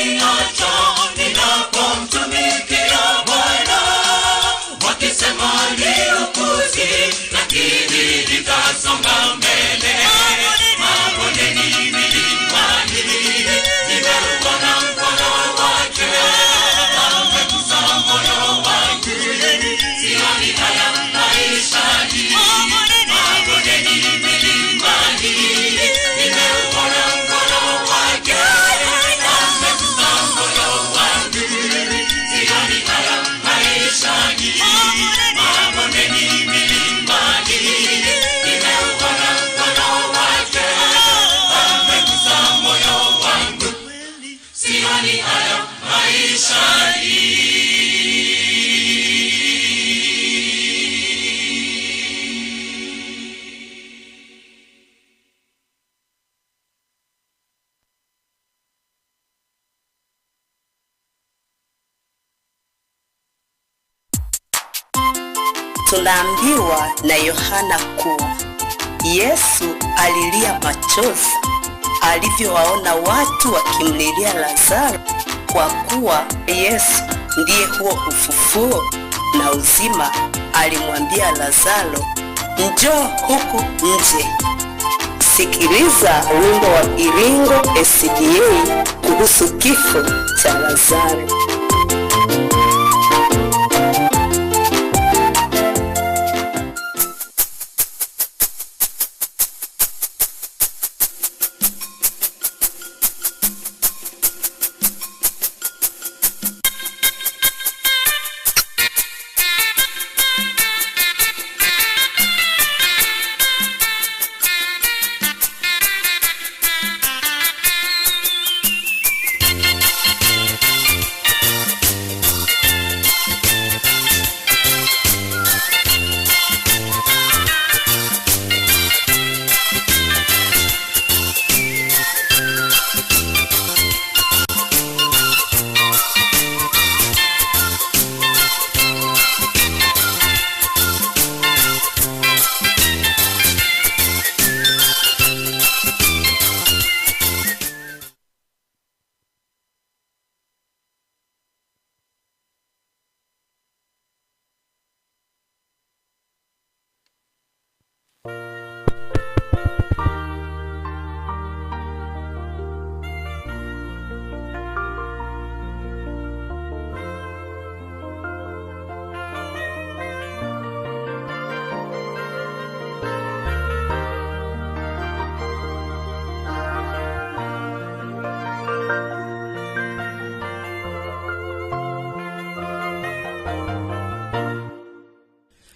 Hawataniacha ninapomtumikia Bwana. Wakisema ni upuzi, lakini nitasonga mbele. Mabondeni, milimani, nimeuona mkono wake, amegusa moyo wangu, sioni haya maishani. Mabondeni, milimani, nimeuona mkono wake, amegusa moyo wangu, sioni haya maishani. Mabondeni, milimani, nimeuona mkono wake, amegusa moyo wangu, sioni haya maishani. Tunaambiwa na Yohana kuwa Yesu alilia machozi alivyowaona watu wakimlilia Lazaro, kwa kuwa Yesu ndiye huo ufufuo na uzima. Alimwambia Lazaro, njoo huku nje. Sikiliza wimbo wa Iringo SDA kuhusu kifo cha Lazaro.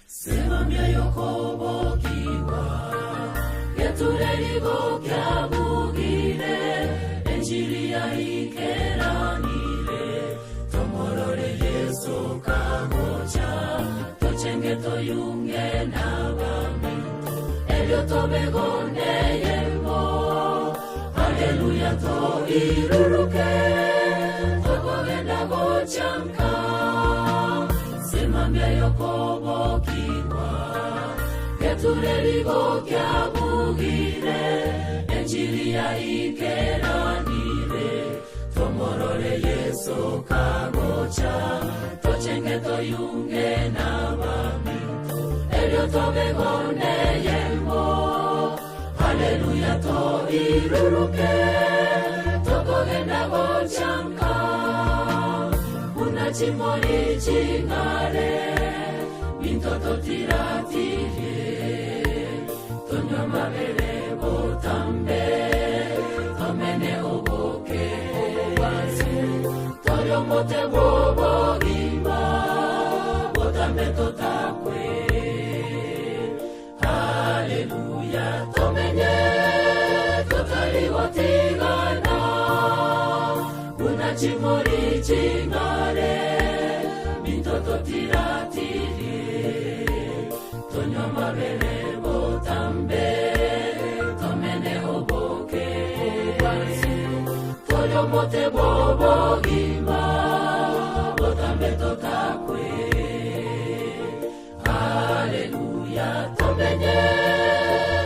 Semamya yokobokiwa geturerigokyabugire enjiri yaikeranire tomorore Yesu kagocha tochenge toyunge n'abaminto elyo tobegoneyembo haleluya toiruruke tokogenda gochanka semambya yokobokiwa geturerigokyabugire enjiri yaikeranire tomorore Yesu kagocha tochenge toyunge n'abaminto elyo tobegoneyembo haleluya toiruruke tokogenda gochanka unachimori ching'are mintoto tiratirie tonywa mabere botambe tomene oboke obwansu toriomote bwobogima botambe totakwe haleluya tomenye totaligotigana unachimori ching'are mintoto tiratirie tonywa mabere botambe tomene oboke obwansu toriomote bwobogima botambe totakwe haleluya tomenye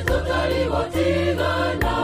totaligotigana.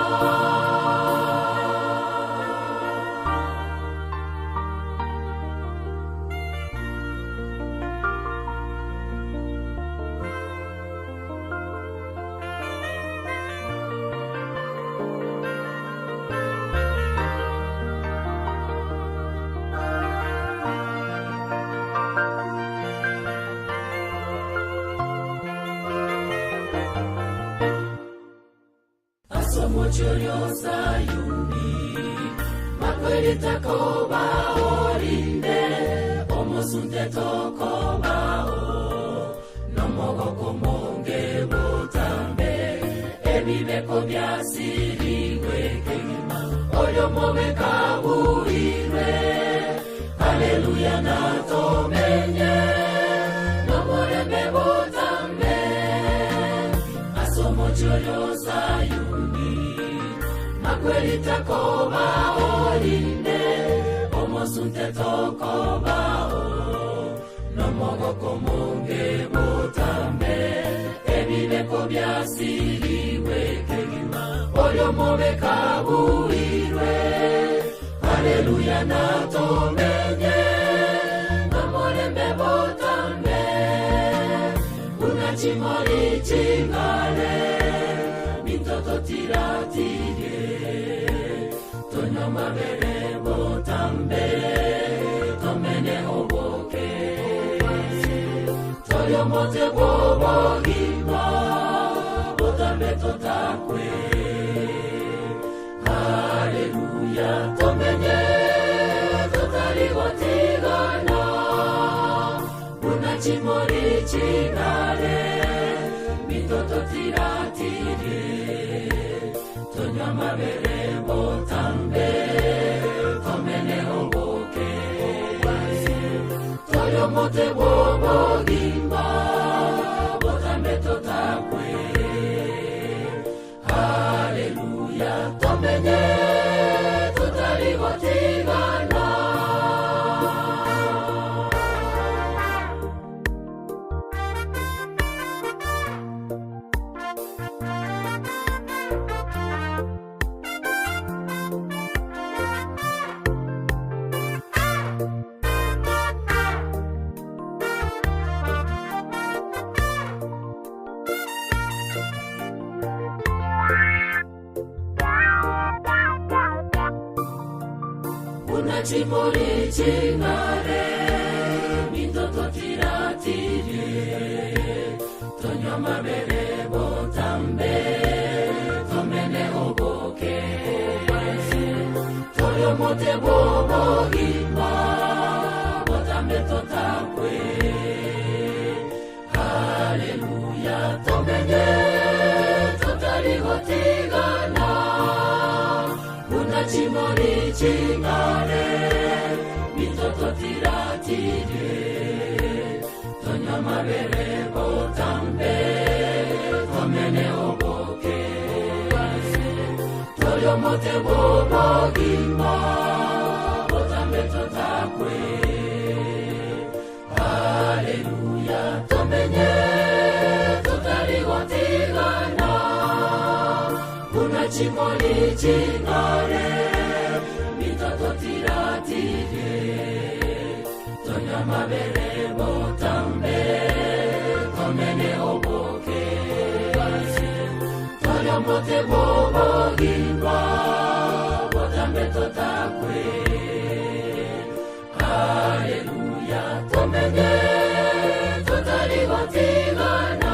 Asomochorio Sayuni makwelitako baorinde omosunte tokobao nomogoko monge botambe ebibeko byasiriwe kegima olyo mobekabuirwe haleluya natomenye nomorembe botambe asomochorio Sayuni makwelitako baorinde omosunte tokobao nomogoko monge botambe ebibeko byasiriwe kegima olyo mobekabuirwe haleluya natomenye nomorembe botambe unachimori chingale mitoto tiratire tonywa mabere botambe tomene oboke toyomote bwobogima botambe totakwe haleluya tomenye totaligotigana unachimori chingale mitoto tiratire tonywa mabere botambe tomene oboke toyomote bwobogima botambe totakwe haleluya tomenye tutaligotigana. Unachimori chingare mitoto tiratire tonywa mabere botambe tomene oboke toyomote bwobogima botambe totakwe haleluya tomenye totaligotigana unachimori chingare mitoto tiratire tonywa mabere botambe tomene oboke toyomote bwobogima botambe totakwe haleluya tomenye totaligotigana unachimoli chingare mitoto tiratire tonywa mabere botambe tomene oboke toyomote bwobogima botambe totakwe haleluya tomenye totaligotigana.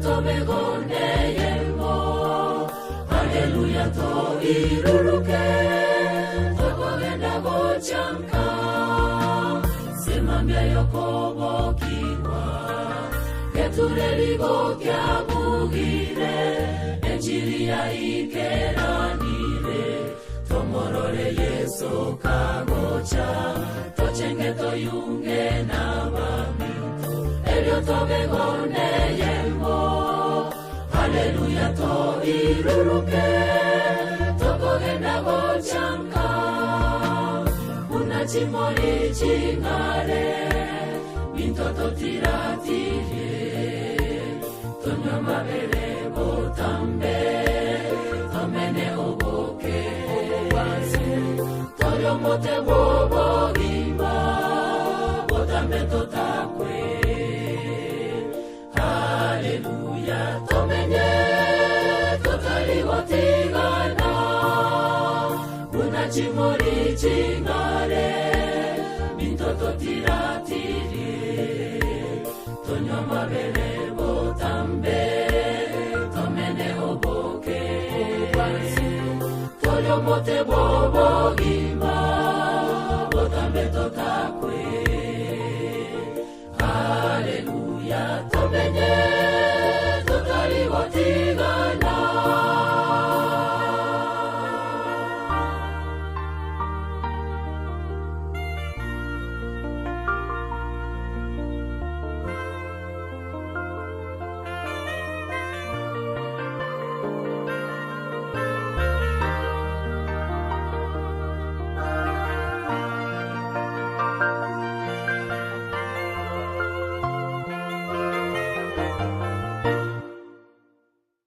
tobe gondeyemo. Haleluya toiruruke, tokogenda gochanka. Semambia yokobokigwa, geture kyabugire, enjiri yaikeranire. Tomorore Yesu kagocha, tochenge toyunge n'abaminto, elio tobe gondeyemo. Haleluya toiruruke, tokogenda gochanka. Una chimori chingare, mintoto tiratirie, tonywa mabere botambe, tomene oboke obwansu, toriomote bwobogima, botambe totakwe. Haleluya tomenye, totarigotigana, una chimori chingare, mintoto tiratirie, tonywa mabere botambe, tomene oboke obwansu, toriomote bwobogima, botambe totakwe. Haleluya tomenye, totarigotigana.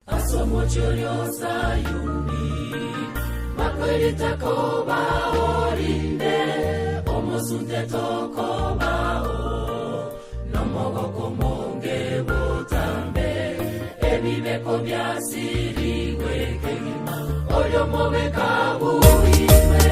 Asomochorio Sayuni, makweri takoba orinde, omosunte tokobao, nomogoko monge botambe, ebibeko byasiriwe kegima, olio mobeka buhime.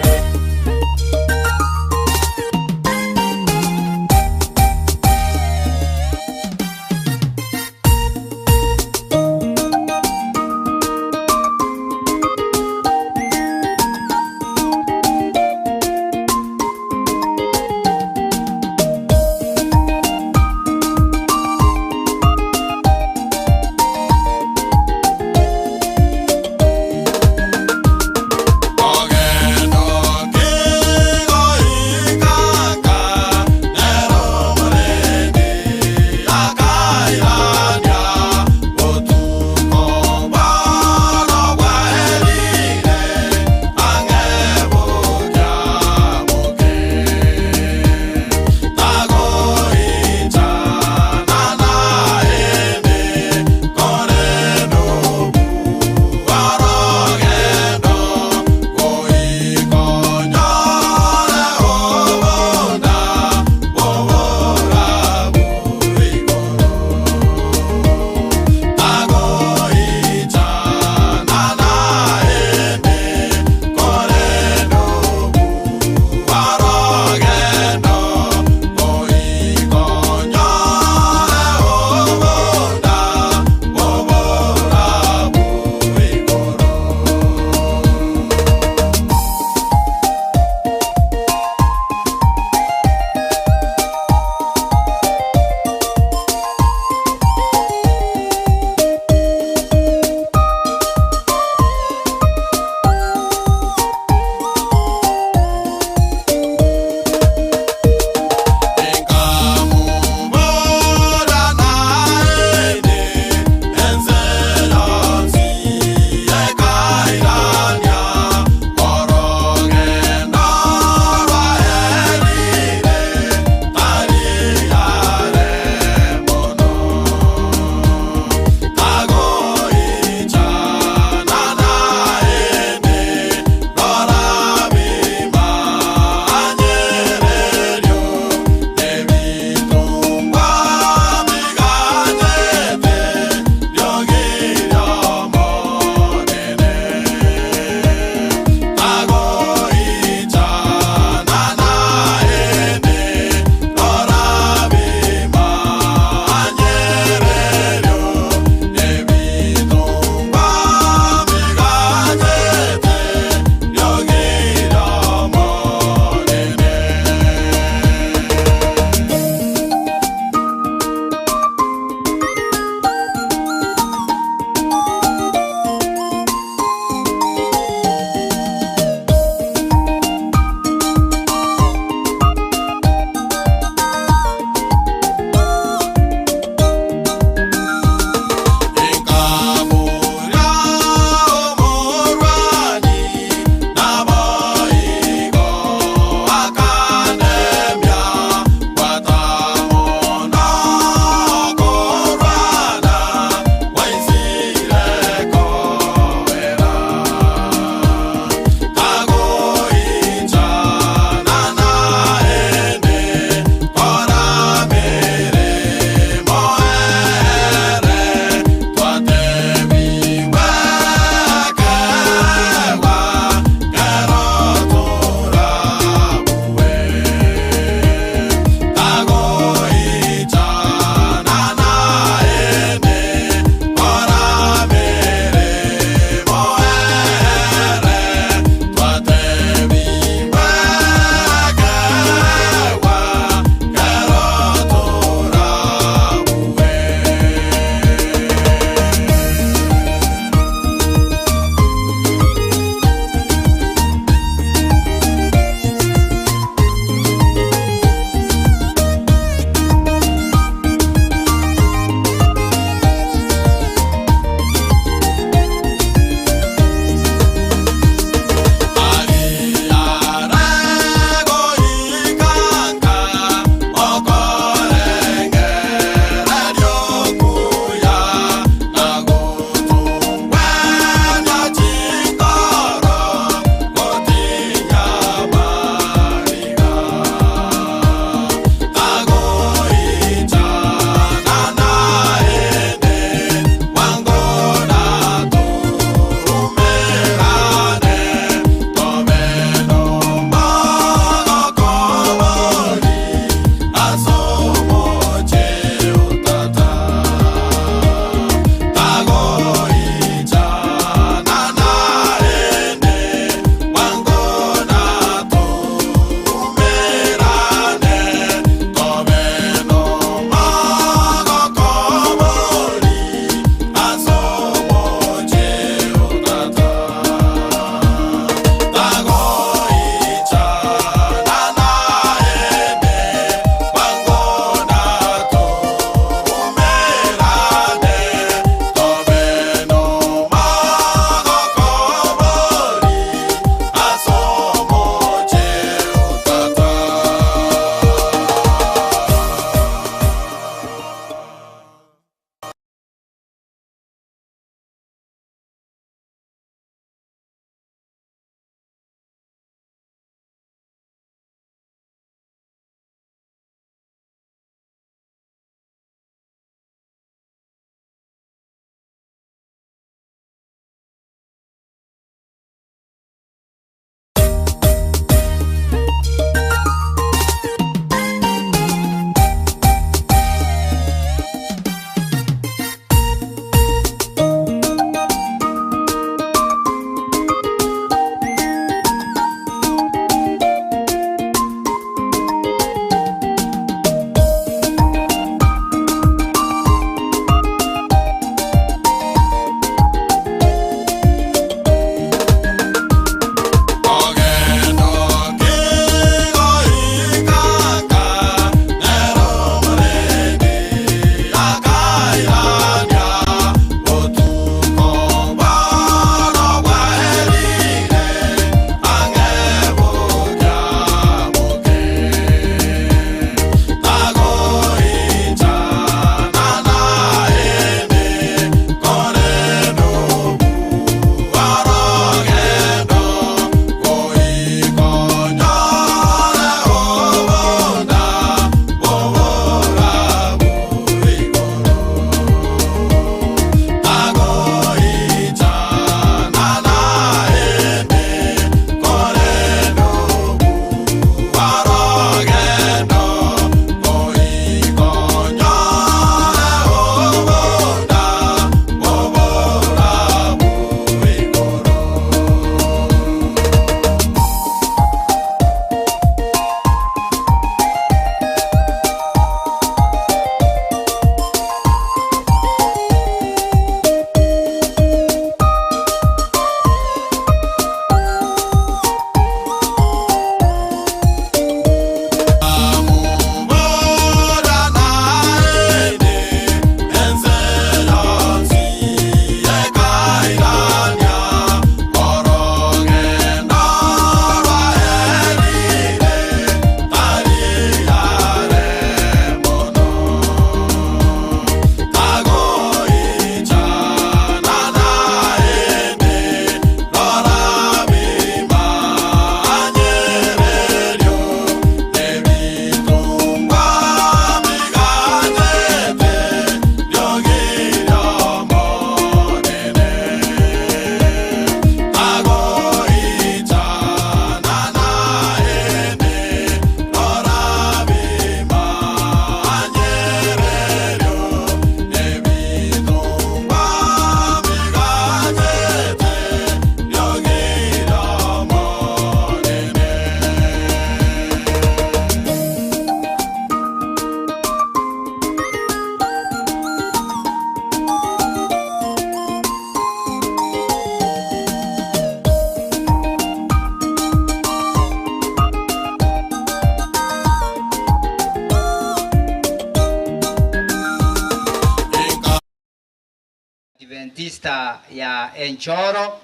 Ekanisa ya Enchoro,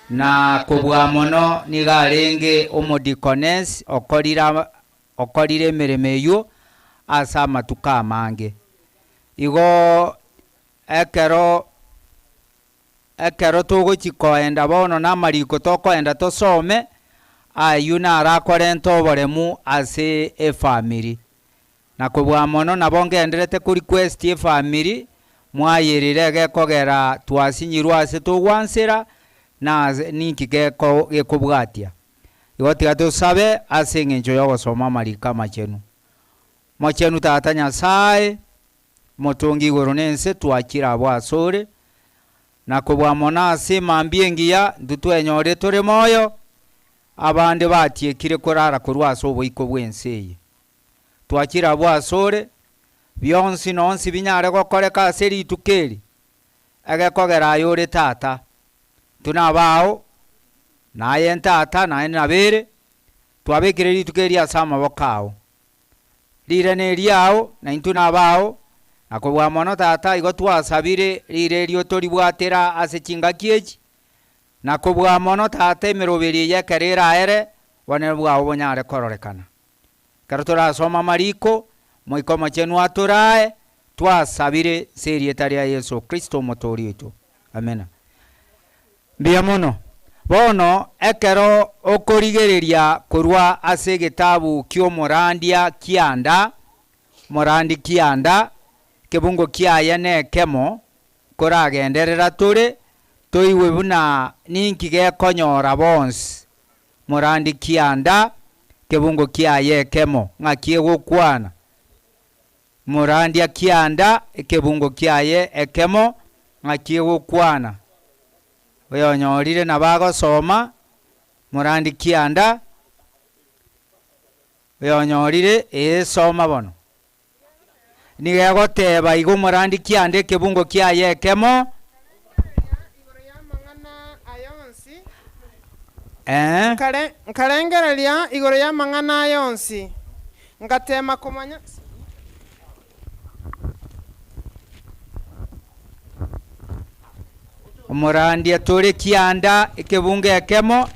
na kobua mono nigo arenge omodikonesi okorire okorire emeremo eyio ase amatuko amange. Igo ekero Ekero togochia koenda bono namariko tokoenda tosome, ayio naro akorenta oboremu ase efamiri. Na kobua mono nabo ngenderete ko request efamiri, mwayerere egekogera twasinyirwe ase togwansera, na ninki geko gekobwatia. Igo tiga tosabe ase eng'encho yogosoma amariko amachenu. Mochenu Tata Nyasae, Omotongi igoro na ense, twachire abwo asore, na kobua mono ase emambia engiya, intwe twenyorire tore moyo, abande batiekire korara korwa ase oboiko bw'ense eye. Twachire abwo asore, bionsi na onsi binyare gokoreka ase rituko eri, egekogera aye ore Tata. Intwe nabao, na aye Ntata, naende nabere, twabekire rituko eri ase amaboko ao. Riire neriao, na intwe nabao, na kobua mono Tata, igo twasabire riire erio toribwatera ase chingaki echi, na kobua mono Tata emeroberi eye ekero eraere, obonene bwao bonyare kororekana. Ekero torasome amariko, Omoika Omochenu atorae, twasabire ase erieta ria Yeso Kristo Omotoori oito. Amina. Mbuya mono. Bono ekero okorigereria korwa ase egetabu ki'omorandia kianda, omorandi kianda, ekebungo kiaye nekemo, koragenderera tore, toigwe buna ninki gekonyora bonsi. Morandi kianda, ekebungo kiaye ekemo, ng'aki egokwana? Morandia kianda, ekebungo kiaye ekemo, ng'aki egokwana? Oyonyorire nabo agosoma, morandi kianda, oyonyorire, ee soma bono. Nigo egoteba igo morandi kianda ekebungo kiaye ekemo. Ee. Nkarengereria igoro y'amang'ana aya onsi, ngateema komanya. Omorandia tore kianda ekebungo ekemo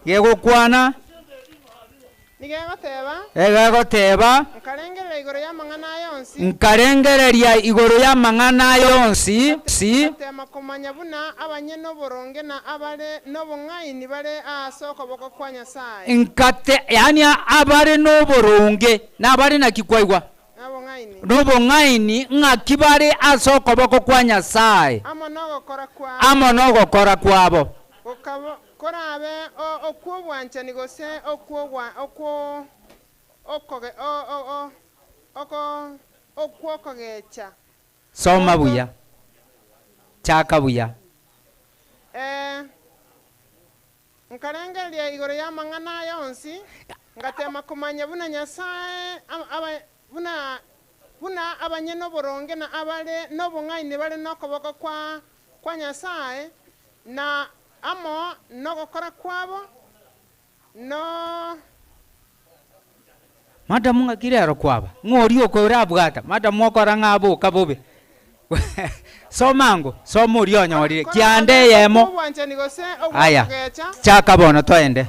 gegokwana. Nigo egoteba. Nigo egoteba. Nkarengereria igoro y'amang'ana aya onsi. Nkarengereria igoro y'amang'ana aya onsi. Ngatema komanya buna abanyene oboronge na abare nobong'aini bare aase okoboko kwa Nyasae. Ngate, yaani abare noboronge na abare naki kwaigwa? Nobong'aini. Nobong'aini ng'aki bare ase okoboko kwa Nyasae. Amo nogokora kwabo. Amo nogokora kwabo. Gokaba korabe okw'obwanchani gose okw'okogecha. Soma buya. Chaka buya. Ee, nkarengereria igoro y'amang'ana aya onsi, ngateema komanya buna Nyasae buna buna abanyene oboronge na abare nobong'aini bare nokoboko kwa kwa Nyasae, na amo nogokora kwabo, no. Madamu ng'aki rero kwaba? Ng'o oria okorabwata? Madamu okora ng'a aboka bobe. Soma ango, soma oria onyorire. Kianda Korabe eyemo. okw'obwanchani gose Aya, ogw'okogecha. chaka bono toende.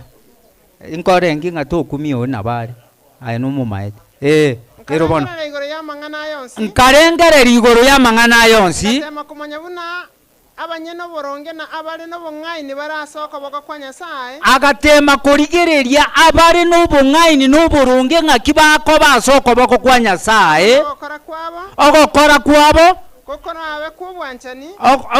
Nkorenge ng'a tokumia oyo nabo are, aye nomomaete. Ee, ero bono. Nkarengereria igoro y'amang'ana aya onsi. Nkarengereria igoro y'amang'ana aya onsi. Ngatema komanya buna abanyene oboronge na abare nobong'aini bare ase okoboko kwa Nyasae. Agatema korigereria abare nobong'aini na oboronge ng'aki bakoba ase okoboko kwa Nyasae. Ogokora kwabo. Ogokora kwabo. Gokorabe kw'obwanchani.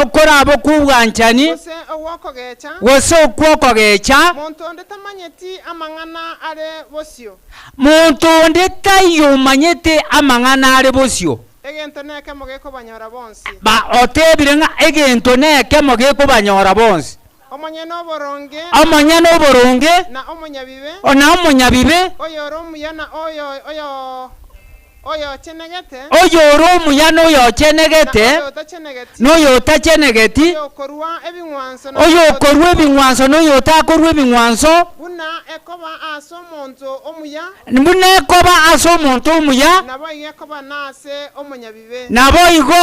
Okorabe kw'obwanchani. Gose ogw'okogecha. Gose okw'okogecha. Monto onde tamanyeti amang'ana are bosio. Monto onde taiyo omanyete amang'ana are bosio. Egento nekemo gekobanyora bonsi. Ba otebire ng'a egento nekemo gekobanyora bonsi. Omonyene oboronge. Omonyene oboronge. Na omonyabibe. Na omonyabibe. Oyore omuya na oyo oyo oyochenegete. Oyore omuya na oyochenegete. Na oyotachenegeti. Na oyotachenegeti. Oyokorua ebing'wanso na Oyokorua ebing'wanso na oyotakorua ebing'wanso. Buna. Buna ekoba ase omonto omuya. Buna ekoba ase omonto omuya. Naboigo ekoba nase omonyabibe. Naboigo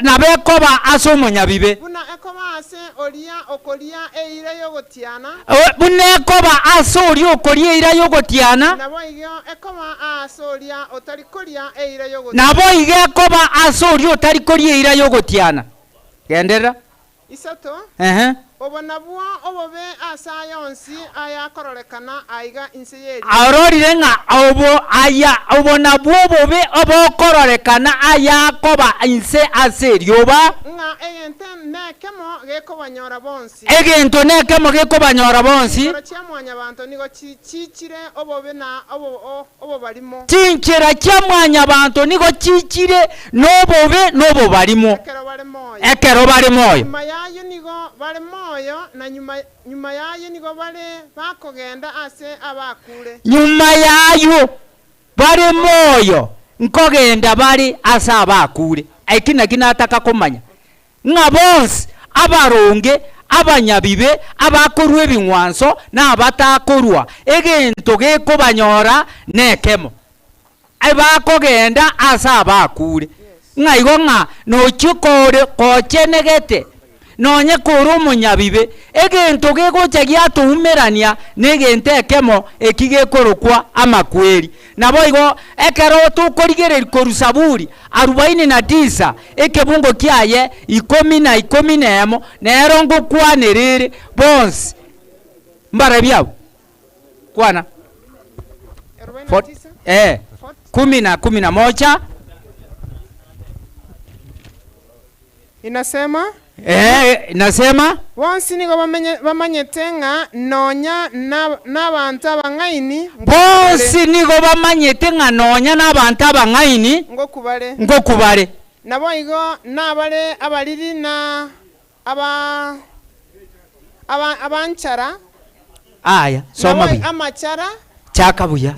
nabo ekoba ase omonyabibe. Buna ekoba ase oria okoria eira y'ogotiana. Buna ekoba ase oria okoria eira y'ogotiana. Naboigo ekoba aase oria otari koria eira y'ogotiana. Naboigo ekoba ase oria otari koria eira y'ogotiana. Genderera. Isato, Ehe. Obo nabwo obobe ase aya onsi ayakororekana aiga inse y'erioba. Arorire ng'a obo aya obo nabwo obobe obokororekana ayakoba inse ase erioba. Ng'a egento nekemo gekobanyora bonsi. Egento nekemo gekobanyora bonsi. Chinkoro chia mwanyabanto nigo chiichire obobe na obobarimo. Chinchera chia mwanyabanto nigo chiichire nobobe na obobarimo. Ekero bare moyo. Ekero bare moyo. Nyuma y'ayio nigo bare moyo, na nyuma nyuma y'ayio nigo bare bakogenda ase abakure. Nyuma y'ayio bare moyo, nkogenda bare ase abakure. Eki nakio nataka komanya, Ng'a bonsi abaronge, abanyabibe, abakorua ebing'wanso, na abatakorua, egento gekobanyora nekemo, ebakogenda ase abakure. Ng'a igo ng'a nochie kore kochenegete, nonye kore omonyabibe, egento gegocha giatoumerania negento ekemo eki gekorokwa amakweri. Naboigo ekero tokorigereria korwa Saburi arubaini na tisa, ekebungo kiaye ikomi na ikomi nemo, nero ngokwanera ere bonsi mbarabwo abwo. Kwana. Eh, kumi na kumi na moja. Inasema. Eh, inasema. Bonsi nigo bamenye, bamanyete ng'a nonya na, nabanto abang'aini Bonsi nigo bamanyete ng'a nonya nabanto abang'aini ngokubare. ngokubare. Naboigo nabare abariri na aba, aba, abanchara. Aya, soma Nabo buya. amachara. Chaka buya.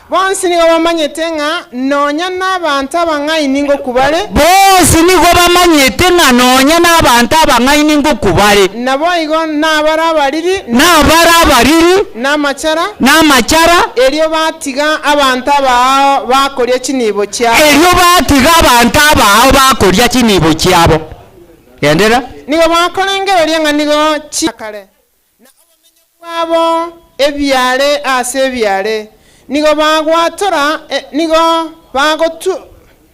Bonsi nigo bamanyete ng'a nonya nabanto abang'aini ngokubare. Bonsi nigo bamanyete ng'a nonya nabanto abang'aini ngokubare. Naboigo nabare abariri. Nabare abariri. Namachara. Namachara. Erio batiga abanto abaao bakoria chinibo chiabo. Erio batiga abanto abaao bakoria chinibo chiabo. Genderera. Nigo bakorengereria ng'a nigo chiakare. Na obomenyo bwabo ebiaare ase ebiaare, nigo bagwatora nigo bagotu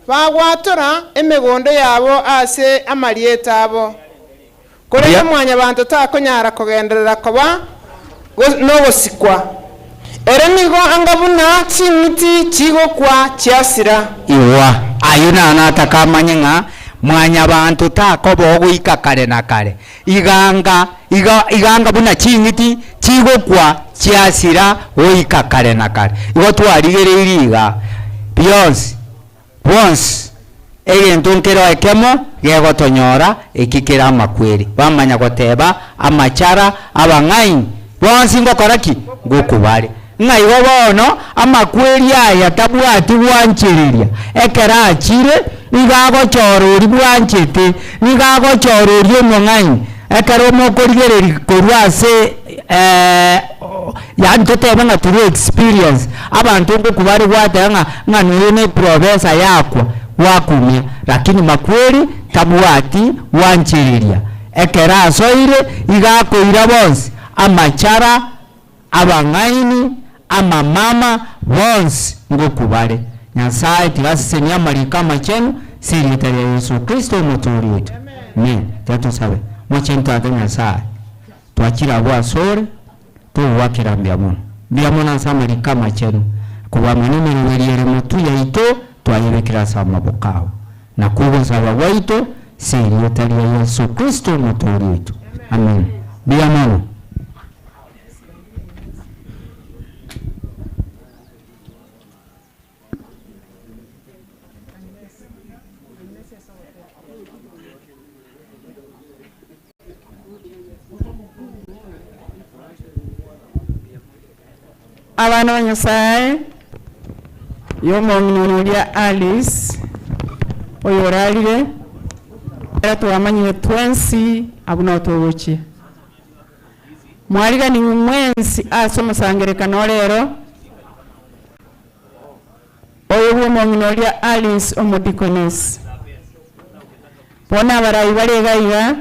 bagwatora emegondo yabo ase amarieta abo. Korende Buya. Mwanyabanto takonyara kogenderera koba nogosikwa. Ere nigo anga buna ching'iti chigokwa chiasira. Igwa, ayio naro natakamanye ng'a Mwanyabanto takoba ogoika kare na kare. Iganga, iga, iganga buna ching'iti chigokwa chiasira goika kare na kare. Igo twarigereirie iga, bionsi, bwonsi, egento nkero ekemo gegotonyora, eki kere amakweri. Bamanya goteba, amachara, abang'aini, bonsi ngokora ki? Ngokwa bare. Ng'a igo bono amakweri aya tabwati gwanchereria, ekero achire, nigo agochora oria bwanchete, nigo agochora oria omong'aini. Ekero mokorigereria korwa ase yaani totebe ng'a through experience, abanto ngokwa bare gwateba ng'a ng'a noyo ne eprofessor yakwa, gwakumia, lakini makweri tabwati gwanchereria. Ekero asoire, igo akoira bonsi, amachara, Abang'aini, amamama, bonsi ngokwa bare. Nyasae tiga asesenie amariko amachenu ase erieta ria Yeso Kristo Omotoori oito. Amen. Tiga tosabe. Mochenu Tata Nyasae, twachire abwo asore, togoakera mbuya mono. Mbuya mono ase amariko amachenu, kobua amo nemeroberio ere motwe yaito, twayebekire ase amaboko ao. Nakwo ogosaba gwaito ase erieta ria Yeso Kristo Omotoori oito. Amen. Mbuya mono. Abana ba Nyasae, y'omong'ina oria Alice, oyorarire, ere twamanyire twensi abwo nao togochia. Mwariganigwe mwensi ase omosangererekano o rero, oyo bw'omong'ina oria Alice omodikonesi. Bono abarai bare iga iga,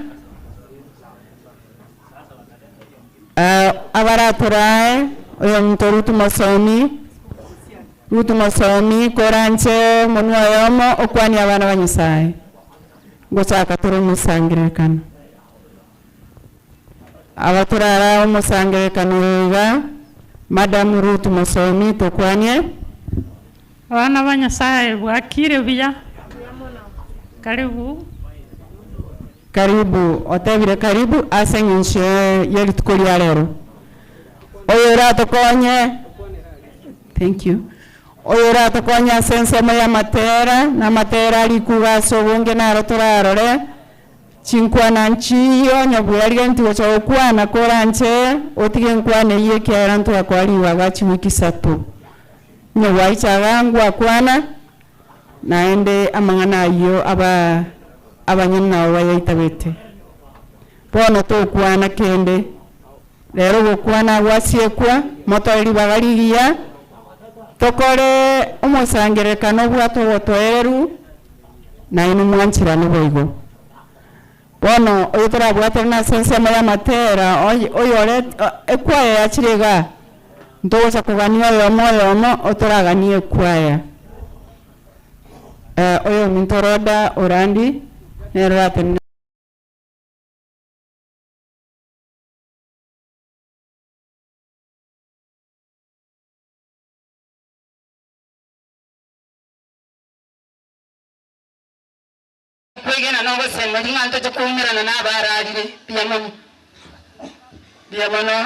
abaratorae, oyominto Ruth Mosomi, Ruth Mosomi, koranche omonwe oyomo okwanie abana ba Nyasaye. Ngochaka tore omosangererekano. Aba torarae omosangererekano oyo iga, Madam Ruth Mosomi tokwanie. Abana ba Nyasaye bwakire buya? Karibu. Karibu, otebire karibu ase eng'encho ye rituko ria rero. Oyo oratokonye, thank you, oyo oratokonye ase ensemo y'amatera, na amatera arikuga ase obonge naro torarore, Chinkwana nchiiyo, onye bwerigenetie gocha gokwana koranche otige enkwana eyio ekiagera ntwakoa ribaga chiwiki isato. Onye gwaicha igaa ngwakwana, naende amang'ana ayio aba abanyene nabo bayaitabete. Bono tokwana kende, rero ogokwana gwasiekwa, motoe ribaga rigiya, tokore omosangererekano obwate obotoereru, Nainwe mwancherane boigo. Bono oyo torabwaterane ase ensemo y'amatera, oyore ekwaya yachire igaa, ntogocha kogania oyomo oyomo otoraganie ekwaya. Oyominto Rhoda Orandi nere oratenene. Kwegena nogosemeria ng'a ntoche koumerana nabararire mbuya mono. Mbuya mono,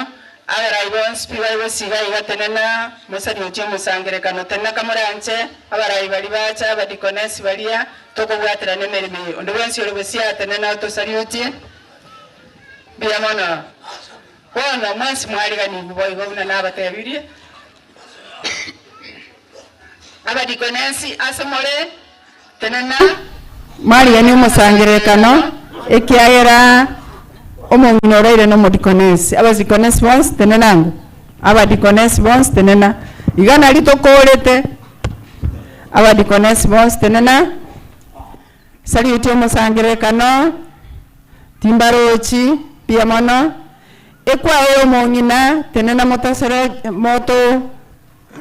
abarai bonsi pi bare gosiba iga tenena, mosani ochie omosangerekano tenena kamoranche, abarai baria bacha, abadikonesi baria, tokobwaterana emeremo eye. Onde bwensi ore bosio atenena otosariutie. Mbuya mono. Bono mwensi mwariganigwe boigo buna nabatebirie. Abadikonesi ase more, tenena. Mwariganie omosangererekano, ekiagera omong'ina oraire nomodikonesi. Abadikonesi bonsi, tenena ango. Abadikonesi bonsi, tenena. Iga nario tokoorete. Abadikonesi bonsi, tenena. Salute omosangererekano, timbarochi, mbuya mono. Ekwaya y'omong'ina, tenena motosere moto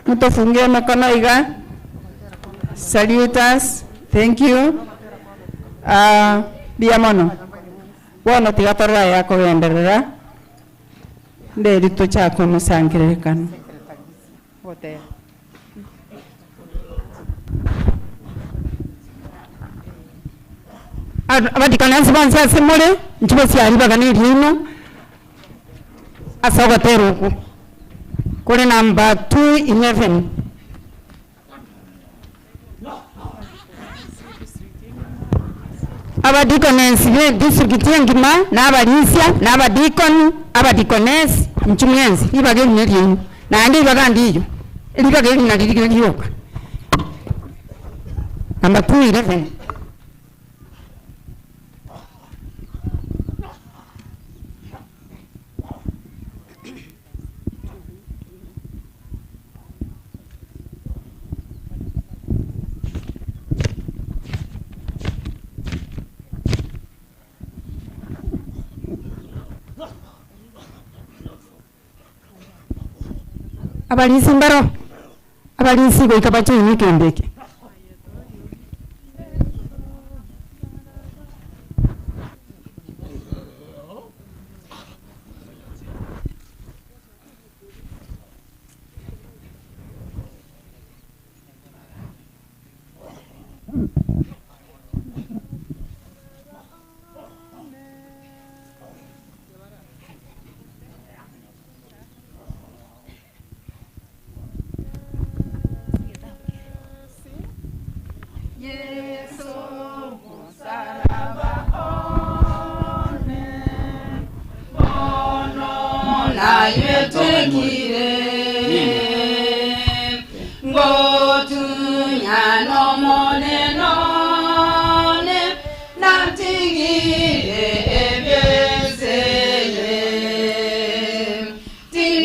motofunge emikono iga. Salute us, thank you. Mbuya mono. Bono tiga torore aya akogenderera, nderi tochake omosangererekano. Abadikonesi bonsi ase more, inchuo bosiarie ribaga neriaino ase ogotera okwo kore number 211. Abadikonesi be district engima, na abarisia, na abadikoni, abadikonesi, inchuo mwensi, ribaga eri neriaino, naende ribaga ndiyo, ribaga eri nari rioka. Number 211. Abarisia mbaro, abarisia goika bachoine ekento eke.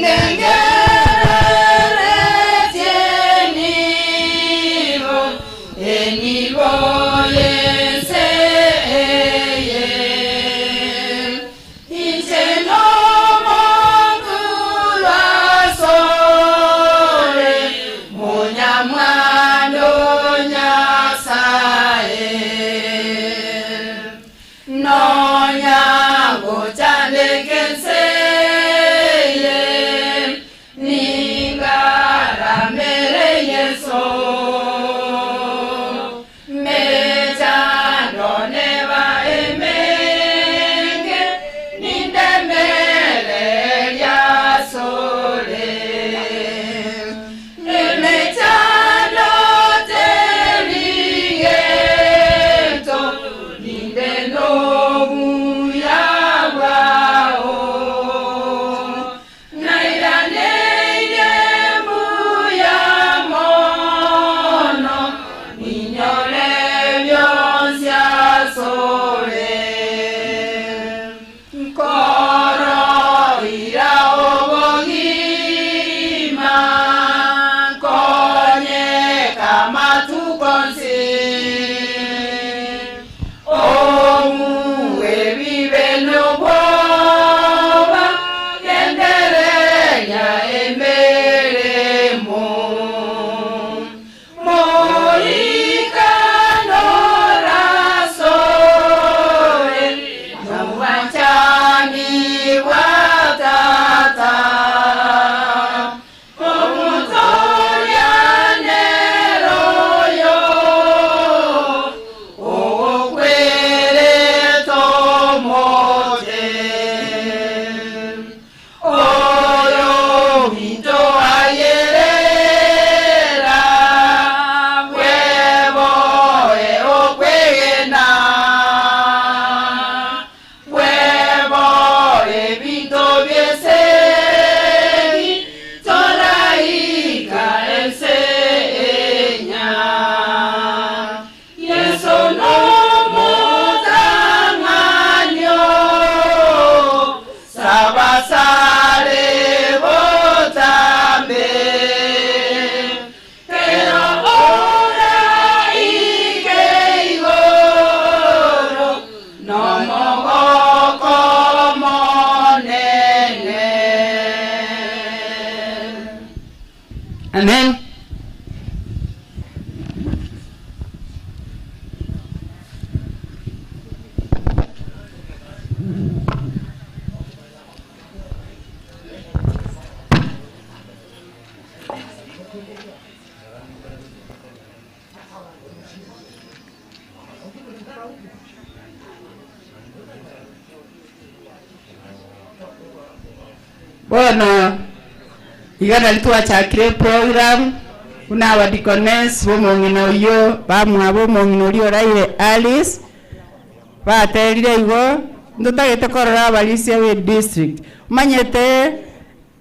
Nindengereretie enibo, enibo y'ense eye. Inche nomonto asore, monyamwando Nyasaye. Nonya gochandeka ense eye, ningaramere Yeso. Mechando neba emenge, nindemereria sore. Emechando terigeto, ninde nobuya bwao. Nairaneire mbuya mono, ninyore byonsi asore. Nkoro ira obogima, nkonyeka matuko nsi. Omuwe bibe n'obwoba, genderera emeremo. Moika norasore, n'obwanchani bwa tata. Omutoria neroyo, ogokwereta omote. Oyo minto ayerera, bweboe okwegena. Bweboe binto byesegi, toraika ensenya. Yesu nomutang'anyo, sabasare botambe. Pero ora ike igoro, nomogoko monene. Amen. Bono iga nari twachakire program buna abadikonesi bomong'ina oyio bamwabo omong'ina oria oraire Alice baterire igo ntotagete korora abarisia be district omanyete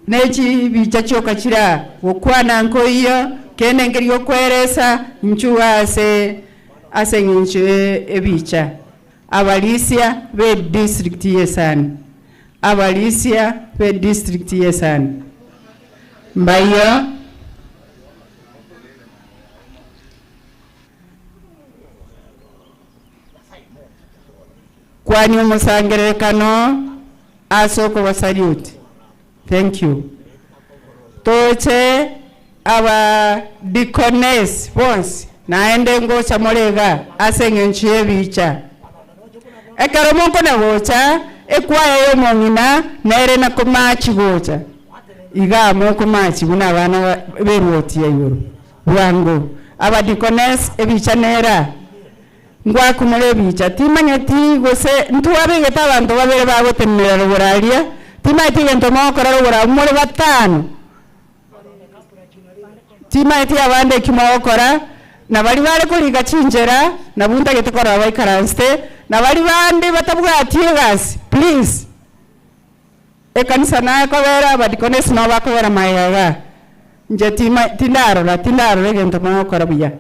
nechibicha chioka chira gokwana nkoiyo kende nkeri gokweresa nchuga ase ase eng'encho ebicha abarisia be district yesani abarisia be district yesani mbayo. Kwani omosangererekano ase okobasalute. Thank you. Toche aba deaconess bonsi naende ngocha morega ase eng'encho y'ebicha ekero monkona gocha ekwaya y'omong'ina nere nakomachi gocha iga mokomachi buna abana beruoti ya igoro bwango abadikoness ebicha nera ngwakumura ebicha timanyeti gose ntwabegete abanto babere bagotenera rogoro aria timanyeti egento mogokora rogoro abwo more batano timanyeti abande eki mogokora na bari bare korika chinchera nabwo ntagete korora baikaransete na bari bande batabwati egasi please ekanisa naye kobera abadikonesi nabo bakobera maega inche tima tindarora tindarora egento mogokora buya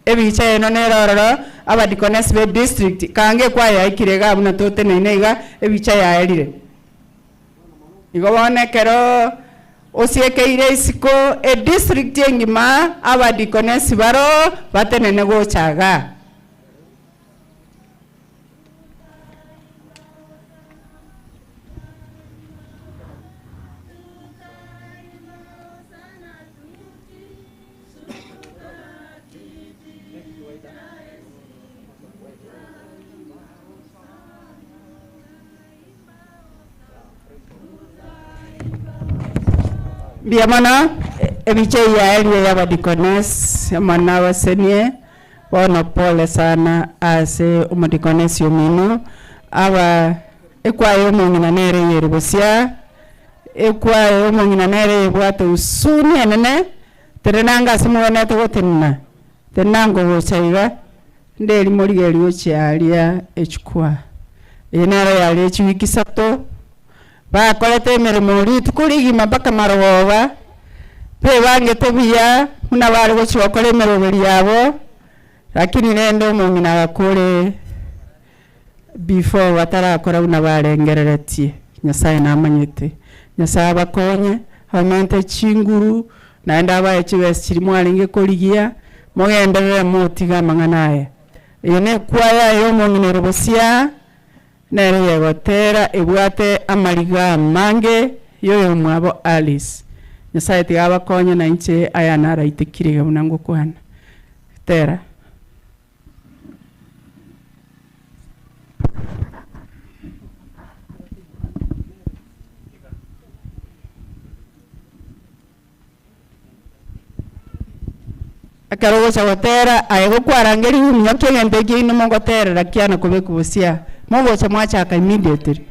ebicha eno nere ororo abadikonesi be district kange kwayaikire iga buna toteneine iga ebicha yaerire. Igo bono ekero Osiekeire isiko edistrict engima abadikonesi baro batenene gocha igaa. Mbuya mono, ebicha eye yaerio y'abadikonesi amo nabasenie, bono pole sana ase omodikonesi omino, aba ekwaya y'omong'ina nere eyere bosia, ekwaya y'omong'ina nere eyebwate husuni enene, tenenanga ase mogwenerete gotenena, tenenanga ogocha iga, nderi morigererie gochia aria echukwa. Eye nero yare chiwiki isato. Bakorete emeremo rituko rigima mpaka marogoba, bebangete buya buna bare gochia gokora emeroberi yabo, lakini rende omong'ina agakore before batarakora buna barengereretie. Nyasaye namanyete. Nyasaye abakonye, abamente chinguru, naende abae chibesa chiria mwarenge korigia, mogenderere motige amang'ana aya. Eye nekwaya ya omong'ina ere bosia. Nere yegotera ebwate amariga amange y'oyomwabo Alice. Nyasaye tiga abakonye na inche aya naraitekire iga buna ngokwana. Tera. Ekero ogocha gotera, aye gokwarangerigwe ominyoke egento ekio inwe mogoterera kiana kobekwa bosia, mogocha mwachaka immediately.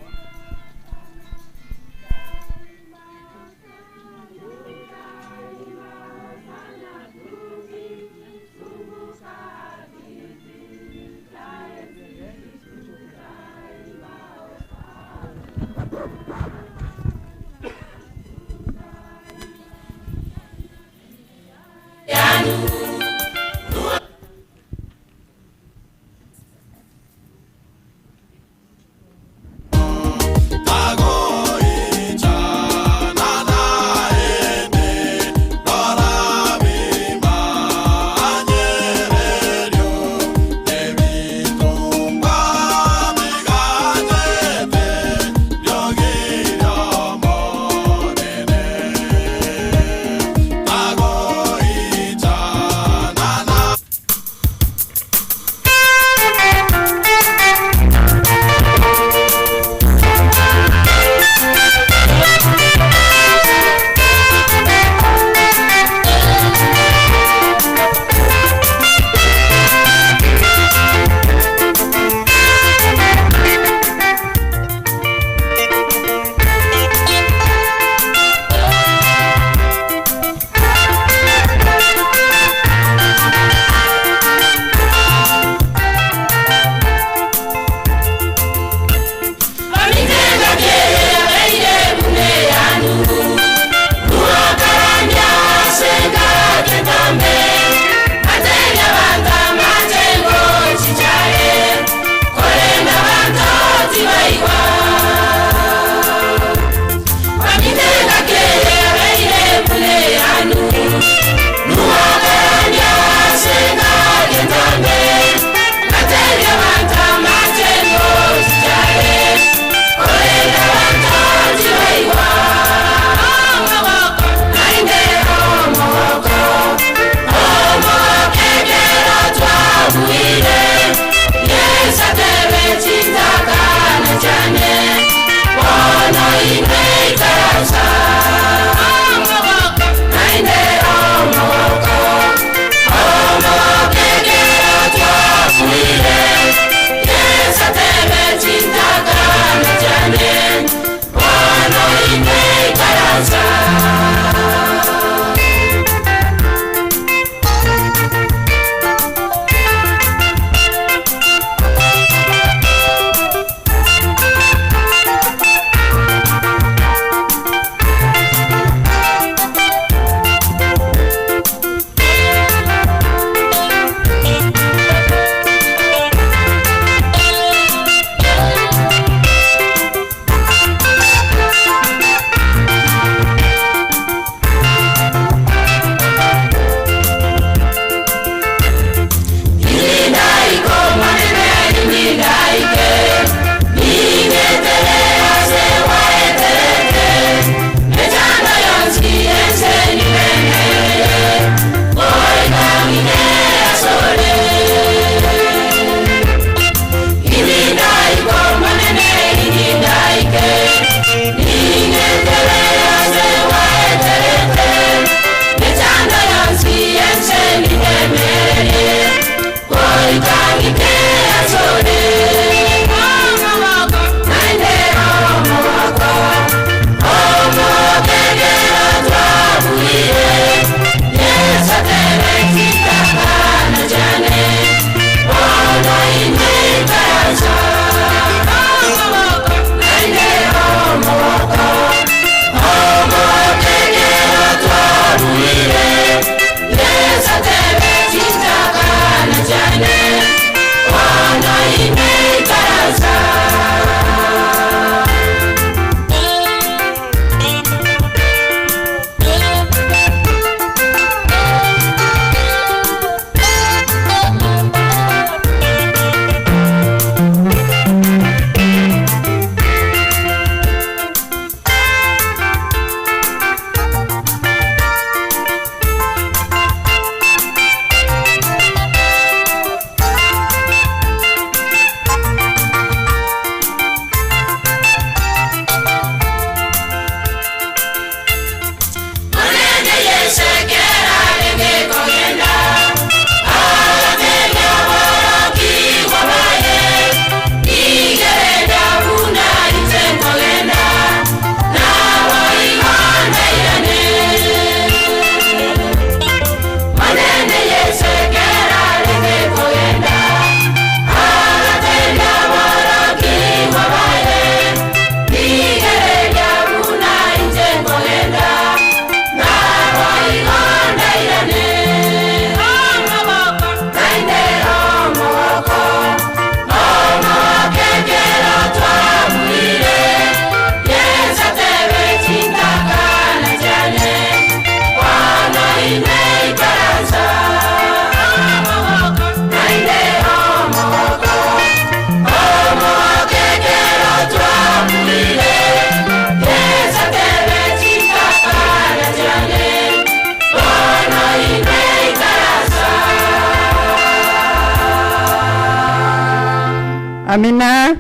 Amina,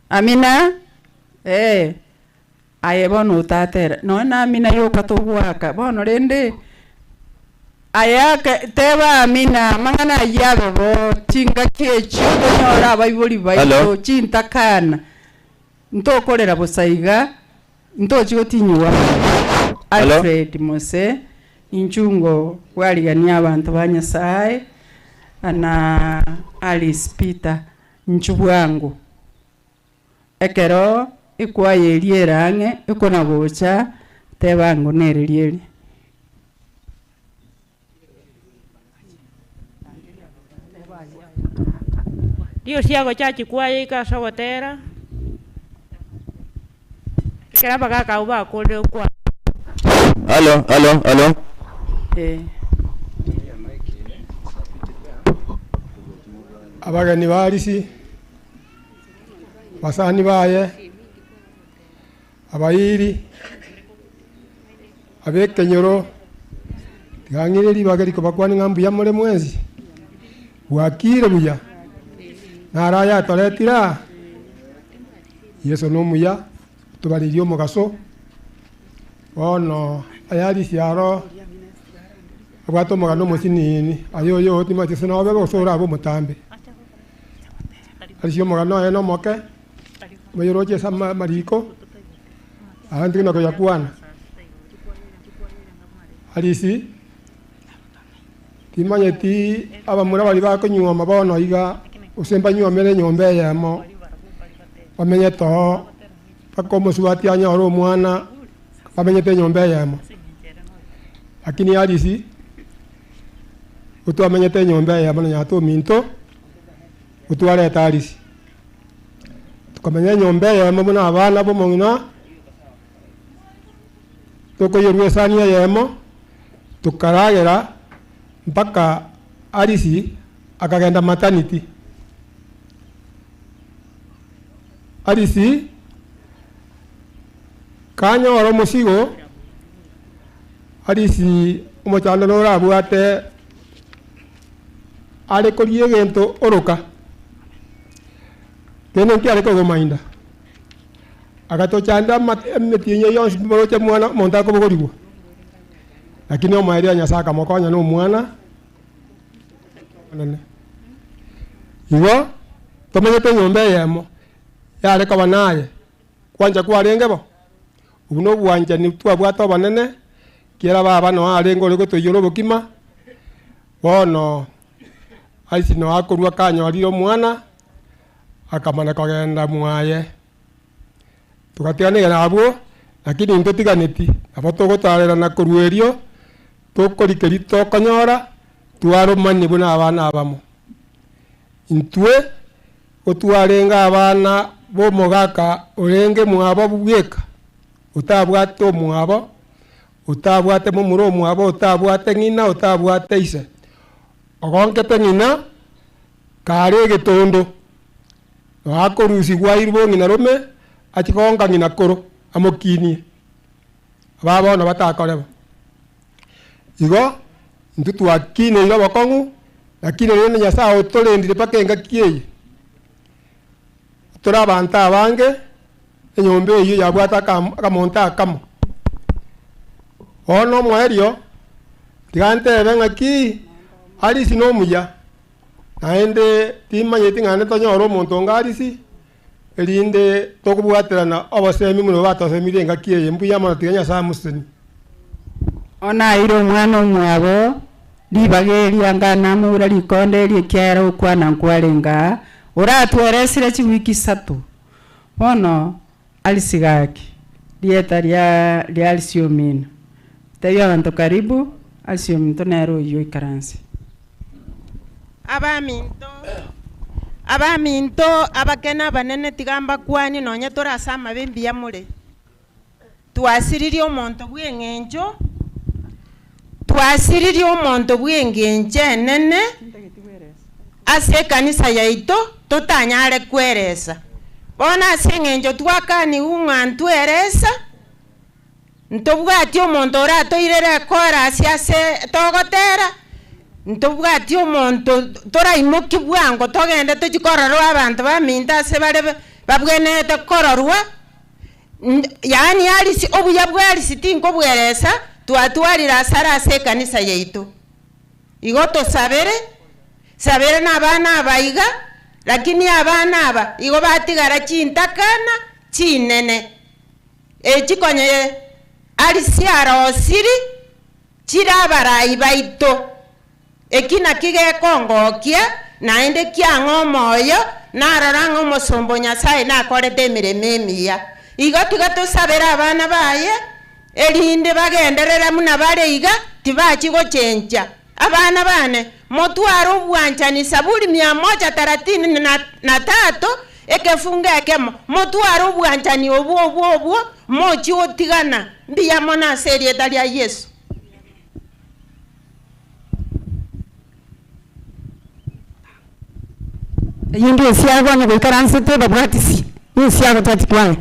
amina, eh, aye bono otatera, nonye na amina yoka togoaka, bono rende aye ake teba amina, amang'ana ayio abe bo, chingaki echio tonyore abaibori baito Hello. chintakana, ntokorera bosa iga, ntochi gotinyiwa amagena. Hello. Alfred Mose, inchungo bwarigania abanto ba Nyasaye, na Alice Peter, inchu bwango. Ekero ekwaya eria ere ang'e, ekona gocha, teba ango nere rieri. Riosi agochachi kwaya ika ase ogotera, ekero abagaka abwo bakorire okwa. Halo, halo, halo. Eh. Abageni ba Arisi, abasani baye, abairi, abekenyoro, tiga ng'ire ribaga rikobakwania ng'a mbuya more mwensi, bwakire buya, naro ayatoretire aa, Yeso nomuya, otobaririe omogaso, bono ayarisia aro abwate omogano omosinini, aye oyo otimanyeti ase nobe gose orabe omotambe. Arisia omogano oye nomoke, omoyoroche ase ama amariko, aye ntige nakoyakwana. Arisi, timanyeti abamura baria bakonyuoma bono iga, gose mbanyuomere enyomba eyemo, bamenyete oo, mpaka omosubati anyore omwana, bamenyete enyomba eyemo. Lakini Arisi, gotwamenyete enyomba eyemo na nyata ominto, gotwareta Arisi. Tokamenya enyomba eyemo buna abana ba omong'ina, tokoiyerwa esani eyemo, tokaragera mpaka Arisi akagenda maternity. Arisi kanyora omosigo, Arisi omochando norabwate are koria egento oroka, kende nkiare kogomainda, agatochanda ama- emetienyi yonsi moroche mwana omonto akobogorigwa, lakini omoerio Nyasaye akamokonya na omwana onene. Igo tomenyete enyomba eyemo, yare koba naye, kwancha kwarenge bo, obwo na obwanchani twabwate obonene, kiera baba noe arenge ore gotoiyora obokima, bono aisi noe akorwa akanyorire omwana, akamana kogenda mwaye. Togatiganigera abwo, lakini ntotiganeti, nabo togotarerana korwa erio, tokorikeria tokonyora, twaromani buna abana abamo. Intwe, gotwarenge abana ba omogaka orenge mwabo bweka, otabwate omwabo, otabwate momura omwabo, otabwate ng'ina, otabwate ise. Ogonkete ng'ina, kare egetondo, noakorusigwa airwe ng'ina rome, achie kogonka ng'ina koro, amokinie. Aba bono batakore bo. Igo, intwe twakineire obokong'u, lakini rende Nyasaye otorendire mpaka engaki eye. Tore abanto abange, enyomba eyio yabwate akam akamonto akamo. Bono omoerio, tiga ntebe ng'aki, Arisi nomuya, naende timanyeti ng'a naende tonyore omonto onga Arisi, erinde tokobwaterana obosemi buna batosemirie engaki eye. Mbuya mono tiga Nyasaye amosesenie. Bono aire omwana omwabo ribaga eria anga namoura rikonde eria ekiagera gokwana nkwarenge aa, oratweresire chiwiki isato. Bono Arisi gaki, rieta ria ria Arisi omino, tebia abanto karibu, Arisi ominto nere oyio oikaranse. Abaminto, abaminto abake na abanene tiga mbakwanie nonye tore ase amabe mbuya more. Twasiririe omonto bw'eng'encho, twasiririe omonto bw'engencho enene ase ekanisa yaito totanyare kweresa. Bono ase eng'encho twakaniwu ng'a ntweresa, ntobwati omonto oratoire ekorasi ase togotera, Ntobwati omonto toraimokie bwango togende tochie kororwa abanto baminto ase bare babwenerete kororwa, yaani arisi obuya bwa arisi tinkobweresa, twatwarire asara ase ekanisa yaito. Igo tosabere, sabere na abana aba iga, lakini abana aba igo batigara chintakana chinene, echi konye arisi arosiri chire abarai baito. Eki naki gekongokia, naende kiang'a omoyo, narora ng'a omosomba o Nyasae nakorete emeremo emiya. Igo tiga tosabere abana baye, erinde bagenderere buna bare iga, tibachia gochencha. Abana bane, motware obwanchani Saburi mia moja taratini na tato, ekefungo ekemo, motware obwanchani obwo obwo obwo, mochie gotigana. Mbuya mono ase erieta ria Yeso. Eyio ngesiago onye goikaransete babwatisi, ngesiago tati kwaye.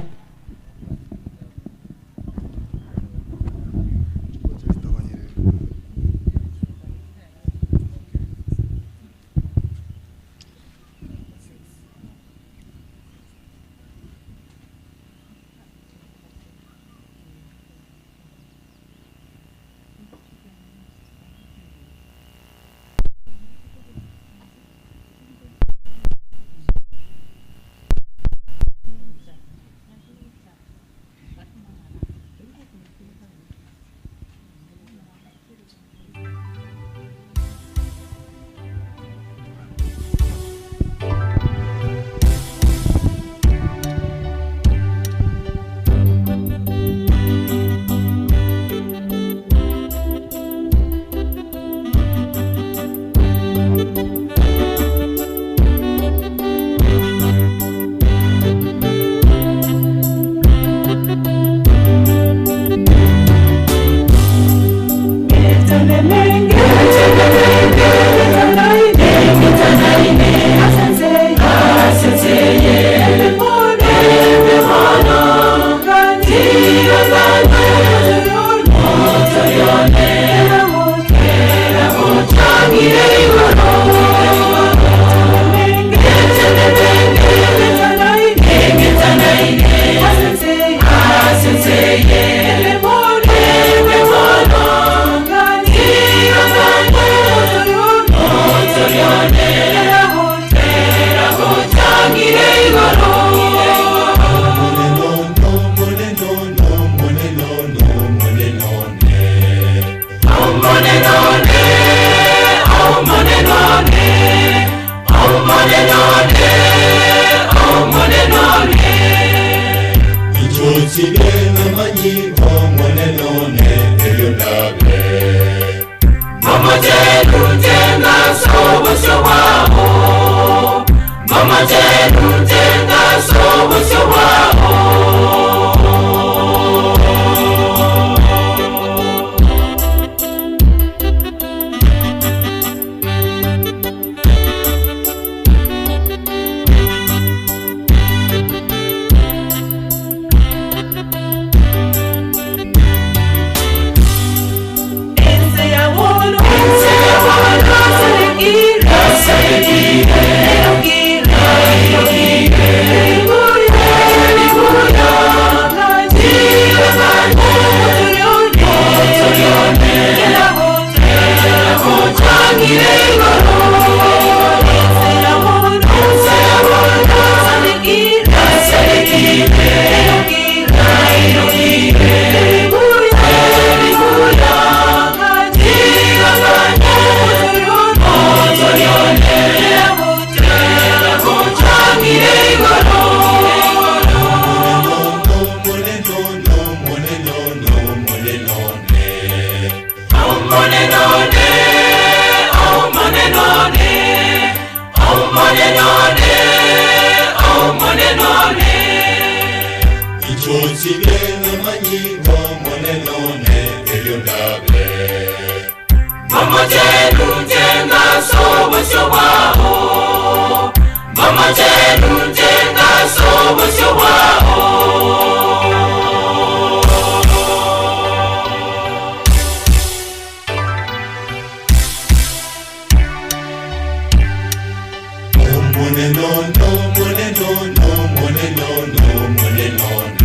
Omonene one, Omonene one, Omonene one, Omonene one.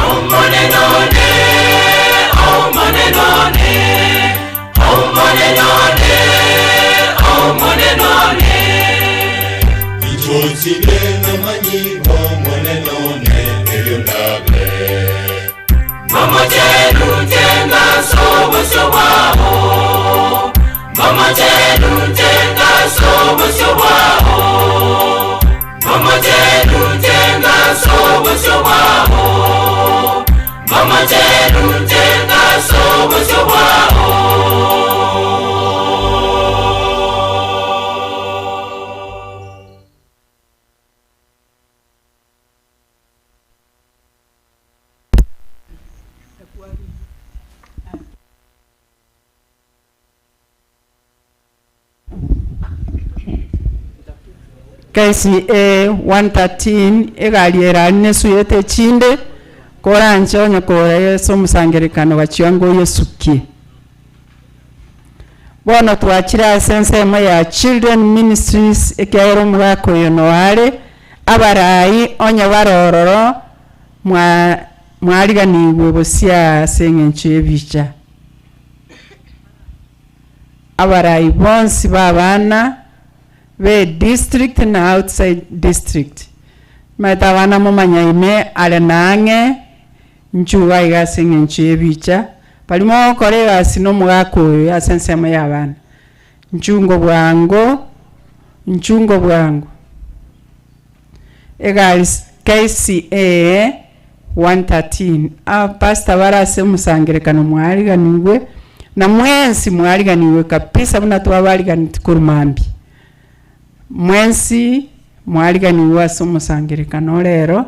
Omonene one, Omonene one, Omonene one, Omonene one. Inche onsibie namanyinga, Omonene one, erio ndabe. Momochenu ntenga ase obosio bwao, Momochenu ntenga ase obosio bwao, Momochenu ntenga ase obosio bwao, Momochenu ntenga ase obosio bwao. KCA 113 egari ere aria nesuyete echinde, koranche onye kore ase omosangererekano gachia ango oyesukie. Bono twachire ase ensemo ya Children Ministries ekiagera omogaka oyo noyo are, abarai onye bare ororo mwa mwariganigwe bosio ase eng'encho y'ebicha. Abarai bonsi ba abana be district na outside district, omanyete abana momanyaine are na ang'e, Inchuo iga iga ase engencho y'ebicha, baria mogokora egasi nomogaka oyo ase ensemo y'abana. Nchungo bwango, nchungo bwango. Egari KCA 113 Abapastor bare ase omosangerekano mwariganigwe, na mwensi mwariganigwe kabisa buna twabariganeti korwa mambia. Mwensi mwariganigwe ase omosangerekano o rero.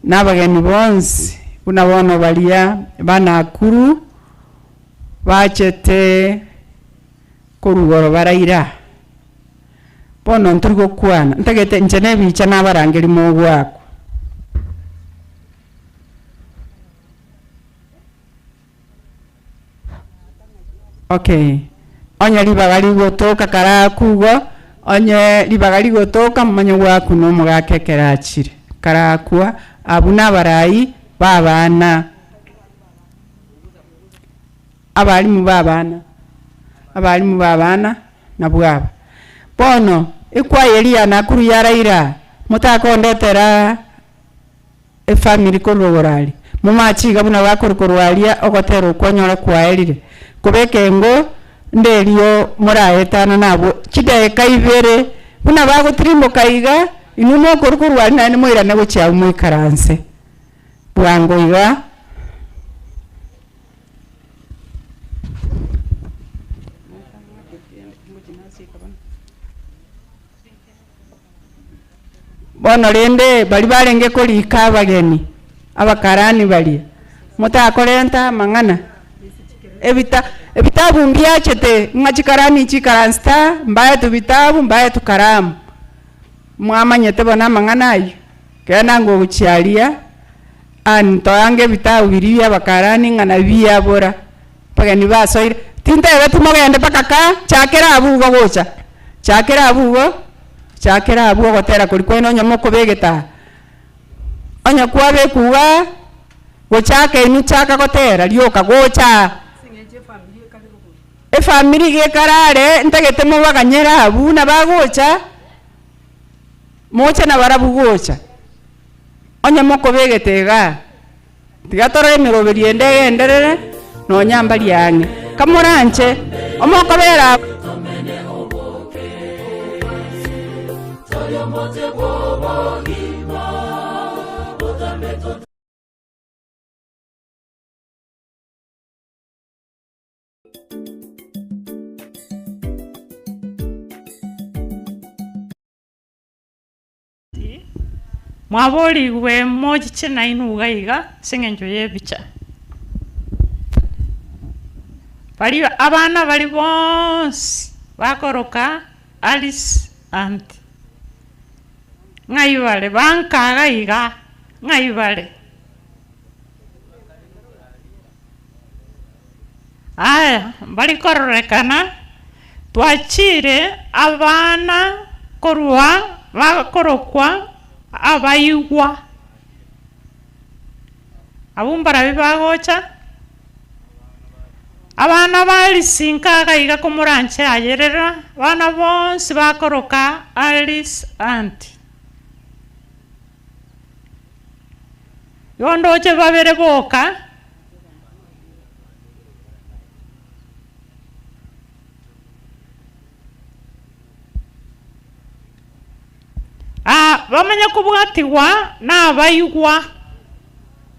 Na abageni bonsi, buna bono baria ba Nakuru bachete korwa igoro baraira. Bono ntori gokwana, ntagete inche nebicha nabarangeria mogoakwa. Okay, onye ribaga rigotoka karakwa igo, onye ribaga rigotoka momanye goakwa na omogaka ekero achire. Karakwa, abwo na abarai ba abana, abalimu ba abana, abalimu ba abana nabwo aba. Bono, ekwaya eria ya Nakuru ya Raila, motakondetera efamiri korwa igoro aria, momache iga buna bakorwa korwa aria ogotera okwo onyore kwaerire, kobeka engo nderio moraetanane abwo chidaeka ibere, buna bagotirimboka iga, inwe mokorwa korwa aria naende moirane gochia abwo moikaranse bwango iga. Bono rende baria barenge korika abageni, abakarani baria, motakorenta amang'ana, ebita ebitabu mbiachete ng'a chikarani chikaransete aa, mbaetwe bitabu, mbaetwe karamu. Mwamanyete bono amang'ana ayio? Ekero nanga ogochia aria, antoange ebitabu biria bia abakarani ng'a nabiabora, abageni basoire, tintebeti mogende mpaka kaa, chakera abwo igo gocha, chakera abwo igo. Chakera abwo ogotera koria kwaino onye mokobegete aa, onye kwabekwa igaa, gochaka inwe chaka gotera rioka gocha aa. Efamiri iga ekare are, ntagete mobaganyere abwo buna bagocha, moche nabarabwo gocha. Onye mokobegete igaa, tiga torore emeroberio ende egenderere, nonya mbaria ang'e. Kamoranche, omokobera abwo. Mwaborigwe mochiche nainwe iga iga ase eng'encho y'ebicha. Baria abana baria bonsi bakoroka Alice and ng'ai bare? Banka iga iga, ng'ai bare? Aya, mbari kororekana, twachire abana. korwa bakorokwa abaigwa. Abwo mbarabwo bagocha, abana ba Alice nkaga iga komoranche ayerera, abana bonsi bakoroka Alice aunty. Igo ndoche babere boka. Aa bamanye kobwatigwa nabaigwa,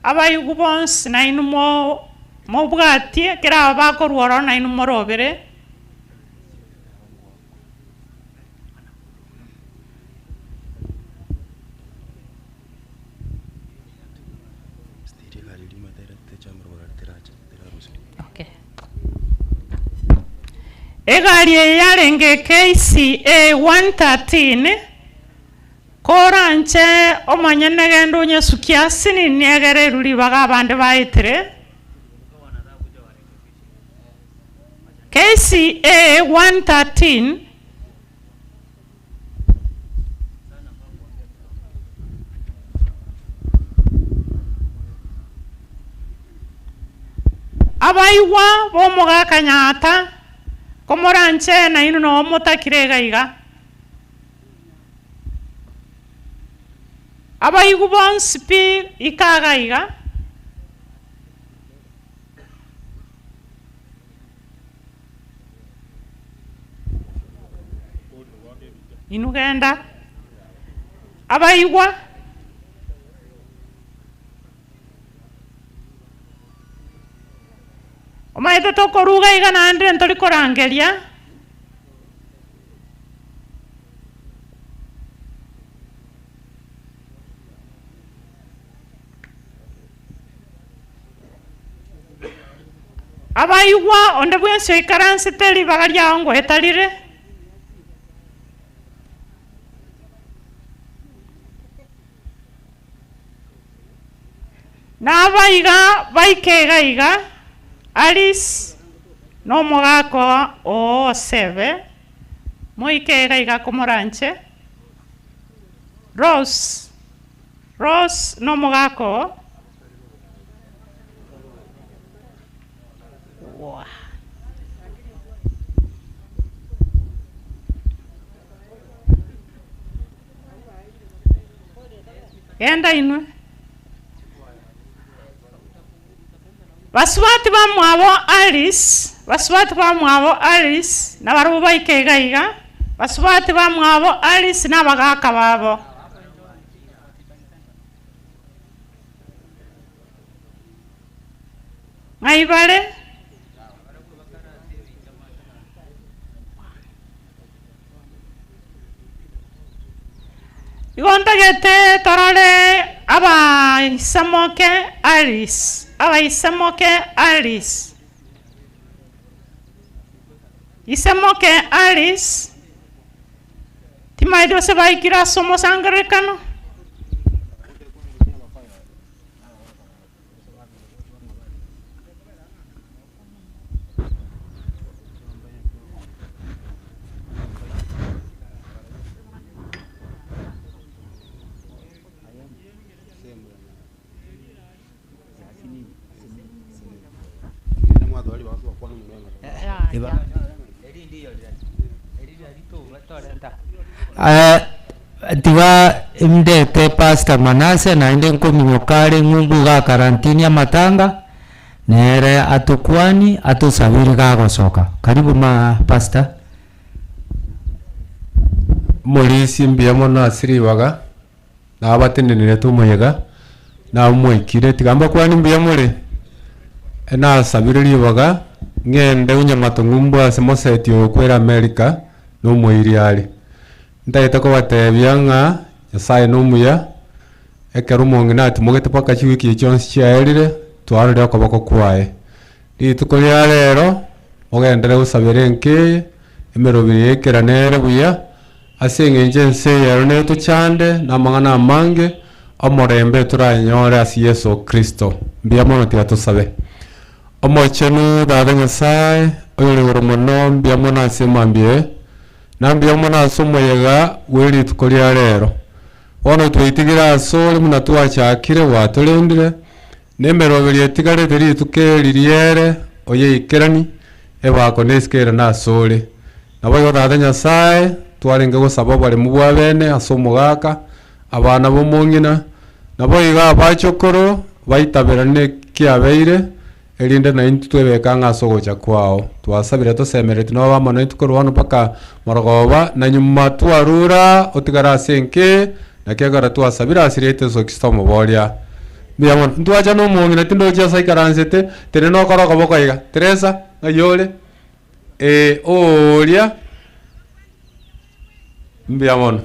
abaigwa bonsi nainwe mo mobwatie, ekero aba bakorwa ororo nainwe morobere. Egari eye yarenge KCA 113, koranche omonyene genda onyesukie asinini egere erwe ribaga abande baetire. KCA 113. Abaigwa b'omogaka Nyaata, komoranche nainwe noo motakire iga iga. Abaigwa bonsi pi ika iga iga. Inwe genda. Abaigwa. Omanyete tokoruga iga naende ntori korangeria. Abaigwa onde bwensi oikaransete ribaga riao ngoetarire. Nabaiga baike iga iga, Alice na omogaka oo Osebe, moike iga iga komoranche, Rose, Rose na omogaka oo. Genda inwe. Basubati bamwabo Alice, basubati bamwabo Alice, nabarabwo baike iga iga, basubati bamwabo Alice na abagaka babo. Ng'ai bare? Igo ntagete torore abaisamoke Alice, abaisamoke Alice, Isemoke Alice, timaeti gose baikire ase omosangererekano. Tiga ndete Pastor Manase naende nkominyoka are ng'umbu iga karantini amatanga, nere atokwanie atosabere gagosoka. Karibu ma Pastor. Omorisia mbuya mono ase ribaga, nabatenenerete omoyega, namoikire, tiga mbakwanie mbuya more, nasabire ribaga, ng'ende onyamato ng'umbu ase moseti oyo okwere America, na omoiri are. Ntagete kobatebia ng'a Nyasaye nomuya, ekero omong'ina atimogete mpaka chiwiki echi chionsi chiaerire, twarorire okoboko kwaye. Rituko ria rero, ogenderere gosabera enka eye, emeroberi eye ekera nere buya, ase eng'encho ense eye ero netochande na amang'ana amange, omorembe toranyore ase Yeso Kristo. Mbuya mono tiga tosabe. Omochenu Tata Nyasaye, oyore igoro mono, mbuya mono ase emambia eye. Na mbuya mono ase omoyega bwe rituko ria rero. Bono twaitigire asore buna twachakire gwatorendire, na emeroberio etigarete rituko eri riere oyeikerani, ebako na esike ere nasore. Naboigo Tata Nyasae, twarenge gosaba oboremu bwa bene ase omogaka, abana b'omong'ina, naboigo abachokoro baitaberane ekiabeire, erinde naintwe twebeke ang'e ase ogocha kwao. Twasabire tosemeretie nobe amo naintwe korwa bono mpaka morogoba, na nyuma twarure otigare ase enka, naki ekero twasabire ase rieta Yeso Kristo omoboria. Mbuya mono. Ntwacha na omong'ina tindochi ase aikaransete, tenena okore okoboko iga, Teresa, ng'ai ore? Ee, oria. Mbuya mono.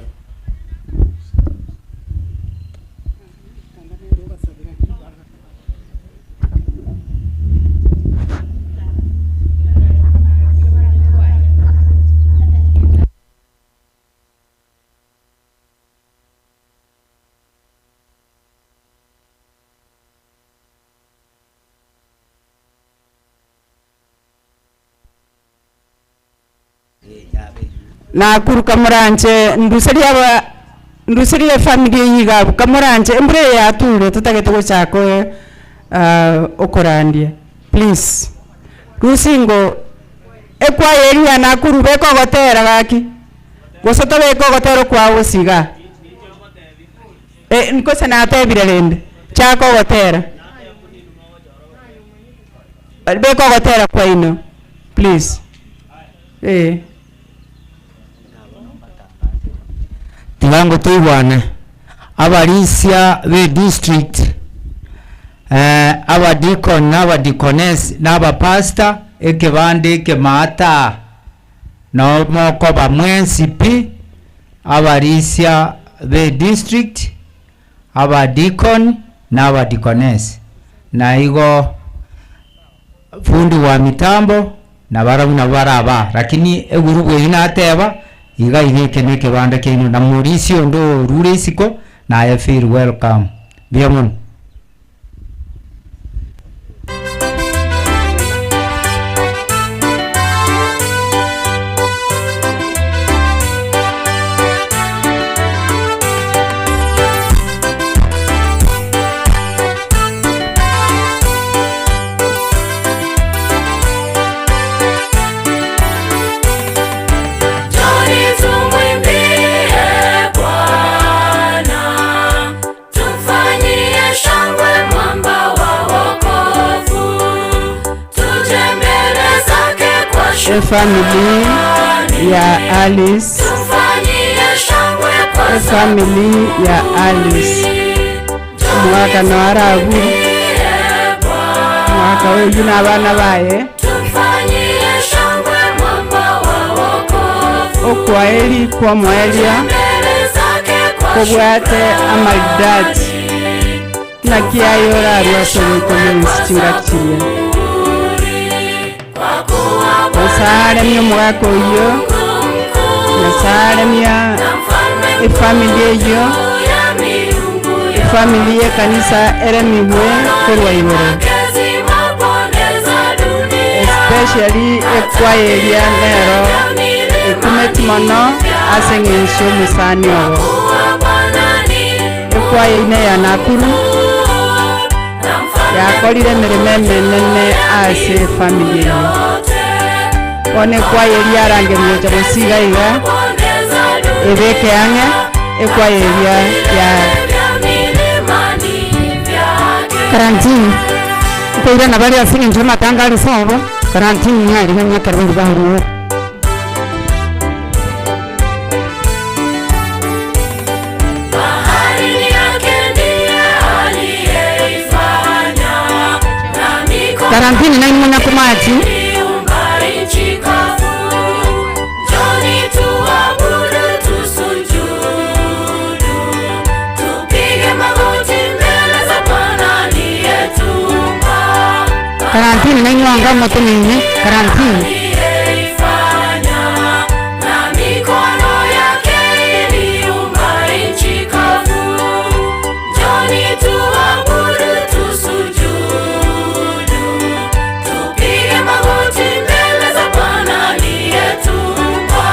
Nakuru kamoranche nduserie aba nduserie efamiri eyio iga abwo kamoranche embura eye yature totagete gochaka okorandia please. Rusingo ekwaya eria ya Nakuru beka ogotera gaki, gose tobeke ogotera okwao gose igaa. Gose natebire rende, chaka ogotera. Beka ogotera kwaino please eh. Tiga ngotoigwane, abarisia be district, abadeacon na abadeaconess na abapastor, ekebanda ekemaata noo mokoba mwensi pi, abarisia be district, Abadikoni na abadikonesi, na igo fundi wa mitambo nabarabwo nabo baraba, lakini egurubu eyio nateba, iga iga eke na ekebanda kiaino, na morisia onde orure isiko, naye feel welcome. Mbuya mono. Njoni tumwimbie Bwana, tumfanyie shangwe mwamba wa wokovu, tuje mbele zake kwa Efamily ya Alice, tumfanyie shangwe kwa efamily ya Alice, omogaka noyo arabwo, omogaka oyio na abana baye, tumfanyie shangwe mwamba wa wokovu, okwaeri kwa omoerio mbele zake kwa kobwate amaridadi naki aye orarue ase ogoika bw'ense chingaki chiria. Nyasae aremie omogaka oyio, Nyasae aremia efamily eyio, efamily y'ekanisa eremigwe korwa igoro, especially ekwaya eria nero ekumeti mono ase eng'encho y'omosani obo. Ekwaya eyio neya Nakuru, yakorire emeremo emenene ase efamily eyio. Bono ekwaya eria yarangerigwe gocha gosiga iga, ebeke ang'e ekwaya eria ya. Karantini, nkoirana bare ase eng'encho y'amatanga are sobo, karantini niarigania ekero baria barure. Bahari yake ndiye aliyeifanya, na mikono Karantini nainwe nyakomachi. iliumba nchi kavu. Njoni tuabudu, tusujudu, tupige magoti mbele za Bwana aliyetuumba. Karantini nainwe anga moteneine, karantini. Aliyeifanya, na mikono yake iliumba nchi kavu. Njoni tuabudu, tusujudu, tupige magoti mbele za Bwana aliyetuumba.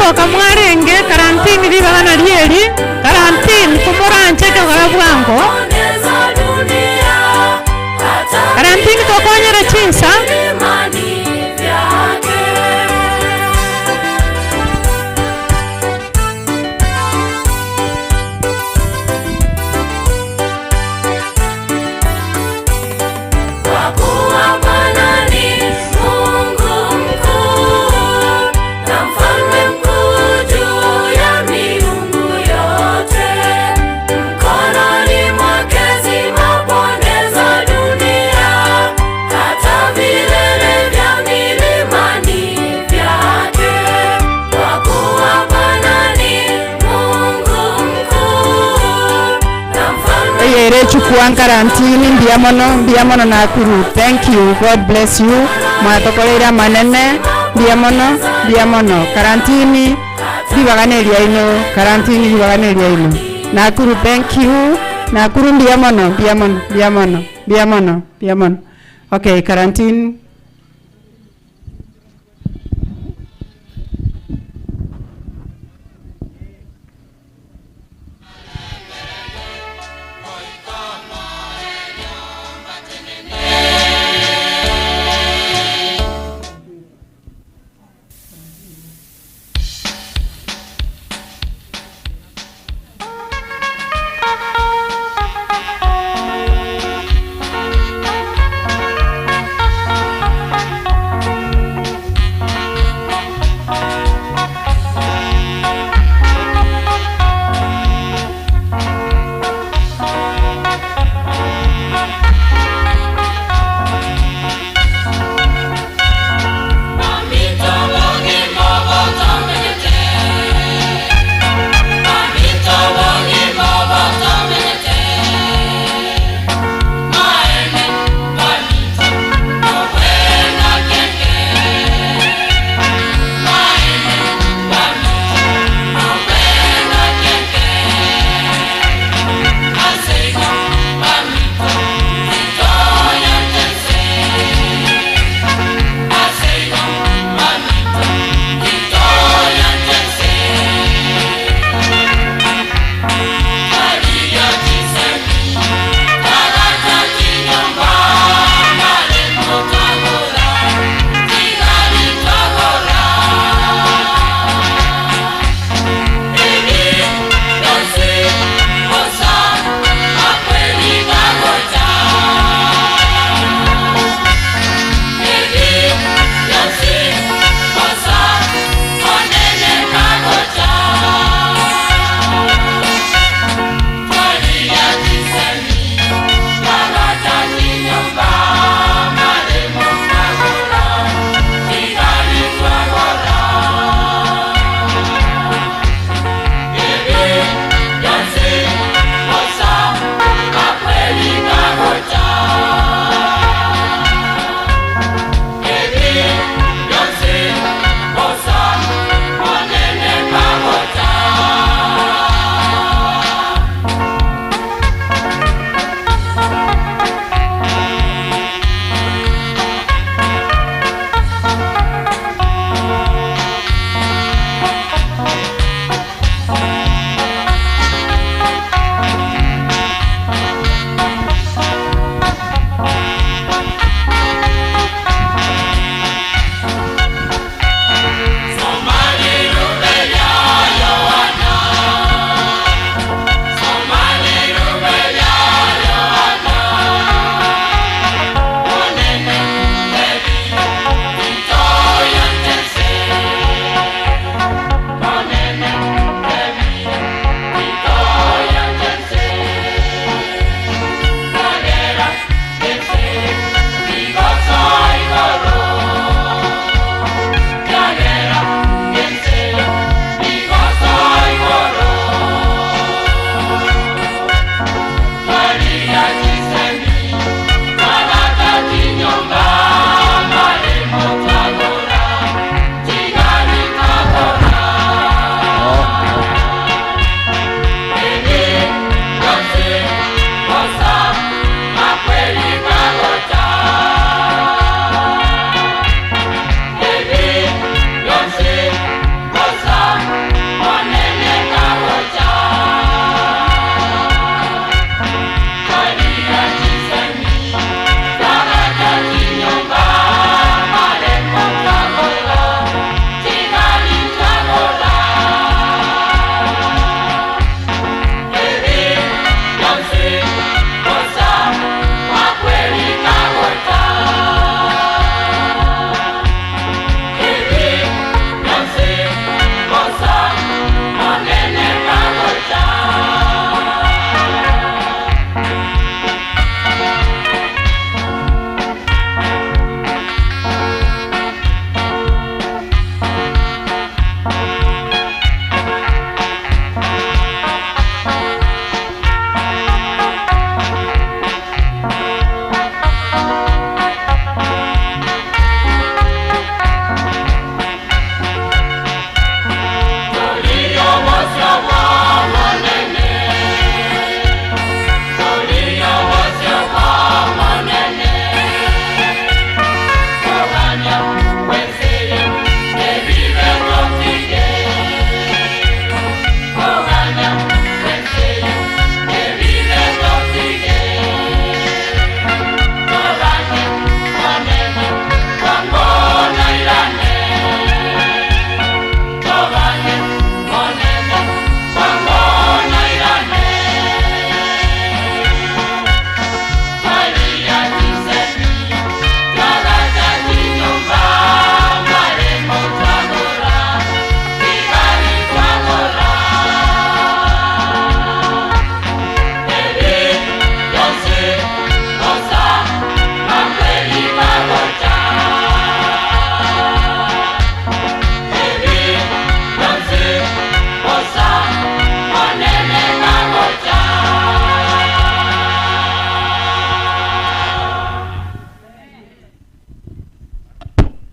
Nkosoka mwarenge karantini ribaga nario eri, karantini komoranche ekegora bwango, karantini tokonyere chinsa. Kwa kuwa Bwana ni Mungu mkuu na mfalme mkuu juu ya miungu yote. Mkononi mwake zimo bonde za dunia, hata vilele vya milimani vyake. Kwa kuwa Bwana ni Mungu mkuu na mfalme Eyere chukua karantini mbuya mono mbuya mono Nakuru thank you god bless you mwatokoreire amanene mbuya mono mbuya mono karantini ribaga na eriaino karantini ribaga na eriaino Nakuru thank you Nakuru mbuya mono mbuya mono mbuya mono mbuya mono mbuya mono okay karantini. Thank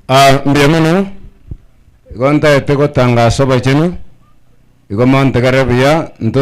Ah, mbuya mono, igo ntaete gotangasa obochenu, igo montegerere buya, nto.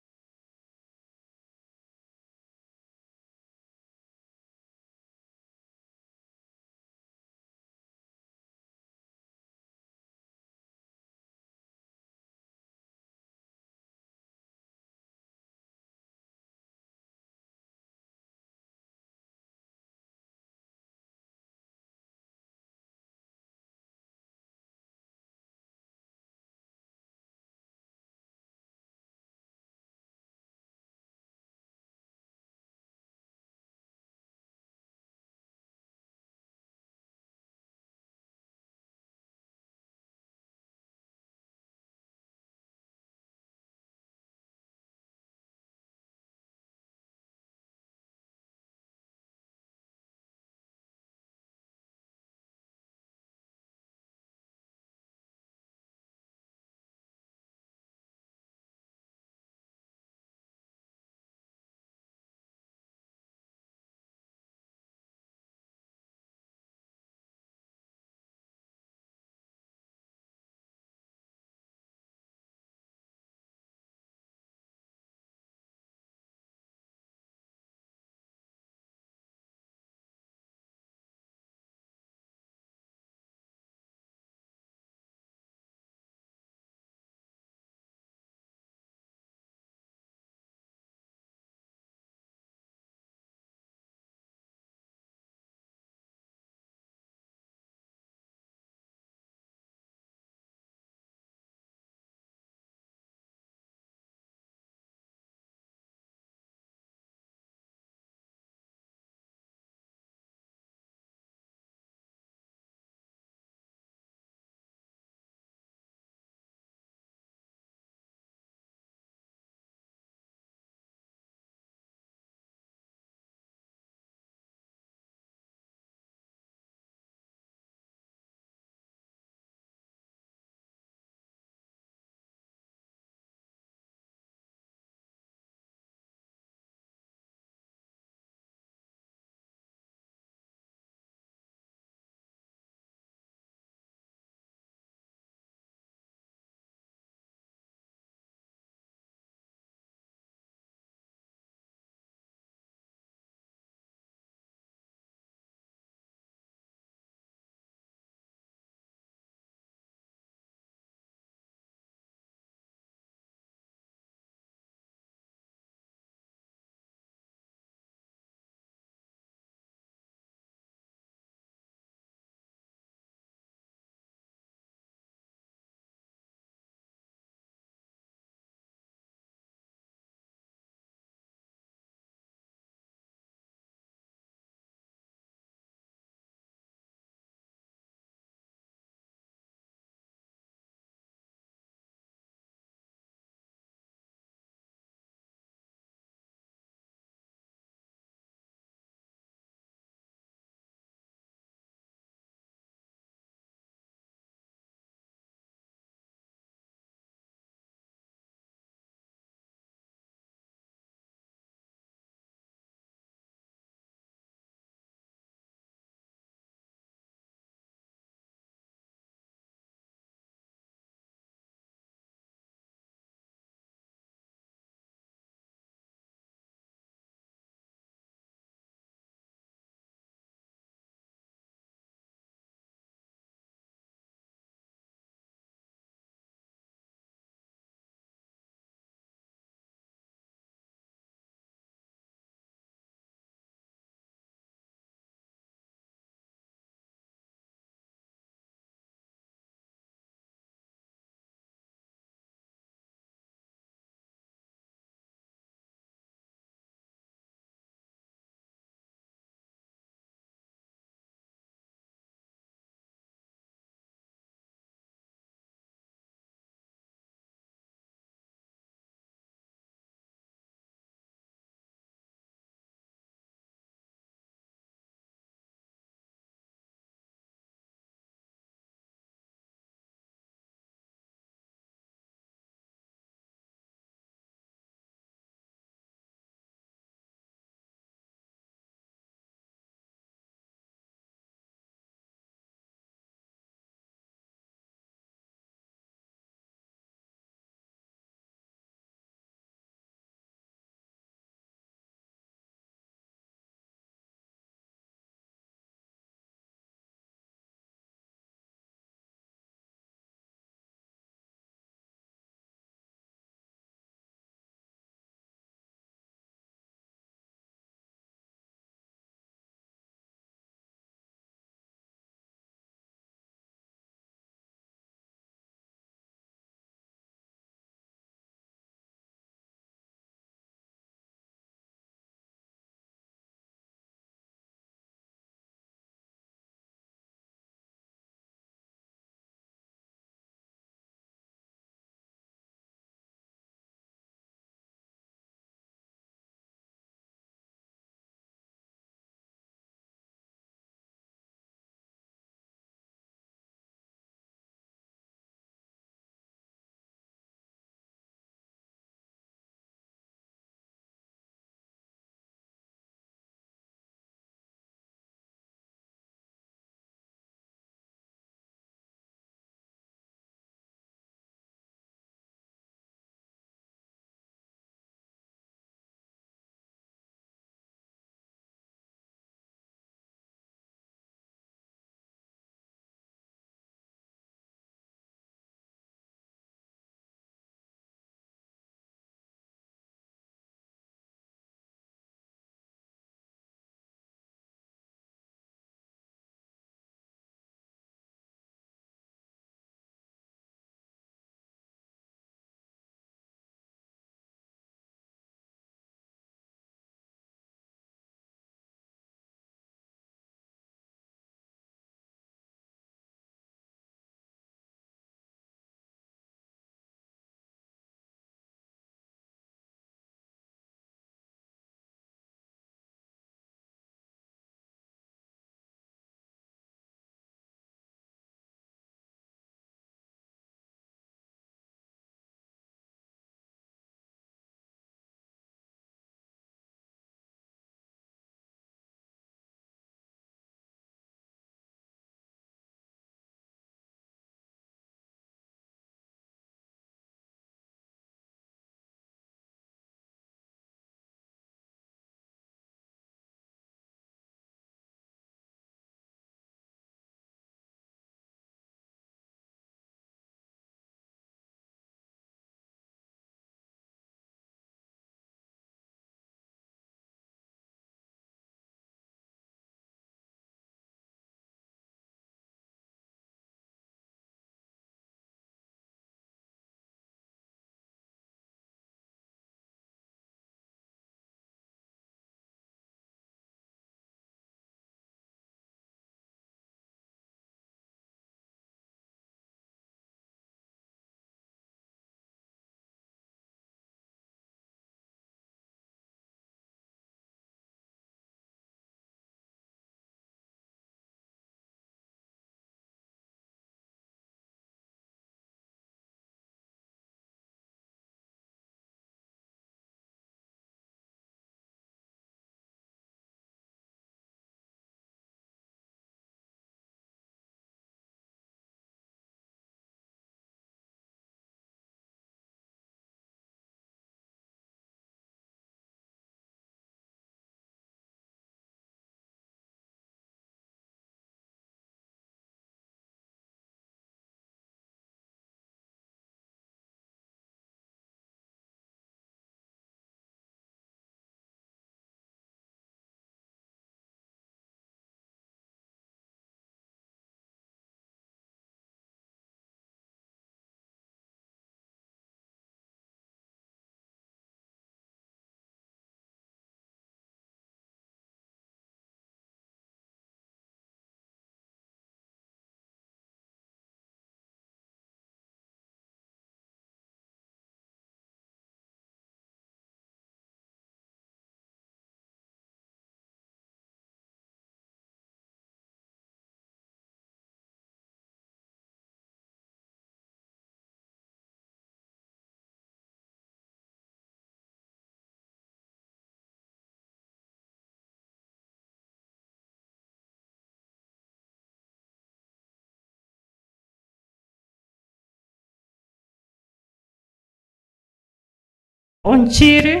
Onchiri,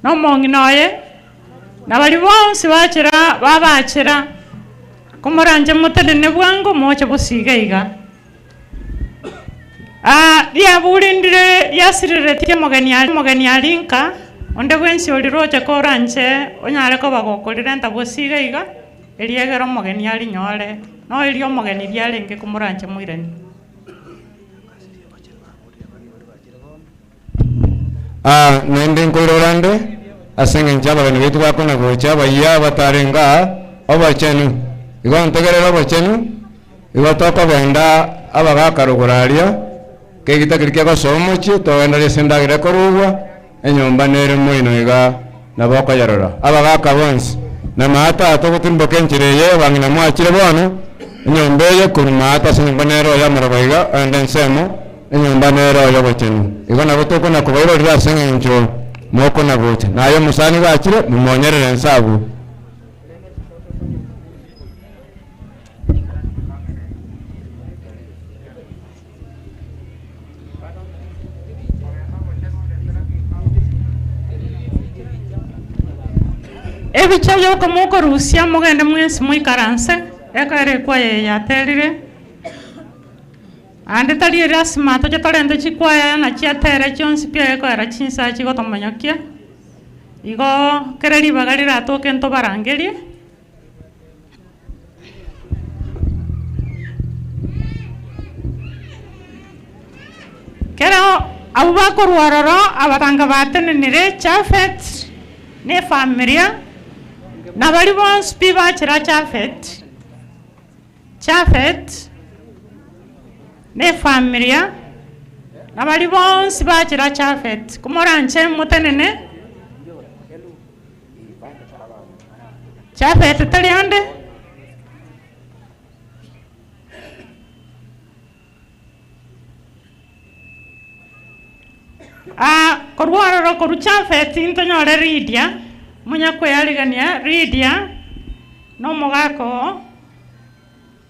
na omong'ina oye, na baria bonsi bachera babachera, komoranche motenene bwango moche bosio iga iga. Aa riaburi ndire riasiriretie omogeni aria omogeni aria nka, onde bwensi oriroche koranche onyare koba gokorirenta bosio iga iga, erio egere omogeni arinyore, noerio omogeni riarenge komoranche moiranie. Aa, naende nkoirora nde, ase engencho y'abageni baito bakona gocha abayia abatarenge aa, obochenu. Igo ntegerere obochenu, igo tokogenda abagaka rogoro aria, kegita keria kegosoa omochie, togenda ase endagera ekorugwa, enyomba nere moino iga nabo okoyerora. Abagaka bonsi, na maata togotirimboka enchera eye, abang'ina mwachire bono, enyomba eye korwa maata ase enyomba nere oyo amaroba iga, ogende ensemo, Enyomba nero y'obochenu. Igo nabo tokona kobairorera ase engencho mokona gocha. Na aye omosani gwachire, momonyerere inse abwo. Ebicha yokomokorusia mogende mwensi moikaranse, ekero ekwaya eye yaterire. Naende tari erasima toche torente chikwaya na chiatere chionsi pi egekoera chinsa chigotomonyokia, igo kera ribaga riratoke ntobarangerie. Kero abwo bakorwa ororo abatanga batenenire Jafet na efamilia, na baria bonsi pi bachera Jafet. Jafet, na efamilia, na baria bonsi bachera Jafet, komoranche motenene. Jafet tari ande? Ah, korwa ororo korwa Jafet ntonyore Lidia, monyakwearigania Lidia, na omogaka oo.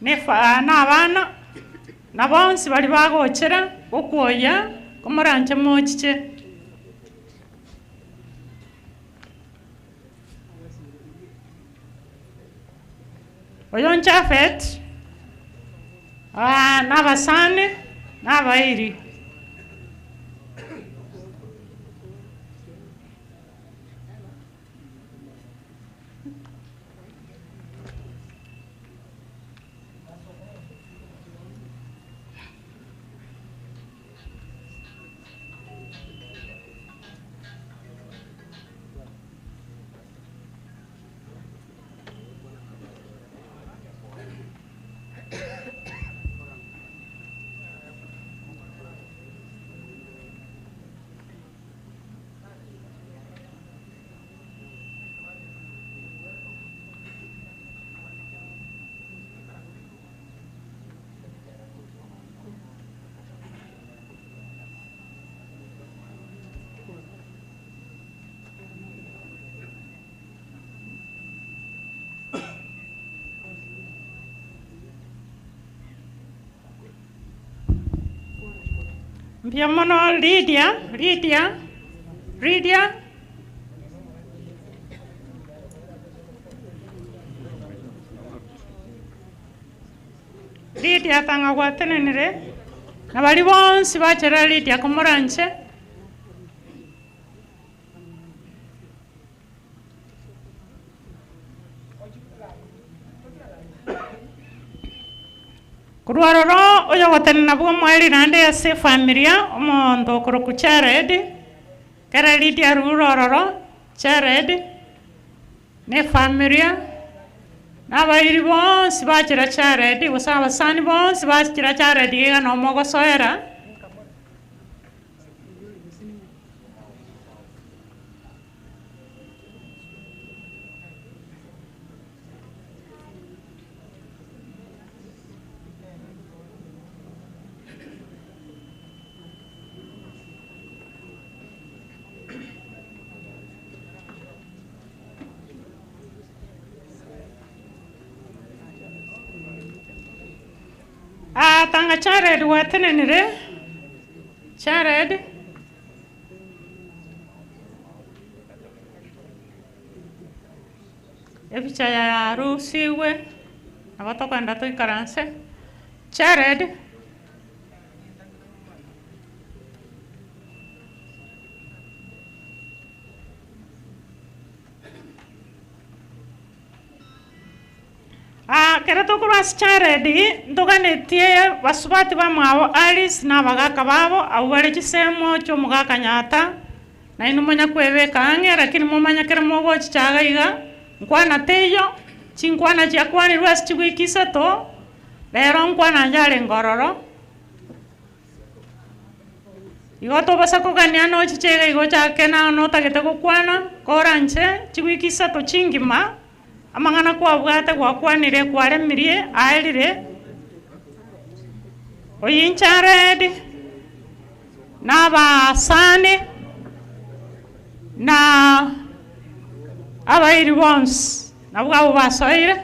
Nefa na abana, na bonsi baria bagochera gokwoyia, komoranche mochiche. Oyo Jafet, na abasani, na abairi. Mbuya mono Lydia, Lydia, Lydia. Lydia tang'a gwatenenire, na baria bonsi bachera Lydia komoranche. Korwa ororo oyogotenena bw'omoerio naende ase efamilia, omonto okorokwa Jared, ekero Lydia arure ororo, Jared, na efamilia, na abairi bonsi bachera Jared, gose abasani bonsi bachera Jared iga nomogosoera. Aa tanga Jared gwatenenire, Jared. Ebicha yarusigwe, nabo tokogenda toikaranse. Jared. Aa, ekero tokorwa ase Jared, ntoganetie basubati bamwabo Alice na abagaka babo, abwo bare chisemo chi'omogaka Nyaata, nainwe monya kwebeka ang'e, lakini momanye ekero mogochicha iga iga, nkwana teiyo, chinkwana chiakwanirwe ase chiwiki isato, rero nkwana yarenge ororo. Igo tobasa kogania nochiche iga iga ochake nao notagete gokwana, koranche chiwiki isato chingima, amang'ana kwabwate gwakwanire kwaremirie aerire, oyio Jared, na abasani, na abairi bonsi, nabwo abwo basoire.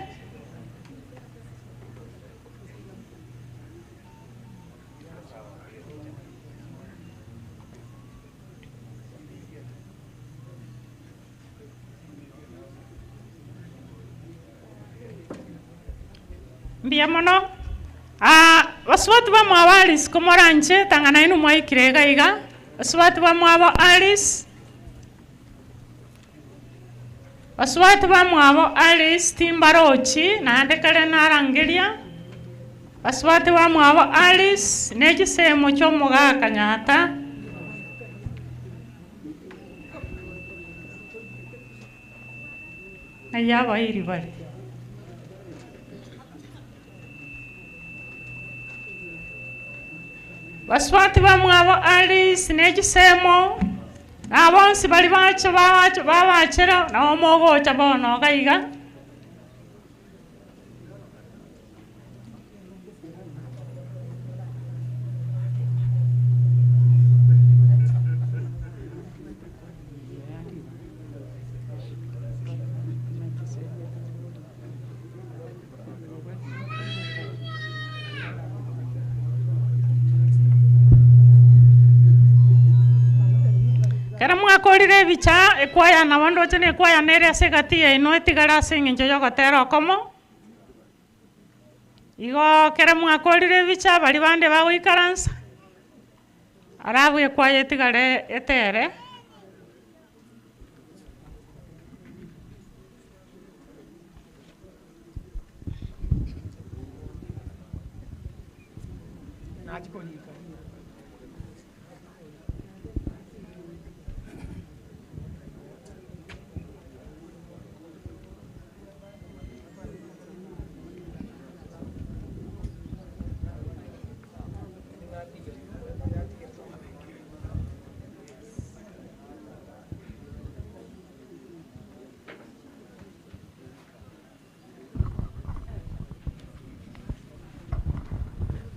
Mbuya mono. Ah, basubati bamwabo Alice komoranche tang'ana inwe mwaikire iga iga. Basubati bamwabo Alice, basubati bamwabo Alice timbarochi naende kare narangeria. Basubati bamwabo Alice ne chisemo chi'omogaka Nyaata. Ng'ai abairi bare? Basubati bamwabo Alice ne chisemo, na bonsi baria bacha bacha babachera, nabo mogocha bono iga iga. Ekero mwakorire ebicha, ekwaya nabo ndoche na ekwaya nere ase egati yaino etigare ase eng'encho y'ogotera okomo. Igo ekero mwakorire ebicha baria bande bagoikaransa, alafu ekwaya etigare etere.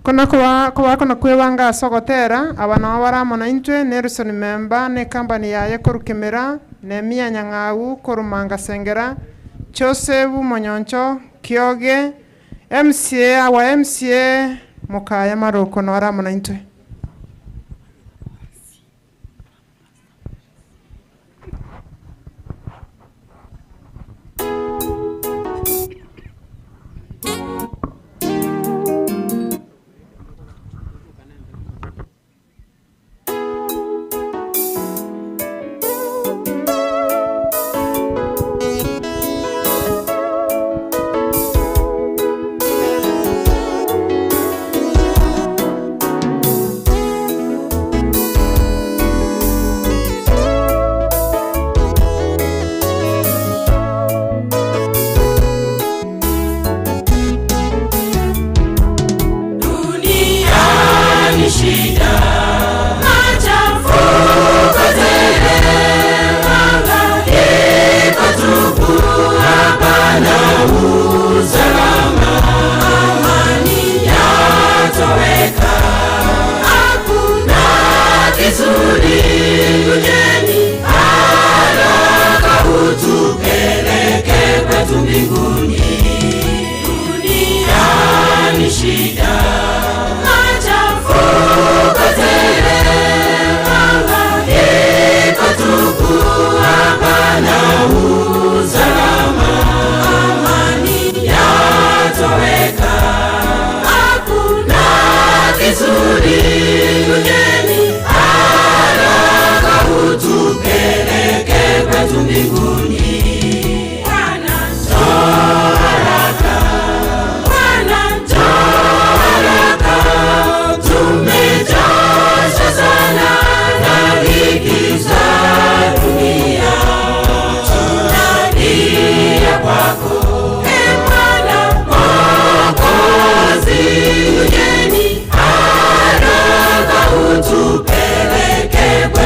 Kona koba kobakona kwebanga ase ogotera, aba nabo bare amo naintwe, Nelson Memba na ecompany yaye korwa Kemera, Nehemia Nyang'au korwa Manga Sengera, Joseph Monyoncho Kioge, MCA our MCA Mokaya Maroko nore amo naintwe.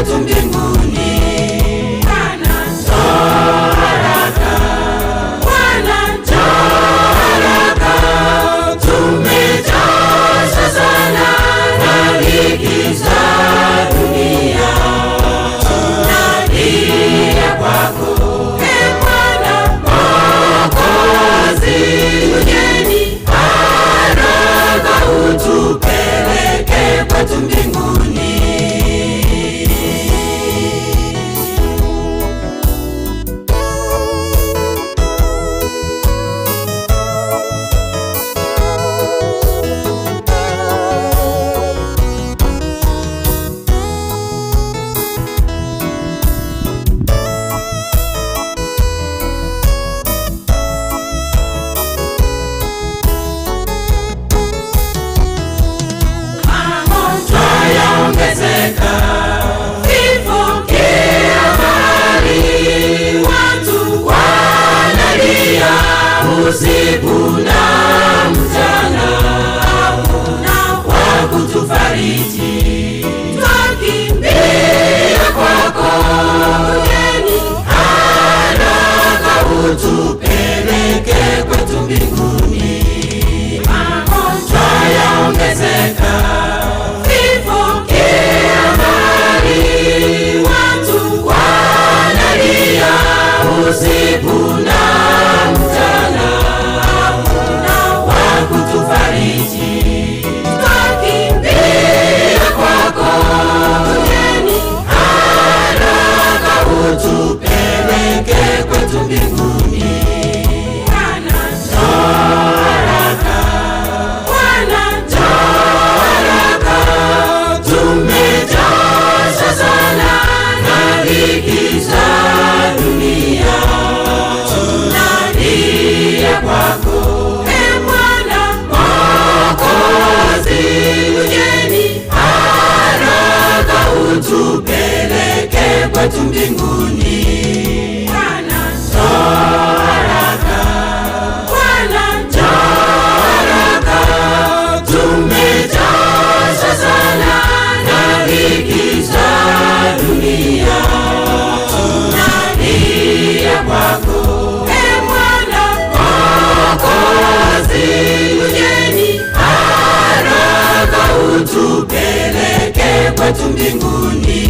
kwetu mbinguni. Bwana njoo haraka, Bwana njoo haraka, tumechoshwa sana na dhiki za dunia, tunalia kwako e Bwana Mwokozi, ujeni haraka utupeleke kwetu mbinguni. Magonjwa yaongezeka, vifo kila mahali, watu wanalia usiku na mchana, hakuna wa kutufariji, twakimbia kwako, ujeni haraka utupeleke kwetu mbinguni. Magonjwa yaongezeka, vifo kila mahali, watu wanalia usiku na mchana, hakuna wa kutufariji, twakimbia kwako, ujeni haraka utupeleke kwetu mbinguni. Bwana njoo haraka, Bwana njoo haraka, tumechoshwa sana na dhiki za dunia, tunalia kwako e Bwana Mwokozi, ujeni haraka utupeleke kwetu mbinguni. Bwana njoo haraka, Bwana njoo haraka, tumechoshwa sana na dhiki za dunia, tunalia kwako e Bwana Mwokozi, ujeni haraka utupeleke kwetu mbinguni.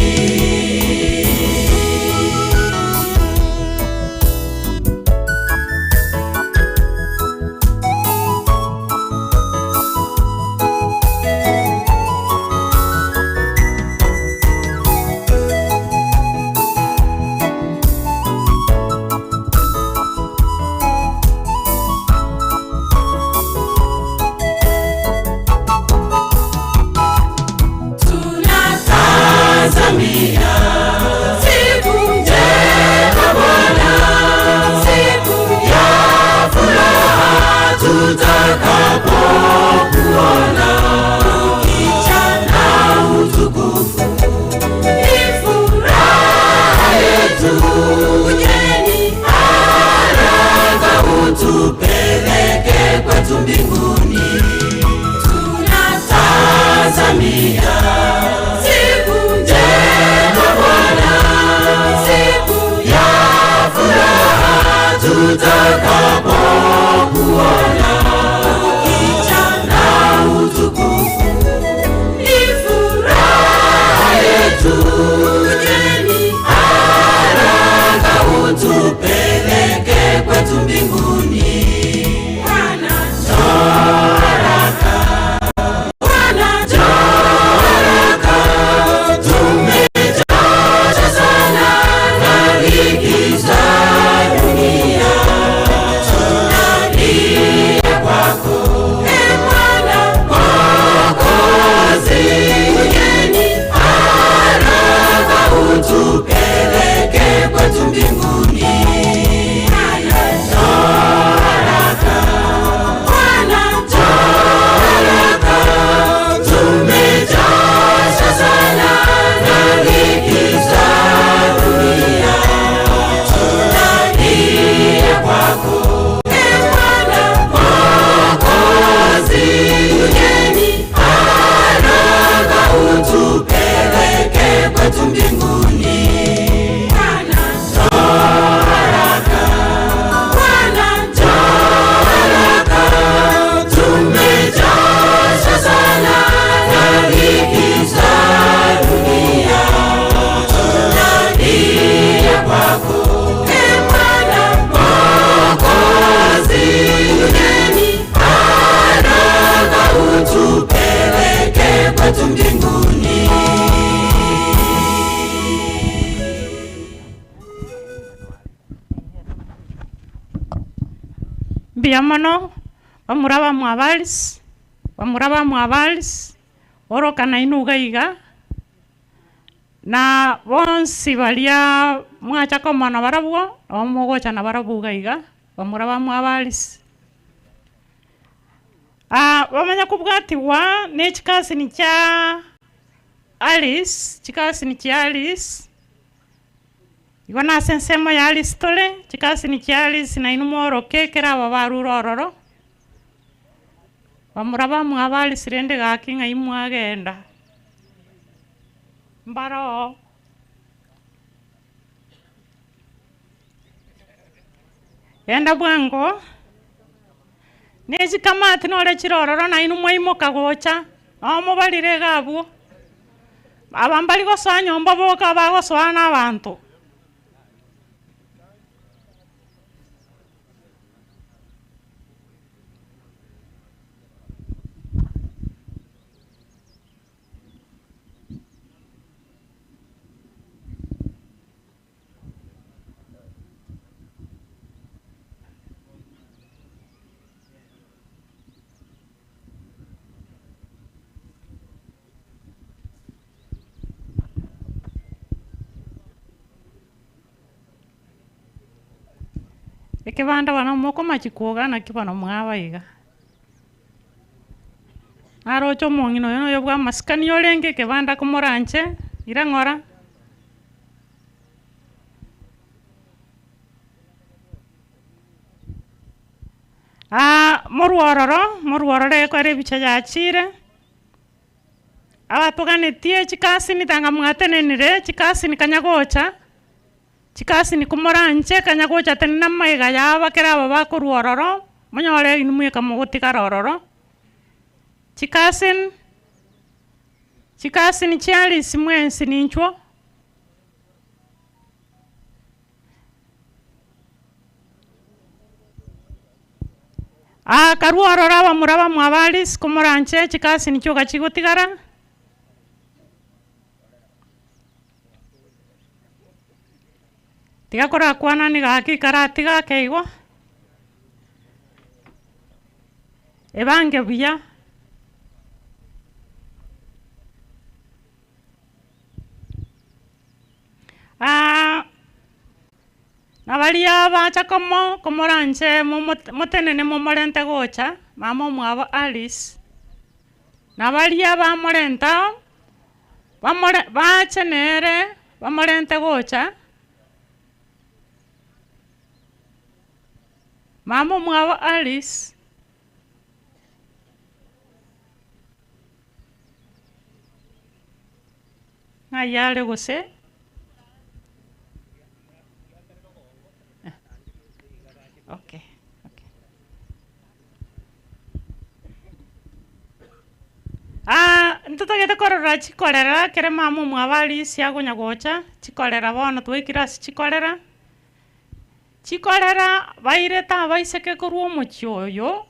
Mbuya mono, bamura bamwabo Alice, bamura bamwabo Alice, oroka nainwe iga iga, na bonsi baria mwacha komoa nabarabwo, nabo mogocha nabarabwo iga iga, bamura bamwabo Alice. Bamanya kobwatigwa ne chikasini chia Alice, chikasini chia Alice, igo nase ensemo ya Alice tore, chikasini chia Alice nainwe mworoke ekero aba barure ororo, bamura bamwabo Alice rende gaki ng'ai mwagenda, mbare oo. Genda bwango, ne chikamati nore chire ororo nainwe mwaimoka gocha, nabo mobarire iga abwo. Aba mbari gosoa nyomba boka bagosoa na abanto. Ekebanda bono mokomachi kwoga naki bono mwaba iga. Naroche omong'ina oyo noyo bwa amasikani orenge ekebanda komoranche, ira ng'ora. Morwe ororo, morwe ororo ekero ebicha yachire, abatoganetie chikasini tanga mwatenenire, chikasini kanya gocha, chikasini komoranche kanya gocha tenena amaiga yabo ekero aba bakorwa ororo, monyore inwe mweka mogotigara ororo. Chikasini, chikasini chia Alice mwensi ninchwo. Akarua ororo abamura bamwabo Alice komoranche chikasini chioka chigotigara. Tiga korakwanani gaki karatiga ake igo, ebange buya. Na baria bacha komo komoranche momo motenene momorente gocha, mama omwabo Alice, na baria bamorenta bamore bache nere bamorente gocha, mama omwabo Alice. Ng'ai are gose? Okay, okay. Ntotagete korora chikorera ekere mama omwabo Alice agonya gocha, chikorera bono twaikire ase chikorera, chikorera bairete abaiseke korwa omochie oyo,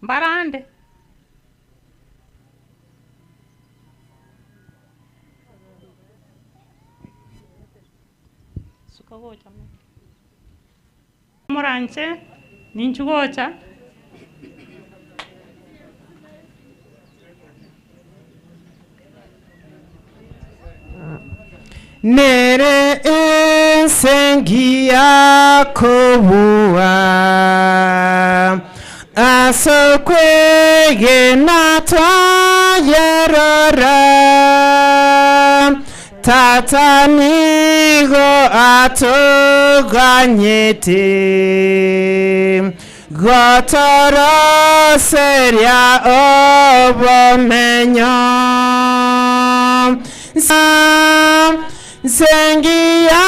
mbarande. Suka gocha mo. Moranche, ninchu gocha. Nere ense engiya kobua, as'okwegena twayerora. Tata nigo atoganyete, gotoroseria obomenyo. Nsengiya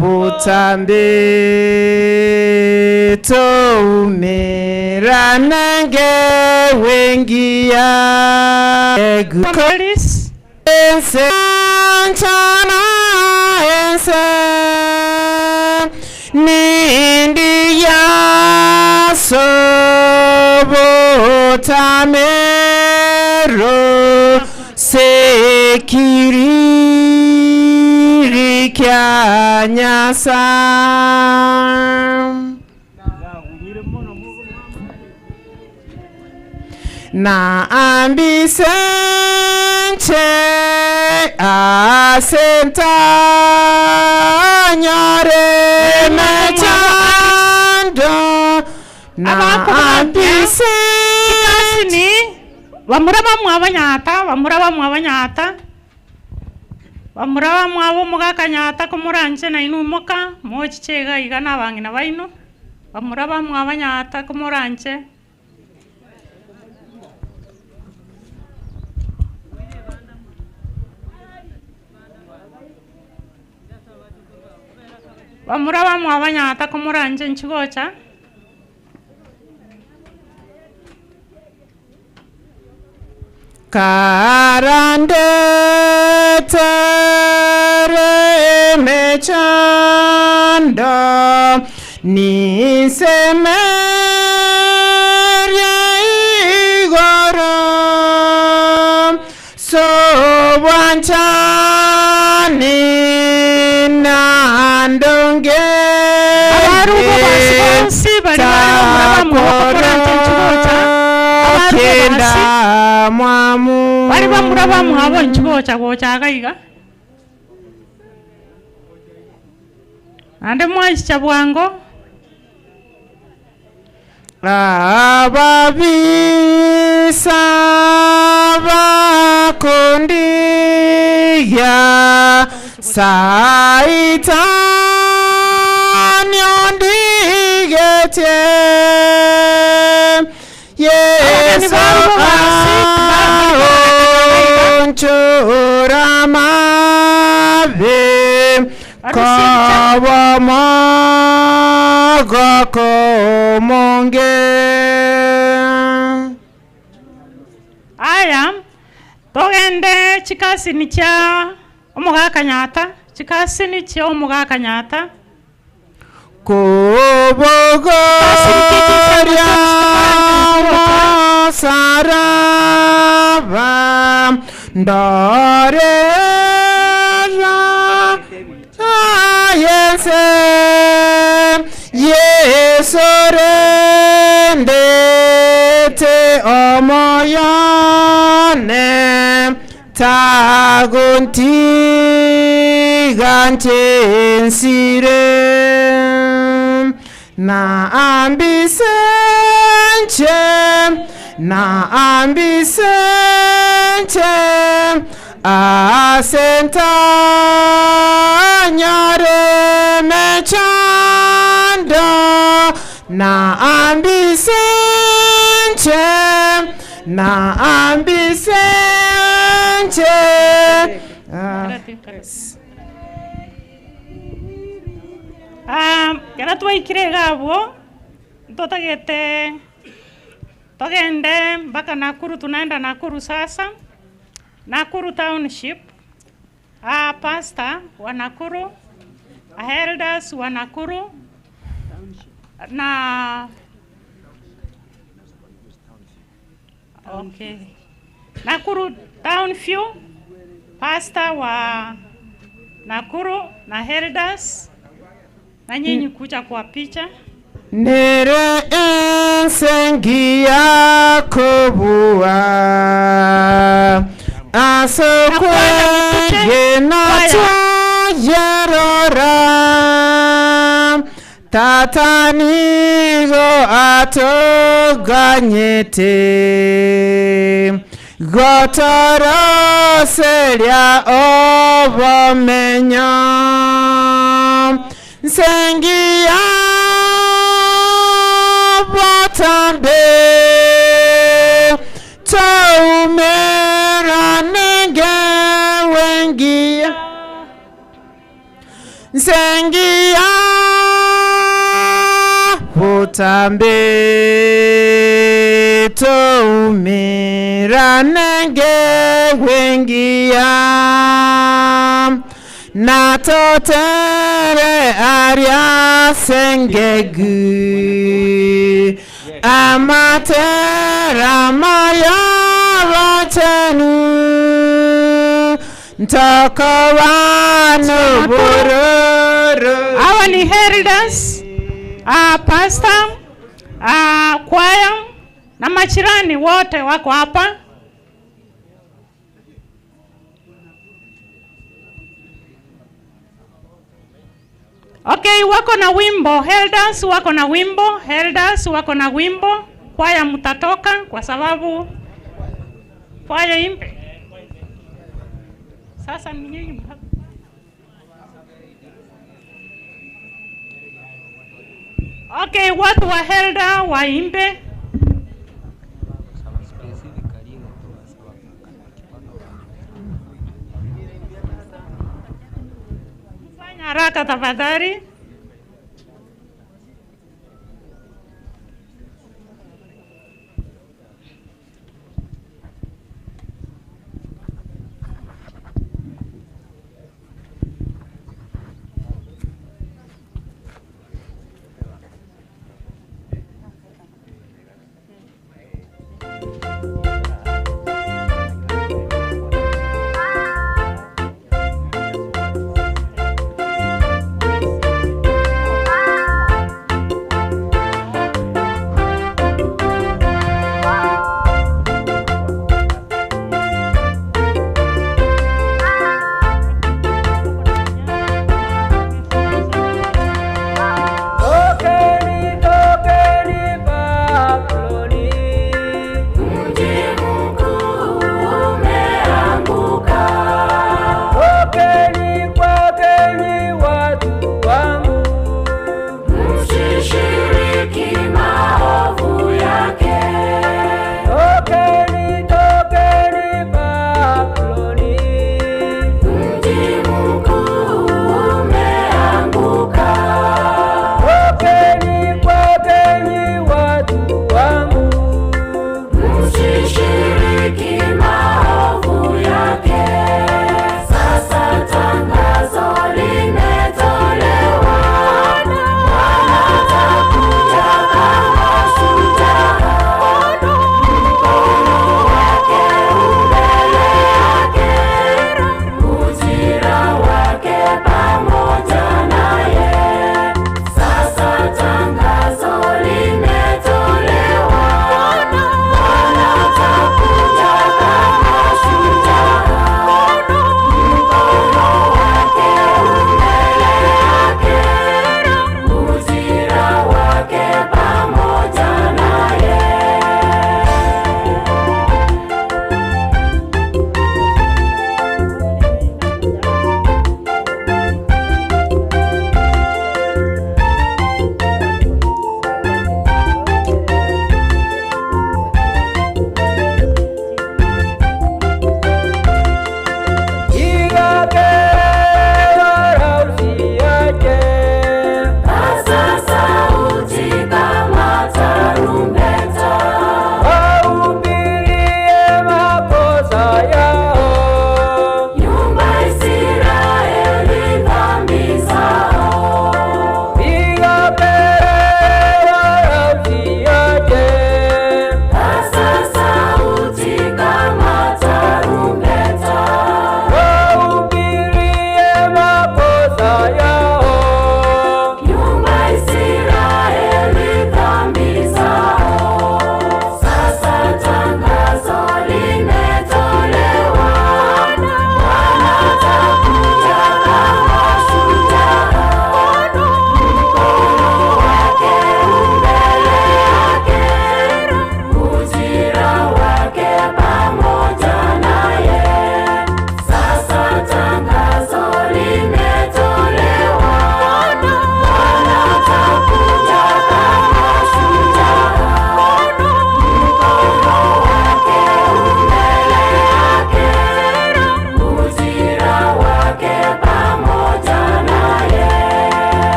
botambe toumerane ngewengiya. Police. Ense nchana ense nindi yasobotamero sekiriri kya Nyasaye. Na ambisenche ase ntanyore emechando na ambisenche Chikasini bamura bamwabo nyata bamura bamwabo nyata bamura bamwabo omogaka nyata komoranche nainwe moka mochiche iga iga na abang'ina baino bamura bamwabo nyata komoranche. Bamura bamwabo nyata komoranche nchigocha. Karandetere emechando nisemerie igoro sobwanchani nandonge Abarugo basi bonsi bari bari bamura bamwabo komoranche nchigocha abarugo basi mwamu bari bamura bamwabo nchigocha gocha iga iga naende mwachicha bwango Ababisa bakondigia Saitani ondigetie Abageni Yesu barugo basi aonchora mabe Kobo omonge Aya, togende chikasini chia omogaka nyata, chikasini chia omogaka nyata. Kobogoria mosaraba ndorera ayense Yesu rendete omoyone tagontiga nchensire na ambisenche na ambisenche asentanyare mechando na ambisenche na ambisenche Ah. Ah, kera twaikire iga abwo, ntotagete togende mpaka Nakuru, tunaenda Nakuru sasa, Nakuru Township. Ah, pastor wa Nakuru, elders wa Nakuru na okay. Nakuru Town View, pastor wa Nakuru na elders na nyinyi kuja kwa picha. Nere ensengi yakobua asokweye natwayerora tatanigo atoganyete gotoroseria obomenyo nsengiya botambe toumeranenge wengiya nsengiya botambe toumeranenge wengiya natotere aria sengegu amatera mayabatenu ntokobano bururu Hawa ni elders, pastor, choir Na majirani wote wako hapa. Okay, wako na wimbo elders, wako na wimbo elders, wako na wimbo kwaya, mtatoka kwa sababu kwaya imbe. Sasa ni nyinyi Okay, watu wa elder waimbe. Fanya haraka tafadhali.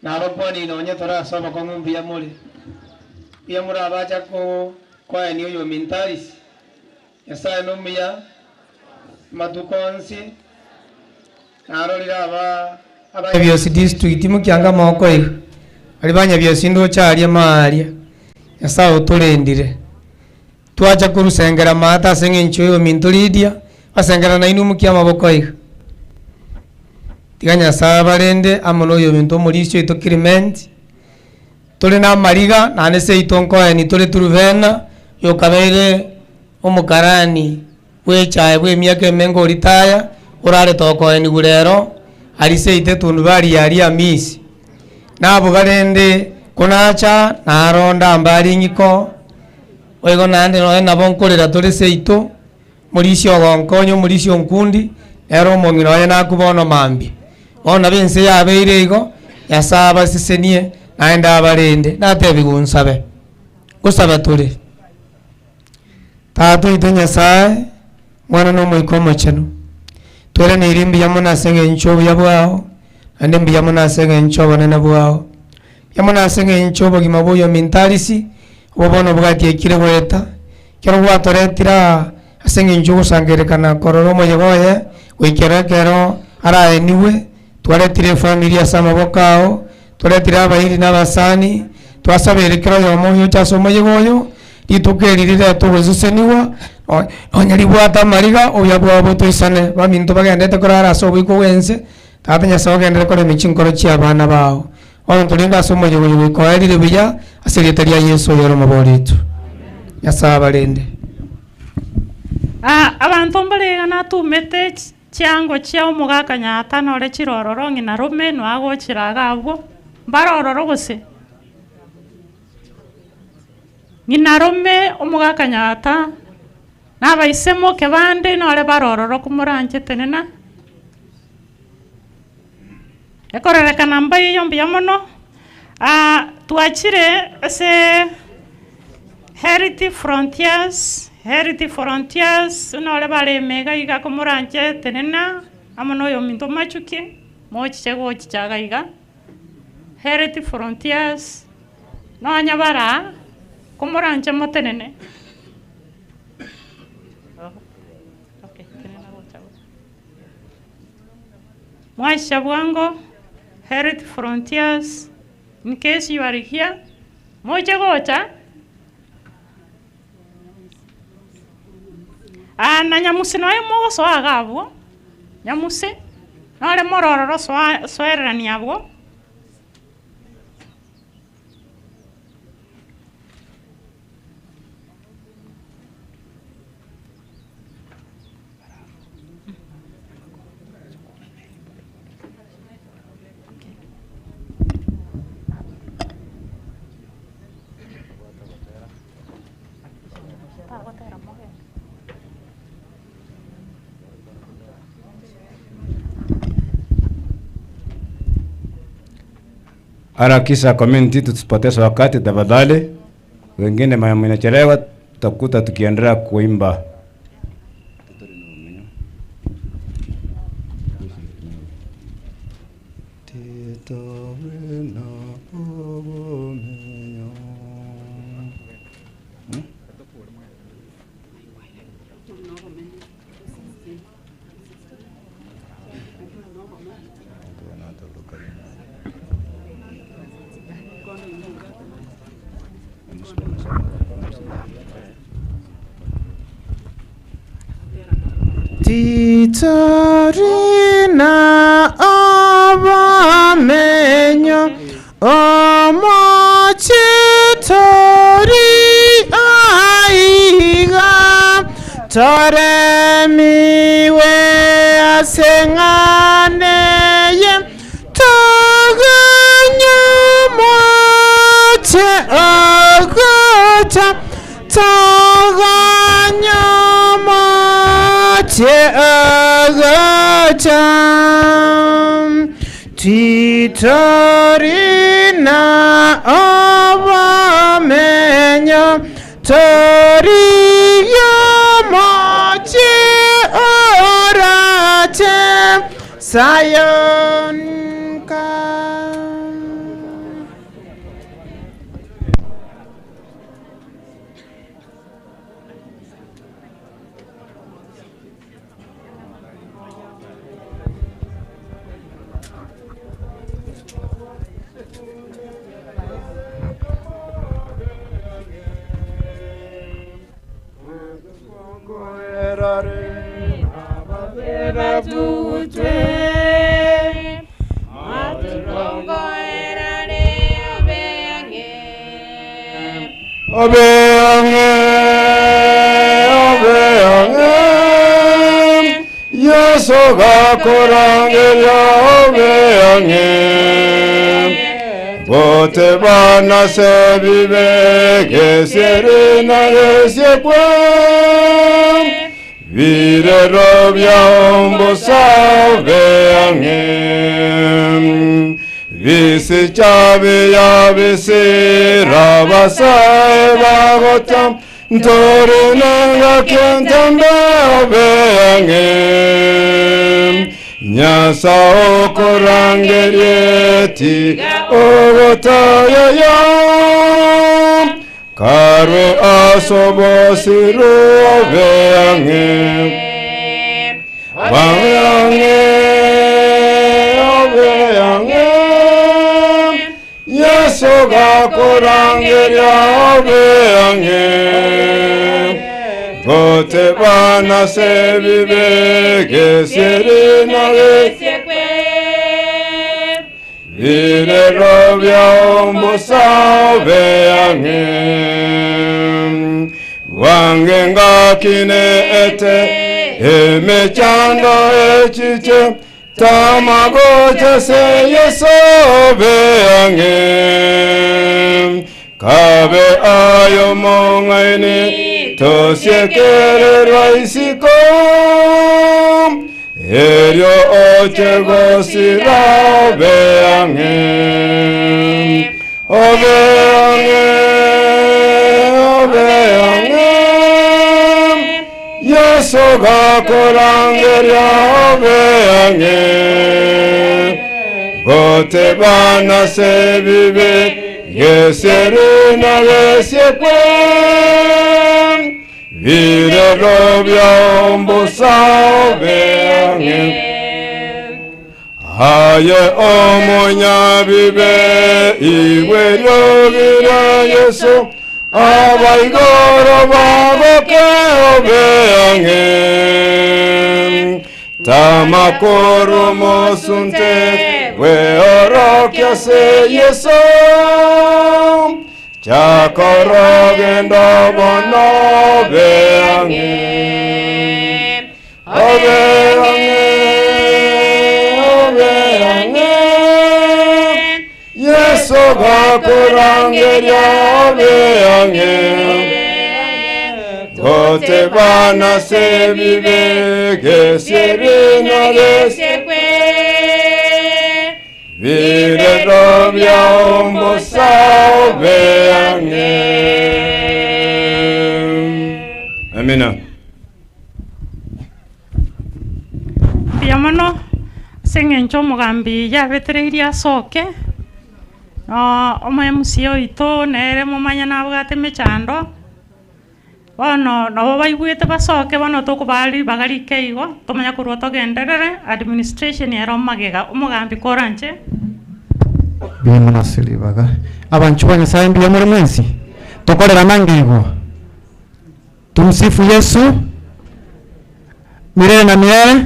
Nabakwanire nonye tore ase obokong'u mbuya more, mbuya morabacha koenia oyominto Alice. Nyasae nomuya amatuko onsi, narorire aba Nyabiosi district mokianga amagoko iga, baria ba Nyabiosi ndoche aria maaria, Nyasae otorendire. Twacha korusengera amato ase eng'encho y'ominto Lydia, basengera nainwe mokia amaboko iga. Tiga Nyasae abarende amo na oyominto omorisia oito Clement, tore na amariga naende seito nkoeni tore Truvena, oyokabeire omokarani bw'echae bw'emiaka emenge o retire, orare tokoenigwa rero, aria seito etundubari yaria Amisi. Naboga rende konacha naronda ambare ing'iko, boigo naende nonye nabo nkorera tore seito, Omorisia ogonkonya, omorisia onkundi, nere omong'ina oye nakwe bono mambia. Bono nabo ense yabeire igo, Nyasae abasesenie, naende abarende. Natebigwe nsabe, ngosaba tore. Tata oito Nyasae, Mwana na Omoika Omochenu, toiraneirie mbuya mono ase eng'encho y'obuya bwao, naende mbuya mono ase eng'encho y'obonene bwao. Mbuya mono ase eng'encho y'obogima bwa oyominto Alice, obo bono bwatiekire goeta, Ekero gwatoretire aa ase eng'encho y'ogosangererekana korora omoyega oye, goikera ekero araenigwe, twaretire efamiri ase amaboko ao, twaretire abairi na abasani, twasabeire kera oyomo oyocha ase omoyega oyo, rituko eri rirete ogosesenigwa, nonya ribwate amariga, obuya bwao botoisane. Baminto bagenderete korara ase oboiko bw'ense, Tata Nyasae ogenderere koremia chinkoro chi'abana bao. Bono ntorenge ase omoyega oyo goika oerire buya, ase erieta ria Yeso oyore omobori oito. Nyasae abarende. Ah, abanto mbare iga natumete chiango chia omogaka Nyaatana ore chirororo ng'ina rome noagochira iga abwo, mbare ororo gose? Ng'ina rome omogaka Nyaata, na abaise moke bande nore bare ororo komoranche tenena. Ekororekana mbaiyio mbuya mono, twachire ase Health Frontiers, Health Frontiers buna oria bareme iga iga komoranche tenena amo na oyominto Machuki, mochiche gochicha iga iga, Health Frontiers, nonya bare aa, komoranche motenene. Okay, tenena gocha gocha. Mwacha bwango, Health Frontiers, in case you are here, moche gocha. Ah, na Nyamusi noyo mogosoa iga abwo, Nyamusi, nore more ororo soa soererania abwo. Harakisha community tusipoteze wakati tafadhali. Wengine mnachelewa, tutakuta tukiendelea kuimba. Titori na obomenyo, omochie tori aiga, toremiwe ase eng'ana eye, toganye omochie ogocha, toganye omochie ogocha. Titori na obomenyo, torigia omochie orache Sayoni ka. Obe ang'e, obe ang'e, Yeso gakorangeria obe ang'e. Gotebana se bibe gesiere na gesiekwe, birero bya ombosa obe ang'e. Bisichabe ya bisira basae bagota ntorenanga kentambe obe ang'e. Nyasa okorangerieti ogotayoyo karwe asobosiru obe ang'e. Obe obe ang'e. Yesu gakorangeria obe ang'e. Gotebana se bibe gesiere na gesiekwe. Birero bya ombosa obe ang'e. Wange ngakine ete emechando echiche tamagoche se Yesu obe ang'e. Kabe ayo mong'aini tosiekererwa isiko erio oche gosira obe ang'e. Obe ang'e, obe ang'e. Yesu gakorangeria obe ang'e. Gotebana se bibe gesiere na gesiekwe. Birero bya ombosa obe ang'e. Aye omonyabibe igwe ryogira Yesu abaigoro bagoke obe ang'e. Tamakoro mosunte we orokia se Yesu chakorogendo bono obe ang'e. Obe ang'e, obe ang'e. Yesu gakorangeria obe ang'e. Gotebana se bibe gesiere na gesiekwe. Birero bya ombosa obe ang'e. Amina. Mbuya mono ase eng'encho omogambi yabetereirie asoke, omo MC oito nere momanye nabwate emechando, bono nabo baigwete basoke bono tokobaa ribaga rike igo, tomanye korwa togenderere, administration ere omagega, omogambi koranche. Mbuya mono ase ribaga. Abanchwa ba Nyasaye mbuya more mwensi? Tokorerana ange igo. Tumsifu Yesu milele na milele.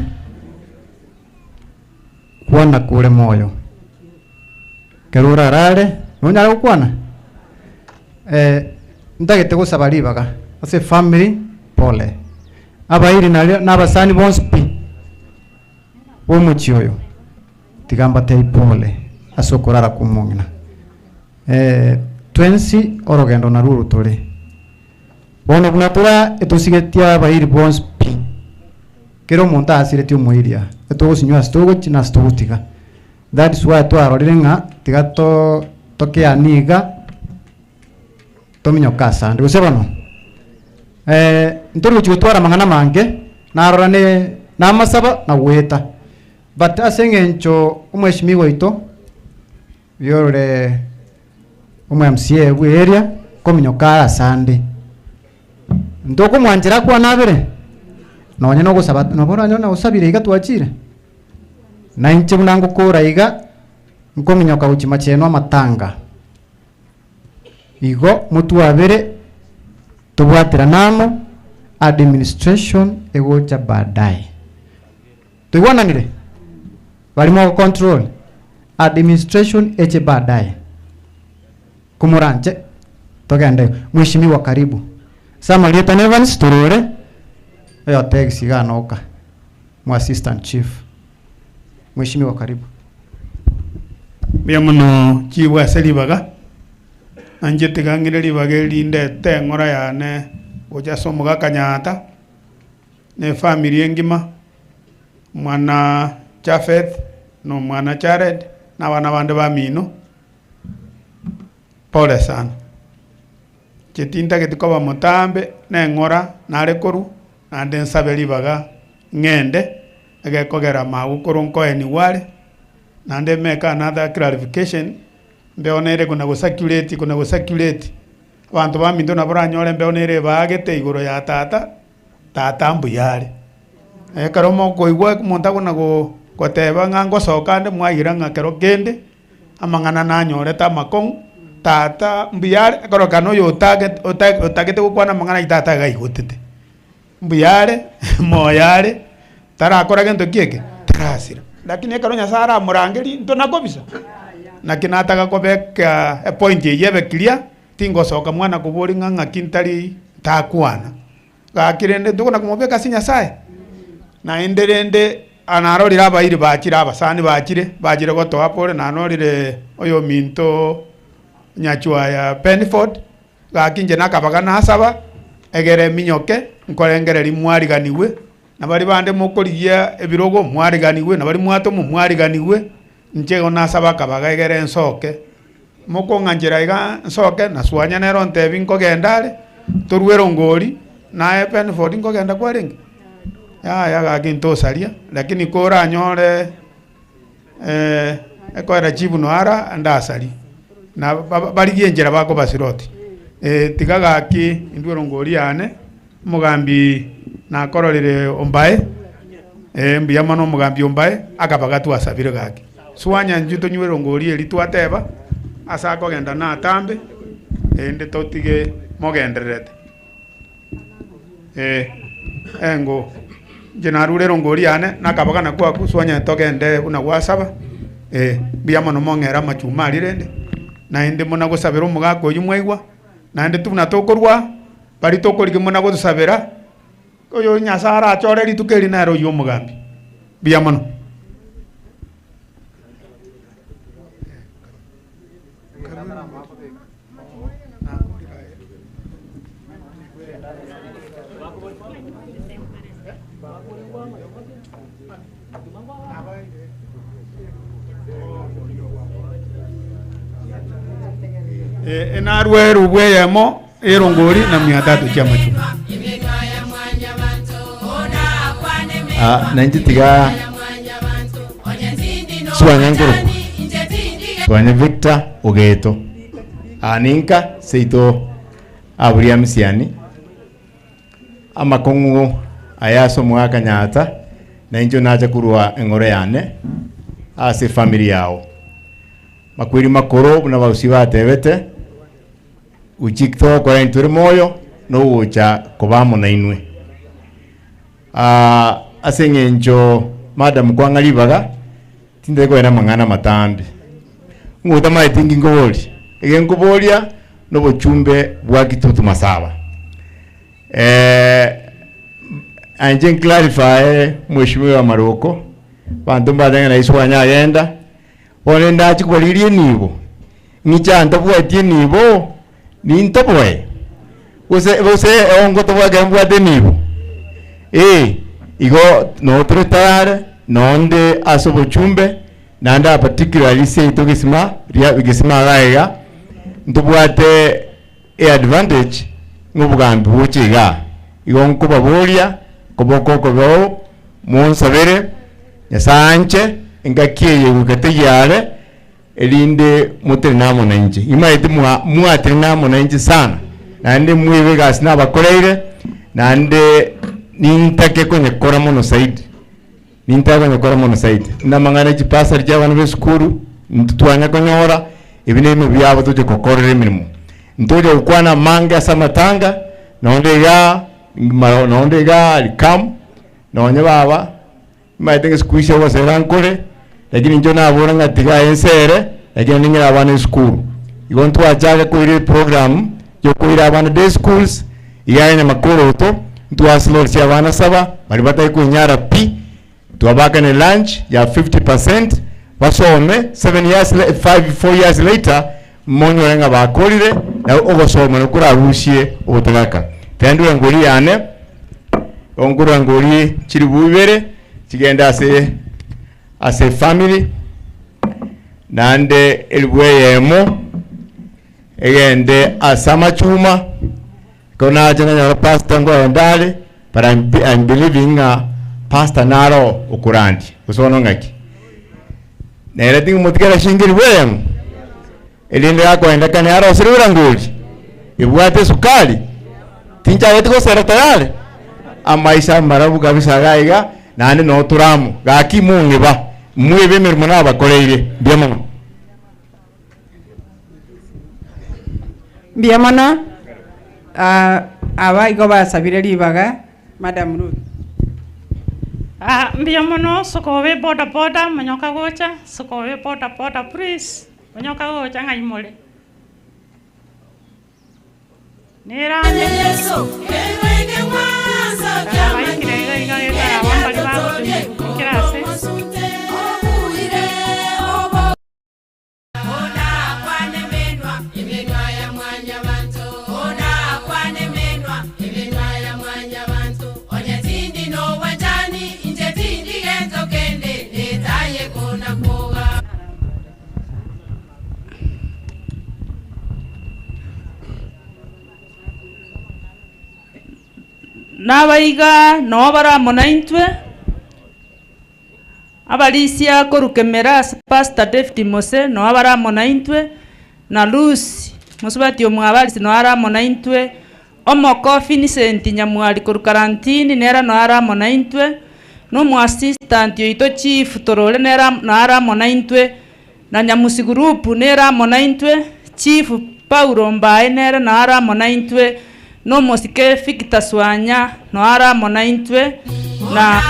Kwana kore moyo. Ekero orarare, nonyare gokwana? Eh, ntagete gosaba ribaga ase efamiri, pole. Abairi naria na abasani bonsi pi b'omochie oyo, tiga mbatebie pole ase okorara kwa omong'ina. Eh, twensi orogendo narwo oro tore. Bono buna tora etosigetie abairi bonsi pi, kera omonto aasiretie omoiri aa, etogosinywa ase togochia na ase togotiga. That is why twarorire ng'a tiga to tokeanie iga, tominyoke asande. Gose bono? Ntori gochia gotwara amang'ana amange, narora ne namasaba na goeta. But ase eng'encho omweshimiwa oito, oyorore omo MCA bwe area, kominyoka are asande. Ntokomwanchera akwane abere? Nonye nogosaba nabo oranyore nagosabire iga twachire. Na inche buna ngokora iga, nkominyoka gochia machenu amatanga. Igo motwabere tobwaterane amo, administration egocha baadaye. Toigwananire? Baria mogo control administration eche baadaye. Komoranche togende igo. Mheshimiwa karibu. Ase amarieta na Evans torore oyo Tegs iga noka mwa assistant chief. Mheshimiwa karibu. Mbuya mono chibwe ase ribaga, na inche tiga ng'ire ribaga eri ndete eng'ora yane gocha ase omogaka Nyaata, na efamiri engima, omwana Japheth, na omwana Jared, na abana bande bamino, pole sana. Inche tintageti koba motambe, na eng'ora nare korwa, naende nsabe ribaga ng'ende, egekogera magokoro nkoenigwa are, naende make another clarification, mbeo nere kona go circulate kona go circulate, abanto baminto nabo oranyore mbeo nere ebaagete igoro ya tata, tata mbuya are. Ekero mokoigwa omonto akona go goteba ng'a ngosoka ande mwaira ng'a kero kende, amang'ana nanyorete amakong'u, tata mbuya are, ekorokana oyo otagete ota otagete gokwana amang'ana ayio tata iga aigotete. Mbuya are, moyo are, tarakora gento ki eke? Tarasira. Lakini ekero Nyasaye aramorangerie, intwe nakobisa. Naki nataka kobeka epoint eyio ebe clear, tingosoka mwana koboria ng'a ng'aki ntari ntakwana. Gaki rende ntokona komobeka ase Nyasaye? Naende rende narorire abairi bachire abasani bachire, bachire gotoa pore, nanorire oyominto Nyachwaya Benford, Gaki inche nakabaga nasaba, egere eminyoke, nkorengereria mwariganigwe, na baria bande mokorigia ebirogo mwariganigwe, na baria mwatomwa mwariganigwe, inche igo nasaba akabaga egere nsoke. Mokong'anchera iga nsoke, na Swanya nere ontebie nkogenda are, torwe erongori, naye Benford nkogenda kwarenge? Yaya gaki ntosaria, lakini koranyore. Ekoera chibuno ara ndasarie, na barigie enchera bakobasiroti. Tiga gaki intwe erongori yane, omogambi nakororire ombae, mbuya mono omogambi ombae, akabaga twasabire gaki. Swanya intwe tonywe erongori eria twateba, ase akogenda natambe, erinde totige mogendererete. Eh, engo, inche narure erongori yane, nakabaga nakwo akwo swanya togende buna gwasaba, eh, mbuya mono mong'ere amachuma aria rende, naende muna gosabera omogaka oyio mwaigwa, naende tu buna tokorwa, baria tokorigia muna gotosabera, oyo Nyasaye arachore rituko eri nere oyio omogambi. Mbuya mono. Narwerwe bw'eyemo y'erongori na mia tatu chi'amachuma. Ah, na inche tiga Swanya nkorokwa Swanya Victor Ogeto Ah, ninka seito aburia misiani amakong'u aya ase omogaka Nyaata na inche nacha korwa eng'oro yane ase efamiri yao makweri makoro buna abagusii batebete gochia togokora intwe tore moyo nogocha koba amo nainwe. Aa ase eng'encho madam kwang'a ribaga, tintari kogenda amang'ana amatambe. Ng'o otamaeti inki nkoboria? Ege nkoboria na obochumbe bwa Kitutu Masaba. Anche nclarify mheshimiwa Maroko, abanto mbatebe ng'a naiso kwanyagenda, bono rende nachia kobarigeria enibo, ng'iche ntabwati enibo, Nintoboe? Gose gose eongo toboe ekero mbwate enibo? Ee, igo noo tore tayare, nonde ase obochumbe, naende a particularly seito gesima ria gesima iga iga, ntobwate eadvantage ng'a obogambi boche igaa. Igo nkobaboria, koboko okobeo, monsabere, Nyasaye anche, engaki eye goika teyare. Erinde motenene amo nainche. Imaete mwa mwatenena amo nainche sana, naende mwebe egasi nabakoreire, naende nintake konyekora mono zaidi, nintake konyekora mono zaidi. Buna amang'ana e chibasari chia abana ba esukuru, intwe twanya konyora, ebi nebimo biabo toche gokorera emeremo. Ntoche gokwana amange ase amatanga, nonde igaa, nonde igaa rikamu, nonye baba. Nimanyete ng'a esukuru ase ogosera nkore, lakini inche nabora ng'a tiga aye nsere, lakini ning'ire abana esukuru. Igo ntwachaka koira eprogram ya okoira abana day schools, iga aye nyamakoroto, ntwaslotisia abana saba, baria batari koinyara pi, twabaakanire lunch ya 50%, basome, seven years la five four years later, monyore ng'a bakorire, na ogosoma nabo korarusie obotagaka. Tiga ndure ngori yane, nkorwa ngori chilifu ibere, chigende ase ase efamiri, naende elifu eyemo egende ase amachuma, ekero nacha nanyora pastor nkoenda are, but I'm I'm believing ng'a pastor naro okorandia, gose bono ng'aki? Nere ting'omotigera shinga elifu eyemo, erinde gakoenda kane arosire orangori, ebwate esukari, tinchageti gosera tayari, amaisha amarabu kabisa iga iga, naende noo tore amo, gaki mong'eba, mwebe emeremo nabakoreire, mbuya mono. Mbuya mono, ah, aba igo basabire ribaga, Madam Ruth. Ah, mbuya mono sokobe boda boda monyoka gocha, sokobe boda boda please, monyoka gocha ng'ai more? Nerande. Baikire iga iga getara abwo mbari bagotumia ekero ase. Nabaiga noo bare amo naintwe, abarisia korwa Kemera ase Pastor David Mose noo bare amo naintwe, na Lucy mosubati omwabarisi noo are amo naintwe, omoko Vincent Nyamwari korwa Karantini nere noo are amo naintwe, na omoassistant oito Chief Torore nere amo noo are amo naintwe, na Nyamusi Group nere amo naintwe, Chief Paulo Mbae nere noo are amo naintwe, na omosike Victor Swanya noo are amo naintwe, na.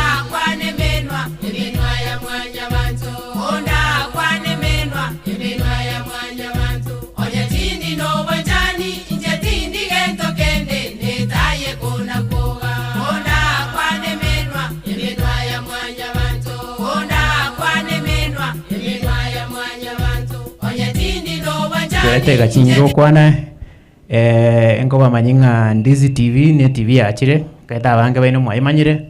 Tega chinyinga gokwana nkobamanyia ng'a Ndizi TV ne etv yachire, ekero abange baino mwaimanyire,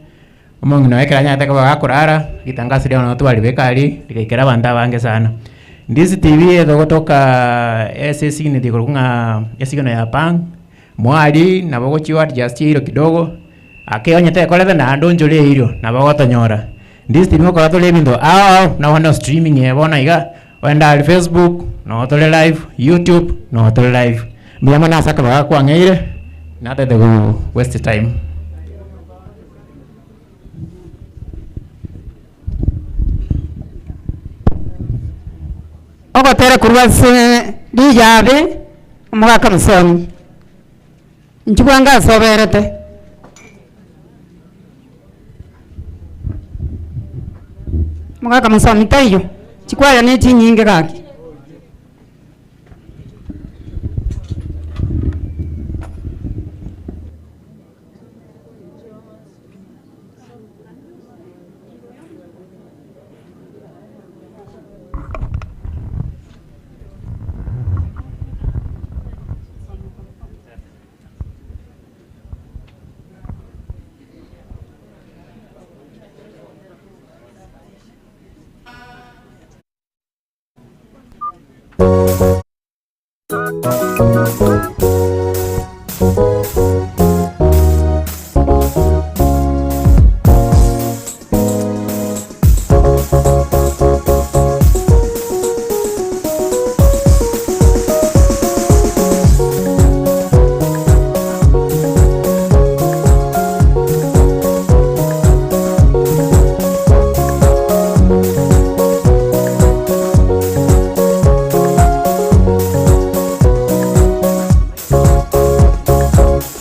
omong'ina oye ekero anyarete koba gakorara, ritangaso riao nabo twaribeka aria, rigaikera abanto abange sana. Ndizi TV egotoka ase esigneti ekorokwa ng'a esignal ya pang, mwari nabo ogochia oadjust eiro kidogo, ake onye tekorete naende onchore eiro, nabo ogotonyora. Ndizi TV ngokora tore ebinto ao ao, na bono streaming eye bono iga, Ogende aria Facebook, noo tore live, YouTube, noo tore live. Mbuya mono ase akabaga kwang'eire, natete go waste time. Ogotera korwa ase riyabe, omogaka mosomi, inchuo bwango ase oberete. Omogaka mosomi taiyo, chikwaya ne chinyinge gaki.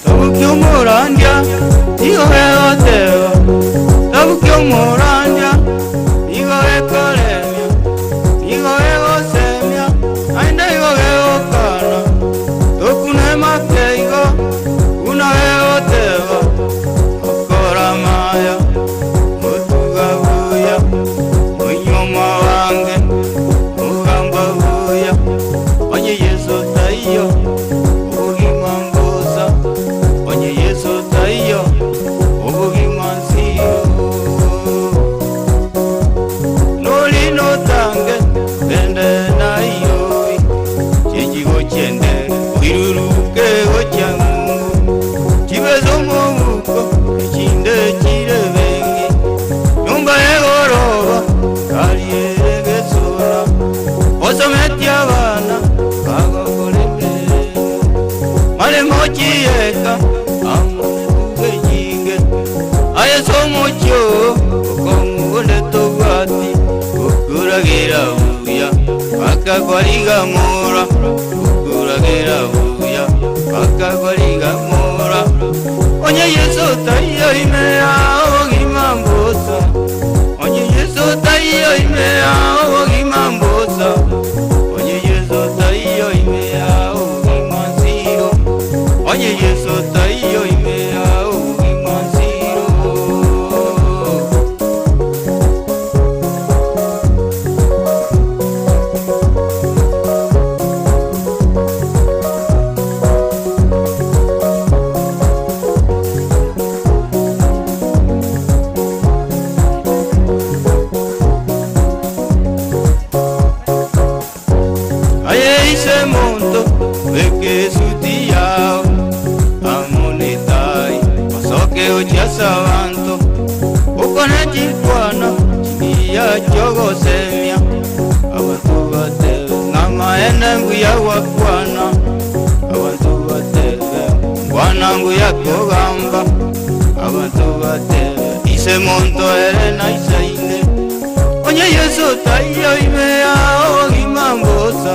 Tabukia omorandia, igo egoteba, Tabukia omorandia. Akakorigamora Ukuragira buya Akakorigamora Onye Yesu taiyo imea Ogimambosa Onye Yesu taiyo imea Ogimambosa Onye Yesu taiyo imea Ogimansiro Onye Yesu taiyo imea Ogimansiro. Aye ise monto veke suti yao amonetai masoke ochiasabanto ukona chikwana chiniya chogosemia abantu batebe ng'amaene mbuya gwakwana abantu batebe ngwana nguya kogamba abantu batebe ise monto ere naisaine Onye Yesu taiyo imea ogimambosa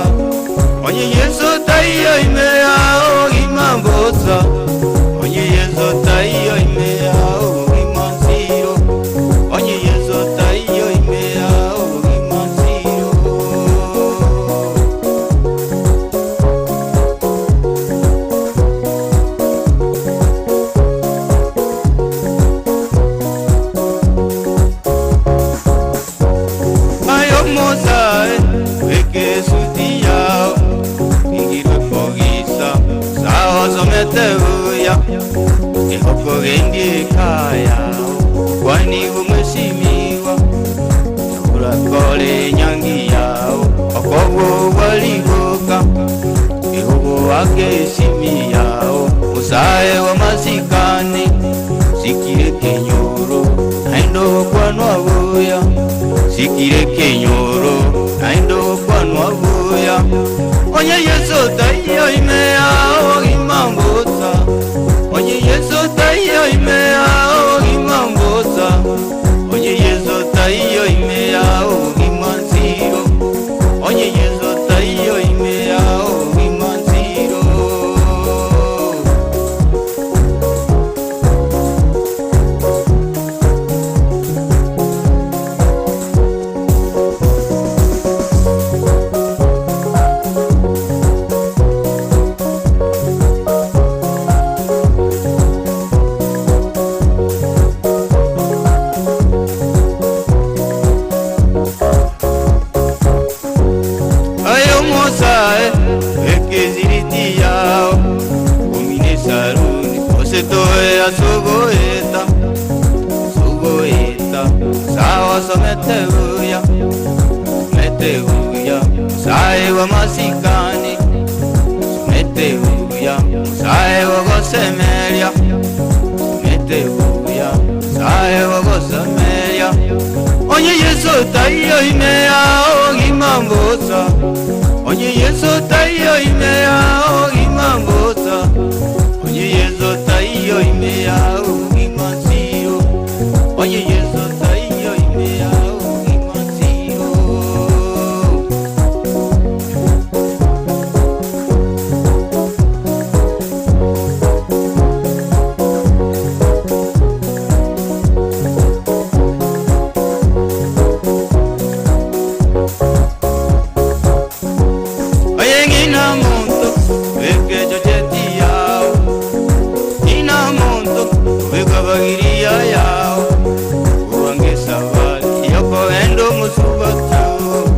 Onye Yesu taiyo imea ogimambosa Onye Yesu taiyo imea ogimansiro Onye Yesu taiyo imea ogimansiro. Ayo mosae weke suti yao igirwe fogisa sao somete buya ehoko gendi kaya kwani gumweshimiwa urakole nyangi yao okogo waligoka ehogo wake shimi yao musae wa masikani sikire kenyoro aindo kwanwa buya sikire kenyoro aindo kwanwa buya Onye Yesu taiyo imea ogimambosa Onye Yesu taiyo imea ogimambosa Onye Yesu taiyo imea ogimansiro Onye Yesu taiyo imea ogimansiro. Ayo mosae ekeziriti yao umine saruni osetoe asogoeta sogoeta sawa someteuya someteuya sae wa masikani someteuya sae wa gosemeria someteuya sae wa gosemeria Onye Yesu taiyo imea ogimambosa Onye Yesu taiyo imea ogimambosa Onye Yesu taiyo imea ogimansiro Onye Yesu taiyo imea ogimansiro. Oye ngina muntu wekejo cheti yao Ngina muntu wekabagiria yao Uwange savali yoko endo musubatu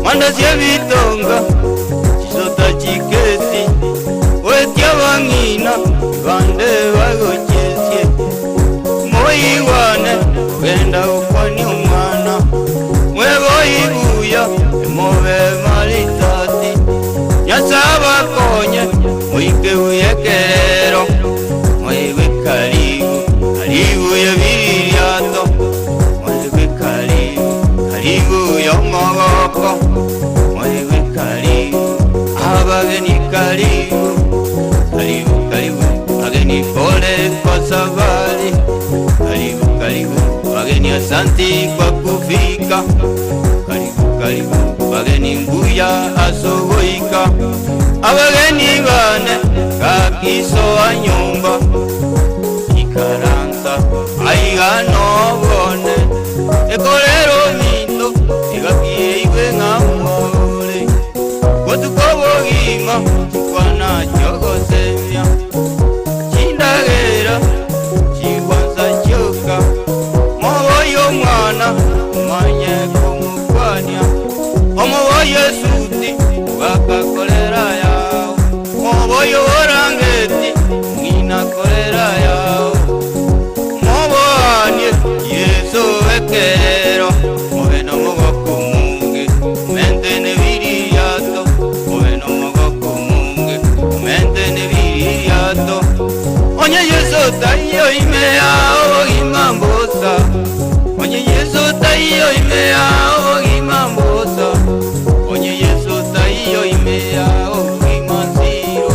Manda sia bitonga chisota chikesi Wetia bangina bande bagochesie Moiwane ugenda ukwani umwana Mweboibuya emobe maritati Nyasabakonye muike uyekerero Mwewe karibu karibu ya biryato Mwewe karibu karibu y'omogoko Mwewe karibu abageni karibu karibu karibu ageni pole kwa safari karibu karibu wageni asanti kwa kufika karibu karibu. Abageni mbuya asogoika Abageni bane kakisoa nyumba Ikaransa aiga nobone Ekorero minto igakieiwe ng'amore Botuko bogima chikwana chogosemia Chindagera chikwansa chioka Moboyo mwana umanye kumukwania Omoboyo esuti bakakorera yao Moboyo orangeti ng'inakorera yao Moboanie Yesu ekero Mobe nomogoko munge Mentene biriato Mobe nomogoko munge Mentene biriato Onye Yesu taiyo imea obogima mbosa Onye Yesu taiyo imea obogima mbosa Onye Yesu taiyo imea obogima nziro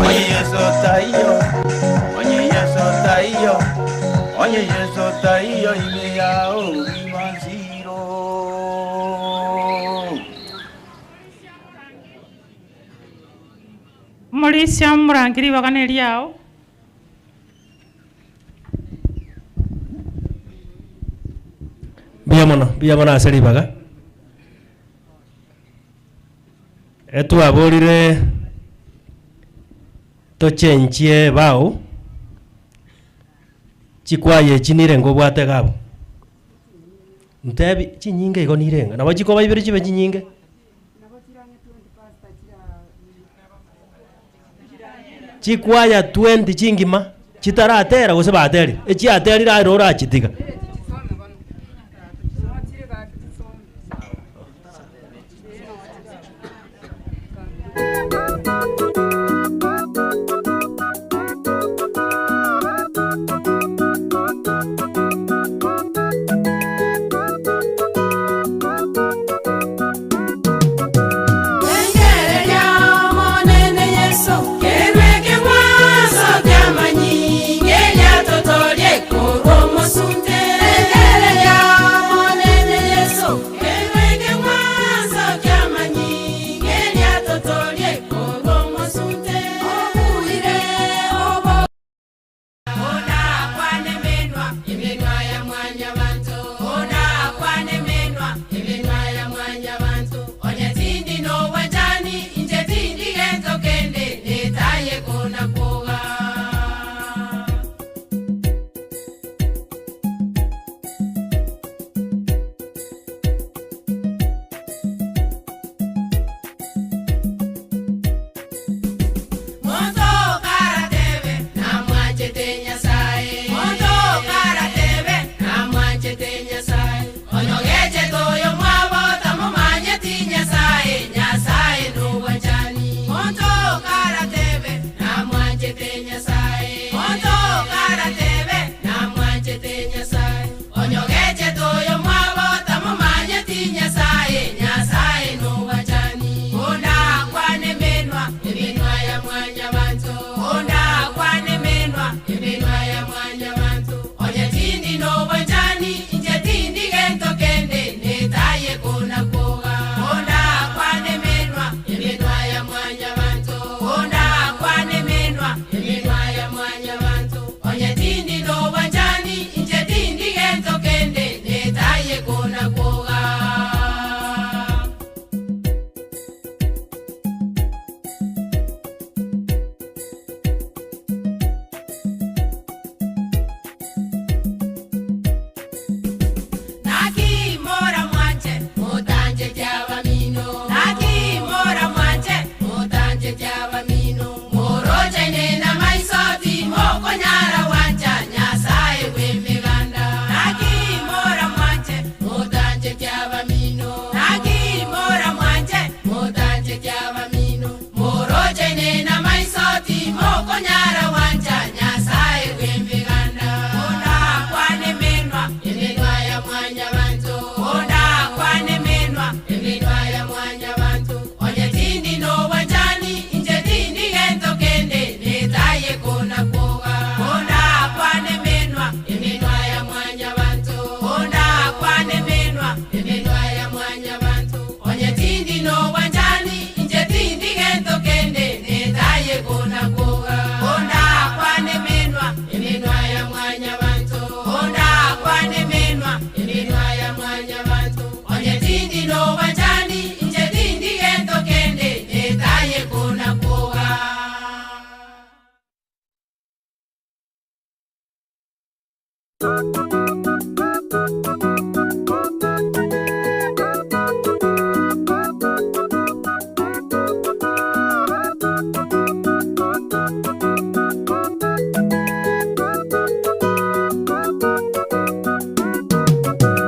Onye Yesu taiyo Onye Yesu taiyo Onye Yesu taiyo imea obogima nziro Omorisia omorangeri bagana eriao. Mbuya mono, mbuya mono ase ribaga. Etwaborire tochenchie ebao, chikwaya echi nirenga obwate iga abwo. Ntebi chinyinge igo nirenga, nabo chikoba ibere chibe chinyinge. Chikwaya 20 chingima chitaratera gose baterire, echiaterire aye orachitiga. Engereria omonene Yesu, kerweke mwaso kiamanyi, ngeria totorie korwa omosunte.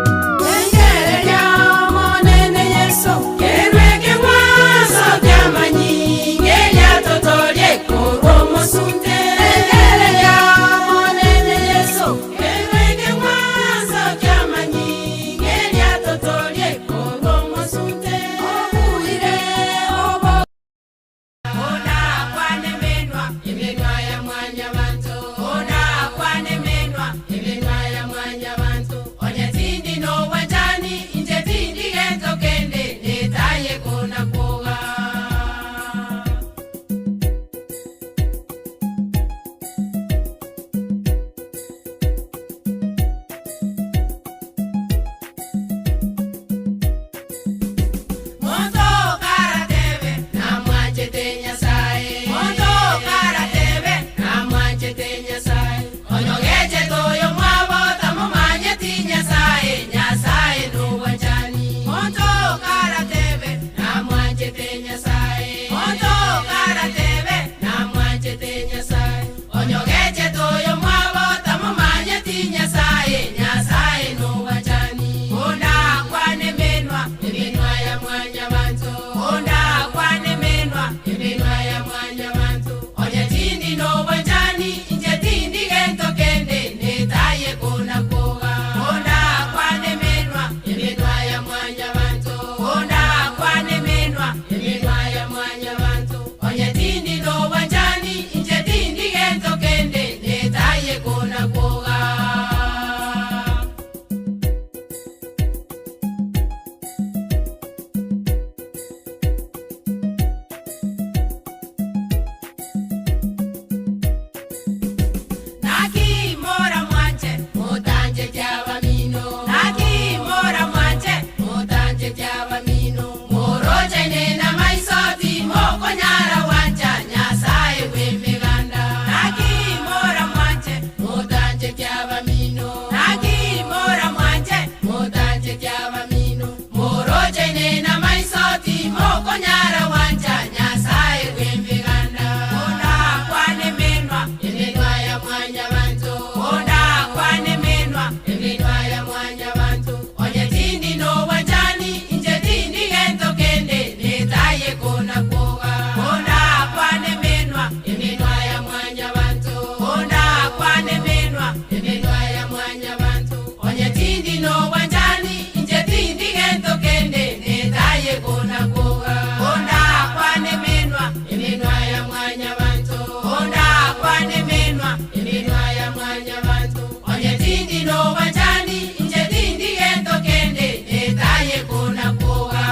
Engereria Omonene Yeso, kerweke mwanso ki'amanyinga eriatotorie korwa omosunte. Engereria Omonene Yeso, kerweke mwanso ki'amanyinga eriatotorie korwa omosunte. Obuire obo Ona kwane menwa, emenwa ya mwanyabanto. Ona kwane menwa, emenwa ya mwanyabanto. Onye tindi n'obwanchani, inche tindi gento kende, netaye kona kwoga. Monto karatebe, namwanchete Nyasaye. Monto karatebe, namwanchete Nyasaye. Onyogechete oyo mwabo, tamomanyeti Nyasaye, Nyasaye n'obwanchani. Monto karatebe, namwanchete Nyasaye. Monto karatebe, namwanchete Nyasaye. Onyogechete oyo mwabo, tamomanyeti Nyasaye, Nyasaye n'obwanchani. Ona kwane menwa, emenwa ya mwanyabanto. Ona kwane menwa, emenwa ya mwanyabanto. Onye tindi n'obwanchani, inche tindi gento kende, netaye kona kwoga. Ona kwane menwa, emenwa ya mwanyabanto. Ona kwane menwa, emenwa ya mwanyabanto. Onye tindi n'obwanchani, inche tindi gento kende, netaye kona kwoga. Nakimora mwanche, mutanje kyabamino. Nakimora mwanche, mutanje kyabamino. Moroche nena maisoti, mokonyara wancha, Nyasaye w'emiganda. Nakimora mwanche, mutanje kyabamino. Nakimora mwanche, mutanje kyabamino. Moroche nena maisoti, mokonyara wancha, Nyasaye w'emiganda. Ona kwane menwa, emenwa ya mwanyabanto. Ona kwane menwa, emenwa ya mwanyabanto. Onye tindi n'obwanchani, inche tindi gento kende, netaye kona kwoga. Ona kwane menwa, emenwa ya mwanyabanto. Ona kwane menwa, emenwa ya mwanyabanto. Onye tindi n'obwanchani, inche tindi gento kende, netaye kona kwoga. Ona kwane menwa, emenwa ya mwanyabanto. Ona kwane menwa, emenwa ya mwanyabanto. Onye tindi n'obwanchani, inche tindi gento kende, netaye kona kwoga.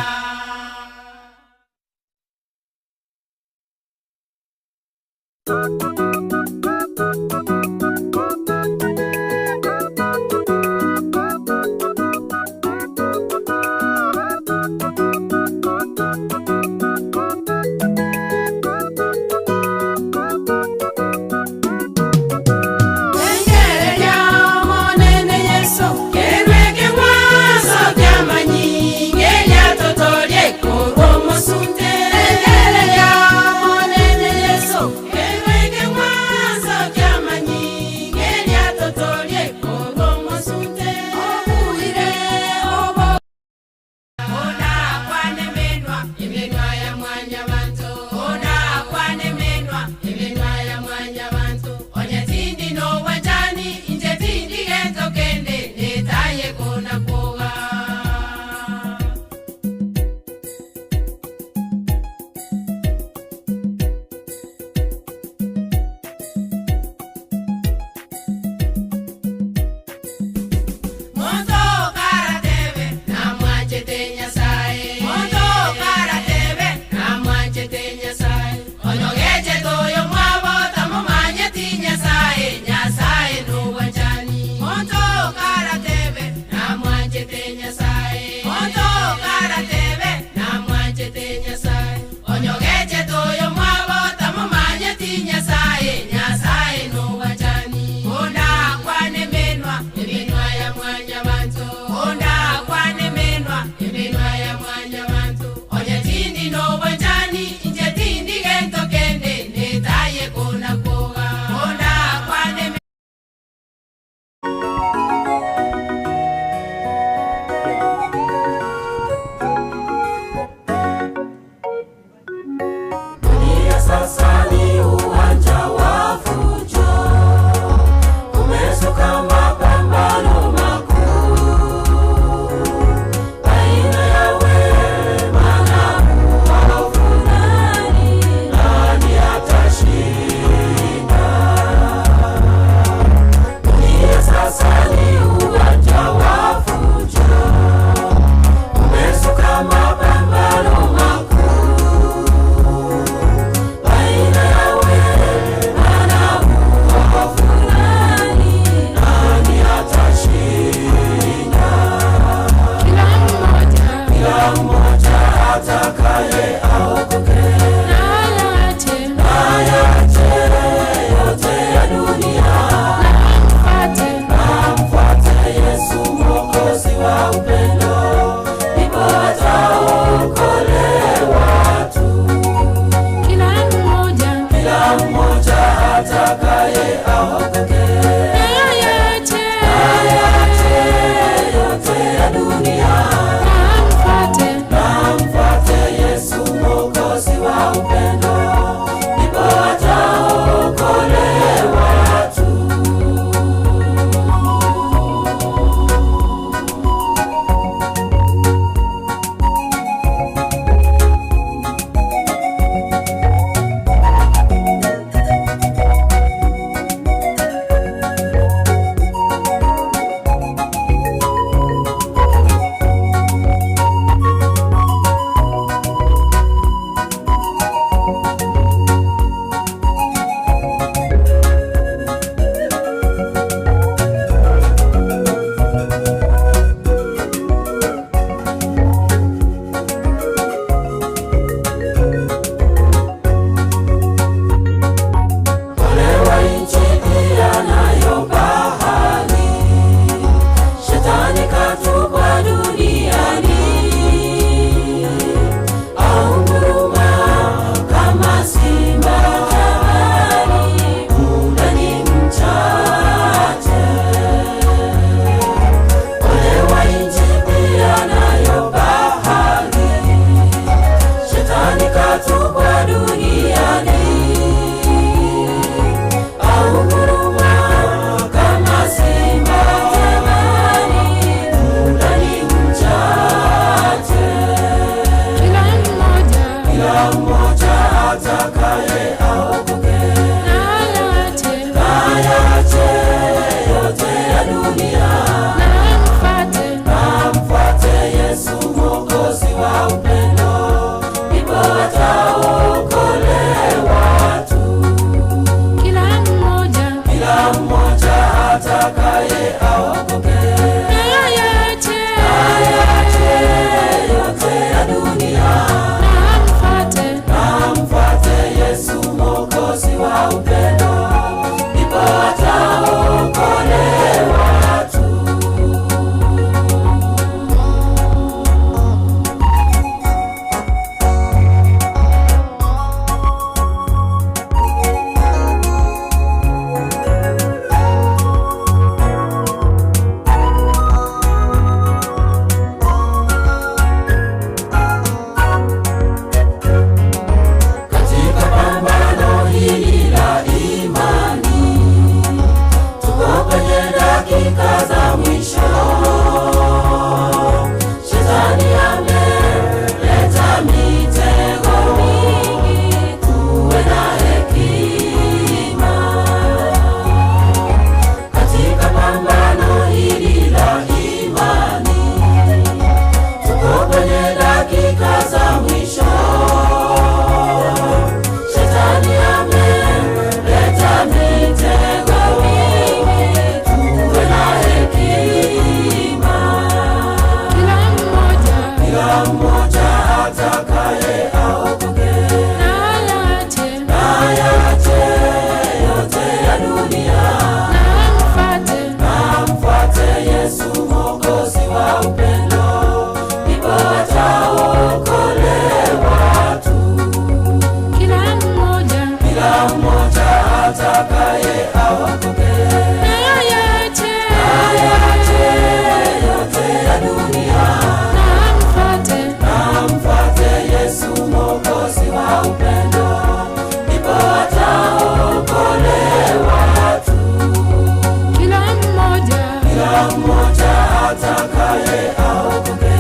Hakuna mmoja atakaye aokoke.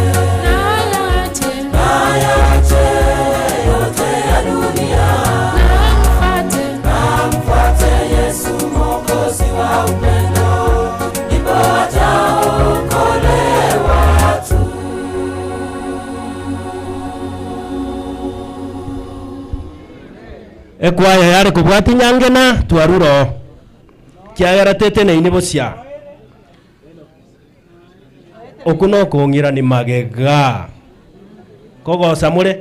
Na yaache yote ya dunia, namfuate Yesu Mwokozi wa upendo, ndipo ataokolewa tu. Ekwaya yare kobwati nyangena twaruro kiagera teteneine bosia oku nokong'ira ni magega kogosa more.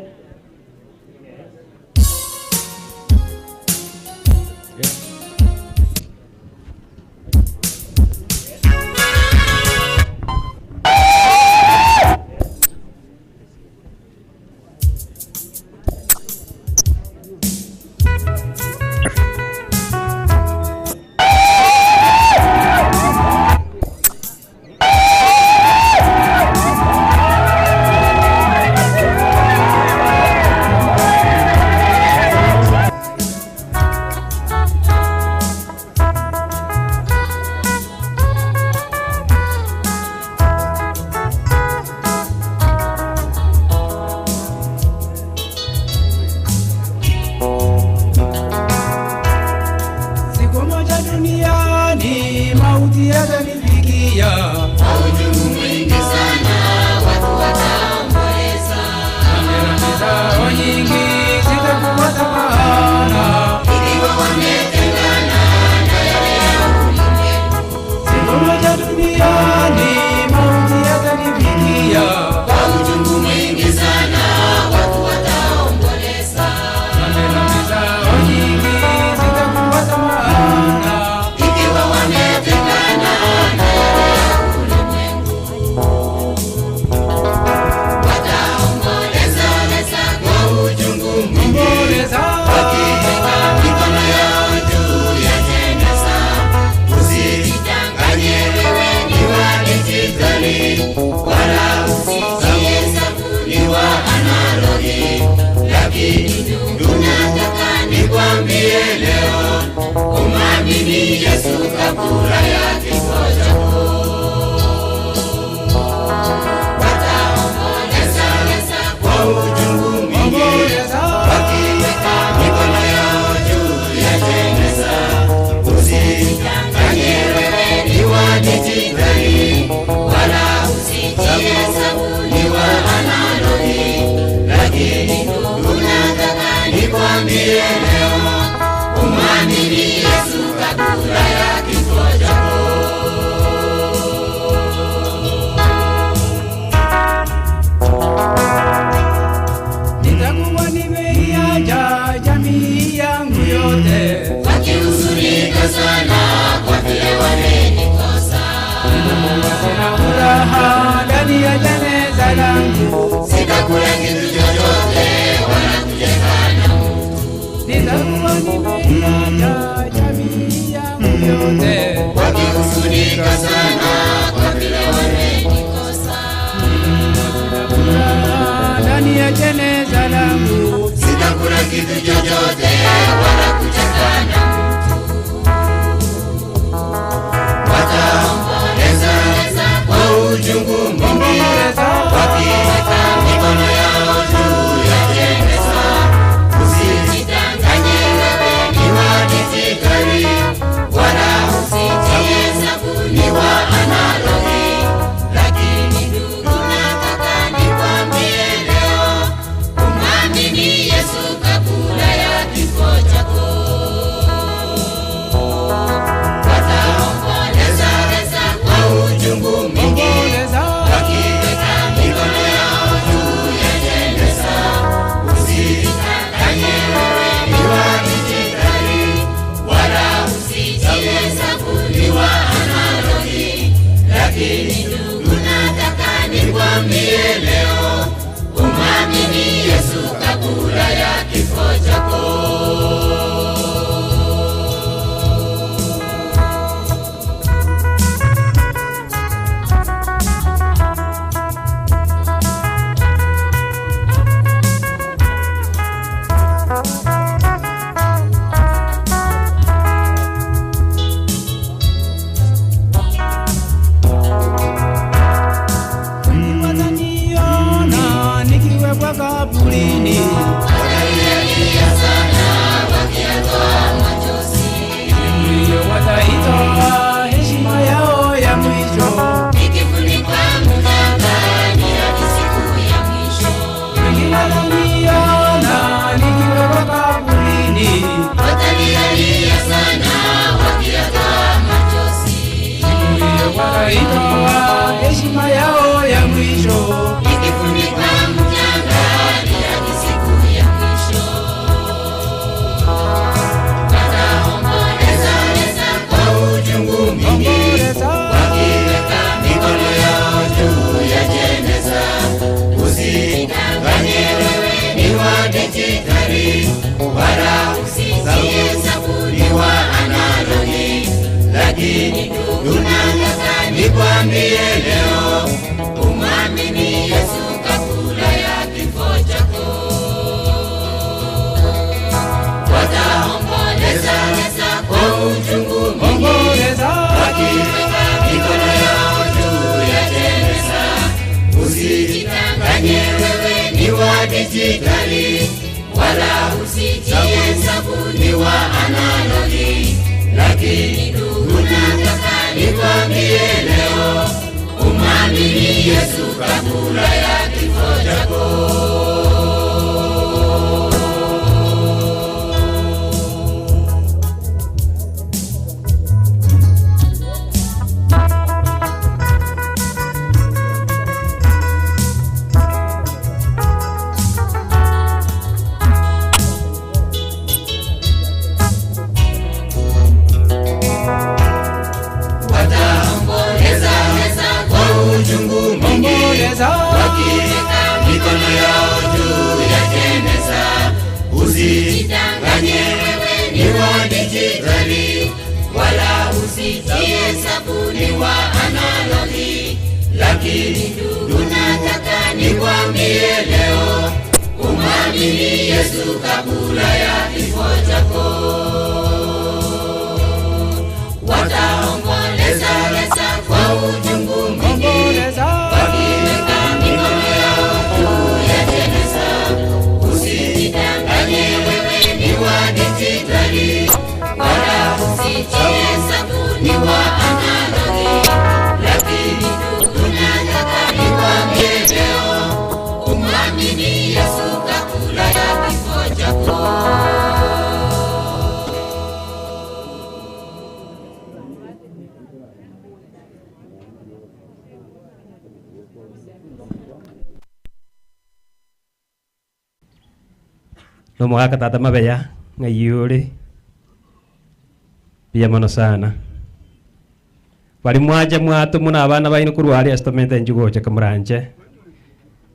Siku moja duniani mauti yatanifikia. Kwa uchungu mwingi sana watu wataomboleza. Rambirambi zao nyingi zitakuwa za maana. Ikiwa wametengana na yale ya ulimwengu. Siku moja duniani mauti yatanifikia. Kwa uchungu mwingi sana watu wataomboleza. Rambirambi zao nyingi zitakuwa za maana. Ikiwa wametengana na yale ya ulimwengu. Wataomboleza kwa uchungu mwingi. Wakiweka mikono yao juu ya jeneza. Usijidanganye wewe ni wa dijitali, wala usijihesabu ni wa analogi. Lakini tunataka nikwambie leo, umwamini Yesu kabla ya kifo chako. Wataomboleza kwa uchungu mwingi, wakiweka mikono yao juu ya jeneza. Usijidanganye wewe ni wa dijitali, wala usijihesabu ni wa analogi. Lakini tunataka nikwambie leo, umwamini Yesu kabla ya kifo chako. Nitakuwa nimeiacha jamii yangu yote. Wakihuzunika sana kwa vile wamenikosa. Nitakuwa sina furaha ndani ya jeneza langu. Sitakula kitu chochote wala kucheka na mtu. Nitakuwa nimeiacha jamii yangu yote. Wakihuzunika sana kwa vile wamenikosa. Furaha ndani ya jeneza langu. Sitakula kitu chochote wala kucheka na mtu. Wataomboleza kwa uchungu mwingi, wakiweka mikono yao juu ya jeneza. Usijidanganye wewe ni wa dijitali, wala usijihesabu ni wa Wataitoa heshima yao ya mwisho Ikifunikwa mchangani hadi siku ya mwisho. Wataomboleza kwa uchungu mwingi, wakiweka mikono yao juu ya jeneza. Usidanganye wewe ni wa dijitali, wala usitie sabuni wa analogi, lakini tunataka nikwambie leo umwamini Yesu kabla ya kifo chako. Wataomboleza kwa uchungu mwingi, wakiweka mikono yao juu ya jeneza. Usijidanganye wewe ni wa dijitali, wala usitie sabuni wa analogi, lakini ndugu, nataka nikwambie leo umwamini Yesu kabla ya kifo chako. Wataomboleza kwa uchungu mwingi, wakiweka mikono yao juu ya jeneza. Usijidanganye wewe ni wa dijitali, wala usitie sabuni wa analogi, lakini ndugu, nataka nikwambie leo umwamini Yesu kabla ya kifo chako. Wataomboleza kwa uchungu mwingi, wakiweka mikono yao juu ya jeneza. Usijidanganye wewe ni wa dijitali, wala usitie sabuni wa analogi, lakini ndugu, nataka nikwambie leo umwamini Yesu kabla ya kifo chako. No mwaka tata mabeya ng'aiyore buya mono sana bari mwache mwatu muna abana baino kurwaria esitomete njugoche kamuranche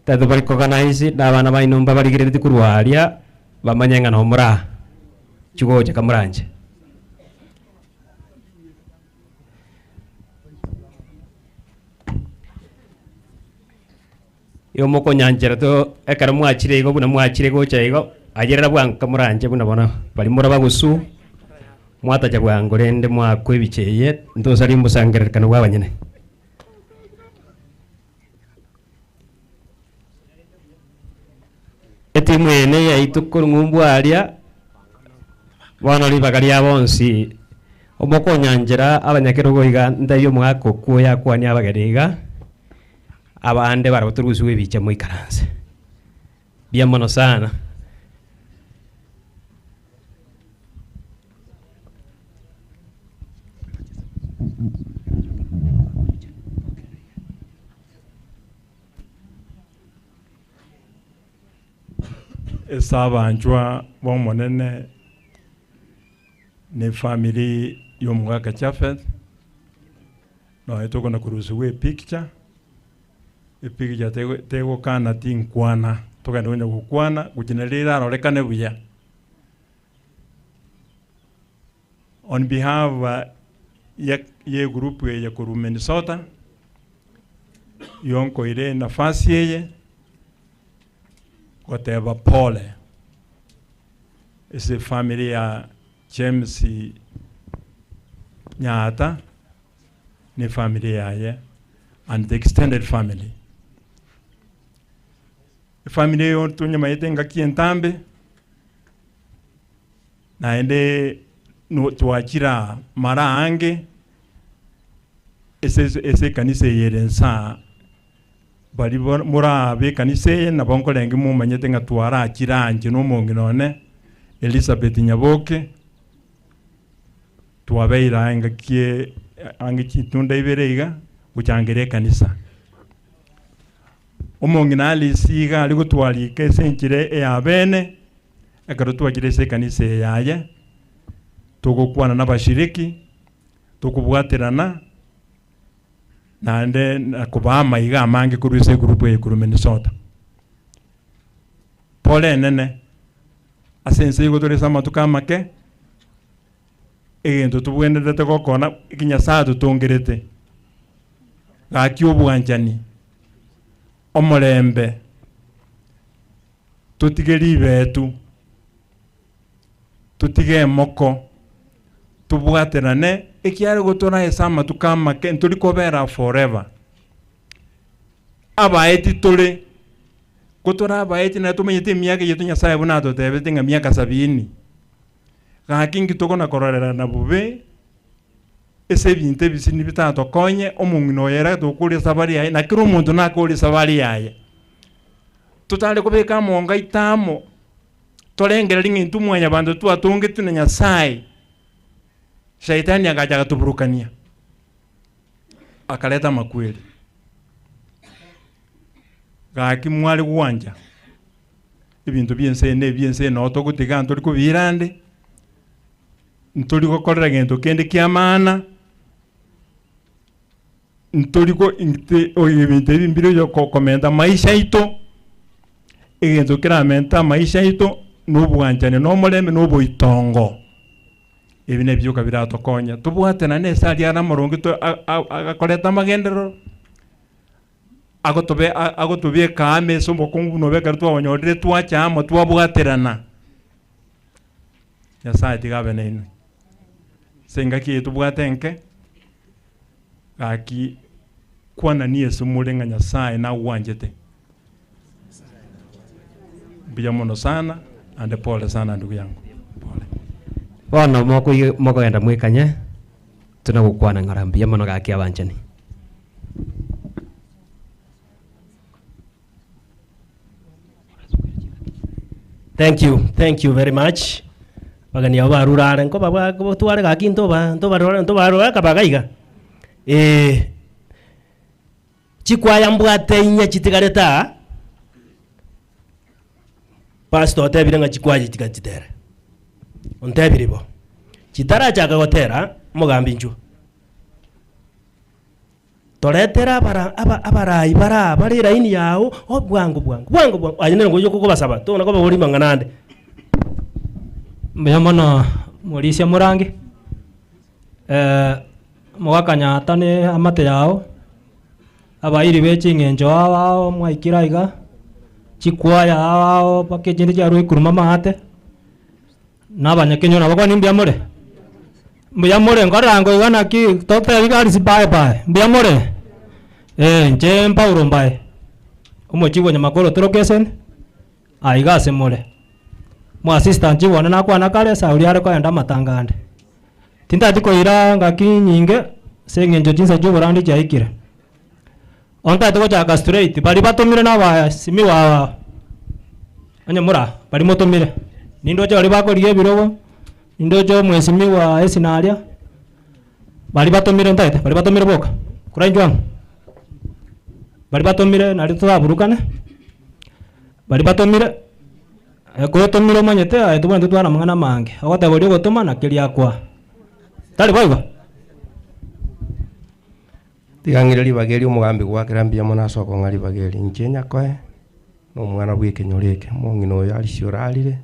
tatu bari koganaici na abana baino mbabarigereretie kurwaria bamanye ng'a nomora chugoche kamuranche. Igo mokonyanchera to ekero mwachire igo buna mwachire gocha igo ayerera bwango kamuranje buna bono bari mura bagusu mwatacha bwango rende mwakwa ebicha eye ntosari omosangererekano bwa abanyene. Etimu ene yaitu korwa ng'umbu aria bono ribaga ria bonsi omokonyanchera abanyakerogo iga ntebi omogaka okwo yakwania abageni iga abande barabwo torusiwa ebicha moikaranse buya mono sana. Ase abanchwa ba omonene na efamiri ya omogaka Japheth, nonya tokona korusiwa epicture, epicture tego tegokana tinkwana, togende konya gokwana gochia naria erarorekane buya. On behalf ya ya egroup eye korwa Minnesota, yonkoire enafasi eye, goteba pole ase efamiri ya James Nyaata na efamiri yaye and the extended family. Efamiri eyo tonyamaete engaki entambe naende no twachire aa mara aange ase ase ekanisa eye ere nsa bari bo morabe ekanisa eye nabo nkorenge momanyete ng'a twarachire aa inche na omong'ina one Elizabeth Nyaboke, twabeire aa engaki. Ang'e chitunda ibere iga, gochangera ekanisa. Omong'ina Alice iga are gotwarika ase enchera eyabene, ekero twachire ase ekanisa eye yaye, togokwana na abashiriki, tokobwaterana, naende na kobaa amaiga amange korwa ase egroup eye korwa Minnesota. Pole enene, ase ense igo tore ase amatuko amake, egento tobwenerete gokora eki Nyasaye atotongerete, gaki obwanchani, omorembe, totige ribetu, totige emoko, tobwaterane, ekiagera igo tore ase amatuko amake ntori kobera forever. Abaeti tore, ko tore abaeti naende tomanyete emiaka yaito Nyasaye buna atotebete ng'a miaka sabini. Gaki inki tokona kororerana bobe ase ebinto ebisini bitatokonye, omong'ina oyo ere tokoria esabari yaye, na kera omonto nakorie esabari yaye. Totare kobeka amongo aito amo, torengererie ng'a intwe mwanyabanto twatongetwe na Nyasaye, Shaitani agacha agatoburukania, akareta amakweri. Gaki mware gwancha. Ebinto bi'ense eye nebi'ense eye noo togotiga ntori kobiira ande, ntori gokorera gento kende kia maana, ntori go inte oyo ebinto ebi mbire oyo ko komenta maisha aito, egento keramente amaisha aito, na obwanchani na omorembe na oboitongo. Ebi nebioka biratokonye, tobwatenane ase aria are amaronge to a- a- agakoreta amagenderero. Agotobe agotobeka amo ase obokongu buna obo ekero twabonyorire twacha amo twabwaterana. Nyasaye tiga abe nainwe. Ase engaki eye tobwate enke, gaki kwanani ase more ng'a Nyasaye nagwanchete. Mbuya mono sana, naende pole sana ndugu yangu, pole. Bono mokoigwa mokogenda mwekanye, tonagokwana ng'ora mbuya mono gaki abanchani. Thank you, thank you very much. Abageni abo barure are nkoba ba tware gaki ntoba ntobarore ntobarore akabaga iga eh. Chikwaya mbwate inye chitigarete aa, Pastor otebire ng'a chikwaya echi tiga chitere. Ontebire bo. Chitarachaka gotera, omogambi inchuo. Toretere abara aba abarai bare aa bare elaini yao, o bwango bwango bwango bwango, aye nere ngocha kobasaba, tokona kobaboria amang'ana ande. Mbuya mono morisia morange, Omogaka Nyaata ne eamate yao, abairi be ching'encho ao ao mwaikire aiga, chikwaya ao ao mpaka echinde chiarwa ekuruma maate, na abanyakenyoro nabo kwani mbuya more? Mbuya more nkorora nkoigwa naki totebi gari bae bae, mbuya more? Eh, inche Paulo mbae, omochibu o Nyamakoro torokeseni. Aiga ase more. Moassistant chief one nakwana kare Sauli are koenda amatanga ande. Tintati koira ngaki nyinge ase eng'encho chinsa chi'oborandi chiaikire. Ontagete gochaka straight, baria batomire na abasimiwa aba onye mora baria motomire, nindoche baria bakorigia ebirogo, nindoche omwesimiwa esina aria, baria batomire ntagete, baria batomire boka, kora inchuo amo, baria batomire nario toraburukane. Baria batomire, koyotomire omanyete aye tobwenereti gotwara amang'ana amange, ogoteba oria ogotoma na keria akoa. Tari boigo? Tiga ng'ire ribaga eri omogambi goakera mbuya mono ase okong'a ribaga eri. Inche nyakoe, na omwana bw'ekenyoro eke, omong'ina oyo Alice orarire,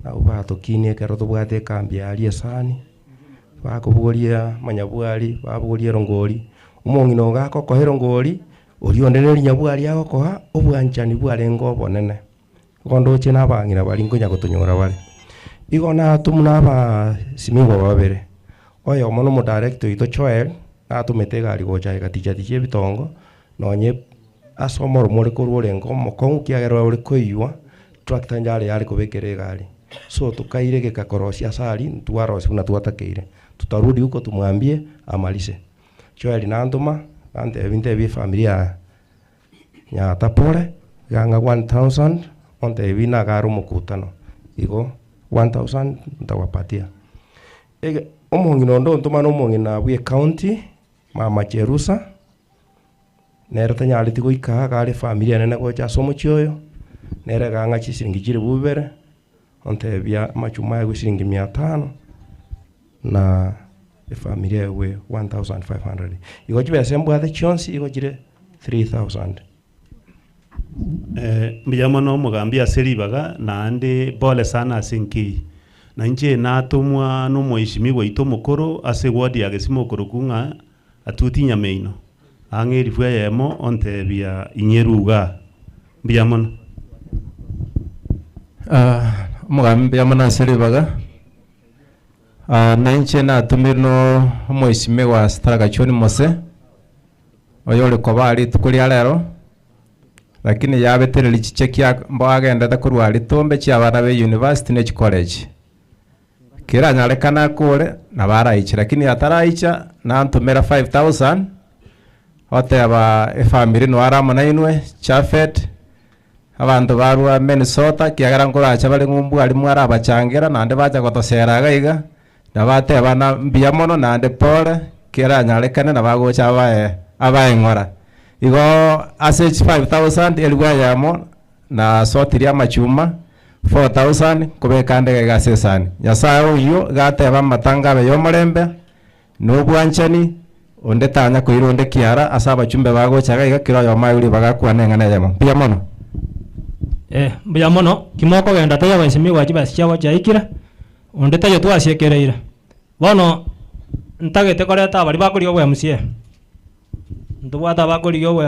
nabwo batokinie ekero tobwate ekambi aria esani, bakobogoria amanyabwari, babogoria erongori, omong'ina ogo gakokoa erongori, Oria onde nerinyabwa aria agokoa obwanchani bwarenge obonene. Igo ndoche na abang'ina baria nkonya gotonyora bare. Igo natomwa na abasimigwa babere, oyomo na omodirector oito Joel, natomete egari gocha egaticha ticha ebitongo, nonye ase omoromo ore korwa orenge omokong'u kiagera ore koiywa, tractor yare yare kobekera egari. So tokairegeka korosia ase aria, ntwarosia buna twatakeire. Tutarudi huko tumwambie amarise. Joel nantoma, nantebia ntebie efamiri ya Nyaata pole, iga ng'a 1000, ontebie nagare omokutano, igo 1000 ntawapatia. Ege. Omong'ina onde ontoma na omong'ina bwa ecounty, mama Cherusa, nere tanyareti goika iga are efamiri enene gocha ase omochie oyo, nere iga ang'a chisiringi chilifu ibere, ontebia amachuma aye siringi mia tano, na efamiri ewe 1500. Igo chibesa mbwate chionsi igo chire 3000. Mbuya mono omogambi ase ribaga, naende pole sana ase nkei. Na inche natomwa na omoheshimiwa oito omokoro ase eward ya Gesima okorokwa ng'a Atuti Nyameino, ang'e elifu eyemo ontebia inyeru igaa. Mbuya mono. Omogambi mbuya mono ase ribaga. Na inche natumirwe na omoheshimiwa Stella Gachoni Mose, oyore koba rituko ria rero, lakini yabetereria chicheki mbo agendete korwa ritombe chia abana ba university ne chicollege. Keranyarekane akore, nabo araiche, lakini ataraicha, nantomera 5000, oteba efamiri noare amo nainwe, Chafet, abanto barwa Minnesota, ekiagera nkoracha bare ng'umbu aria mwarabachangera, naende bacha gotosera iga iga, nabo ateba na mbuya mono naende pole, keranyarekane nabo agocha abae abae ng'ora. Igo ase echi 5000 elifu eyemo, nasotirie amachuma 4000 nkobeka ande iga iga ase esani. Nyasaye oyio iga ateba amatanga abe ya omorembe, na obwanchani, onde tanya koira onde kiara ase abachumbe bagocha iga iga kera oyomo aye ribaga akwane eng'ana eyemo. Mbuya mono. Eh, mbuya mono, ki mokogenda taiyo abaesimigwa chibesa chiabo chiaikire, onde taiyo twasiekereire. Bono, ntagete koreta abaria bakorigia obo MCA, ntobwate abakorigia obo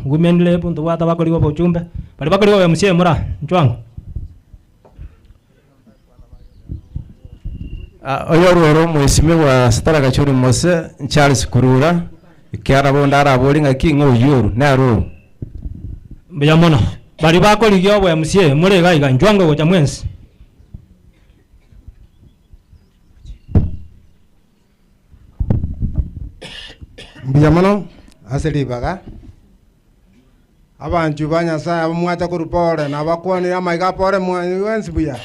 women rep, ntobwate abakorigia obochumbe, baria bakorigia obo MCA mora inchuo ang'o. Oyorwere omwesimigwa Stella Gachuri Mose, Charles Kurura, ekiagera bonde araborie ng'aki ng'a oyio oru, nere oru. Mbuya mono. Baria bakorigia obo MCA more iga iga, inchuo ango gocha mwensi. Mbuya mono ase ribaga, abanchwa ba Nyasaye abwo mwacha korwa pore, nabakwanire amaiga a pore mwensi buya.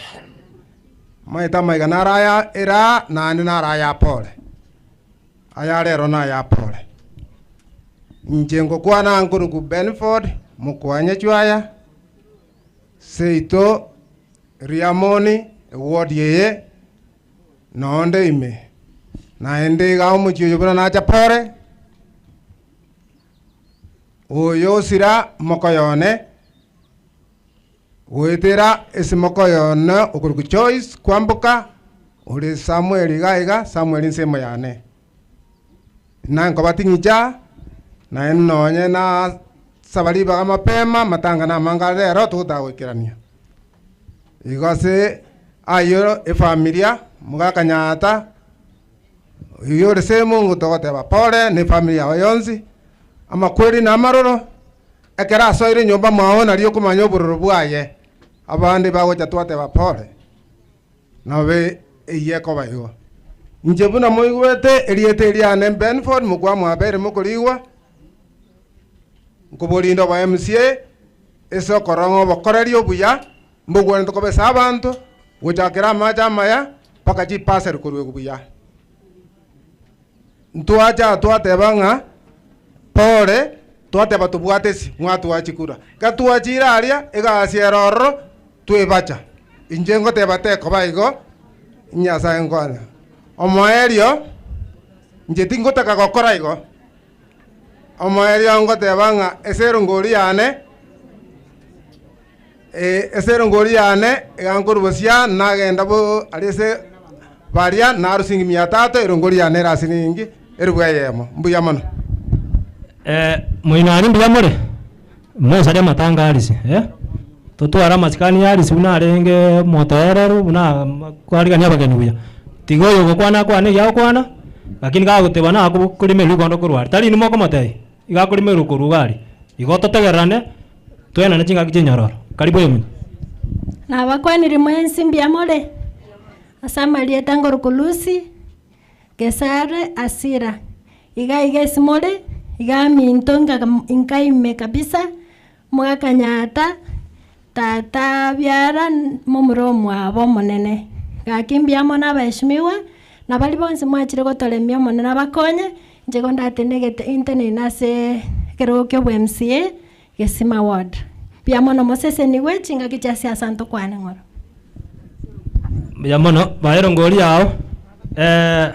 Omanyete amaiga naro aya era naende naro aya a pore, aya rero naya a pore. Inche ngokwana nkorokwa Benford Mokwanyechwa aya, seito Riamoni eward eye. Nonde ime, naende iga omochie oyo buna nacha pore, oyo osira mokoyone, goetera ase mokoyone okorokwa Joyce kwamboka, ore Samuel iga iga, Samuel ensemo yane. Nankobating'icha, naende nonye nasaba ribaga mapema, matanga namange are rero togotaka goikerania. Igo ase ayio efamilia mogakanyata, oyio ore semo nigo togoteba pole na efamiri yao yonsi, amakweri na amaroro, ekero asoire nyomba mwao nario okomanya obororo bwaye, abande bagocha twateba pole, nabe eyio ekoba igo. Inche buna moigwete erieta eriane Benford mokwa mwabeire mokorigwa, nkoborinda obo MCA, Ase okorora ng'a obokoreri obuya mbogwenerete kobesa abanto, gochakera amache amaya mpaka chipaseri koruegwa buya. Ntwacha twateba ng'a pore, twateba tobwate esi, mwatwaa chikura. Gatwachire aria, egasi ere ororo, twebacha. Inche ngoteba tekoba igo, Nyasaye nkonya. Omoerio, inche tingotaka gokora igo. Omoerio ngoteba ng'a ase erongori yane, ase erongori yane iga nkorwa bosia nagenda bo aria ase baria narwa siringi mia tatu erongori yane ere ase siringi elifu eyemo. Mbuya mono. Moino aria mbuya more? Mosaria amatanga arisi eh? Totware amasikani arisi buna arenge omotoereru buna kwarigania abageni buya. Tiga oyo ogokwana akwane erio agokwana, lakini gagoteba nakobo korimerwa rikondo korwa aria. Tari inwe mokomotebia, iga akorimerwa korwa iga aria. Igo totegererane, toenane chingaki chinyororo. Karibu oyominto. Nabakwanirie mwensi mbuya more? Ase amarieta ngorokwa Lucy. Gesare Asira, iga iga ase more, iga aminto nkaime kabisa, mwakanyata tata biara momura omwabo omonene. Gaki mbuya mono abaheshimiwa, Na baria bonsi mwachire gotoremia Omonene abakonye, inche igo ndatenegete intenene ase ekerogo kia obwa MCA, Gesima ward. Mbuya mono mosesenigwe chingaki chia siasa ntokwane ng'oro. Mbuya mono, bae erongori yao eh,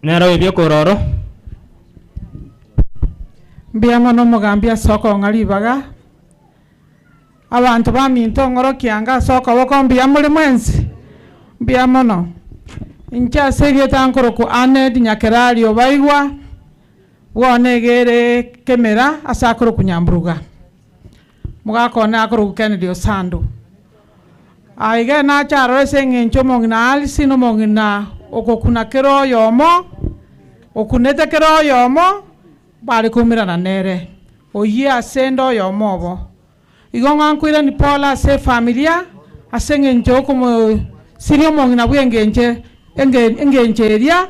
nere oibie korwa oro. Mbuya mono omogambi ase okong'a ribaga, abanto baminto ng'orokia anga ase okoboko mbuya more mwensi? Mbuya mono. Inche ase erieta nkorokwa Annet Nyakerari Obaigwa, bono iga ere Kemera ase akorokwa Nyamburuga. Mogaka one akorokwa Kennedy Osando. Aiga nache aroro ase eng'encho omong'ina Alice na omong'ina ogokuna kera oyomo, okunete kera oyomo, bare koumerana nere, oyio ase ende oyomo obo. Igo ng'a nkoirani pole ase efamilia, ase eng'encho okomosiria omong'ina bw'engenche enge engencho eria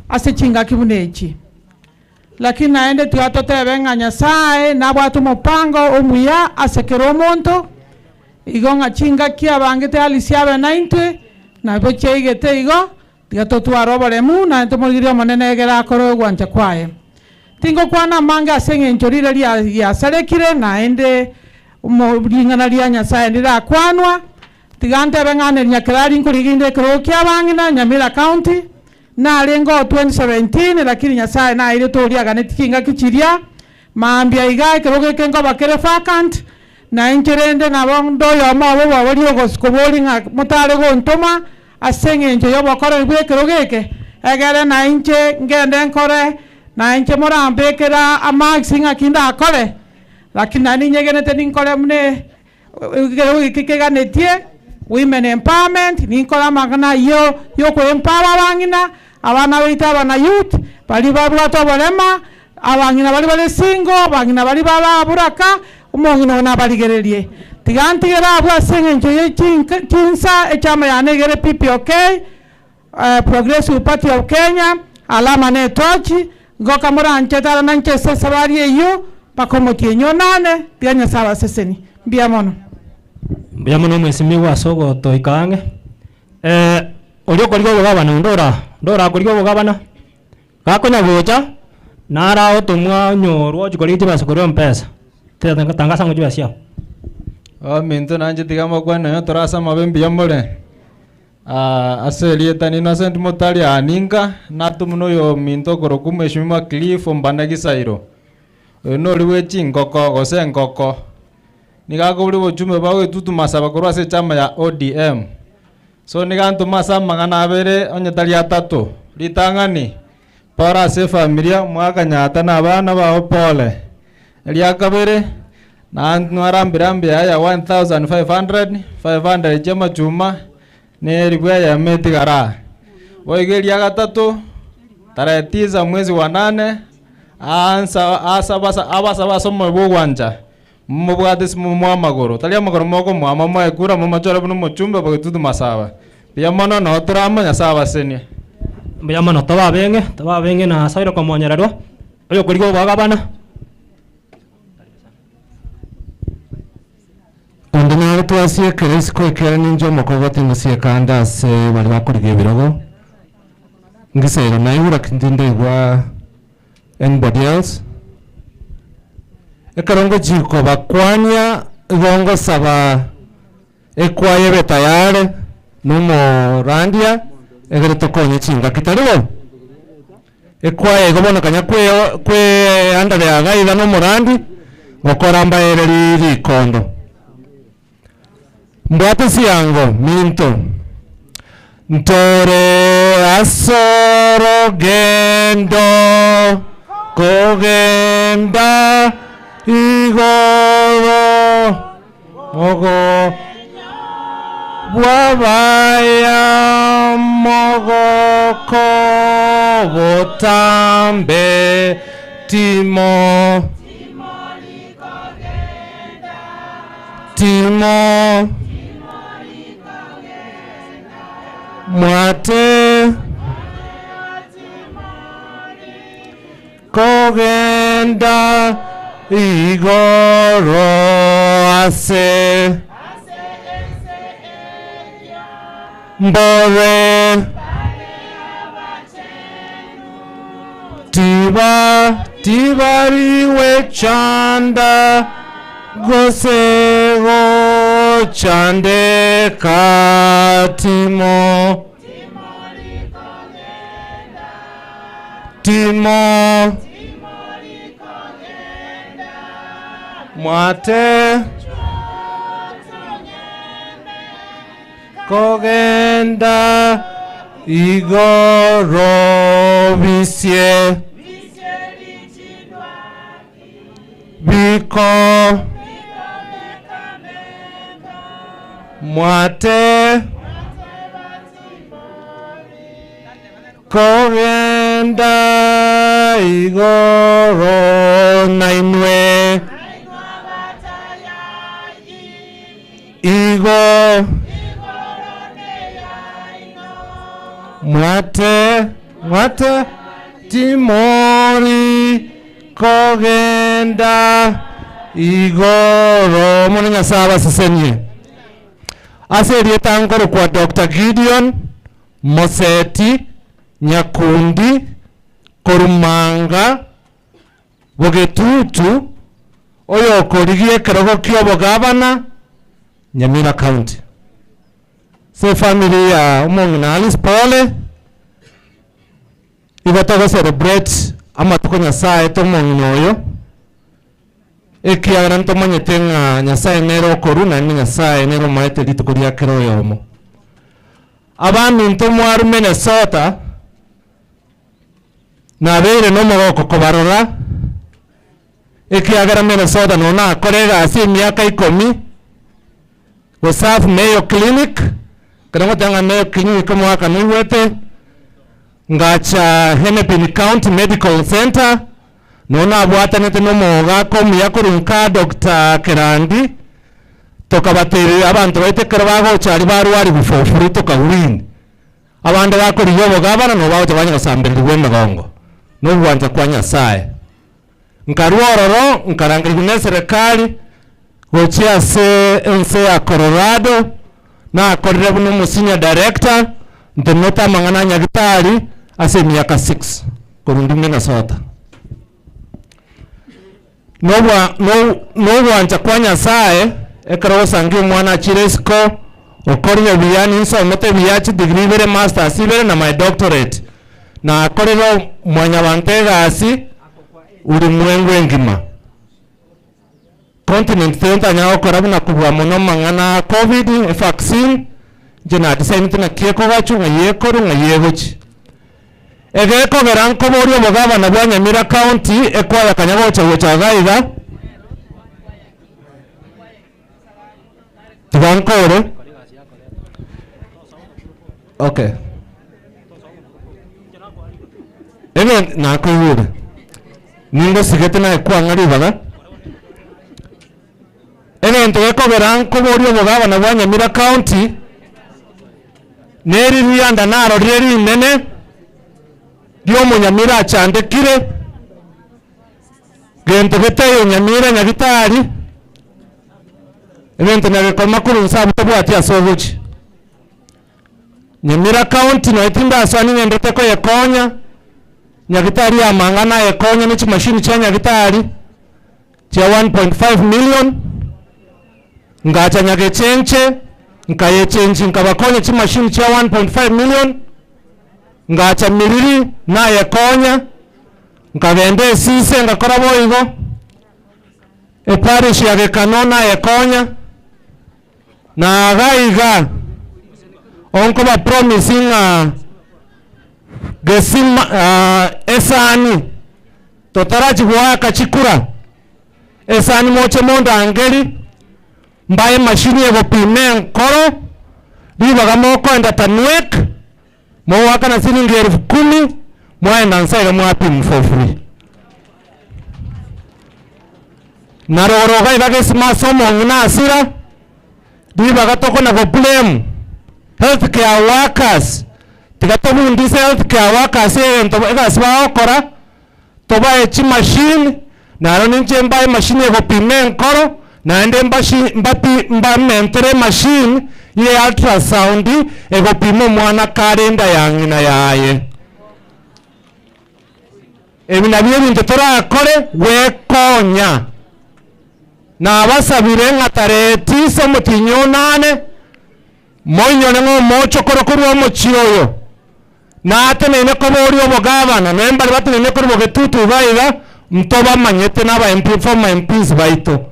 ase chingaki buna echi. Lakini naende tiga totebe ng'a Nyasaye nabwate omopango omuya ase kera omonto, igo ng'a chingaki abangete Alice abe naintwe, nabo chiaigete igo, tiga totware oboremu naende tomorigererie Omonene egere akore ogwancha kwaye. Tingokwana amange ase eng'encho riria ria riasarekire naende omo ring'ana ria Nyasaye ndirakwanwa, tiga ntebe ng'a Aneli Nyakerari nkorigia inde ekerogo kia abang'ina Nyamira County, Narenge oo 2017 lakini Nyasaye nairete oria aganetie chingaki chiria, mambia iga ekerogo eke nkoba kere vacant, na inche rende nabo nde oyomo obo bwaboria ogos koboria ng'a motare gontoma ase eng'encho y'obokoreri bw'ekerogo eke, egere na inche ngende nkore, na inche morambekere amarks ng'aki ndakore, lakini naende ninyegenete ninkore buna Ekerogo eke keganetie women empowerment, ninkore amang'ana ayio ya okoempower abang'ina, abana baito abana youth, baria babwate oborema, abang'ina baria bare single, abang'ina baria baraburaka, omong'ina oyo nabarigererie. Tiga ntigere abwo ase eng'encho ya chinka chinsa, echama yane iga ere PPOK, Progressive Party of Kenya, alama na etochi, ngoka moranchete ara nainche ase esabari eyio, mpaka omotienyi onane, tiga Nyasae abasesenie. Mbuya mono. Mbuya mono mwesimigwa ase ogotoika ang'e. Oria okorigia obogabana onde ora onde orakorigia obogabana, gakonya gocha, naro agotomwa onyorwa ochia korigia chibesa korwa mpesa, tangasa ng'a chibesa chiago. Abaminto nanche tiga mbakwane nonya tore ase amabe mbuya more. Ase erieta n'Innocent Motari aa ninka, natomwa noyominto okorokwa Mweshimiwa Cliff Ombane Gisairo. Oyo nori bwe chingoko gose engoko. Nigo akoboria obochumbe bwa goetutu masaba korwa ase echama ya ODM. So nigo antoma ase amang'ana abere onye tari atato. Ritang'ani, pore ase efamilia mwakanyata na abana bao pole. Eria kabere, narambire mbuya ya 1500, 500 chi'amachuma, na elifu eyemo etigare aa. Boigo eria gatato, tarehe tisa mwezi wa nane, aansa asaba abasaba ase omoyo bw'ogwancha, momobwate ase momoe amagoro, tari amagoro mokomoa, momoe ekura, momochore buna omochumbe bogetutu masaba. Mbuya mono, noo tore amo, Nyasae abasenie. Mbuya mono, tobe abeng'e, tobe abeng'e na asoire komonyererwa, oyokorigia obwagabana. Onde nare twasiekire isiko ekiagera ninche omokogoti ngosieka ande ase baria bakorigia ebirogo. Ngisairo naigure lakini tindaigwa anybody else. Ekero ngochia kobakwania igo ngosaba ekwaya ebe tayare na omorandia egere tokonye chingaki tari bo? Ekwaya igo bono kanya kweandaria iga iga na omorandi, gokora mbaereri rikondo. Mbwate siango minto, ntore as'orogendo kogenda igoro mogo bw'abaya mogoko botambe timo timo mwate Kogenda igoro ase. Mbobe Tiba tibari gwechanda gose gochandeka timo timo mwate kogenda igoro bisie biko mwate kogenda igoro nainwe igo mwate mwate timori kogenda igoro mono nyasaye abasesenie ase erieta nkoro kwa Dr. Gideon Moseti Nyakundi Korumanga Bogetutu oyo okorigia ekerogo kia obogabana Nyamira County. Se family ya omong'ina Alice Pole igo togo celebrate amatuko Nyasaye aete omong'ina oyo ekiagera ntomanyete ng'a Nyasaye nere okorwa naende Nyasaye nere omaete rituko ria kera oyomo. Abaminto mwarwa Minnesota nabeire nomogoko kobarora ekiagera Minnesota nonya nakora egasi emiaka ikomi goserve Mayo Clinic, ekero ngoteba ng'a Mayo Clinic omogaka noigwete, ngacha Hennepin County Medical Center, nonya nabwatanete na omogaka omuya korwa nka Doctor Kerandi, tokabatebi abanto baito ekero bagocha aria barwarigwa for free tokawin. Abande bakorigia obogabana nabo bagocha banya gosambererigwa emegongo na ogwancha kwa Nyasae. Nkarua ororo nkarangerigwa neserekari gochia ase ense ya Colorado, nakorire buna omo senior director, ntenenete amang'ana a nyagitari ase emiaka six korwa ndinde Minnesota. Nobwa no nogwancha kwa Nyasae ekero ogosangia omwana achire isiko, okorire buya, ninsomete buya chidegree ibere, masters ibere na my doctorate. Nakorire mwanyabanto egasi ulimwengu engima. Continent teiyo ntanyara gokora buna kobua mono amang'ana a covid, evaccine, inche nadisainete naki ekogachwa, ng'ai ekorwa, ng'ai egochia. Egekogera nkoboria obogabana bwa Nyamira County ekwaya kanya gocha gocha iga iga, tiga nkore okay. Ege nakoigure, ningosigete naye kwang'a ribaga, egento gekogera nkoboria obogabana bwa Nyamira County, Neri rianda narorire rinene ri'omonyamira achandekire, gento getaiyo nyamira nyagitari, egento nyagekoma korwa inse abwo tobwati ase ogochia. Nyamira county nonya tindasoa ning'enderete koyekonya, nyagitari ya mang'ana nayekonya ne chimashini chia nyagitari chia 1.5 million, Ngacha nyagechenche, nkayechenchi nkabakonya chimashini chia 1.5 million, ngacha Miriri nayekonya, nkagenda Esise ngakora boigo, eparish ya Gekano nayekonya, na iga iga onkoba promise ng'a gesima esani totarachi goaka chikura. Esani moche mondangeri, mbae emashini egopima enkoro, ribaga mokoenda Tanwek, mogoakana siringi elfu kumi, mwaenda nsa iga mwapimwa for free. Naroro iga iga gesima ase omong'ina asira, ribaga tokona go blame health care workers, tiga tobundise health care workers egento egasi bagokora, Tobae chimashini, naro ninche mbae emashini egopima enkoro, naende mbashi mbapi mbamentere emashini Ye ultrasound egopima omwana kare enda ya ng'ina yaye. Ebi nabio ebinto torakore gwekonya. Nabasabire ng'a tarehe tisa omotienyi o nane, moinyore ng'a omochokoro korwa omochie oyo nateneine koboria obogavana, nonya mbare bateneine korwa bogetutu iga iga, ntobamanyete na aba MP, former MPs baito.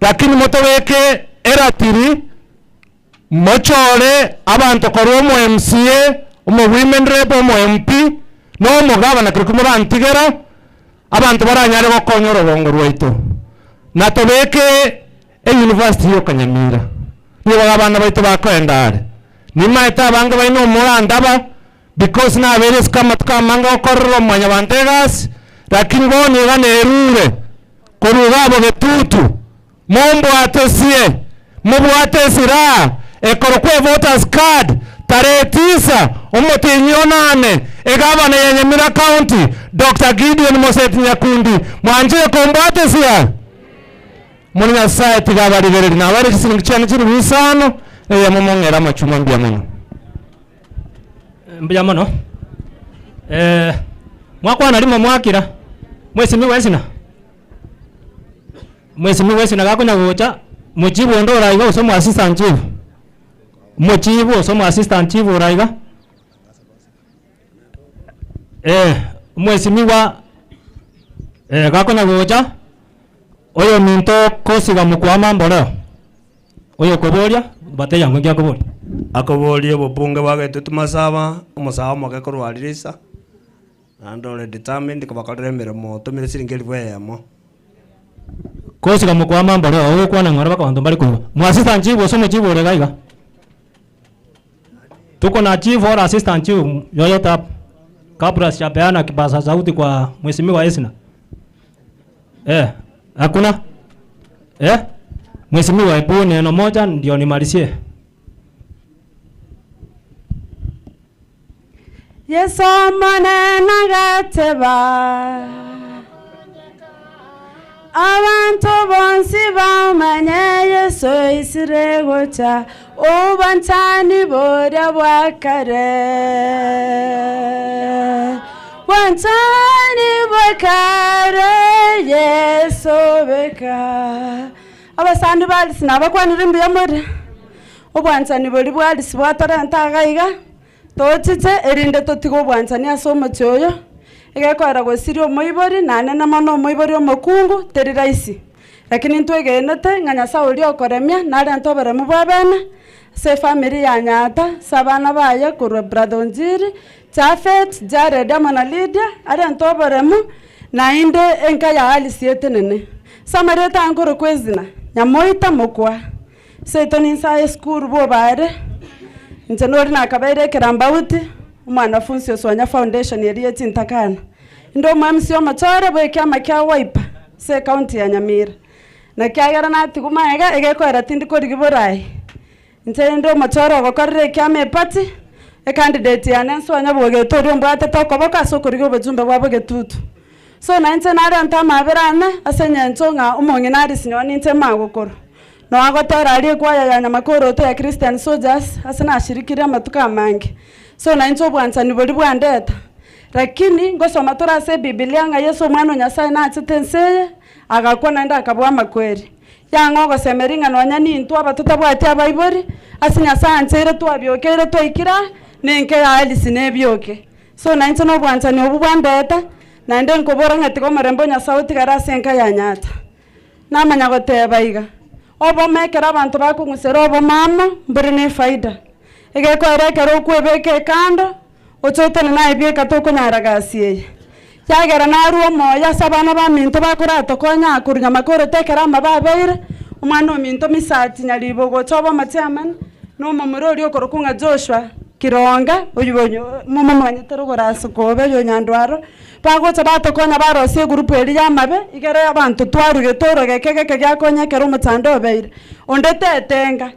Lakini motobeke eratiri, mochore abanto korwa omo MCA, omo women rep, omo MP, na omogavana kerokia morantigera, abanto baranyare gokonya orobongo rwaito. Na tobeke euniversity ya Okanyamira, nigo abana baito bakoenda are. Nimaete abange baino omorandaba, because nabeire isiko amatuko amange gokorera omwanyabanto egasi, lakini bono iga nerure korwa iga abwo getutu, mombwatesie, mobwate esilaha ekorokwa evoters card, tarehe tisa omotienyi onane, egavana ya Nyamira County, Doctor Gideon Moseti Nyakundi, mwanchire kombwatesia? Mono Nyasaye tiga abarigererie, nabaire chisiringi chiane chilifu isano, eyemo mong'ere amachuma mbuya mono. Mbuya mono. Eh, mwakwana rimo mwakira, mwesimigwe esina. Mwesimigwe esina gakonya gocha, mochibu onde ore aiga gose omo assistant chief, omochibu gose omo assistant chief ore aiga, eh, omwesimigwa eh, gakonya gocha, oyominto kosiga mokwama mboreo. Oyokoboria, batebia ng'o inki akoboria. Akoboria obobunge bwa Getutu Masaba, omosae omoke korwa Arisa, naende ore determined kobakorera emeremo otomire siringi elifu eyemo. Kosiga mokwama mboreo, ogokwana ng'ora mpaka abanto mbare koigwa. Mwa assistant chief gose omochief ore iga iga? Tuko na chief or assistant chief yoyote hapa? Kabla sijapeana kipaza sauti kwa mheshimiwa Esna. Eh, hakuna? Eh? Mheshimiwa, hebu neno moja ndio nimalizie. Yeso Omonene agateba, Abanto bonsi bamanye Yeso oisire gocha, obwanchani boria bwa kare. Bwanchani bwa kare Yeso beka. Abasani ba Alisi nabakwanire mbuya more? Obwanchani boria bwa Alisi bwatorenta iga iga, Tochiche, erinde totige obwanchani ase omochie oyo, egekoera gosiria omoibori, naende mono omoibori omokungu, teri rahisi. Lakini ntwegenete ng'a Nyasae oria okoremia narente oboremu bwa bene, ase efamiri ya Nyaata, ase abana baye korwa brother Onjiri, Japhet, Jared amo na Lydia, arente oboremu, naende enka ya Alice etenene. Ase amarieta aya nkorokwa ezina, Nyamoita Mokwa. Seito ninsae esukuru bw'obaare, inche nori nakabeire ekerambauti, omwanafunsi o Swanya Foundation eria ye chintakana. Inde omo-MC omochore bwa ekiama kia Wiper ase ecounty ya Nyamira. Na ekiagera natigwa magega, egekoera tindi korigia borayi. Inche inde omochore ogokorera ekiama eparty, ecandidate yane Nswanya bwogeto oria ombwatete okoboko ase okorigia obochumbe bwa bogetutu. So nainche narente amabera ane ase eng'encho ng'a omong'ina Alice nyowe ninche magokoro. Noo agotera aria ekwaya ya Nyamakoroto ya Christian Soldiers ase nashirikire amatuko amange. So nainche obwanchani boria bwandeta. Lakini ngosoma tore ase Ebibilia ng'a Yeso Omwana o Nyasae nachete ense eye, agakwa naende akabua amakweri. Yang'a ogosemeria ng'a nonya nintwe aba totabwati abaibori, ase Nyasae ancheire twabiokeire twaikire aa, nenka ya Alice nebioke. So nainche nobwanchani obwo bwandeta, naende nkobora ng'a tiga omorembe o Nyasae otigare ase enka ya Nyaata. Namanya goteba iga, Obomo ekero abanto bakong'usera obomo amo, mbore nefaida. Egekoera ekero okwebeka ekando, oche otenene aye bieka tokonyara gasi eye. Yagera narue omoyo ase abana baminto bakoratokonya aa korwa nyamakoroto ekero amabe abeire, omwana ominto Misati Nyaribo ogocha obe omochairman, na omomura oria okorokwa ng'a Joshua Kironga, oywo onyo momomanyete rogoro ase kobe oyo Nyandwaro, Bagocha batokonya barosia egurupu eria y'amabe, igere abanto twarugete orogeke geke giakonya ekero omochando obeire. Onde tetenga.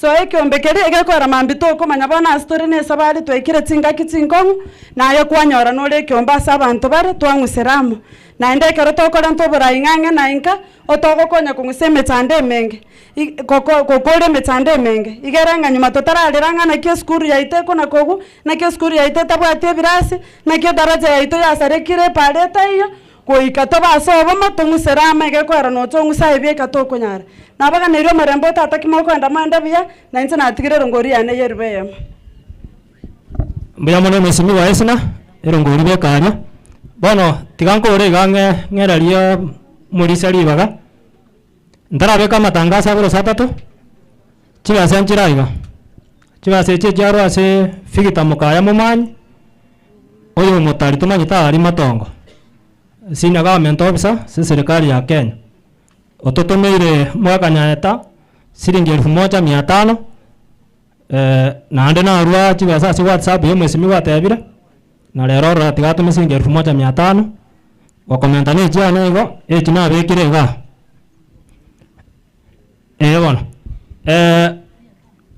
Soa ekeombe keria egekora mambia tokomanya bono ase tore na esabari twaikire chingaki chinkong'u, naye kwanyora nore ekeombe ase abanto bare twang'usera amo. Naende ekero tokorenta oborai ng'a ang'e na inka, otogokonya kong'usa emechando emenge, i goko gokora emechando emenge. Igere ng'a nyuma totararera ng'a naki esukuru yaito ekona kogwa, naki esukuru yaito etabwati ebirasi, naki edaraja yaito yasarekire epara etaiyo, Goika tobe ase obomo, tong'usere amo egekoera nocha ong'use aye bieka tokonyara. Nabaganeirie omorembe o Tata ki mokoenda moende buya, na inche natigire erongori yane y'eriba eyemo. Mbuya mono mheshimiwa Esna, erongori beka aria. Bono tiga nkore iga ng'e ng'ererie omorisia ribaga, ntarabeka amatangaso abere gose atato, chibesa nchire aiga, chibesa echi echiarwa ase Victor Mokaya Momanyi. Oyo omotari tomanyete aria matongo, senior government officer ase eserekari ya Kenya, ototomeire omogaka Nyaeta siringi elfu moja mia tano, naende narwa chibesa ase whatsapp ya omwesimigwa atebire, na rero ororo tiga atome siringi elfu moja mia tano, gokomenta na echiane igo, echi nabekire igaa. Ee bono,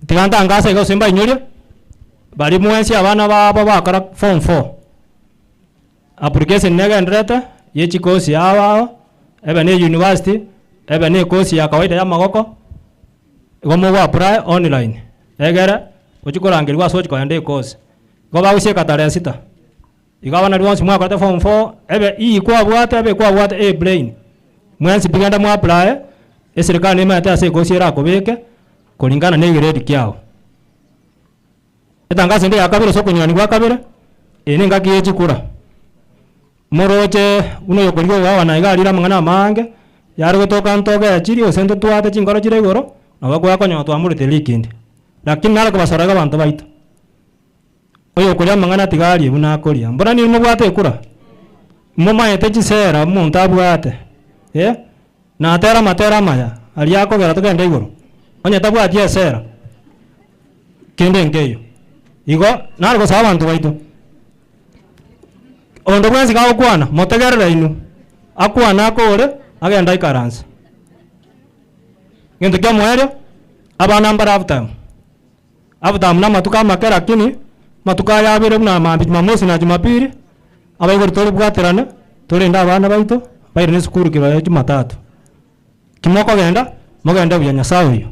tiga ntangase iga gose mbainyorie, baria mwensi abana babo bakora form four, application negendererete ya echikosi ao ao, ebe na university, ebe na ekosi ya kawaida ya amagoko, igo mogo apply online, egere ochie korangerigwa ase ochia kogenda ekosi. Igo bagosieka tarehe sita, igo abana riria bonsi mwakorete form four, ebe E kwabwate ebe kwabwate A plain, mwensi pi genda mo apply, eserekari nemanyete ase ekosi erakobeke, kulingana na egrade kiago. Etangaso ende ya kabere ase okonyurani gwa kabere, eye na engaki ye chikura, moroche buna oyokorigia ogogabana iga arire amang'ana amange, yare gotoka ntogechirie gose ntotwate chinkoro chire igoro, nabo kwakonyora twamorete rikindi. Lakini nare kobasora iga abanto baito, oyokoria amang'ana tiga arie buna akoria. Mbora nigo mobwate ekura? Momanyete chisera omonto abwate, eh. Natere amatera amaya aria akogera togende igoro, onye tabwati esera, kende nkeiyo. Igo nare gosaba abanto baito, onde bwensi gagokwana, motegerere inwe, akwane akore, agende aikaranse. Egento kiamoerio, abana mbare half time, half time na amatuko amake lakini, amatuko aya abere buna mambia jumamosi na jumapili, Abaibori torebwaterane, torende abana baito, bairane esukuru kero ya Jumatatu. Timokogenda, mogende buya Nyasae oyio.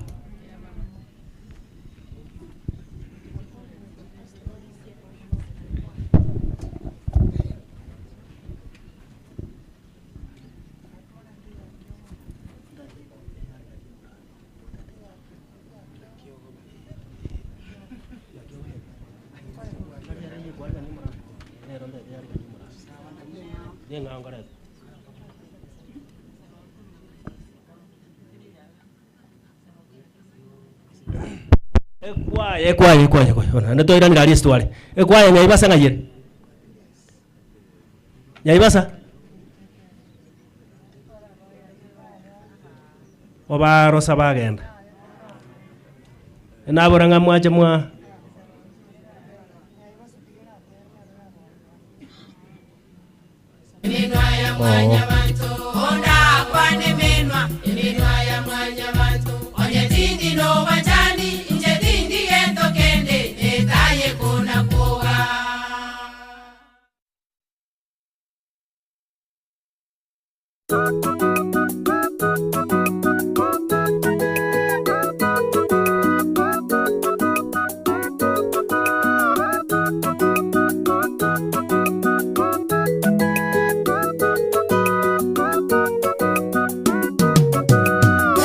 Ekwaya ekwaya ekwaya ekwaya bono naende twairanire aria ase tware. Ekwaya Nyaibasa ng'ai ere? Nyaibasa? Obarosa bagenda. Nabora ng'a mwache mwa. Oo.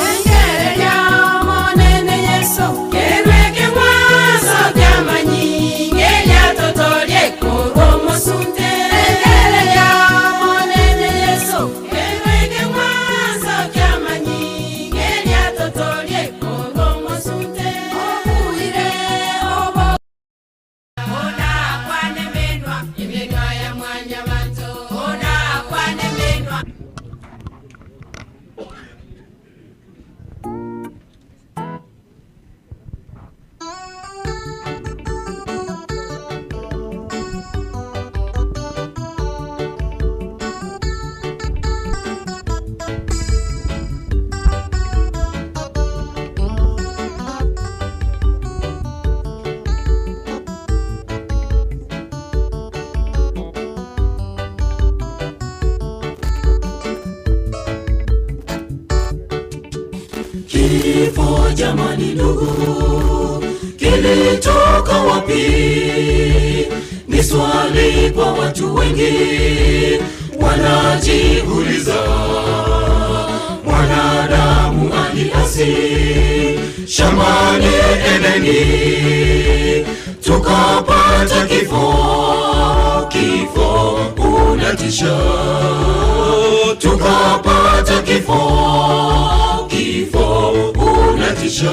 Engereria Omonene Yeso, kerwe ekeng'wanso ki'amanyinga, eria totorie korwa omosunte. Engereria Omonene Yeso, kerwe ekeng'wanso. jamani ndugu, kilitoka wapi? Ni swali kwa watu wengi wanajiuliza. Mwanadamu aliasi shambani Edeni, tukapata kifo. Kifo unatisha, tukapata kifo. Kifo unatisha,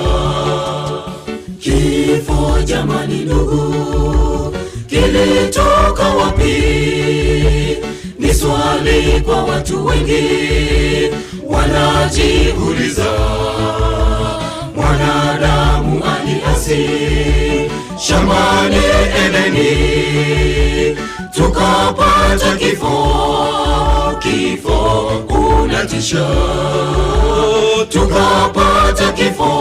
kifo jamani ndugu, kilitoka wapi? Ni swali kwa watu wengi wanajiuliza. Mwanadamu aliasi shambani Edeni, tukapata kifo. Kifo unatisha, tukapata kifo.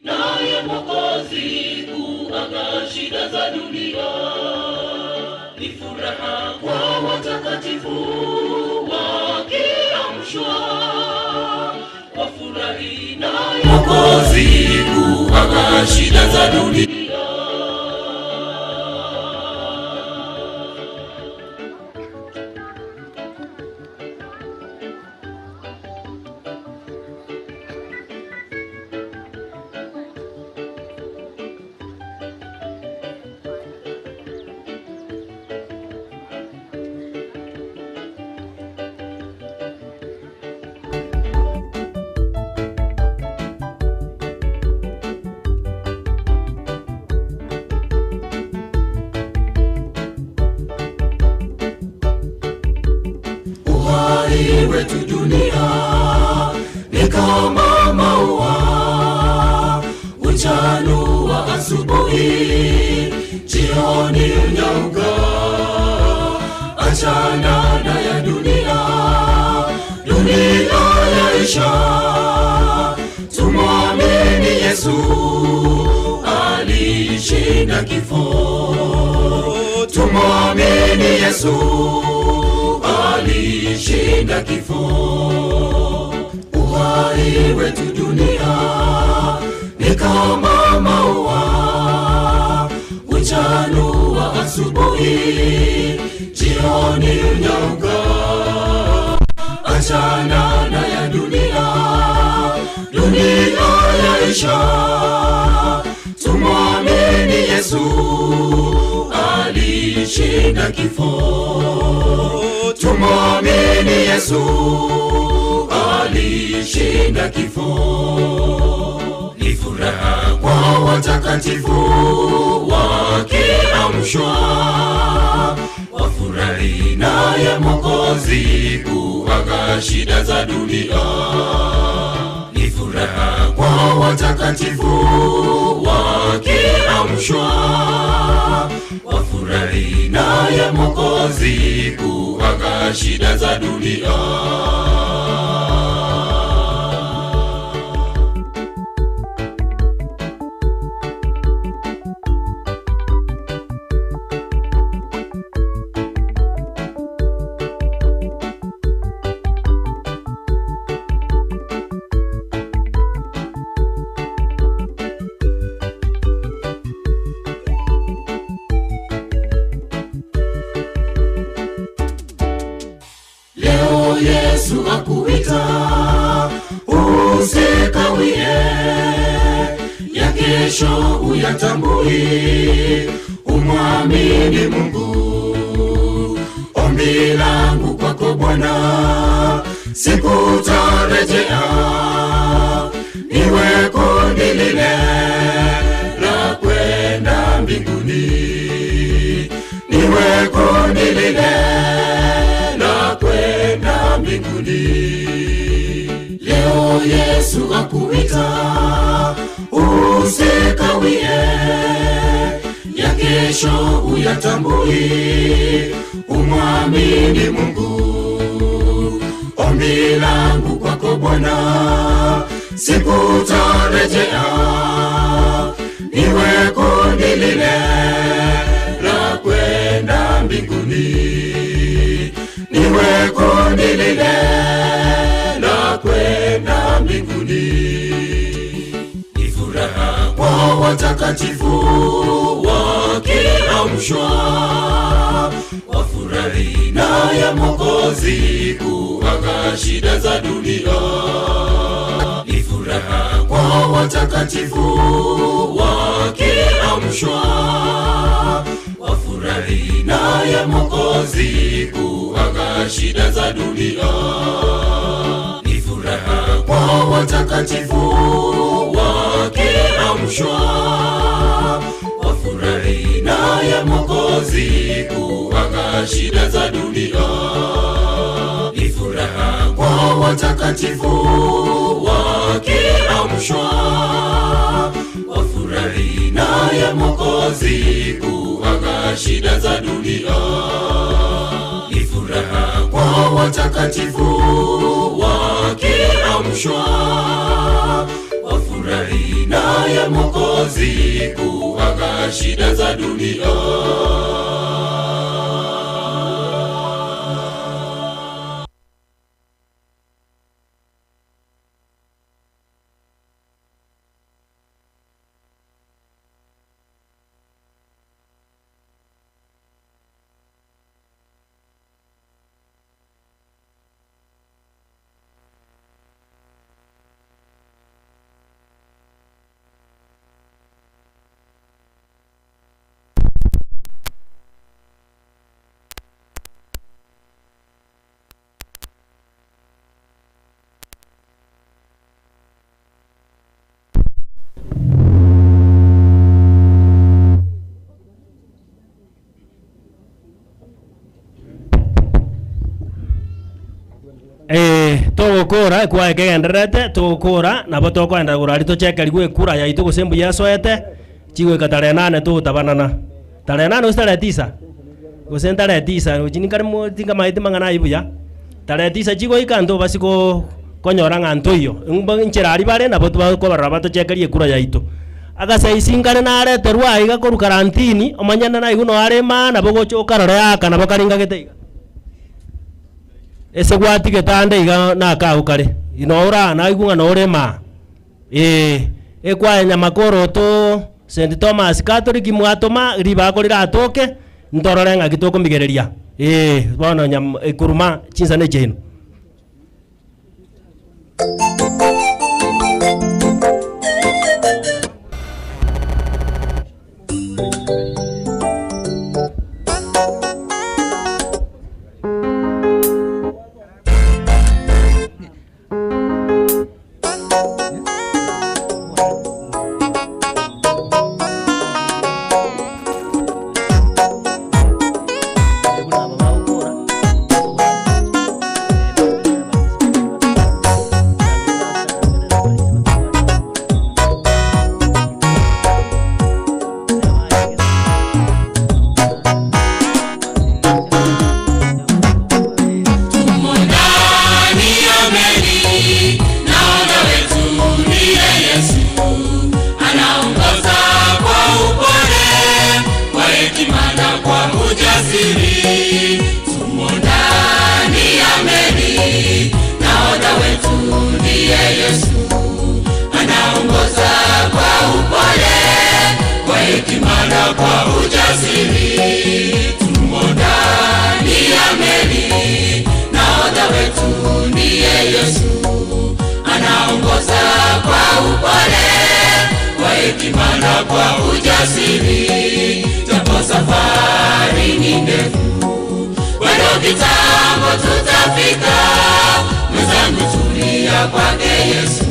Naye Mwokozi kuaga shida za dunia, ni furaha kwa watakatifu wakiamshwa, wafurahi naye Mwokozi kuaga shida za dunia. Uhai wetu dunia ni kama maua, uchanua asubuhi, jioni unyauka. Achana na ya dunia, dunia yaisha. Tumwamini Yesu, alishinda kifo. Tumwamini Yesu, alishinda kifo. Uhai wetu dunia ni kama maua, uchanua asubuhi, jioni unyauka. Achana na ya dunia, dunia yaisha. Tumwamini Yesu, alishinda kifo. Tumwamini Yesu, alishinda kifo. Ni furaha kwa watakatifu wakiamshwa, wafurahi naye Mwokozi kuaga shida za dunia. Ni furaha kwa watakatifu wakiamshwa, wafurahi naye Mwokozi kuaga shida za dunia. Leo Yesu akuita, usikawie, ya kesho uyatambui, umwamini Mungu. Ombi langu kwako Bwana, sikutarejea, niwe kundi lile la kwenda mbinguni, niwe kundi lile la kwenda mbinguni. Leo Yesu akuita, usikawie, ya kesho uyatambui, umwamini Mungu. Ombi langu kwako Bwana, sikutarejea, niwe kundi lile la Niwe kundi lile la kwenda mbinguni. Ni furaha kwa watakatifu wakiamshwa, wafurahi naye Mwokozi kuaga shida za dunia. Ni furaha kwa watakatifu wakiamshwa, wafurahi naye Mwokozi kuaga shida za dunia. Ni furaha kwa watakatifu wakiamshwa, wafurahi naye Mwokozi kuaga shida za dunia. Ni furaha kwa watakatifu wakiamshwa, wafurahi naye Mwokozi kuaga shida za dunia. Ni furaha kwa watakatifu wakiamshwa, wafurahi naye Mwokozi kuaga shida za dunia. Togokora ekwaye kegendererete togokora nabo tokoenda gorari tochekerigwe ekura yaito gose mbuya esoete chigoika tarehe nane togotabanana tarehe nane gose tarehe tisa gose tarehe tisa rochi ninkare mo tingamaete mang'ana aywo buya tarehe tisa chigoika ntobasi ko konyora ng'a ntoiyo mbo nchera aria bare nabo tubakobarora batochekerie ekura yaito agasaisi nkare nareterwa aiga korwa karantini omanyene naigwa noare maana bogocha okarora yaka nabo karingagete iga ase gwatigete ande iga nakago kare noora naigwa ng'a nore maa eh, ekwaye nyamakoro St Thomas Catholic mwatoma ribako riratoke ntorore ng'aki tokomigereria eh, bono nyam ekuruma chinsana echiaino. Tumo ndani ya meli, nahodha wetu ndiye Yesu. Anaongoza kwa upole, kwa hekima na kwa ujasiri. Tumo ndani ya meli, nahodha wetu ndiye Yesu. Anaongoza kwa upole, kwa hekima na kwa ujasiri. Tumo ndani ya meli, nahodha wetu ndiye Yesu. Anaongoza kwa upole, kwa hekima na kwa ujasiri. Japo safari ni ndefu, bado kitambo tutafika. Mwenzangu, tulia kwake Yesu,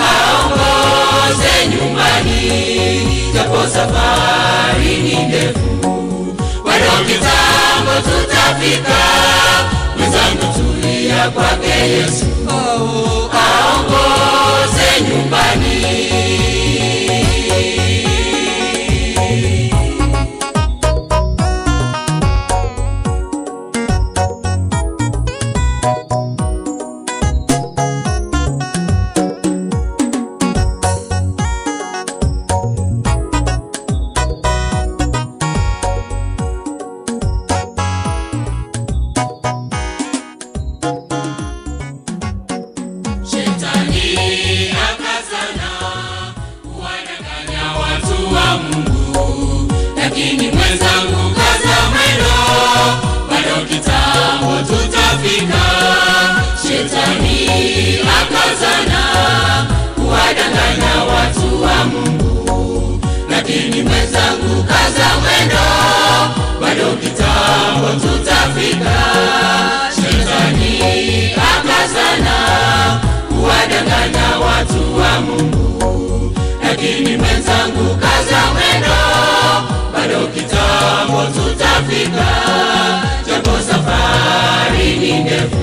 aongoze nyumbani. Japo safari ni ndefu, bado kitambo tutafika. Mwenzangu, tulia kwake Yesu, aongoze nyumbani. Lakini mwenzangu, kaza mwendo, bado kitambo tutafika. Shetani akazana kuwadanganya watu wa Mungu, lakini mwenzangu, kaza mwendo, bado kitambo tutafika. Shetani akazana kuwadanganya watu wa Mungu, lakini mwenzangu, kaza mwendo, bado kitambo tutafika. Japo safari ni ndefu,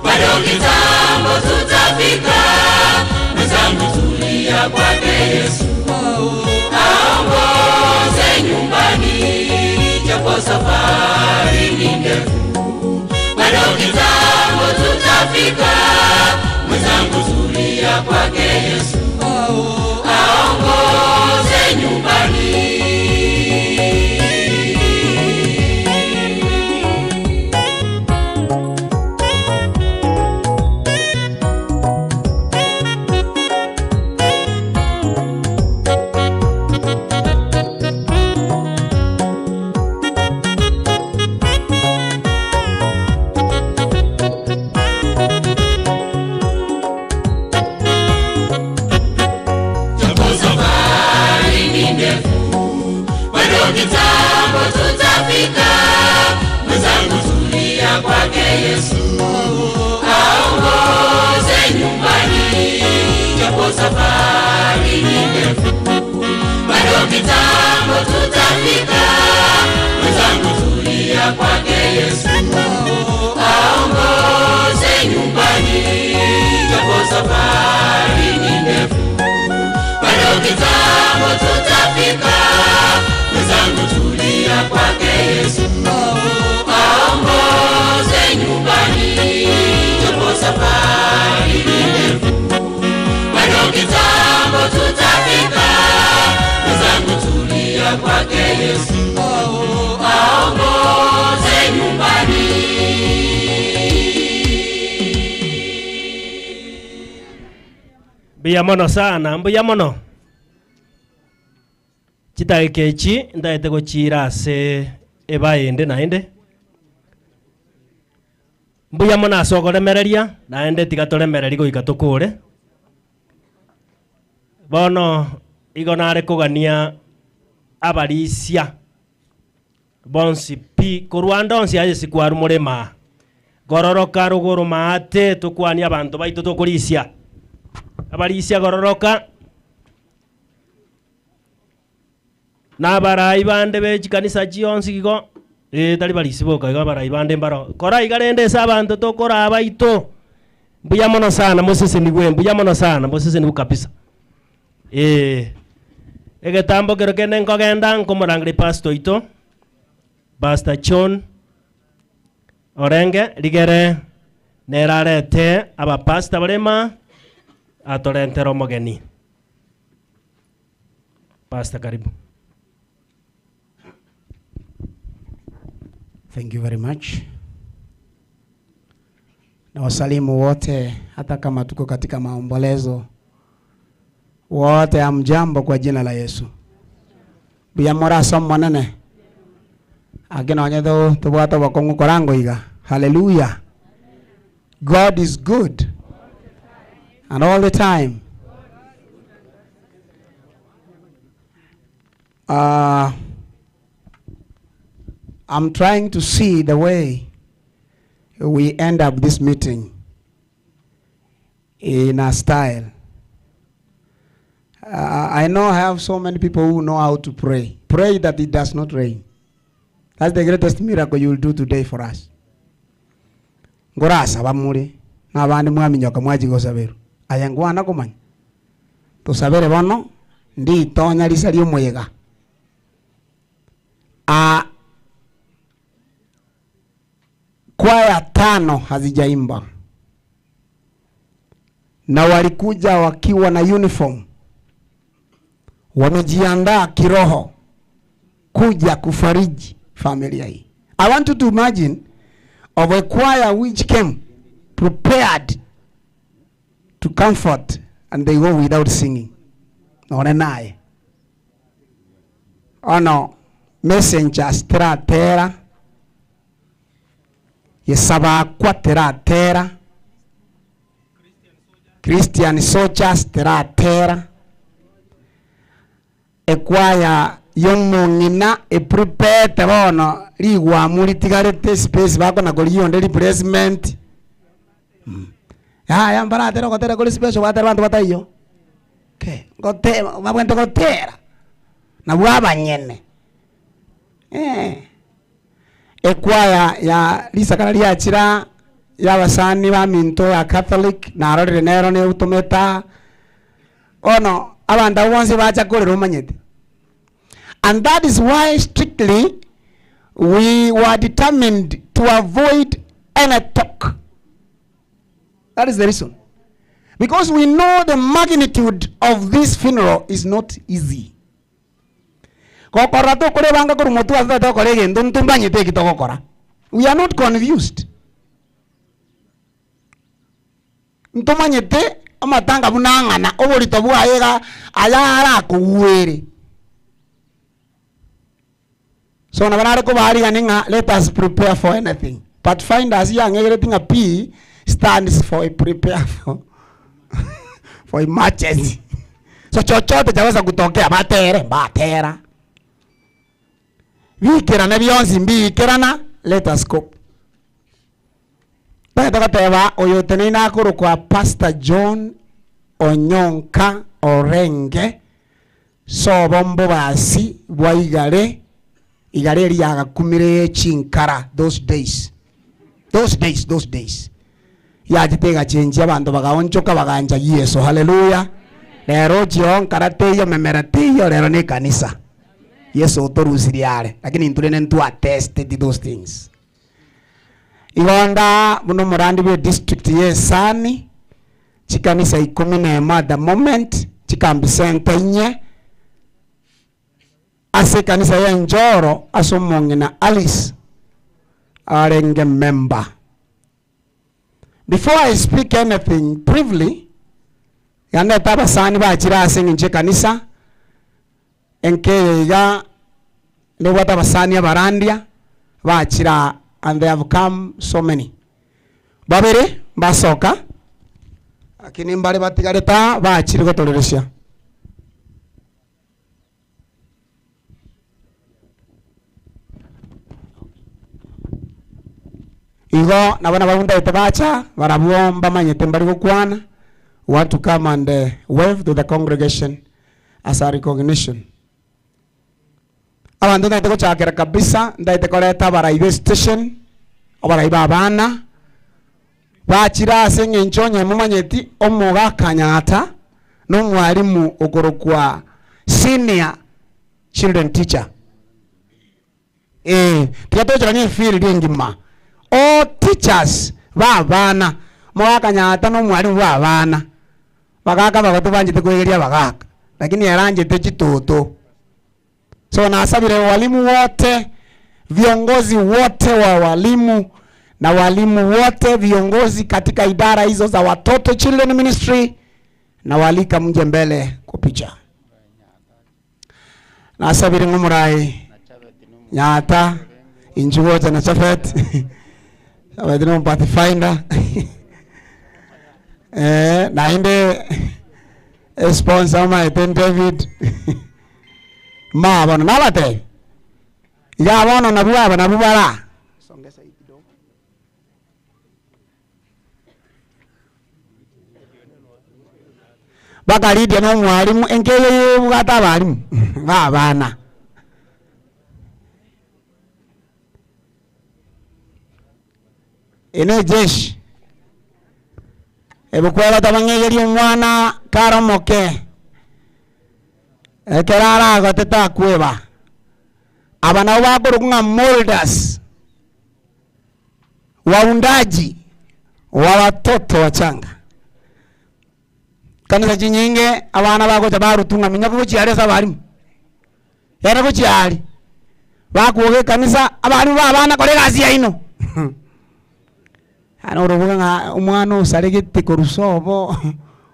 bado kitambo tutafika. Mwenzangu, tulia kwake Yesu, aongoze nyumbani, japo safari ni ndefu, bado kitambo tutafika. Mwenzangu, tulia kwake Yesu, aongoze nyumbani. Japo safari ni ndefu, bado kitambo tutafika. Mwenzangu, tulia kwake Yesu, aongoze nyumbani. Japo safari ni ndefu, bado kitambo tutafika. Mwenzangu, tulia kwake Yesu, aongoze nyumbani. Japo safari ni ndefu bado kitambo tutafika. Mwenzangu, tulia kwake Yesu, aongoze nyumbani. Japo safari ni ndefu, bado kitambo tutafika. Mwenzangu, tulia kwake Yesu, aongoze nyumbani. Mbuya mono sana, mbuya mono. Chidakika echi ndaete gochira ase ebae ende naende. Mbuya mono ase okoremereria, naende tiga toremereri goika tokore. Bono igo nare kogania abarisia bonsi pi korwa ande onsi aye sikwaru more maa. Gororoka rogoro maate tokwanie abanto baito tokorisia. Abarisia gororoka na abarai bande be chikanisa chionsi igo eh, tari barisi boka igo abarai bande mbaro. Kora iga rende ase abanto tokora abaito. Mbuya mono sana mosesenigwe, mbuya mono sana mosesenigwe kabisa. Eh, egetambo kero kende nkogenda nkomorangeria pastor oito, Pastor John Orenge rigere nere arete abapastor barema atorentere omogeni. Pastor, karibu. Thank you very much. Na wasalimu wote hata kama tuko katika maombolezo. Wote hamjambo kwa jina la Yesu. Buya moraso monene. Akina onye tubwate bokong'u korango iga. Hallelujah. God is good. And all the time. I'm trying to see the way we end up this meeting in a style. I know I have so many people who know how to pray. Pray that it does not rain. That's the greatest miracle you will do today for us. Ngorasaba muri n'abandi mwaminyoka mwajigosaberu aya ngwana kumanya tusabere bono nditonya risa ri'omoyega. Kwaya 5 hazijaimba na walikuja wakiwa na uniform, wamejiandaa kiroho kuja kufariji familia hii. I want you to imagine of a choir which came prepared to comfort and they go without singing. None naye. Ono Messengers teratera, Gesabakwa teratera, Christian Soldiers teratera, Ekwaya y'omong'ina eprepete bono rigwamu ritigarete espace bakona korigia onde replacement. Yaya mbaratere ogotera kore special gwatere banto bataiyo, okay, ngote babwenerete gotera, nabwo abanyene eh. Ekwaya ya risakara riachira ya abasani baminto ya Catholic narorire nero negotomete aa. Bono abanto abwo bonsi bacha korera omanyete. And that is why strictly we were determined to avoid any talk. That is the reason. Because we know the magnitude of this funeral is not easy. Gokorora tokorebanga korwa motwe ase totagete gokora egento ntombanyete eki togokora. We are not confused. Ntomanyete amatanga buna ang'ana, oborito bwaye iga aya arakogwere. So nabo nare kobaarigania ng'a let us prepare for anything. Pathfinders yang'egereti ng'a P stands for prepare for for emergency. So chochote chaweza kutokea, batere mbatera, bikerane bionsi mbikerana, let us go. Ntagete goteba oyo oteneine akorokwa Pastor John Onyonka Orenge sobo mbobasi bwa Igare, Igare eria yagakumire chinkara those days, those days, those days. Yachete egachenchia abanto bagaonchoka bagancha Yeso, haleluya. Rero ochio nkara teiyo memera teiyo rero ne ekanisa. Yeso otorusirie are, lakini intwe rende ntwa tested those things. Igo nda buna omorandi bwe district ya Esani, chikanisa ikomi na emo at the moment, chikambi center inye, ase ekanisa ya Enjoro ase omong'ina Alice arenge member. Before I speak anything briefly, iga ndete abasani bachire ase eng'encho y'ekanisa, Enka eye iga nebwate abasani abarandia bachire aa and they have come so many. Babere mbasoka lakini mbare batigarete aa bachire gotoreresia. Igo nabo nabarabwo ntagete bacha, barabwo mbamanyete mbari gokwana, want to come and wave to the congregation as a recognition. Abanto ntagete gochakera kabisa, ntagete koreta abarai be station, abarai ba abana, bachire ase eng'encho onye momanyeti omogaka Nyata na omwalimu okorokwa senior children teacher. Ee, tiga toichoranie efield engima, all teachers ba abana, omogaka Nyata na omwalimu bwa abana. Bagaka abagotu banchete koegeria abagaka, lakini ere anchete chitoto. So nasabire walimu wote, viongozi wote wa walimu na walimu wote viongozi katika idara hizo za watoto children ministry, nawaalika mje mbele kwa picha. Nasabire ng'a omorai Nyata inchuo gocha na Chafet Chafet no pathfinder eh, naende esponsor omaete David ma bono nabatebi iga bono nabwo aba nabwo bara Mpaka Lydia na omwalimu, enka eye ebwate abalimu ba abana. Eye ne ejeshi, egokwebata bang'egerie omwana kare omoke, ekero aragote takweba. Aba nabo bakorokwa ng'a molders. Waundaji wa watoto wachanga. Kanisa chinyinge abana bagocha barutwa ng'a minyoka gochia aria ase abalimu, genda gochia aria, bakwoga ekanisa abalimu ba abana kora egasi yaino. Yaani oroboga ng'a omwana osaregete korwa sobo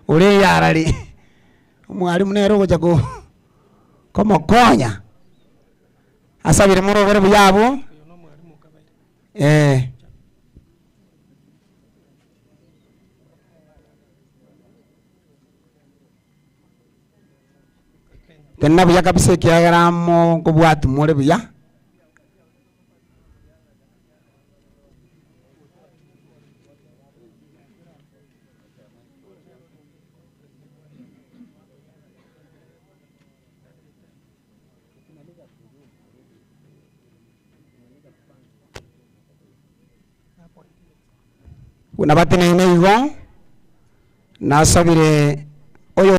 ore eyarare, omwalimu nere ogocha ko komokonya. Asabire morobere buya abwo, eh. Tenena buya kabisa ekiagera amo nkobwati more buya. Buna bateneine igo, nasabire oyo.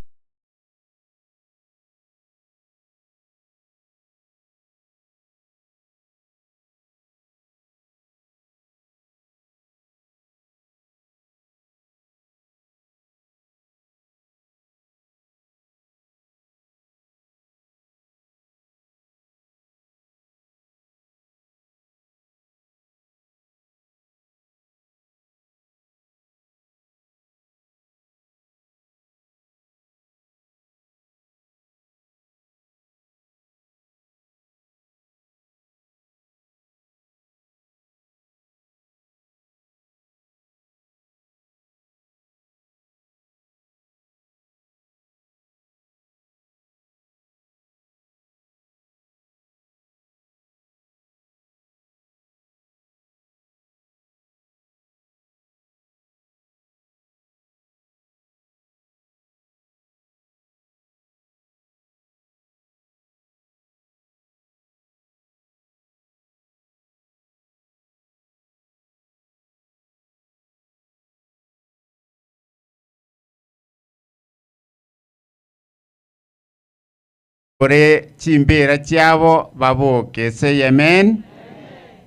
Ore chimbeera chiabo baboke ase Amen.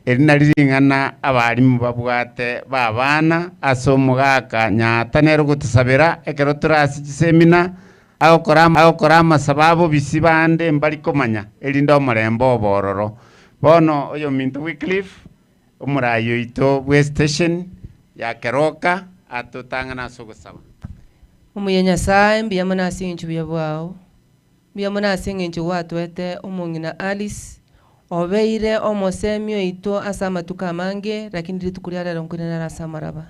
Eri nari ring'ana abarimu babwate ba abana ase omogaka Nyaata nere ogotosabera ekero tore ase chisemina agokora agokora amasabo abo bisi bande mbari komanya erinde omorembe obe ororo. Bono oyominto Wycliffe omorai oito bwe station ya Keroka atotang'ane ase ogosaba. Omuya Nyasae, mbuya mono ase eng'encho obuya bwao. Mbuya mono ase eng'encho gwatoete omong'ina Alice, obeire omosemi oito ase amatuko amange, lakini rituko ria rero nkoirana nare ase amaraba.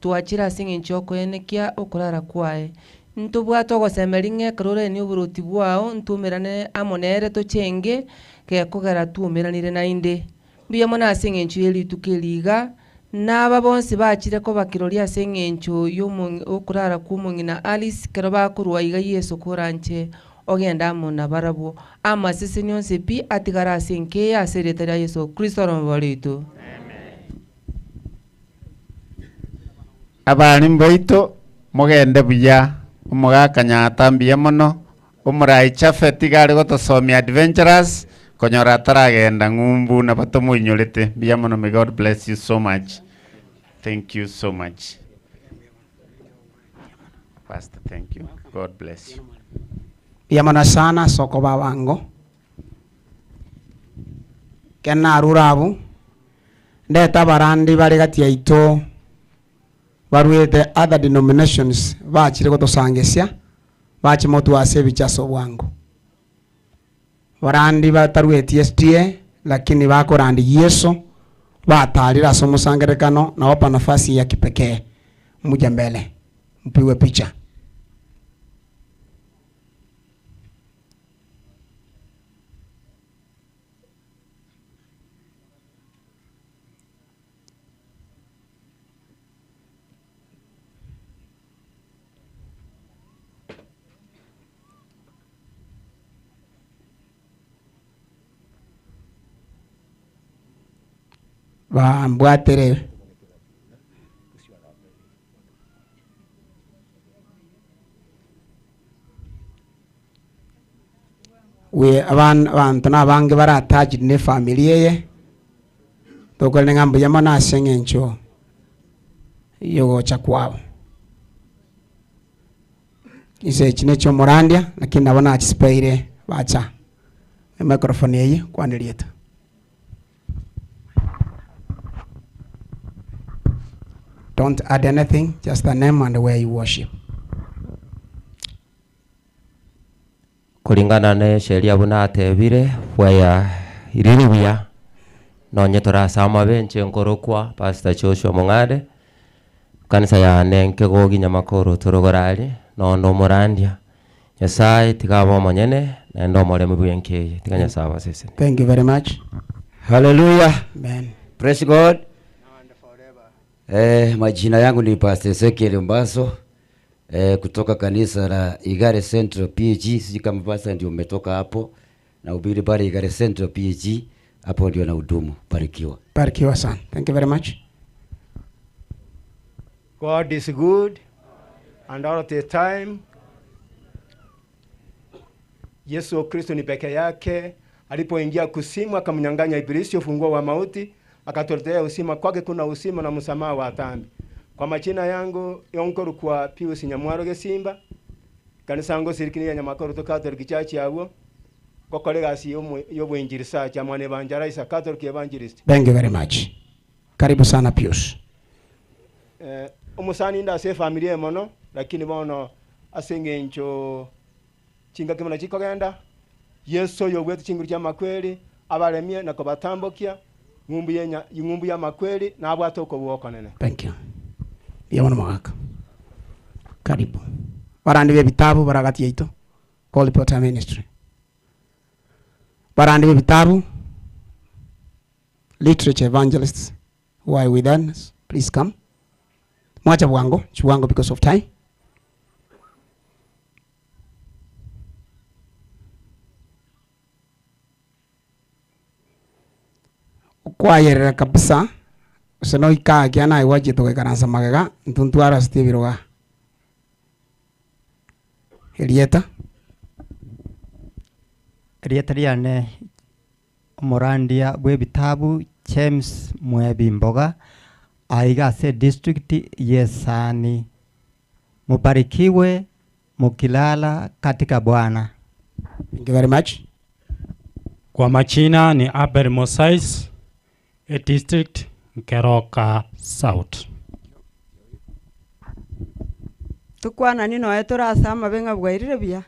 Twachire ase eng'encho yokoenekia okorara kwaye. Ntobwate ogosemeria ng'a ekero orenie oboroti bwao, ntwaumerane amo nere tochenge, gekogera twaumeranire naende. Mbuya mono ase eng'encho ye rituko eri iga, na aba bonsi bachire koba kirori ase eng'encho y'omong okorara kw'omong'ina Alice, ekero bakorwa iga Yeso koranche ogende amo nabarabwo. Amaseseni onsi pi atigare ase enka eye ase erieta ria Yeso Kristo oromobori oito. Abarimu baito, mogende buya, omogaka Nyaata mbuya mono, Omorai Japhet iga are gotosomia adventurous konyora ataragenda ng'umbu nabo tomoinyorete mbuya mono may God bless you so much thank you so much Pastor thank you God bless you. Mbuya mono sana ase okoba abango. Ekero narure abwo, ndete abarandi bare gati yaito. Baruete other denominations bachire gotosangesia, bache motwe ase ebicha ase obwango. Barandi batarueti SDA lakini bakorandi Yeso, batarire ase omosangererekano nawapa nafasi ya kipekee muje mbele mpigwe picha. Bambwatere. We aban abanto na abange bare attached ne efamiri eye. Tokorende ng'a mbuya mono ase eng'encho y'ogocha kwabo. Chinsa echi ne chi'omorandia, lakini nabo nachisipeire bacha. Emicrophone eye, kwana erieta. Don't add anything, just the name and where you worship. Kulingana ne sheria buna atebire, where Bwairire buya, nonye tore ase amabe inche nkorokwa Pastor Joshua Mong'are, ekanisa yane nkegogi Nyamakoro torogoro aria, nonya omorandia. Nyasaye tiga abe omonyene, naende omoremu bw'enka eye, tiga Nyasaye abasesenie. Thank you very much. Hallelujah. Amen. Praise God. Eh, majina yangu ni Pastor Ezekiel Mbaso eh, kutoka kanisa la Igare Central PG. Sijui kama pastor ndio umetoka hapo na ubiri pale Igare Central PG, hapo ndio na hudumu. Barikiwa. Barikiwa sana. Thank you very much. God is good and all the time. Yesu Kristo ni peke yake. Alipoingia kusimu akamnyang'anya Ibilisi ufunguo wa mauti, akatuletea uzima. Kwake kuna uzima na msamaha wa dhambi. Kwa majina yangu yonkoro kwa Pius Nyamwaro Gesimba, kanisa ngo sirikini ya Nyamakoro to Catholic Church yabwo gokora egasi y'obwinjirisa cha mwana evangelist Catholic evangelist. Thank you very much. Karibu sana Pius. Eh, omosani inde ase efamiri eye mono, lakini bono ase eng'encho chingaki buna chikogenda, Yeso oyo obwete chinguru chia amakweri, abaremie na kobatambokia, ng'umbu ya ng'umbu ya amakweri, nabwate okobua okonene. Thank you. Mbuya mono mogaka. Karibu. Barandi be ebitabu bare agati yaito, Holy Potter Ministry. Barandi be ebitabu, literature evangelists who are with us, please come. Mwacha bwango, chibwango because of time. Okwayerera kabisa, gose noika akia naye gwachete goikaransa magega, intwe ntwarasete ebirogo aa. Erieta? Erieta riane omorandia bw'ebitabu James Mwebi Mboga, aiga ase edistrict ya Esani. Mubarikiwe mukilala katika Bwana. Thank you very much. Kwa majina ni Abel Mosais, a district Nkeroka South. Tokwanani noe tore ase amabe ng'a bwairire buya,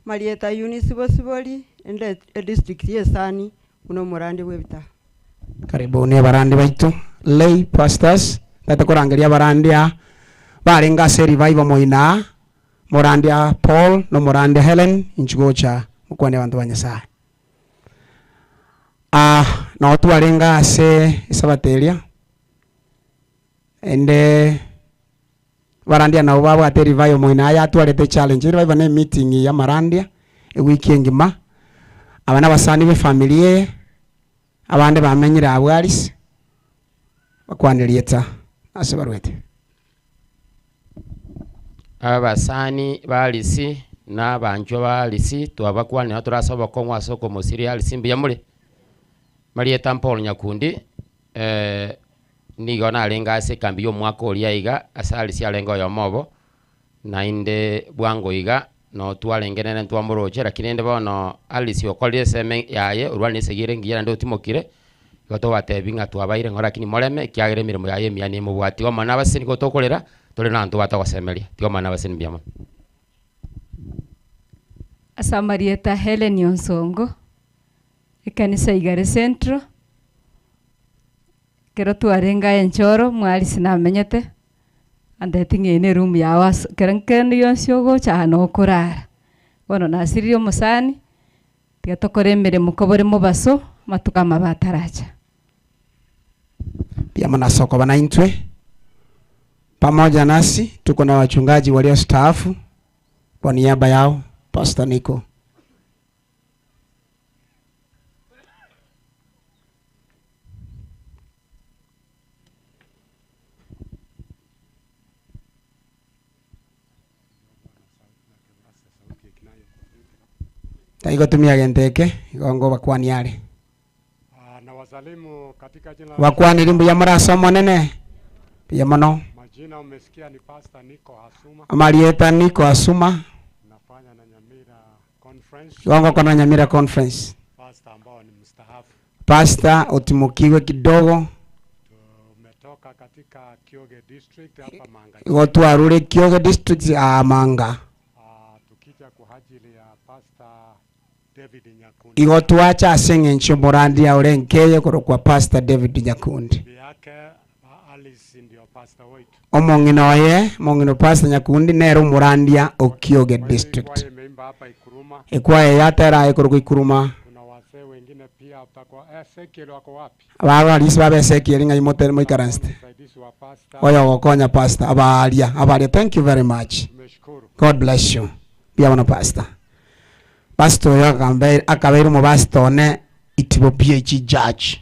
Marieta Eunice Bosibori, ende edistrict ya Esani, buna omorandi bwa ebitabo. Karibuni abarandi baito, lay pastors, ntagete korangeria abarandi aa barenge ase revival moino aa, morandia Paul na omorandia Helen, inchuo gocha mokwanie abanto ba Nyasaye. Ah, nabo twarenge ase esabato eria, ende abarandia nabo babwate revival moino aa yatwarete echallenge. Erevival na emeeting ya amarandia ewiki engima, aba na abasani ba efamiri eye, abande bamenyire abwo Aris, bakwane rieta ase barwete. Abasani ba Arisi na abanchwa ba Arisi twabakwanera tore ase obokong'u ase okomosiria Arisi mbuya more. Marieta Paul Nyakundi, nigo narenge ase ekambi ya omwaka oria iga, ase Arisi arenge oyomo obo, naende bwango iga, no twarenge nere ntwamoroche, lakini rende bono Arisi okorire eseme yaye, orwane esegi ere engiya naende otimokire, igo tobatebi ng'a twabaire ng'ora lakini moreme, ekiagera emeremo yaye emiya nemobwati. Tiga omwana abaseni nigo tokorera, tore na abanto batogosemeria. Tiga omwana abaseni mbuya mono. Ase amarieta Hellen Onsongo, ekanisa Igare Central, ekero twarenge aye enchoro, mwarisi namenyete, andeti ng'a eye na eroom yago ase ekero kende gionsi ogocha aa noo okorara. Bono nasiririe omosani, tiga tokore emeremo kobore mobaso, amatuko amabe ataracha. Mbuya mono ase okoba naintwe. Pamoja nasi tuko na wachungaji waliostaafu. Kwa niaba yao Pastor Nico. Taigotumia gento eke igo ngobakwania are. Nawasalimu katika jina la Bakwaniri mbuya more ase Omonene, mbuya mono. Majina umesikia ni Pastor Nico Asuma. Amarieta Nico Asuma. Nafanya na Nyamira Conference. Igo ngokora na Nyamira Conference. Pastor ambao ni mstaafu. Pastor otimokiwe kidogo. Tumetoka katika Kioge District hapa Manga. Igo twarure Kioge District aa Manga. Tukija kwa ajili ya Pastor David Nyakundi. Igo twacha ase eng'encho y'omorandia ore nkeye okorokwa Pastor David Nyakundi. Bibi yake ba Alice ndio pastor wetu. Omong'ina oye, omong'ina o Pastor Nyakundi nere omorandia o Kioge Kwa hivyo District. ikwaya imeimba hapa Ikuruma. Ekwaya eye atera aye korokwa Ikuruma. Kuna wazee wengine pia watakuwa Ezekiel wako wapi? Ababarisi baba Ezekiel ng'ai mote moikaransete. Msaidizi wa pastor. Oyo ogokonya pastor abaria abaria thank you very much. Tumeshukuru. God bless you. Mbuya mono pastor. Pastor oyo akambe akabeire omopastor one Itibo PAG judge.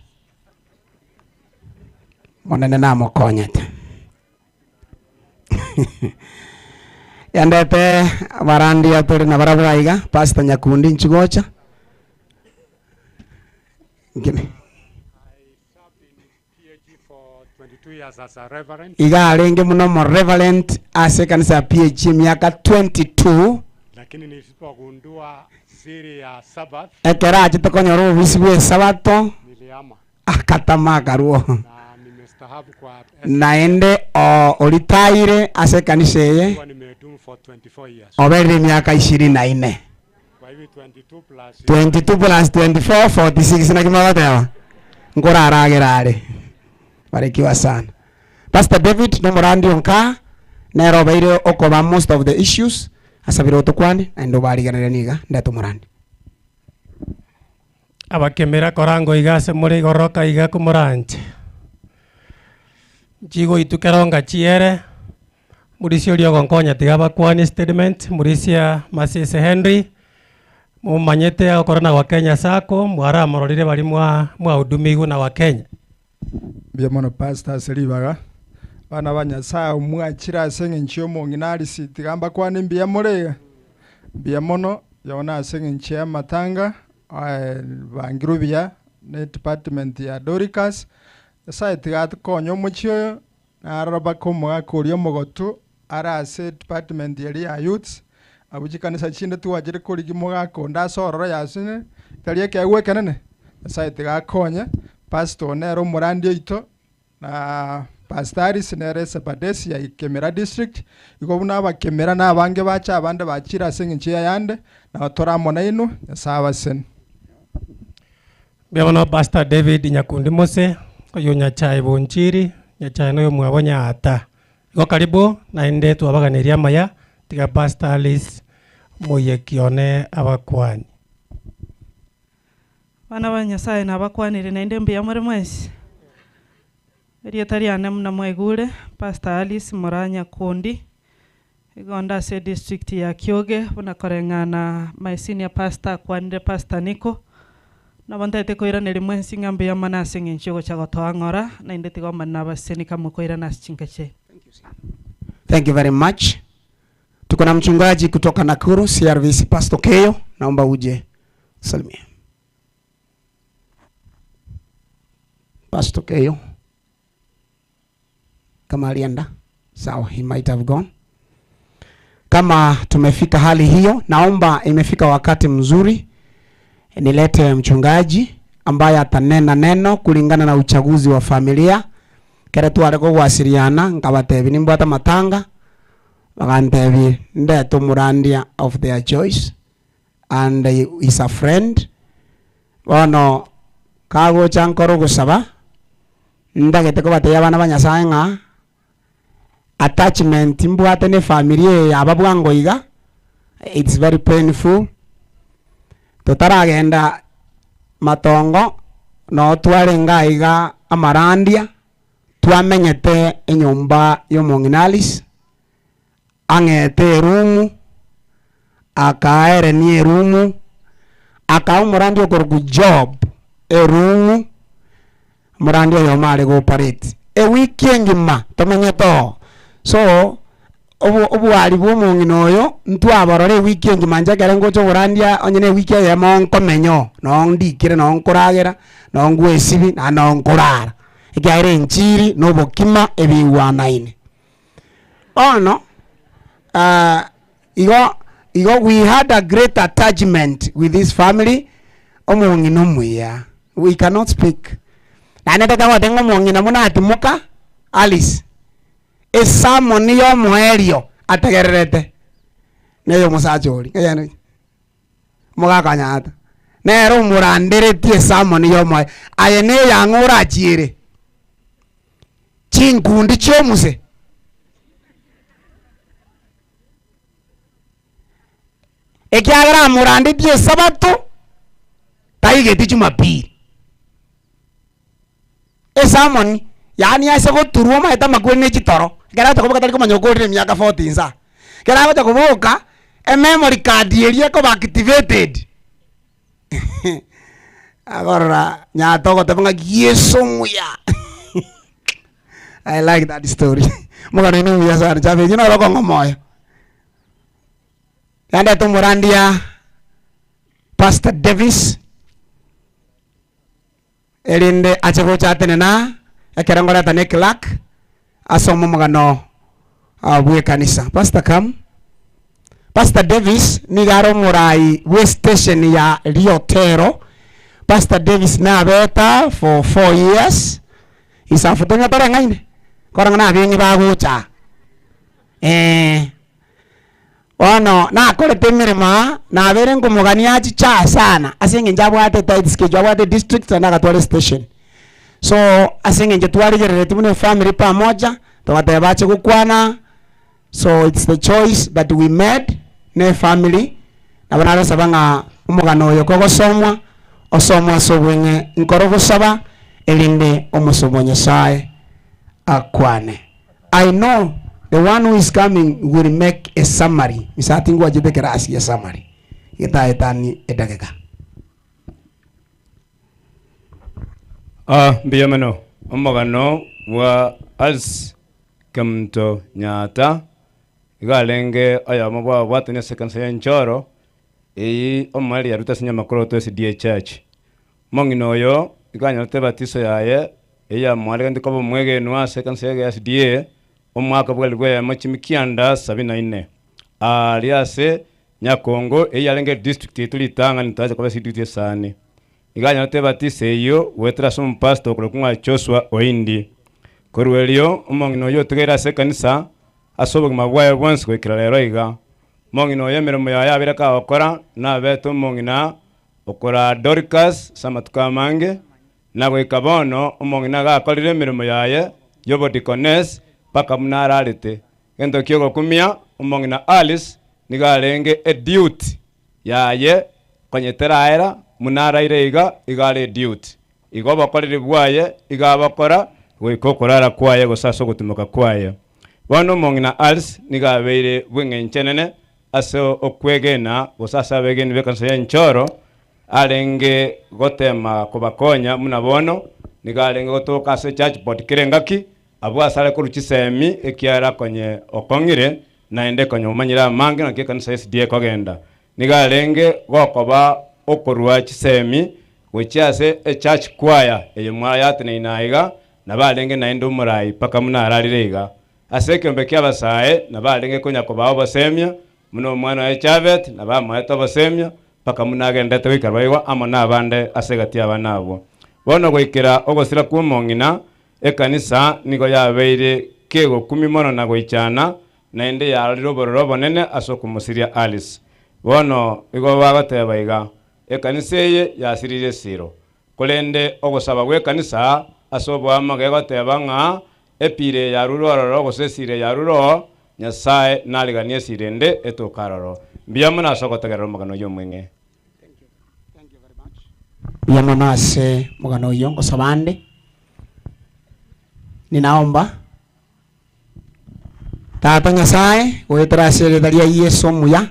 Monene namokonyete. Yandete abarandia tore nabarabwo aiga, Pastor Nyakundi inchu gocha. Nkene. PAG for 22 years as a reverend. Iga arenge muno omo reverend ase ekanisa ya PAG emiaka 22. Lakini nilipogundua siri ya Sabbath Ekero achete konyora obobisi bwa esabato, nilihama akatama akarwa na nimestahabu kwa naende o oritaire ase ekanisa eye kuwa nimehudumu for 24 years. oberire emiaka ishirini na ine. Kwa hivyo 22 plus 22 plus 24 46 naki mogoteba nkoraragera are barikiwa sana Pastor David nomorandi onka nere obeire okoba most of the issues asabire otokwane naende obarigereria niga ndete omorandi. Abakemera korango iga ase more igoroka iga komoranche. Nchigoitwa keronga chiere, morisia oria ogonkonya tiga abakwanie statement, morisia Masese Henry, momanyete agokora na Wakenya Sacco, mwaramororire baria mwa mwahudumiigwe na Wakenya. Mbuya mono pastor ase ribaga, abana ba Nyasaye omwachire ase eng'encho ya omong'ina Alice tiga mbakwane mbuya more iga, mbuya mono yona ase eng'encho ya amatanga bangirwe buya na edepartment ya Doricas, Nyasaye tiga atokonye omochie oyo, narora mpaka omogaka oria omogotu are ase edepartment eria ya youths, abwo chikanisa chinde twachire korigia mogaka onde ase ororo yasene, tari ekeegwa ekenene, Nyasaye tiga akonye, pastor nere omorandi oito, na Pastor Alice nere esabadesi ya Kemera district, igo buna abakemera na abange bacha abande bachire ase eng'encho y'ayande, nabo tore amo nainwe, Nyasaye abaseni. Mbuya mono Pastor David Nyakundi Mose, oyo Nyachae Bonchiri, Nyachae noyo omwabo Nyaata. Igo karibu, naende twabaganeria amaya, tiga Pastor Alice omoiyeki one abakwanie. Abana ba Nyasaye nabakwanire naende mbuya more mwensi. Erieta riane buna mwaigure, Pastor Alice Moraa Nyakundi, igo nde ase edistrict ya Kioge, buna koreng'ana my senior pastor akwanire Pastor Nico, nabo ntaete koiraneria mwensi ng'a mbuya mono ase eng'encho yogocha gotoa ng'ora, naende tiga Omonene abasesenie kamokoirana ase chinka chiaino. Thank you very much. Tuko na mchungaji kutoka Nakuru CRVC Pastor Keyo, naomba uje salimia. Pastor Keyo kama alienda sawa, he might have gone. Kama tumefika hali hiyo, naomba imefika wakati mzuri nilete mchungaji ambaye atanena neno kulingana na uchaguzi wa familia. Kere tware kogwasiriana nkabatebi nimbwate amatanga, bagantebi ndete omorandia of their choice and he is a friend. Bono kagocha nkore ogosaba, ndagete kobatebia abana ba Nyasaye ng'a attachment mbwate ne familia eye yaba bwango iga, it's very painful. Totaragenda matongo, no twarenge aiga amarandia, twamenyete enyomba ya omong'ina Alice, ang'ete erumu, akaerenia erumu, akaa omorandi okorokwa Job erumu, omorandi oyomo are gooperate ewiki engima tomenyete oo. So obo obwari bwa omong'ina oyo ntwaborora ewiki engima inche ekere ngocha oborandia onye na ewiki eyemo nkomenya oo, noo ndikire noo nkoragera, noo ngwesibi naende noo nkorara, ekiagera enchiri na obokima ebigwanaine. Bono igo igo we had a great attachment with this family, omong'ina omuya, we cannot speak. Naende totagoteba ng'a omong'ina buna atimoka Alice, esermon ya omoerio ategererete, na eya omosacha oria, ng'a yaani omogaka Nyaata. Nere omoranderetie esamoni y'omoyo, aye neyang'o orachiere chinkundi chi'omuse? Ekiagera amorandetie esabato, taigeti Jumapili. Esamoni, yaani ase goturwa omanyete amakweri ne chitoro, ekero agocha koboka tari komanya okorire emiaka forty insa. Ekero agocha koboka, ememory card eria ekoba activated, akorora nyata ogoteba ng'a Yeso omuya I like that story omogano oyio nomuya sana chaba eyio noro okong'a omoyo. Yandete omorandia Pastor Davis. Erinde ache gocha atenena ekero ngoreta ne clerk asome omogano bw'ekanisa. Pastor come. Pastor Davis nigo are omorai bwe station ya Riotero. Pastor Davis nabeta for 4 years. Isafu tonywa toreng'aine? Korang'a nabenyi bagocha. Eh. Bono nakorete emeremo aa, nabeire nkomogania achiche aa sana, ase eng'encho abwate tight schedule, abwate district naende agatwara estation. So ase eng'encho twarigereretie buna efamily pamoja, togateba ache gokwana, so it's the choice that we made na efamily, nabo nagosaba ng'a omogano oyo kogosomwa, osomwe ase obweng'e nkore ogosaba, erinde omosomba o Nyasaye akwane. I know the one who is coming will make a summary, inse tingwachete ekerasi ya summary, getaetani edageka. Ah, mbuya mono. Omogano bwa Alice Kemunto Nyaata iga arenge oyomo bwa ababwatani ase ekanisa ya Enchoro, eyio omoerio yarwete ase Nyamakoroto SDA Church. Omong'ina oyo iga anyorete ebatiso yaye eyamoareganeti koba omwegenwa ase ekanisa ya SDA omwaka bw'elifu bw'eyemo chimi kianda sabini na inne, aaria ase Nyakongo eyio yarenge edistrict yaito ritang'ani torache koba esidistrict esani. Iga anyorete ebatiso eyio goetera ase omopastor okorokwa ng'a Joshua Oindi. Korwa erio omong'ina oyio otigaire ase ekanisa ase obogima bwaye bwonsi goikera rero iga. Omong'ina oyo emeremo yaye abeire kagokora nabete omong'ina Okoraa Dorcas ase amatuko amange, na goika bono omong'ina gakorire emeremo yaye y'obodikonesi mpaka buna ararete. Gento ki'ogokumia, omong'ina Alice nigo arenge eduty yaye konya teraera buna araire iga, igo are eduty. Igo obokoreri bwaye igo abokora goika okorara kwaye gose ase ogotimoka kwaye. Bono omong'ina Alice nigo abeire bw'eng'encho enene Ase okwegena, gose ase abegeni b'ekanisa y'enchoro, arenge gotema kobakonya buna bono, nigo arenge gotoka ase church board kera engaki, abwo ase are korwa chisemi ekiagera konye okong'ire, naende konye omanyire amange naki ekanisa ya SDA ekogenda. Nigo arenge gokoba okorua chisemi gochia ase echurch choir eye mwayateneine aiga, nabo arenge naende omorai mpaka buna ararire iga. Ase ekeombe ki'abasae nabarenge konya kobaa obosemia, buna omwana oye Jafet nabamoete obosemia, mpaka buna agenderete goika boigo amo nabande ase egati y'abana abwo. Bono goikera ogosira kw'omong'ina, ekanisa nigo yabeire kegokumia mono na goichana, naende yarorire obororo obonene ase okomosiria Alice. Bono igo bagoteba iga, Ekanisa eye yasiririe esiro, korende ogosaba gw'ekanisa ase oboamo gegoteba ng'a Epiira eye yarure ororo, gose esiira eye yarure oo, Nyasae nariganie esiira ende etoke aroro. Mbuya mono ase ogotegerera omogano oyio omweng'e. Mbuya mono ase omogano oyio ngosaba ande. Ninaomba. Tata Nyasae, goetera ase erieta ria Yeso omuya,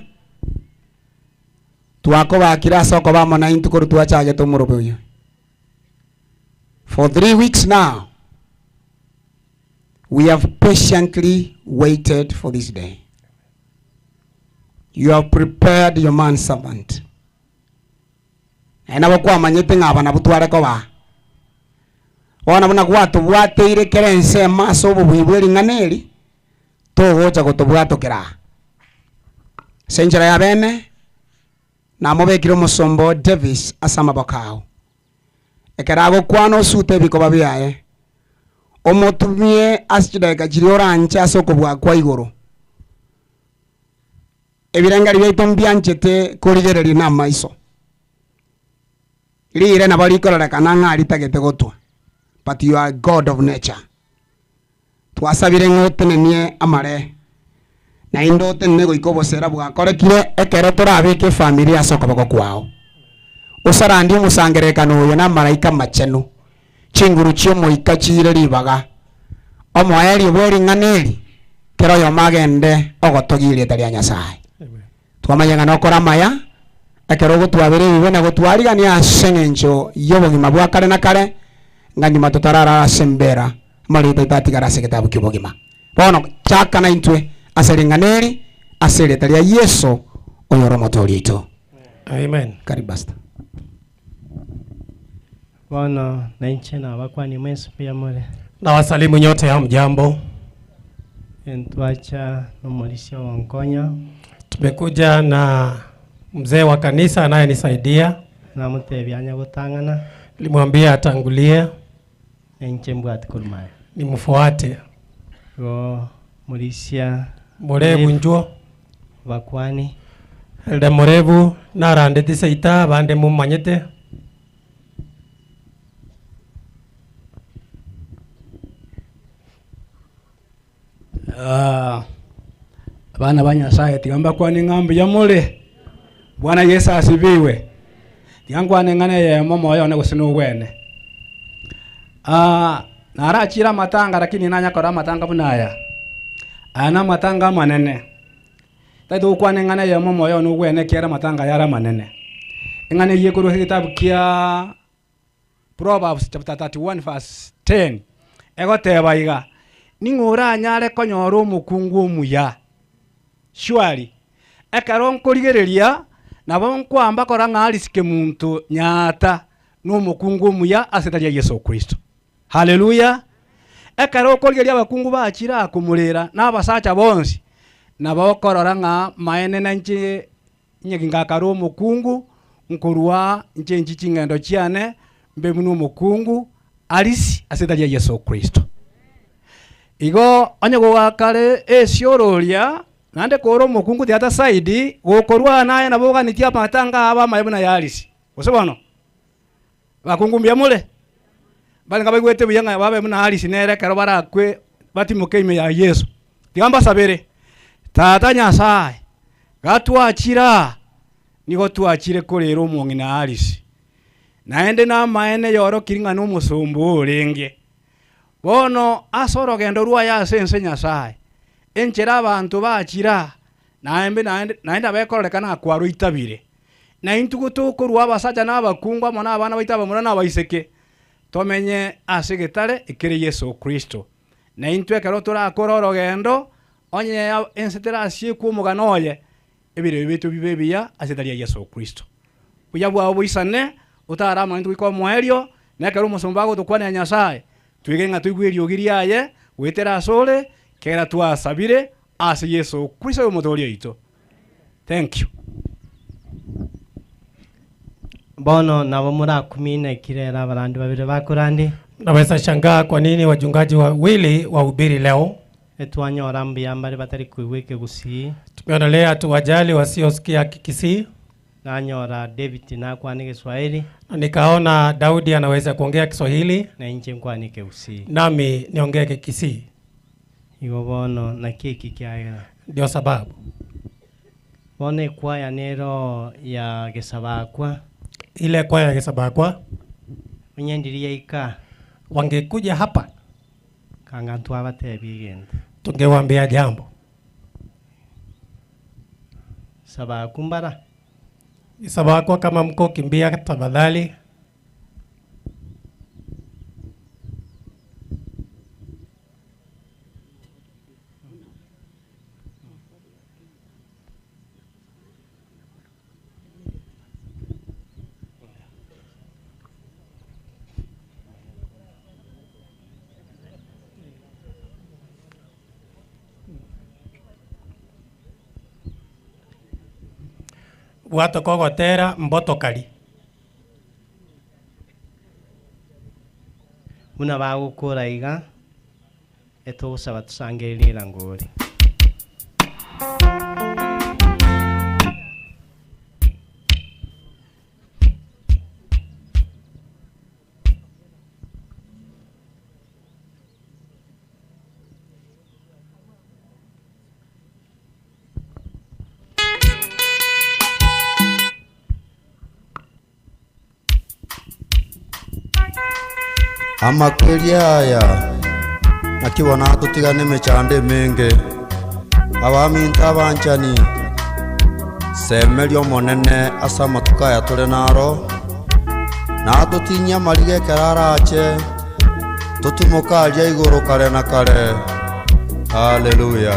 twakobakire ase okoba amo naintwe korwa twachagete omorobe oyo. For 3 weeks now, we have patiently waited for this day. You have prepared your man servant. Naye nabo kwamanyete ng'a aba nabwo tware kobaa. Bono buna gwatobwateire kera ensemo ase obobui bwe ring'ana eri, togocha gotobwatokera aa. Ase enchera ya bene, namobekire omosomba o Davis ase amaboko ao. Ekero agokwana osute ebikoba biaye, omotumie ase chidakika chiria oranche ase okobua kwa igoro. Ebirengeri biaito mbianchete korigereria namaiso. Rire nabo rikororekana ng'a ritagete gotwa, but you are God of nature. Twasabire ng'a otenenie amare, naende otenene goika obosera bwakorekire ekero torabeke efamiri ase okoboko kwao. Osarandie omosangererekano oyo namaraika amachenu, chinguru chi'omoika chiire ribaga. Omoerio bwe ring'ana eri, kera oyomo agende ogotogia erieta ria Nyasae. Twamanya ng'a nokore amaya, ekero ogotwabera ebibe na gotwarigania ase engencho y'obogima bwa kare na kare, ng'a nyuma totararara ase embera, amarieta aito atigare ase egetabu ki'obogima. Bono chaka naintwe ase ring'ana eri, ase erieta ria Yeso, oyore Omotoori oito. Amen. Karibu Pastor. Bono nainche nabakwanie mwensi mbuya more. Nawasalimu nyote hamjambo. Ntwacha nomorisia ogonkonya. Tumekuja na mzee wa kanisa anayenisaidia. Namotebia anya gotang'ana. Nilimwambia atangulie Nainche mbwate korwa maye. nimfuate. Igo morisia Murebu njuo bakwani. Elder Murebu narandete seita abande mumanyete. Ah, abana ba Nyasaye tiga mbakwane ng'a mbuya more. Bwana Yesu asibiwe. Tiga nkwane ng'ana eyemo omoyo one gose nobwene. Ah, narachire amatanga lakini nanya kora amatanga buna aya. Aya na amatanga amanene. Tari togokwana eng'ana eyemo omoyo one obwene ekiagera amatanga aya are amanene. Eng'ana eyio ekorwa ase egetabu kia Proverbs chapter 31 verse 10, egoteba iga, Ning'o oranyare konyora omokungu omuya? Surely, ekero nkorigereria, nabo nkoamba korora ng'a Alice Kemunto Nyaata nomokungu omuya ase etari ya Yeso Kristo. Haleluya! Ekero okorigereria abakungu bachire aa komorera na abasacha bonsi, nabo okorora ng'a maene nainche Onye ngakare omokungu, nkorua nchenchie ching'endo chiane, mbe buna omokungu Alice ase etari ya Yeso Kristo. Igo onye gogakare esioro oria, naende kore omokungu the other side, gokorua naye nabo oganetie amatanga abe amaye buna ya Alice. Gose bono? Abakungu mbuya more? Barenge abaigwete buya ng'a babe buna Alice nere ekero barakwe batimoke ime ya Yeso. Tiga mbasabere, Tata Nyasae, gatwachire aa, nigo twachire korera omong'ina Alice. Naende namaene yorokiri ng'a nomosomba orenge. Bono ase orogendo rwaye ase ense Nyasae, enchera abanto bachire aa, naende naende naende abekororekana akwaroitabire. Na intwe gotokorua abasacha na abakungu amo nabana baito abamura na abaiseke, tomenye ase egetare ekere Yeso Kristo. Na intwe ekero torakore orogendo, onye ense terasiekwe omogano oye, ebirebe biaito bibe ebiya ase etari ya Yeso Kristo. Buya bwao boisane, otare amo naintwe goika omoerio, na ekero omosomba agotokwanera Nyasae, twegene ng'a toigwe eriogi riaye goetera asore, kera twasabire ase Yeso Kristo oyo Omotoori oito. Thank you. Bono nabo morakumie naki rero abarandi babere bakorandi. Naweza shangaa kwa nini wachungaji wawili wahubiri leo. Etwanyora mbuya mbare batari koigwa ekegusii. Tumeonelea tuwajali wasiosikia Kikisii. Nanyora David nakwane Kiswahili. Na nikaona Daudi anaweza kuongea Kiswahili. Na inche nkwane Ekegusii. Nami niongee Kikisii. Igo bono naki eki kiagera. Ndio sababu. Bono ekwaya nero ya Gesabakwa. Ile kwaya ya Gesabakwa. Onye ndiri yaika. Wangekuja hapa. Kanga ntwabatebia egento. Tungewaambia jambo. Sabaku mbara. Gesabakwa kama mko kimbia tafadhali. Bwatoka ogotera mbotokari. Buna bagokora iga, etogosaba tosangererie erangori. Amakweri aya naki bono atotigana emechando emenge. Abaminto abanchani, semeria Omonene ase amatuko aya tore naro, na atotinyie amariga ekero arache, totimoke aria igoro kare na kare. Haleluya.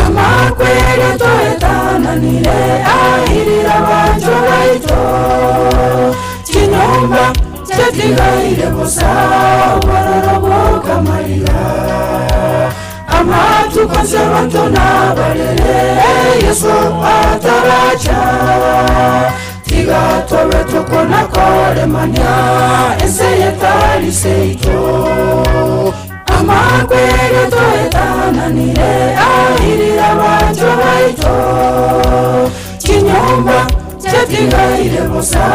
Amakweri toetananire ahirira abanto baito chinyomba chatigaire bosa obororo bokamarira amatuko nse banto nabarere Yesu ataracha tiga tobe tukonakoremania ense yetari seito amakweri toetananire ahirira abanto baito chinyomba chatigaire bosa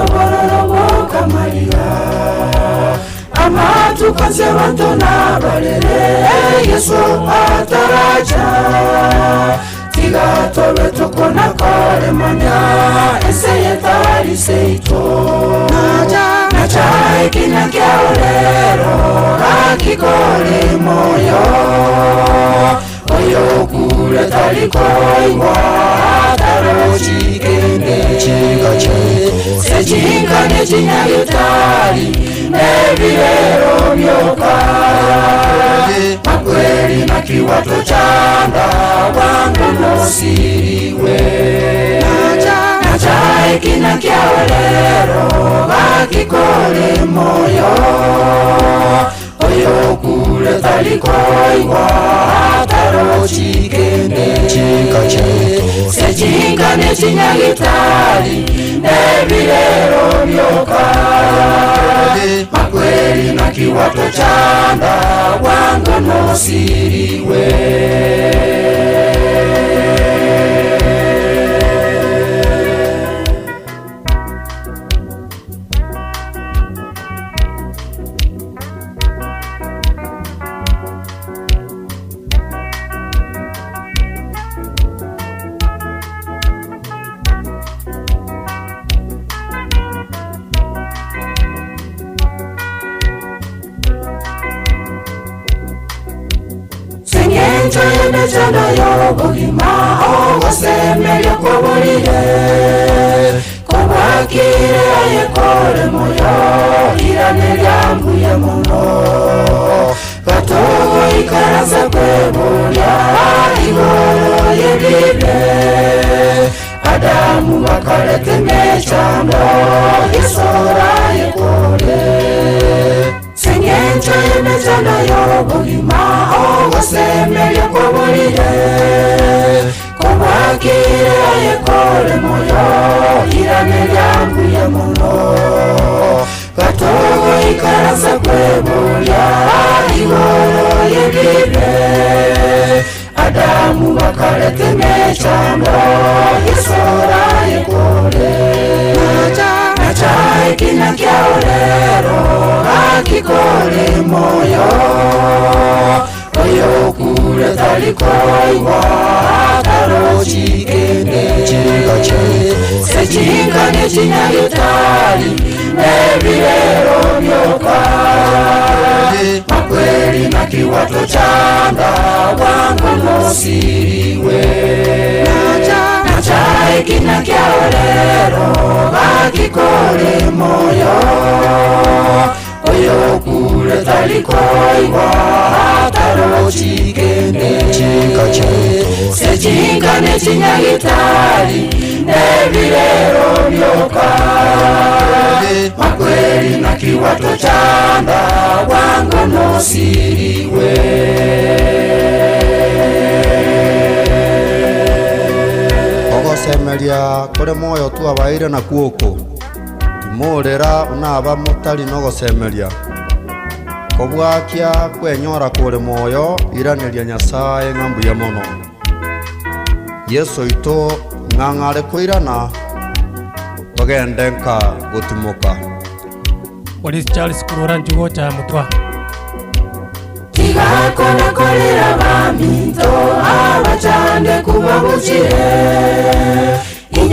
obororo bokamarira amatuko nse banto nabarere Yesu ataracha tiga tobe tukonakoremania ense yetari seito nacha ekina kia orero gakikore moyo oyo kure tarikoigwa tarochikende sechinkane chinyagitari nebirero byoka makweri na kiwato chanda wangu nosiriwe nacha ekina kia orero gakikore moyo oyo kure tarikoigwa tarochikende sechinkane chinyagitari nebirero byoka makweri na kiwato chanda wangu nosiriwe. Sengencho y'emechando y'obogima ogosemeria koborire kobwakire ayekore moyo irane ryambuye muno gatogo ikaraza kweboria igoro y'ebibe Adamu bakareta emechando Yesu ayekore sengencho y'emechando y'obogima ogosemeria koborire kobwakire ayekore moyo irane ryambuye muno gatogo ikaraza kweboria igoro y'ebibe Adamu bakareta emechando Yesu ayekore nacha ekina kia orero gakikore moyo oyo kure tarikoigwa tarochikende sechinkane chinyagitari nebirero byoka makweri na kiwato chanda wangu nosiriwe nacha ekina kia orero gakikore moyo oyo kure tarikoigwa tarochikende sechinkane chinyagitari nebirero byoka makweri na kiwato chanda wangu nosiriwe. Ogosemeria kore moyo twabaire na kuoko timorera unaba motari nogosemeria kobwakia kwenyora kore moyo iraneria Nyasaye ng'ambuya mono Yesu ito ng'ang'are koirana togende nka gotimoka. Polisi Charles Kurora njugo cha mutwa Tigakorakorera baminto abachande kubabuchire.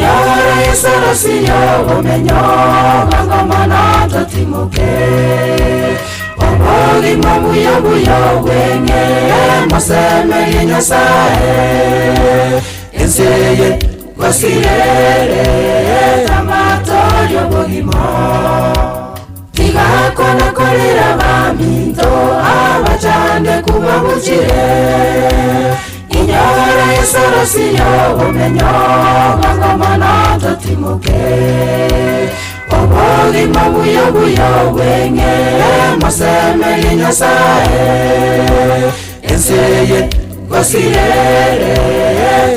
Inyora yesorosiyo obumenyo bwangomana totimoke Obogima buyo buyo bwenge mosemerie Nyasaye Enseye gosirere tamatorio bogima Tigakona korera baminto abachande kubabuchire Inyora yesorosiyo obumenyo bwangomana totimoke Obogima buyo buyo bwenge mosemerie Nyasaye Enseye gosirere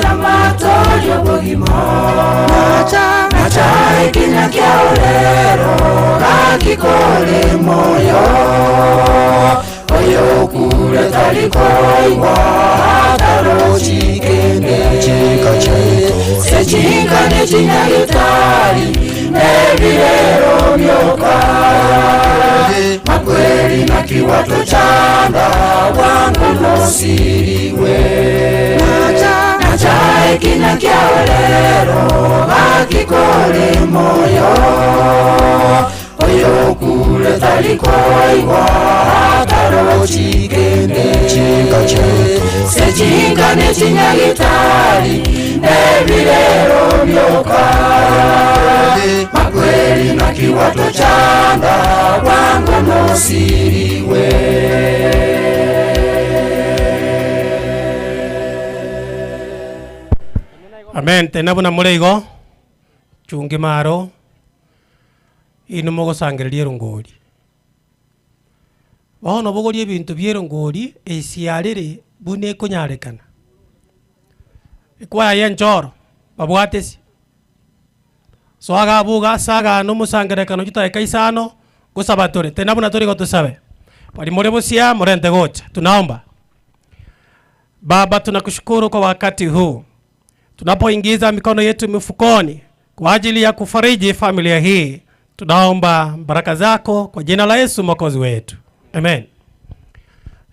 tamatorio bogima Nacha nacha ekinya kia orero gakikore moyo Oyo kure tarikoigwa tarochikende Sechinka nechinyagitari nebirero byoka Makweli na kiwato chanda wangu nosiriwe Nacha ekinya kia orero gakikore moyo Oyo kure tarikoigwa tarochikende Sechinka nechinyagitari nebirero byoka Makweli na kiwato chanda wangu nosiriwe Amen tena buna mureigo chungi maro ino mogosangereria erongori bono bogoria ebinto bia erongori esiarere buna ekonyarekana ekwaya ya enchoro babwate esi soaga abuga asagana omosangerekano chitageka isano gosaba tore tena buna tori gotosabe bari more bosia morente gocha tunaomba Baba, tunakushukuru kwa wakati huu tunapoingiza mikono yetu mifukoni kwa ajili ya kufariji familia hii, tunaomba baraka zako kwa jina la Yesu mwokozi wetu, amen.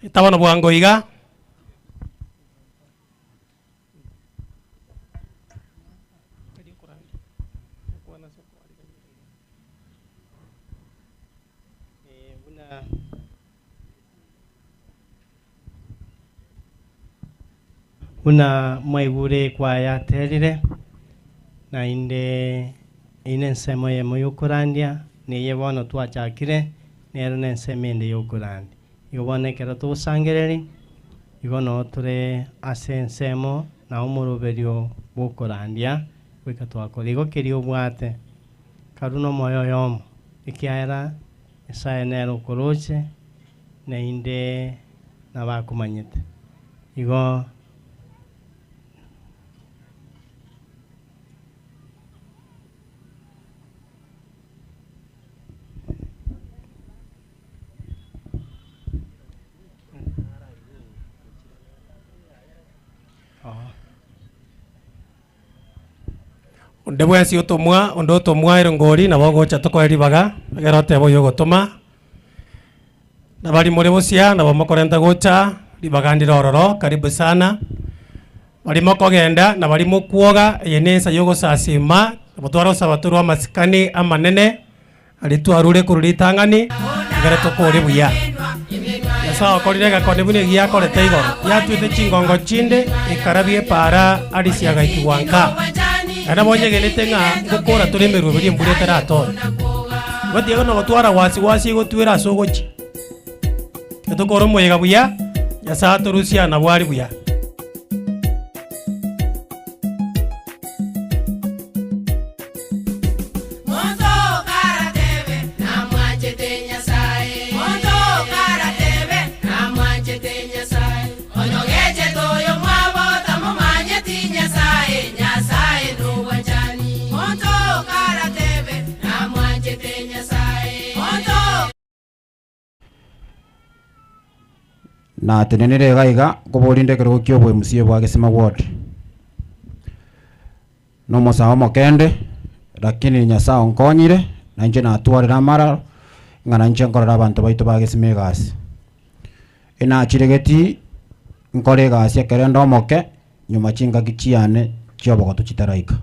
Itabano bwango iga Buna mwaigure kwayaterire nainde ine ensemo yemo yokorandia niye bono twachakire nero na ensemo ende yokorandia igo bono ekero togosangereri igo no tore ase ensemo na omoroberio bwokorandia goika twakora igo keria obwate karu na omoyo oyomo ekiagera nyasaye nere okoroche nainde nabakomanyete igo onde bwensi otomwa onde otomwa erongori nabo ogocha tokoe ribaga egere otebe oyo ogotoma nabari more bosia nabo mokorenta gocha ribaga ndire ororo karibu sana bari mokogenda na bari mokwoga eye na ensa ya ogosasima nabo twarosaba torwa amasikani amanene aria twarure korwa ritang'ani egere tokore buya Nyasaye okorire egakoni buna egiakorete igoro yatwete chingongo chinde ekarabia epara arisiagaikigwa nka naende bonyegenete ng'a ngokora tore emerwa eria embura eteratore gotiga na gotwara wasiwasi egotwera ase ogochia etokore omoyega buya Nyasaye atorusia nabwo ari buya. Monto karatebe namwanchete Nyasaye Monto karatebe namwanchete Nyasaye Onyogechete oyo mwabo tamomanyeti Nyasaye Nyasaye nobwanchani Monto karatebe namwanchete Nyasaye Monto Natenenire iga iga, nkoborinde ekerogo kia oboMCA bwa Gesima ward. Na omosae omokende, lakini Nyasaye onkonyire, na inche natwarire amararo, ng'a nainche nkorere abanto baito ba Gesima egasi. Enachire getii, nkore egasi ekero ende omoke, nyuma chingaki chiane chia obogotu chitaraika.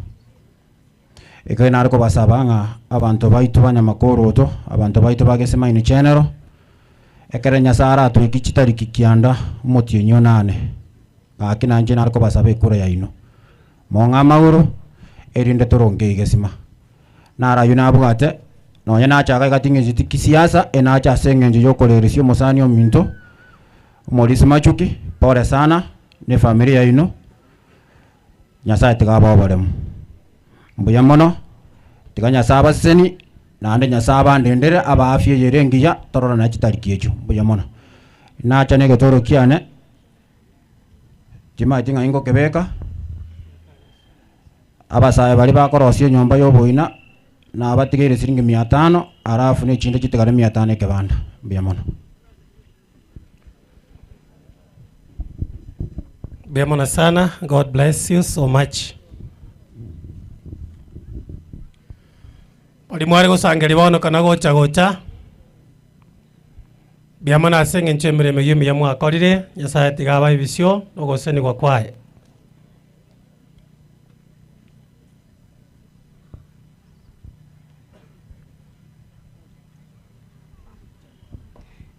Ekero nare kobasaba ng'a abanto baito ba Nyamakoroto, abanto baito ba Gethsemane General, ekere Nyasaye aratoikie chitariki kianda omotienyi onane, gaki nainche nare kobasaba ekura yaino, mong'e amagoro, erinde toronge egesima. Naro aywo nabwate, nonye nachaka iga ting'encheti kisiasa, enacha ase eng'encho ya okoreresia omosani ominto, Omorisia Machuki, pole sana, na efamiri yaino, Nyasaye tiga abae oboremu. Mbuya mono, tiga Nyasaye abasesenie, naende Nyasaye abandendere abae afya eye ere engiya, tororane chitariki echio, mbuya mono. Nacha na egetoro kiane, timanyeti ng'ai ngokebeka, abasae baria bakorosia enyomba ya oboina, nabatigeire siringi mia tano, alafu na echinde chitigare mia tano ekebanda, mbuya mono. Mbuya mono sana. God bless you so much. Bari mware gosangeria bono kana gocha gocha. Mbuya mono ase eng'encho emeremo eyio emiya mwakorire, Nyasaye tiga abae ebisio na ogosenigwa kwaye.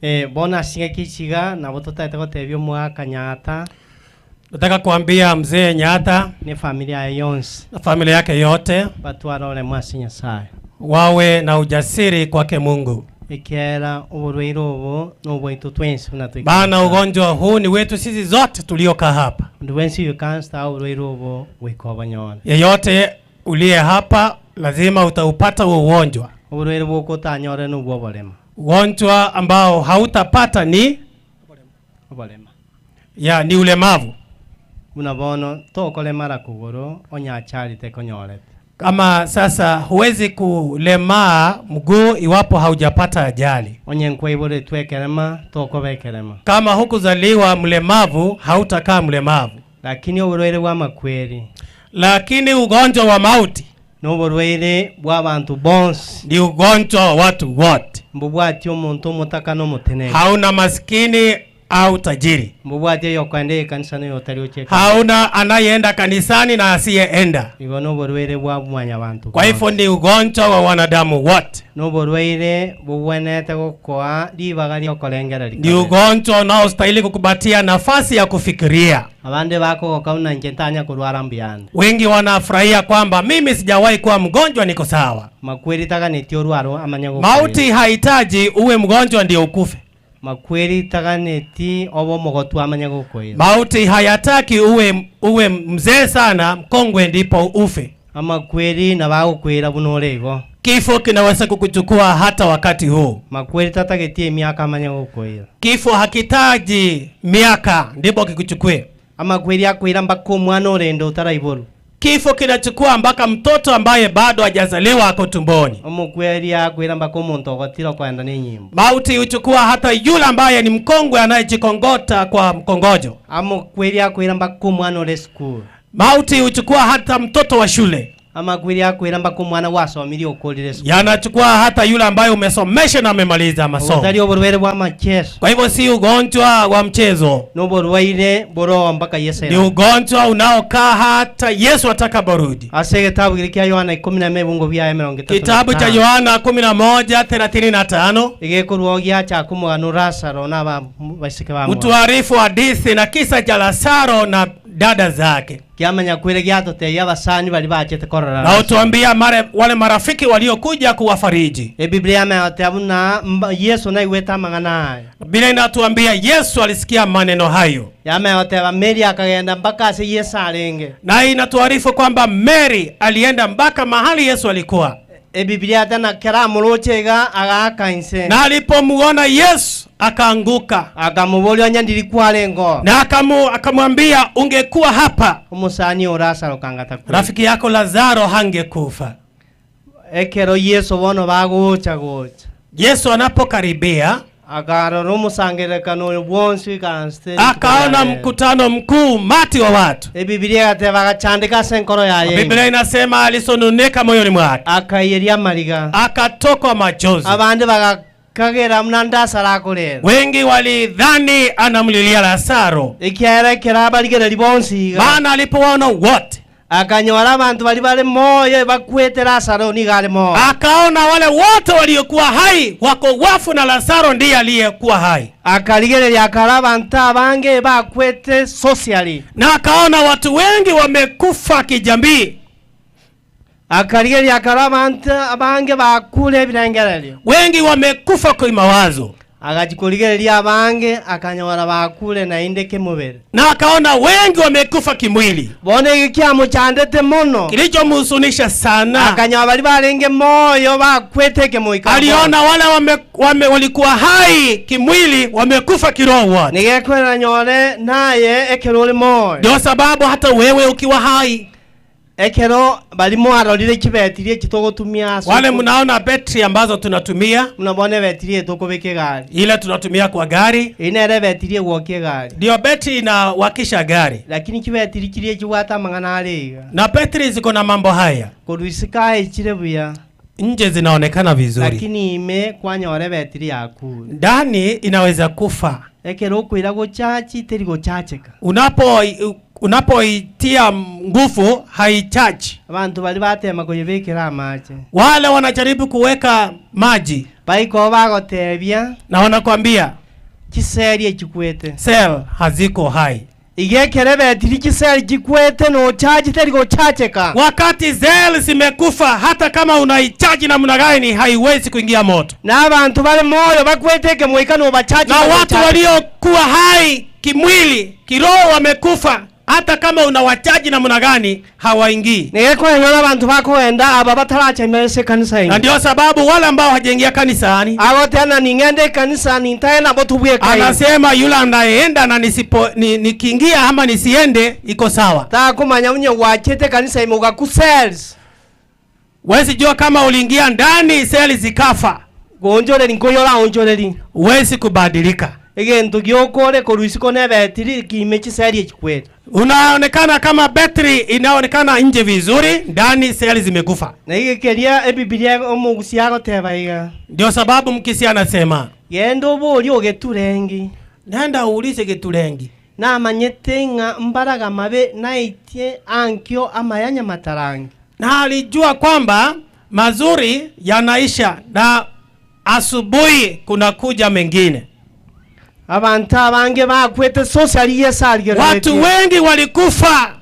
Eh, bono ase chingaki echi iga, nabo totaete gotebia omogaka Nyaata. Nataka kuambia mzee Nyaata Ne efamiri yaye yonsi. na familia yake yote Batware oremo ase Nyasaye. wawe na ujasiri kwake Mungu, Ekiagera oborwaire obo nobwaito twensi buna toikaranse maana aa. ugonjwa huu ni wetu sisi zote tuliokaa hapa. Onde bwensi oikaranse aa oborwaire obo goika obonyore. Yeyote uliye hapa lazima utaupata huo ugonjwa. Oborwaire bwoka otanyore nobwa oborema. Ugonjwa ambao hautapata ni Oborema. ya ni ulemavu. Buna bono tokoremara kogoro onye achari tekonyorete. Kama sasa huwezi kulemaa mguu iwapo haujapata ajali. Onye nkwaiboretwe ekerema tokoba ekerema. Kama hukuzaliwa mlemavu hautakaa mlemavu. Lakini oborwaire bwa amakweri. Lakini ugonjwa wa mauti Noborwaire bwa abanto bonsi. Ni ugonjwa wa watu wote. Mbobwati omonto omotaka na omotenenku. Hauna maskini au tajiri. Mbobwati oyokoenda ekanisa na oyotari gochia ekanisa. Hauna anayeenda kanisani na asiyeenda. Igo noborwaire bwa mwanyabanto Kwa hivyo ni ugonjwa wa wanadamu wote. Noborwaire bogwenerete gokoa ribaga riokorengereria Ni ugonjwa unaostahili kukupatia nafasi ya kufikiria. Abande bakogoka buna inche ntanya korwara mbuyande. Wengi wanafurahia kwamba mimi sijawahi kuwa mgonjwa, niko sawa. Makweri taganeti orware amanye gokoira. Mauti hahitaji uwe mgonjwa ndio ukufe. Makweri taganeti obe omogotu amanye gokoira. Mauti hayataki uwe, uwe mzee sana mkongwe ndipo ufe. Amakweri nabo agokoira buna ore igo. Kifo kinaweza kukuchukua hata wakati huu. Makweri tatageti emiaka amanye gokoira. Kifo hakitaji miaka ndipo kikuchukue. Amakweri akoira mpaka omwana orende otaraiborwa. Kifo kinachukua mpaka mtoto ambaye bado hajazaliwa ako tumboni. Omokweri akoira mpaka omonto ogotire okoenda na enyimbo. Mauti huchukua hata yule ambaye ni mkongwe anayejikongota kwa mkongojo. Amakweri akoira mpaka omwana ore esukuru. Mauti huchukua hata mtoto wa shule. Amakweri akoira mpaka omwana gwasomirie okorire esukuru. Yanachukua hata yule ambaye umesomesha na amemaliza masomo. Obotari oborwaire bwa amacheso. Kwa hivyo si ugonjwa wa mchezo, Noborwaire boroa mpaka Yesu ni ugonjwa unaokaa hata Yesu atakaporudi. Ase egetabu keria kia Yohana ikomi na emebungo biaye emerongo etato na Kitabu cha etano. Yohana 11:35 Egekorwa giacha komogano Lazaro na aba baiseke bamwabo. mtuarifu hadithi na kisa cha Lazaro na dada zake, Kiamanya kwere giatotebia abasani baria bachete korora na Lazaro. utuambia mare, wale marafiki waliokuja kuwafariji. Ebiblia yameyotebia buna mba- Yesu naigwete amang'ana aya. Biblia inatuambia Yesu alisikia maneno hayo, Yameyoteba Mary akagenda mpaka ase Yesu arenge. na inatuarifu kwamba Mary alienda mpaka mahali Yesu alikuwa, Ebiblia tena kera amoroche iga agaaka inse. na alipomuona Yesu akaanguka Akamoboria onye ndiri kwarengo. na akamu, akamwambia ungekuwa hapa Omusani o Lazaro kangata kwe. rafiki yako Lazaro hangekufa. Ekero Yesu bono bagocha gocha. Yesu anapokaribia Akarora omosangererekano oyo bwonsi ikaranste. akaona mkutano mkuu, umati wa watu. Ebibilia egateba agachandika ase enkoro yaye. Biblia inasema alisononeka moyoni mwake, Akaiyeria amariga. akatokwa machozi. Abande bagakagera muna Lazaro akorera. Wengi walidhani anamlilia Lazaro, Ekiagera ekero abarigereria bonsi iga. maana alipowaona wote Akanyora abantu bari bare moyo bakwete Lazaro nigo are moyo. Akaona wale wote waliokuwa hai wako wafu na Lazaro ndiye aliyekuwa hai. Akarigereria akara abantu abange bakwete socially. Na akaona watu wengi wamekufa kijamii. Akarigereria akara abantu abange bakure ebirengererio. Wengi wamekufa kwa mawazo. Agachikorigereria abange akanyora bakure nainde kimubere. Na akaona wengi wamekufa kimwili. Bono eki kiamuchandete mono. Kilichomhuzunisha sana. Akanyora bari barenge moyo bakwete kemoika. Aliona wale wame, wame, walikuwa hai kimwili wamekufa kiroho wote. Nigekwera nyore naye ekero ore moyo. Ndio sababu hata wewe ukiwa hai ekero bari mwarorire chibetiri echi togotumia ase wale mnaona betri ambazo tunatumia mnabona ebetiri etokobeka egari ile tunatumia kwa gari eye nere ebetiri egwokia egari ndio betri inawakisha gari lakini chibetiri chiria chibwate amang'ana are iga na betri ziko na mambo haya korwa isiko aichire buya nje zinaonekana vizuri lakini ime kwanyora ebetiri yakure ndani inaweza kufa ekero okoira gochachi teri gochacheka unapo unapoitia nguvu haichaji abantu bari batema koyebekera amache wale wanajaribu kuweka maji baiko bagotebia na wanakwambia chiseri echikwete cell haziko hai igekere betiri chiseri chikwete nochaji teri gochacheka wakati cell zimekufa hata kama unaichaji namna gani haiwezi kuingia moto na abantu bari moyo bakwete kemoika nobachaji na watu waliokuwa hai kimwili kiroho wamekufa hata kama unawachaji namna gani hawaingii nigekweng'ora abantu bakoenda aba bataracha ase ekanisa na ndio sababu wale ambao hawajaingia kanisani agotena ning'ende ekanisa nintae nabo tubwekaine anasema yule anayeenda na nisipo ni, nikiingia ama nisiende iko sawa takumanya unye wachete kanisa ime ugaku cells wezi jua kama uliingia ndani seli zikafa gonjoreri nkoyora onjoreri huwezi kubadilika egento giokore korwa isiko na ebetiri kime chiseri echikwete unaonekana kama betri inaonekana nje vizuri ndani seli zimekufa na igekeria ebibilia omogusi agoteba iga ndio sababu mkisi anasema genda oborie ogeturengi nenda uulize giturengi namanyete ng'a mbaraga mabe naitie ankio amayanya matarangi na alijua kwamba mazuri yanaisha na asubuhi kunakuja mengine abantu abange bakwete socially Yesu aligereretie. watu wengi walikufa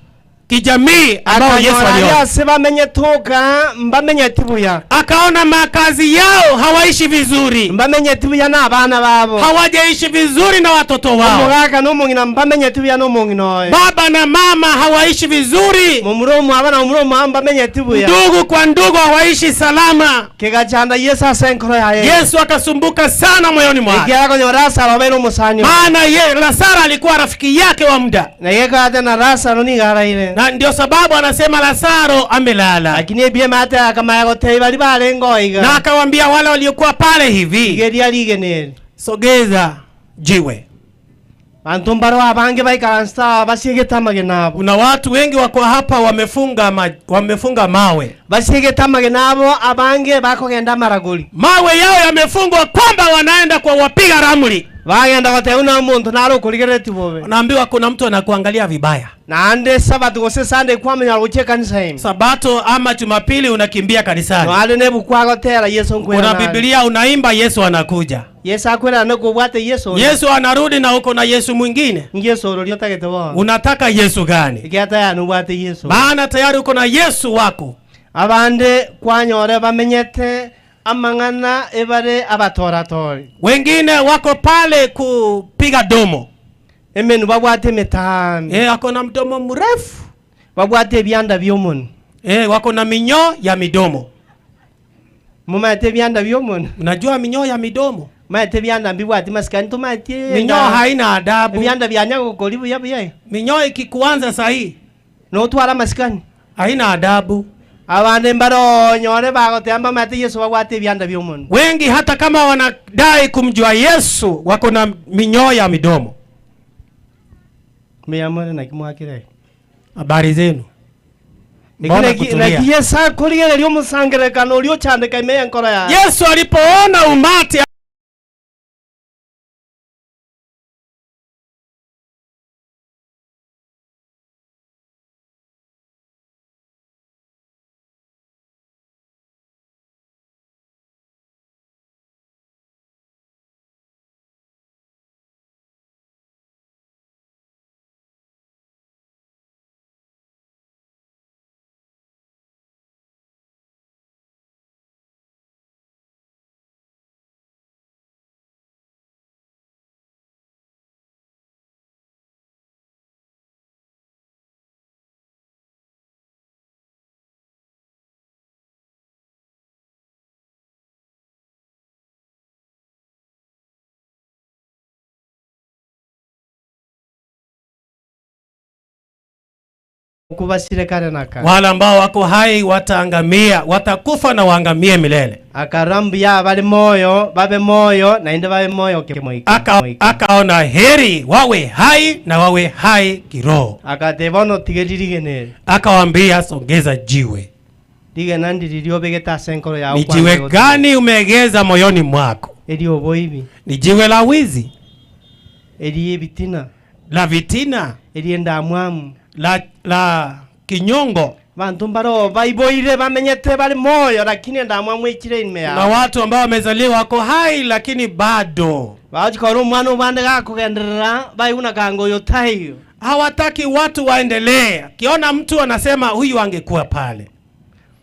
kijamii ambao Yesu Akanyora aliona ase bamenyete oka mbamenyete buya akaona makazi yao hawaishi vizuri mbamenyete buya n'abana babo hawajaishi vizuri na watoto wao omogaka n'omong'ina mbamenyete buya n'omong'ina oyo baba na mama hawaishi vizuri momura omwaba na momura omwaba mbamenyete buya ndugu kwa ndugu hawaishi salama kegachanda Yesu ase enkoro yaye Yesu akasumbuka sana moyoni mwake ekiagera konyora Lazaro abeire omosani oye. maana ye Lazaro alikuwa rafiki yake wa muda na gekate na Lazaro nigo araire na ndio sababu anasema Lazaro amelala lakini ebiemate akamaya gotebia bari barenge oiga na akawaambia wale waliokuwa pale hivi igeria rigeneri sogeza jiwe bantu mbaro abange baikaransa basiegete amagena abo kuna watu wengi wako hapa wamefunga ma, wamefunga mawe basiegete amagena abo abange bakogenda amaragori mawe yao yamefungwa kwamba wanaenda kwa wapiga ramli bagenda gotebia na omonto nare okorigerereti bobe unaambiwa kuna mtu anakuangalia vibaya naende sabato gose Sunday kwamenya gochia ekanisa ime sabato ama jumapili unakimbia kanisani noare na ebuku agotera Yesu nkwera una nare. biblia unaimba yesu anakuja Yesu akwera nokobwate Yesu yesu anarudi na uko na yesu mwingine Yesu ororia otagete bono unataka yesu gani ekiagera tayari nobwate Yesu maana tayari uko na yesu wako abande kwanyore bamenyete amang'ana ebare abatoratori wengine wako pale kupiga domo emenu babwate emitambi e, wako na mdomo mrefu babwate ebyanda by'omonwa e, wako na minyoo ya midomo mumaete ebyanda by'omonwa unajua minyoo ya midomo maete ebyanda mbibwati masikani tomaetie minyoo haina adabu ebyanda byanyagokori buya buya minyoo ikikuanza sahii notwara masikani haina adabu abande mbaronyore bagoteba mbamaete Yesu babwate ebyanda by'omonwa wengi hata kama wanadai kumjua yesu wako na minyoo ya midomo miyamore naki mwakire habari zenu Mbona kutulia? naki Yesu akorigereria omosangerekano oria ochandeka ime enkoro yaye yesu alipoona umati Okubasire kare na kare. Wale ambao wako hai wataangamia, watakufa na waangamie milele. Akarora mbuya abare moyo babe moyo, naende babe moyo kemoika. Aka, akaona heri wawe hai na wawe hai kiroho. Agateba bono tigeria rigena eri. Akawaambia, songeza jiwe. Rigena ndiriria obegete ase enkoro yao Ni kwanza jiwe gotiga. gani umeegeza moyoni mwako? Eri oboibi. Ni jiwe la wizi, Eri ebitina. la vitina, Eri endamwamu. la, la kinyongo. Banto mbaro baiboire bamenyete bari moyo lakini endamwamu echire ime Na yao. watu ambao wamezaliwa wako hai lakini bado Bachikora omwana obande gakogenderera baiguna kanga oyo taiyo. hawataki watu waendelee. Akiona mtu anasema huyu angekuwa pale.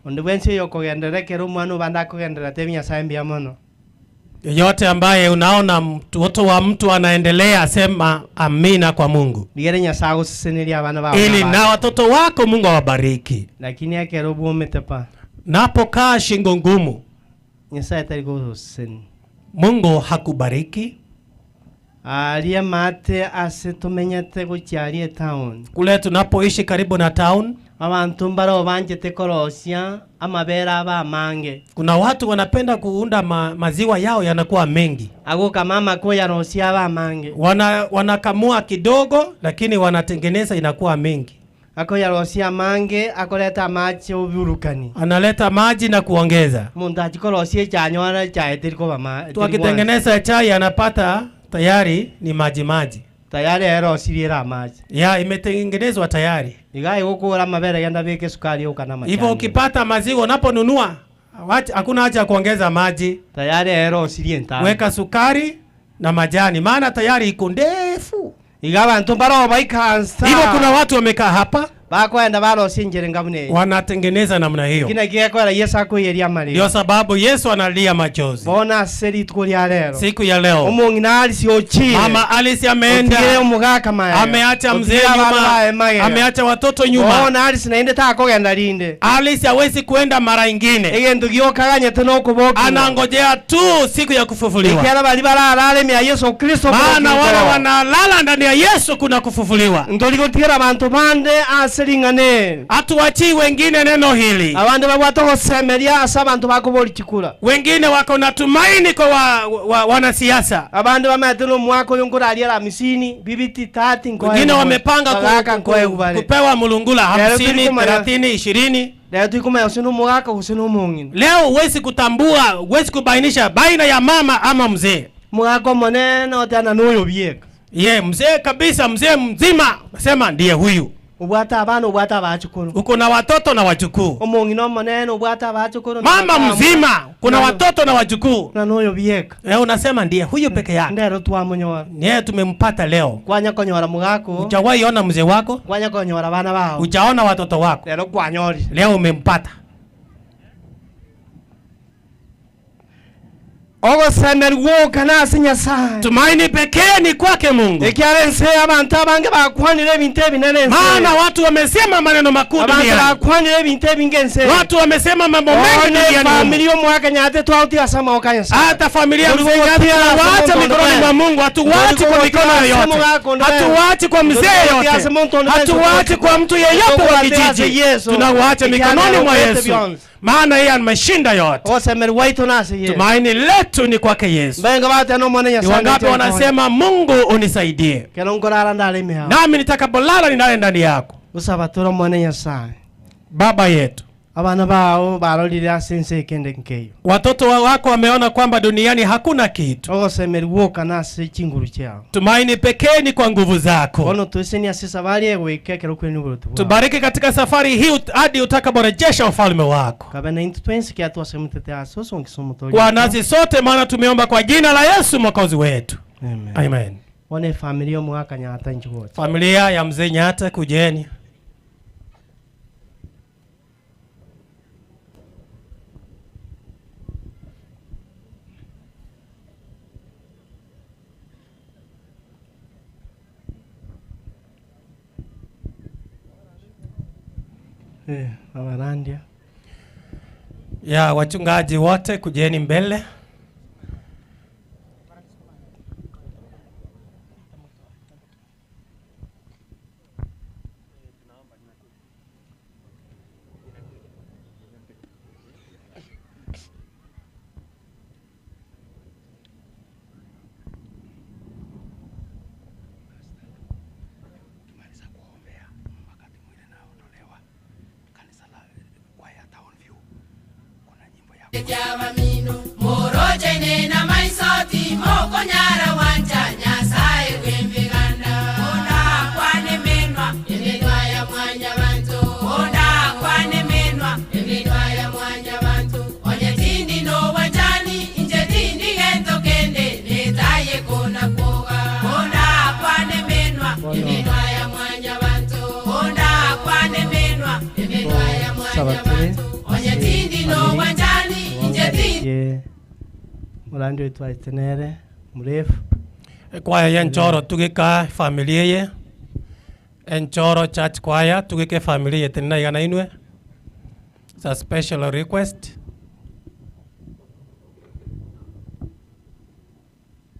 Onde bwensi oyo okogenderera ekero omwana obande akogenderera tebi Nyasaye mbuya mono. Yeyote ambaye unaona mtoto wa mtu anaendelea, sema amina kwa Mungu, Rigere Nyasaye agoseseneria abana bao. ili na watoto wako Mungu awabariki. Lakini ekero bwomete pa Napokaa shingo ngumu, Nyasaye tari gogosesenia. Mungu hakubariki. Aria mate ase tomenyete gochia etown. Kule tunapoishi karibu na town, Abanto mbaro banchete korosia amabere aba amange. kuna watu wanapenda kuunda maziwa yao yanakuwa mengi, Agoka mama koyarosia aba amange. Wanakamua kidogo, lakini wanatengeneza inakuwa mengi. Akoyarosia amange akoreta amache oburukani. Analeta maji na kuongeza. Omonto achikorosia echanyora echae teri koba ma Tu akitengeneza chai anapata tayari ni maji maji. Tayari erosirie ere amache. Ya imetengenezwa tayari. Iga igokora amabere genda beke sukari yoka na Hivyo majani. ukipata maziwa unaponunua, hakuna haja ya kuongeza maji. Tayari erosirie ntano. Weka sukari na majani, maana tayari iko ndefu. Iga abantu mbaro baikansa. Hivyo kuna watu wamekaa hapa bakwenda barosia enjere ngabuna eye. wanatengeneza namna hiyo. Kina gekwera Yesu akoyeria amarira. Ndio sababu Yesu analia machozi Bona ase rituko ria lero. siku ya leo. Omong'ina Alice ochire. Mama Alice ameenda. Otigire omogaka maega. Ameacha mzee Otigire abana nyuma, baye magega. ameacha watoto nyuma. Bona Alice naende takogenda rinde. Alice hawezi kuenda mara ingine, Egento giokaganyete nokobokiwa. anangojea tu siku ya kufufuliwa. Ekiara bari bararara ime ya Yesu Kristo Maana bokigoro. wale wanalala ndani ya Yesu kuna kufufuliwa. Ntorigũtigĩra bantu bande ase ring'ane. Hatuachii wengine neno hili. Abande babwate ogosemeria ase abantu bakobori chikura. Wengine wako na tumaini kwa wanasiasa. Abande bamaete na omwaka oyo nkoraria 50 bibiti 30 nkoe Wengine wamepanga Bagaka nkoe ubare. kupewa mulungula Lero 50, turikumanya- 30, 20. Lero turikumanya gose na omogaka gose na omong'ina. Leo huwezi kutambua, huwezi kubainisha baina ya mama ama mzee. Mogaka omonene otana na oyo bieka. Ye, mzee kabisa, mzee mzima, sema ndiye huyu. Obwate abana obwate abachukuru. Uko na watoto na wajukuu. Omong'ina omonene obwate abachukuru. Mama mzima, kuna watoto na wajukuu. Na noyo bieka. Leo unasema ndiye huyu peke yake. Ndero twamunyora. Ndiye tumempata leo. Kwanya konyora mugako. Hujawahi ona mzee wako? Kwanya konyora bana bao. Hujaona watoto wako? Lero kwanyori. Leo umempata. Ogosemerwa nase Nyasaye. Tumaini pekee ni kwake Mungu. Ekiara ense abantu abange bakwanire ebintu ebinene ense. Maana watu wamesema maneno makuu Abantu duniani. bakwanire ebintu ebinge ense. Watu wamesema mambo mengi One duniani humu. familia omwaka Nyate twautia ase amagoko a Nyasaye. Hata familia Tori mzee gogotia Nyate ase tunawaacha omonto mikononi onde mwa Mungu, hatuwaachi kwa mikono yoyote. Hatuwaachi kwa mzee yoyote. Hatuwaachi kwa mtu yeyote wa kijiji. Tunawaacha mikononi mwa Yesu. Maana yeye ameshinda yote. Tumaini letu ni kwake Yesu. Benga bate no mwana Ni Nyasaye. wangapi wanasema Mungu unisaidie? Kero nkorara ndare ime yao. Nami nitakapolala nilale ndani yako. Gusaba mwana Nyasaye. Baba yetu. Abana bao barorire ase ense ekende nkeyo. Watoto wako wameona kwamba duniani hakuna kitu. Ogosemerwa nase chinguru chiao. Tumaini pekee ni kwa nguvu zako. Bono tweseni ase safari egoika ekero kwene oboroti bwao. Tubariki katika safari hii hadi utakaporejesha ufalme wako. Kabe na intu twensi kia twasemutete ase osongisa omotori. Kwa nasi sote, maana tumeomba kwa jina la Yesu mwokozi wetu. Amen. Amen. One familia omwaka Nyata nchigocha. Familia ya mzee Nyata, kujeni. Abarandia. Ya wachungaji wote kujeni mbele. Moroche na maiso timokonyara gwancha Nyasaye bw'emiganda. Ondakwane emenwa, emenwa ya mwanyabanto. Ondakwane emenwa, emenwa ya mwanyabanto. Onye tindi nobwanchani, inche tindi gento kende, netaye kona kwoga. Ondakwane emenwa, emenwa ya mwanyabanto. Ondakwane emenwa, emenwa ya Sabatire mwanyabanto. Onye tindi nobwanchani, inche tindi ye murandi wetu aitenere mrefu Ekwaya ya enchoro tugika efamily eye enchoro church choir tugika efamily eye tenena iga nainwe it's a special request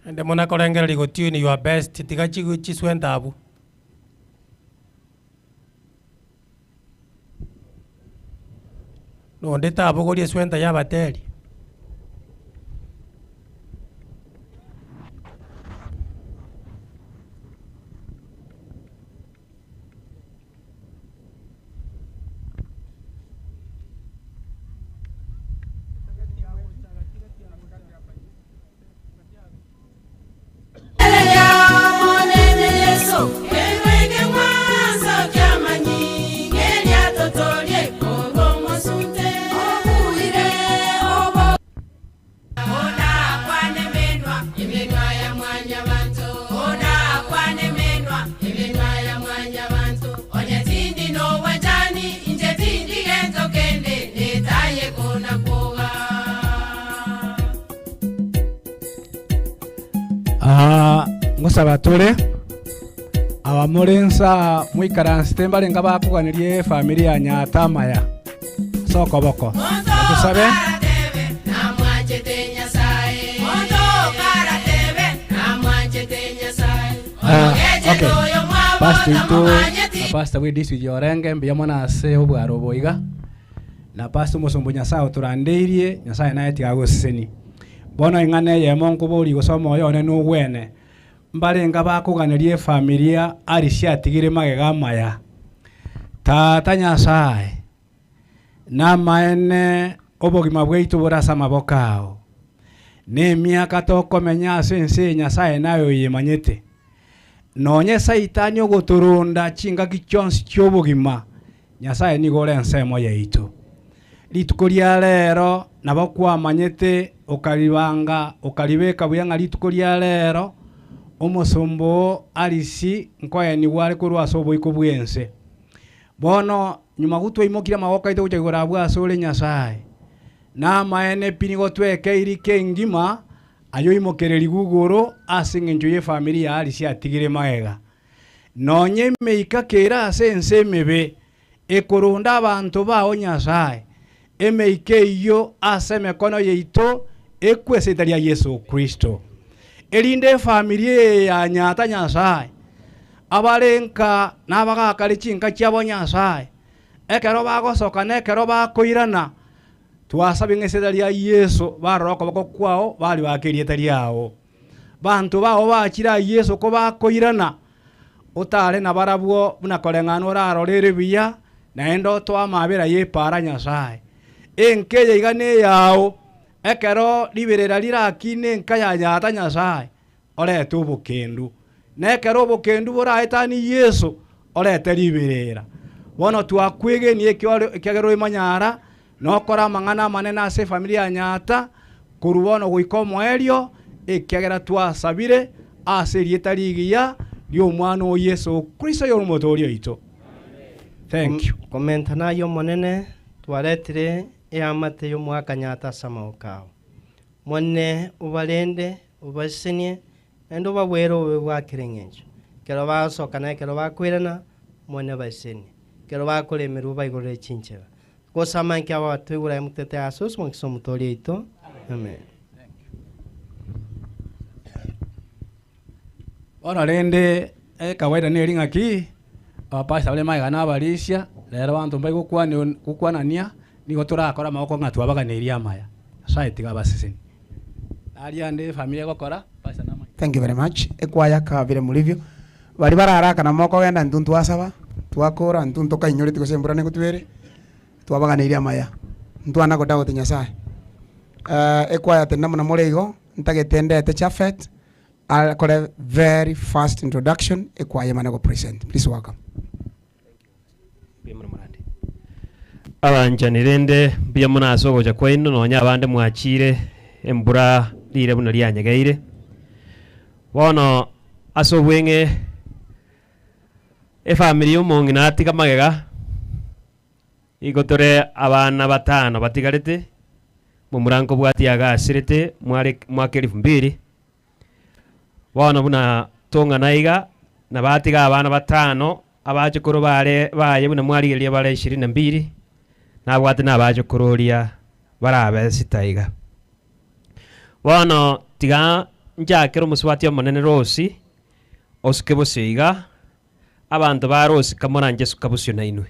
ende muna korengereria gotune your best tiga chigu chiswenta abwo. Nonde tabogoria eswenta ya abateri. Monene Yesu, kerwege mwanzo ky'amanyi, ng'eryato tolye omusunte, obuire obo. Ona kwane menwa, emenwa ya mwanyabantu. Ona kwane menwa, emenwa ya mwanyabantu. Onye tindi n'obwanchani, inche tindi gento kende, netaye kona kwoga. Ah, ngosaba tore abamore nsa mwikaransite mbarenga bakuganirie efamily ya Nyatamaya sokoboko tusabe. Namwanchete Nyasaye. Mondo karatebe, namwanchete Nyasaye. Ah, okay pastor itu na pastor we district yorenge mbuya mono ase obwaro oboiga na pastor omosombo Nyasaye oturandeirie Nyasaye naye tigagoseseni bono ing'ana eyemo nkobori gose omoyo one nogwene mbarenga bakuganeria efamilia ari ciatigire magega maya tata Nyasaye namaene obogima bwaitu borase amaboko ao na emiaka tokomenya ase ense Nyasaye nayo yemanyete nonye saitani ogotorunda chingaki chionsi chiobogima Nyasaye nigo ore ensemo yaitu rituko ria rero nabo kwamanyete okaribanga okaribeka buya ng'a rituko ria rero omosombo arisi nkoenigwa are korwa ase oboiko bwa ense bono nyuma gutwaimokire amaboko aito gocha igoro abwo ase ore Nyasaye namaene pi nigo twekeiri kengima ayo imokereri gugoro ase eng'encho ya efamily ya arisi atigire magega nonye emeika kera ase ense emebe ekorunda abanto bao Nyasaye emeika eywo ase emikono yaito ekweseta ria Yesu Kristo erinde efamily eye ya Nyata Nyasaye abarenka nabagakare chinka chiabo Nyasaye ekero bagosoka na ekero bakoirana twasabe ng'eseta ria Yesu barora okoboko kwao bari bakeriete riao banto bao bachira Yesu ko bakoirana otare na barabwo buna koreng'ana orarorere buya naende otwamabera yepara Nyasaye enke iga ne yao ekero riberera rirakine enka ya Nyata Nyasaye orete obokendu na ekero obokendu boraetani Yesu orete riberera bono twakwegenie ekiagero emanyara nokora amang'ana amanene ase efamily ya Nyata korwa bono goika omoerio ekiagera twasabire ase erieta rigiya ria omwana o Yesu Kristo yore omotoori oito. Thank you. Komenta nayo monene twaretire eamate ya omwaka Nyata ase amaboko ao monene obarende obasenie naende obabwere obobe bwakere eng'encho ekero bagosoka na ekero bakoirana monene basenie ekero bakoremerwa baigorere chinchera gosama nki aba batwigura emutete ase ase omokisa omotoori oito. Amen. Bono rende ekawaida neri ng'aki abapastor bare magega na abarisia rero banto mbai gokwanio gokwanania nigo torakora amaboko ng'a twabaganeirie amaya Nyasaye tiga abaseseni aria ande efamily egokora pastor nama. Thank you very much. Ekwaya ka vile mulivyo. Bari bararaka na moko genda ntu twasaba, twakora ntu ntokainyoreti gose embura negotwere, twabaganeirie amaya. Ntwana godoubt Nyasaye. Eh, ekwaya tenda muna more igo, ntagete ndete Chafet, akore very first introduction, ekwaya emane go present. Please welcome. Abanchani rende mbuya mono ase ogocha kwaino, nonya abande mwachire embura rire buna rianyegeire. Bono ase obweng'e efamiri ya omong'ina atiga magega, igo tore abana batano batigarete, momura nkobwatia iga asirete mware mwaka elfu mbili. Bono buna tong'ana iga, nabatiga abana batano, abachokoro bare baye buna mwarigereria bare ishirini na mbili, nabwate na abachokoro oria barabe sita iga. Bono tiga nchakere omosubati omonene Rose, osuke bosio iga, abanto ba Rose kamoranche suka bosio nainwe.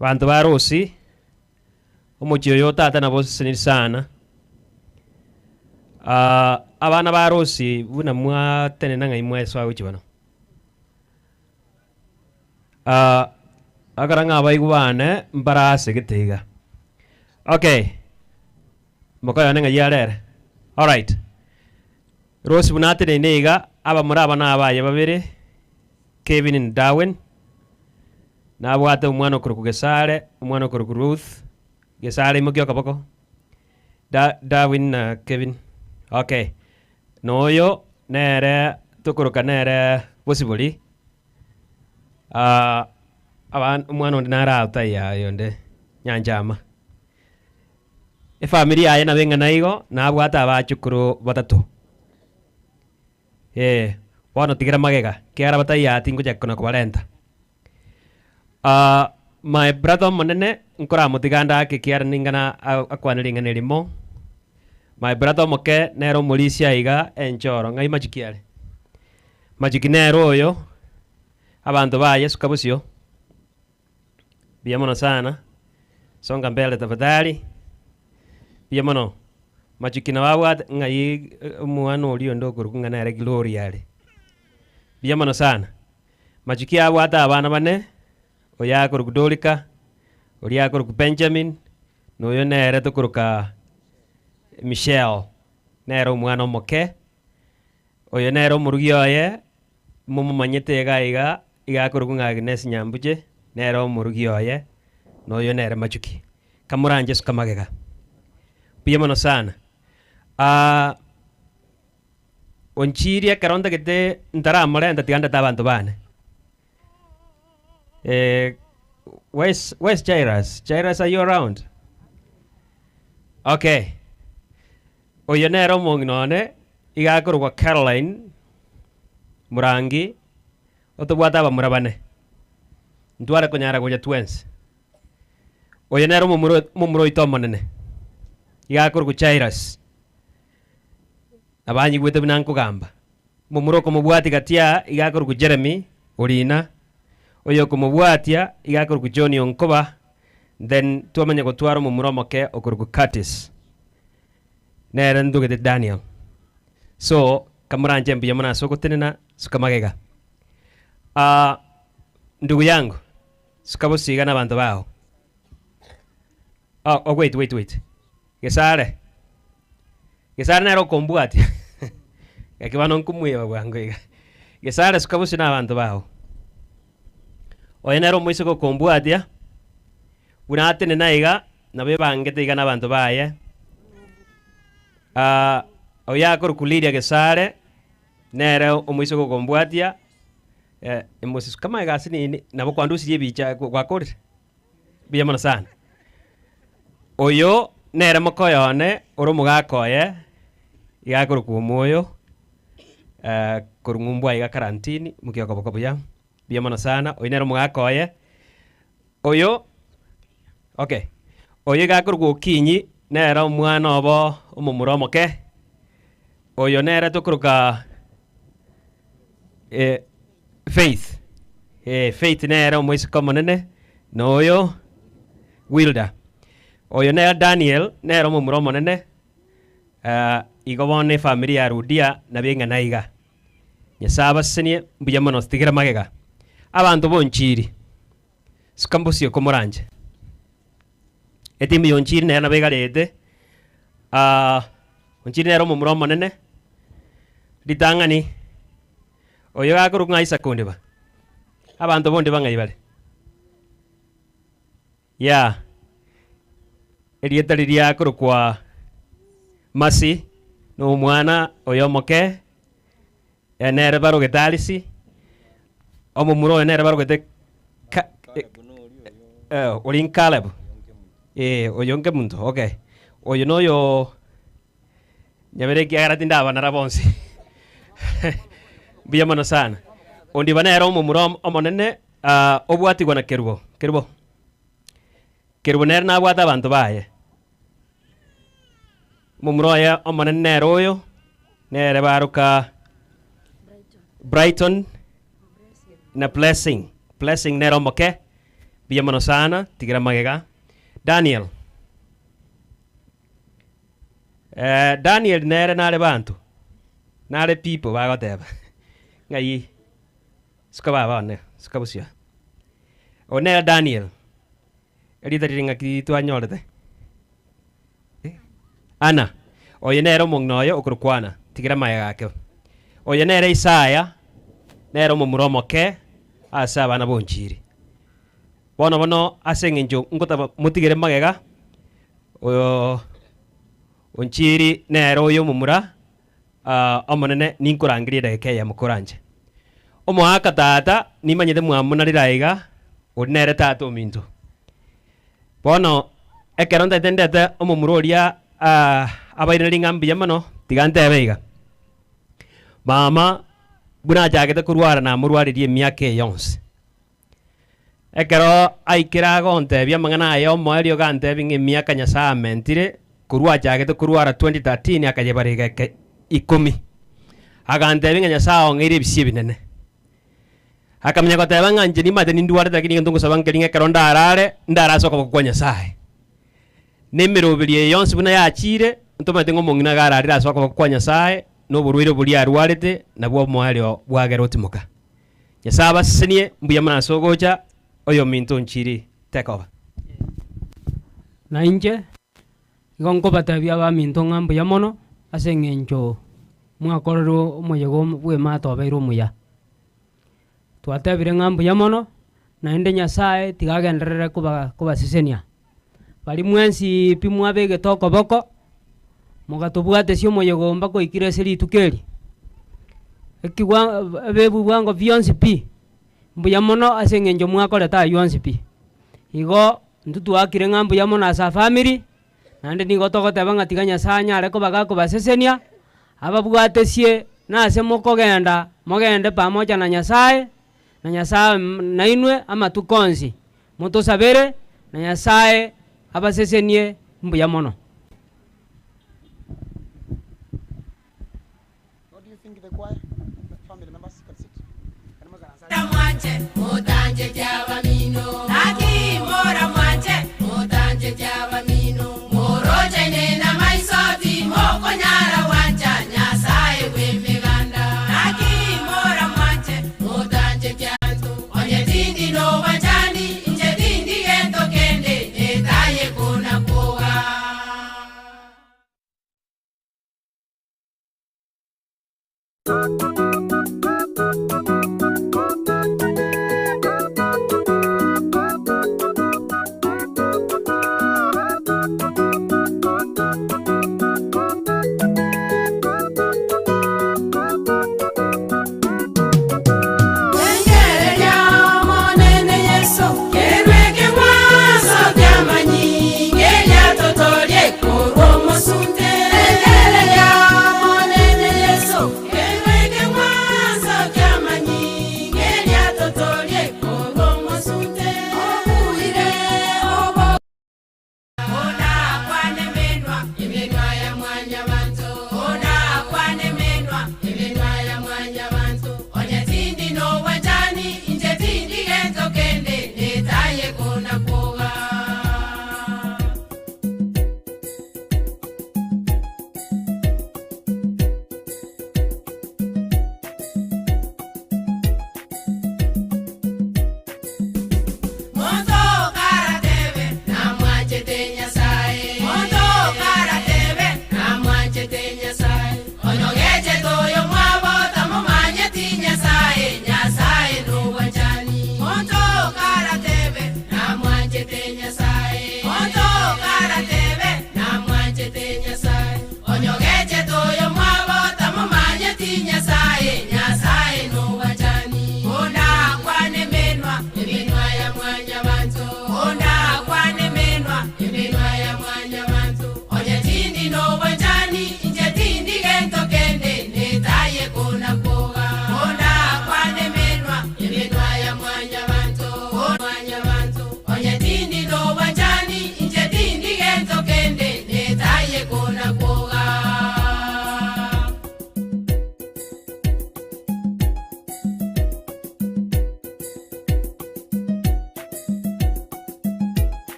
Abanto ba Rose, omochie oyo tata nabo oseseniri sana, abana ba Rose buna mwatenena ng'ai mwaesoa gochia bono? Ekero ng'a abaigwa bane mbare ase gete iga. Okay, mokoyone ng'ai are ere? Alright, Rose buna ateneine iga, abamura aba nabaye babere, Kevin and Darwin, nabwate omwana okorokwa Gesare, omwana okorokwa Ruth, Gesare imokia okoboko, Da- Darwin na Kevin, okay. Na oyo nere tokoroka nere Bosibori, aban- omwana onde nare aa taiyo aye onde Nyanchama. Efamiri yaye nabo eng'ana igo, nabwate abachukuru batato. Ee, bono tigera magega, ekiagera bataiyo aa tingochaka kona kobarenta. My brother omonene, nkoramotiga ande ake ekiagera ning'ana akwane ring'ana erimo, my brother omoke nere omorisia iga enchoro, ng'ai machuki are? Machuki nere oyo, abanto baye suka bosio, mbuya mono sana, songa mbele tafadhali, mbuya mono. Machuki nabo abwate ng'ai omwana oria onde okorokwa ng'a nere Gloria are, mbuya mono sana. Machuki abwate abana bane, oyo akorokwa Dorika, oria akorokwa Benjamin, na oyo nere tokoroka Michelle, nere omwana omoke. Oyo nere omorugi oye, momomanyete iga iga, iga akorokwa ng'a Agnes Nyambuche, nere omorugi oye, na oyo nere Machuki. Kamoranche suka magega. Mbuya mono sana. Onchirie ekero ntagete ntaramorenta tiga ndete abanto bane. Where's where's Jairus? Jairus are you around? Okay. Oyo nere omong'ina one, iga akorokwa Caroline Murangi, otobwate abamura bane. Ntware konyara gocha twensi. Oyo nere omomura omomura oito omonene, iga akorokwa Jairus. Abanyigwete buna nkogamba. Momura okomobwatia gati aa iga akorokwa Jeremy Orina, oyo okomobwatia iga akorokwa John Onkoba, then twamanya gotwara omomura omoke okorokwa Curtis, nere ntogete Daniel. So, kamoranche mbuya mono ase ogotenena, suka magega. Ndugu yangu, suka bosio iga na abanto bao. Oh, oh wait, wait, wait. Gesare. Gesare nere okombwatia. Gaki bono nkomweba bwango iga. Gesare suka bosio na abanto bao. Oyo nere omoiseke okombwatia, buna atenena iga, nabo ebangete iga na abanto baye. Ah, oyo akorokwa Lydia Gesare, nere omoiseke okombwatia, eh, emosisuka kama egasi nini, nabo kwandusirie ebicha gwakorire. Mbuya mono sana. Oyo nere mokoyo one ore omogaka oye, iga akorokwa Omoyo, korwa ng'umbu aiga karantini, mokia okoboko buya, mbuya mono sana, oyio nere omogaka oye. Oyo, okay, oyo iga akorokwa Okinyi, nere omwana obo omomura omoke, oyo nere tokoroka Faith, eh, Faith nere omoiseke omonene, na oyo Wilda. Oyo nere Daniel, nere omomura omonene, igo bono efamiri ya Rudia nabo eng'ana iga. Nyasae abasesenie, mbuya mono tigera magega. Abanto bonchiri, suka mbosio komoranche. Etimu ya Onchiri nere nabo egarete, Onchiri nere omomura omonene, ritang'ani, oyo gakorokwa ng'a Isaac Ondiba, abanto ba Ondiba ng'ai bare? Yeah, erieta riria akorokwa Mercy, na omwana oyo omoke, nere barogete Alice, omomura oyo nere barogete Ka- oria Caleb, eh, oyo nkemunto okay. Oyo noyo nyabere ekiagera tindabanara bonsi mbuya mono sana. Ondiba nere omomura omonene obwatigwa na Kerubo, Kerubo, Kerubo nere nabwate abanto baye. Omomura oye omonene nere oyo, nere baroka Brighton na Blessing, Blessing nere omoke, mbuya mono sana, tigira magega. Daniel, Daniel nere nare banto, nare people bagoteba ng'ai suka baba one, suka bosio aa. Oyo nere Daniel, erieta riria ng'aki twanyorete? Anna, oyo nere omong'ina oye okorokwa Anna, tigira amaega ake. Oyo nere Isaya, nere omomura omoke ase abana bonchiri. Bono bono ase eng'encho ngotaba motigere magega, oyo onchiri nere oyo omomura Omonene ninkorangerie edageka eyemo koranche. Omoaka tata, nimanyete mwamonarire aiga, oria nere tata ominto. Bono ekero ntaete ndete omomura oria abairanerie ng'a mbuya mono, tiga ntebe iga, mama buna achagete korwara namorwaririe emiaka eye yonsi. Ekero aikire agontebia amang'ana aya omoerio ogantebia ng'a emiaka Nyasae amentire korwa achagete korwara 2013 akayebara egeka ikomi. Agantebia ng'a Nyasae ong'eire ebisio ebinene. Akamanya goteba ng'a inche nimanyete nindwarete lakini egento ngosaba nkeri ng'a ekero ndarare, ndare ase okoboko kwa Nyasae. Na emeroberi eye yonsi buna yachiire, ntomanyete ng'a omong'ina iga ararire ase okoboko kwa Nyasae, na oborwaire boria arwarete, nabwo omoerio bwagera otimoka. Nyasae abasesenie, mbuya mono ase ogocha, oyominto onchiri take over. Na inche igo nkobatebia abaminto ng'a mbuya mono ase eng'encho mwakorire omoyega bw'emato obeire omuya. Twatebire ng'a mbuya mono, naende Nyasaye tiga agenderere koba kobasesenia. Baria mwensi pi mwabegete okoboko, mogatobwatesia omoyega oyo mpaka oikire ase rituko eri, ekigwa ebebubwango bionsi pi, mbuya mono ase eng'encho mwakorete aywo onsi pi. Igo intwe twaakire ng'a mbuya mono ase afamiri, naende nigo togoteba ng'a tiga Nyasaye anyare koba gakobasesenia, ababwatesie nase mokogenda, mogende pamoja na Nyasaye, na Nyasaye nainwe amatuko onsi. Motosabere, na Nyasaye abasesenie mbuya mono.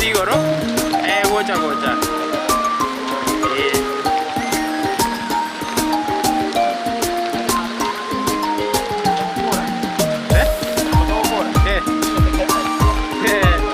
Ase igoro, eh, gocha gocha. Eh. Eh? Eh. Eh.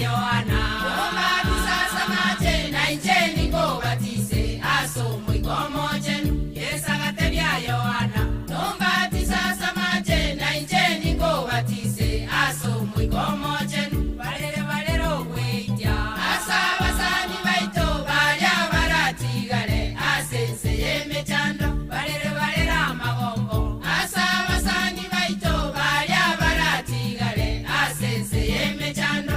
Yohana Nombatisa samache na inche ningobatise ase omoika omochenu Yesu agatebia Yohana Nombatisa samache na inche ningobatise ase omoika omochenu Barere barere ogweitia ase abasani baito baria baratigare ase ense y'emechando barere barere amagombo ase abasani baito baria baratigare ase ense y'emechando.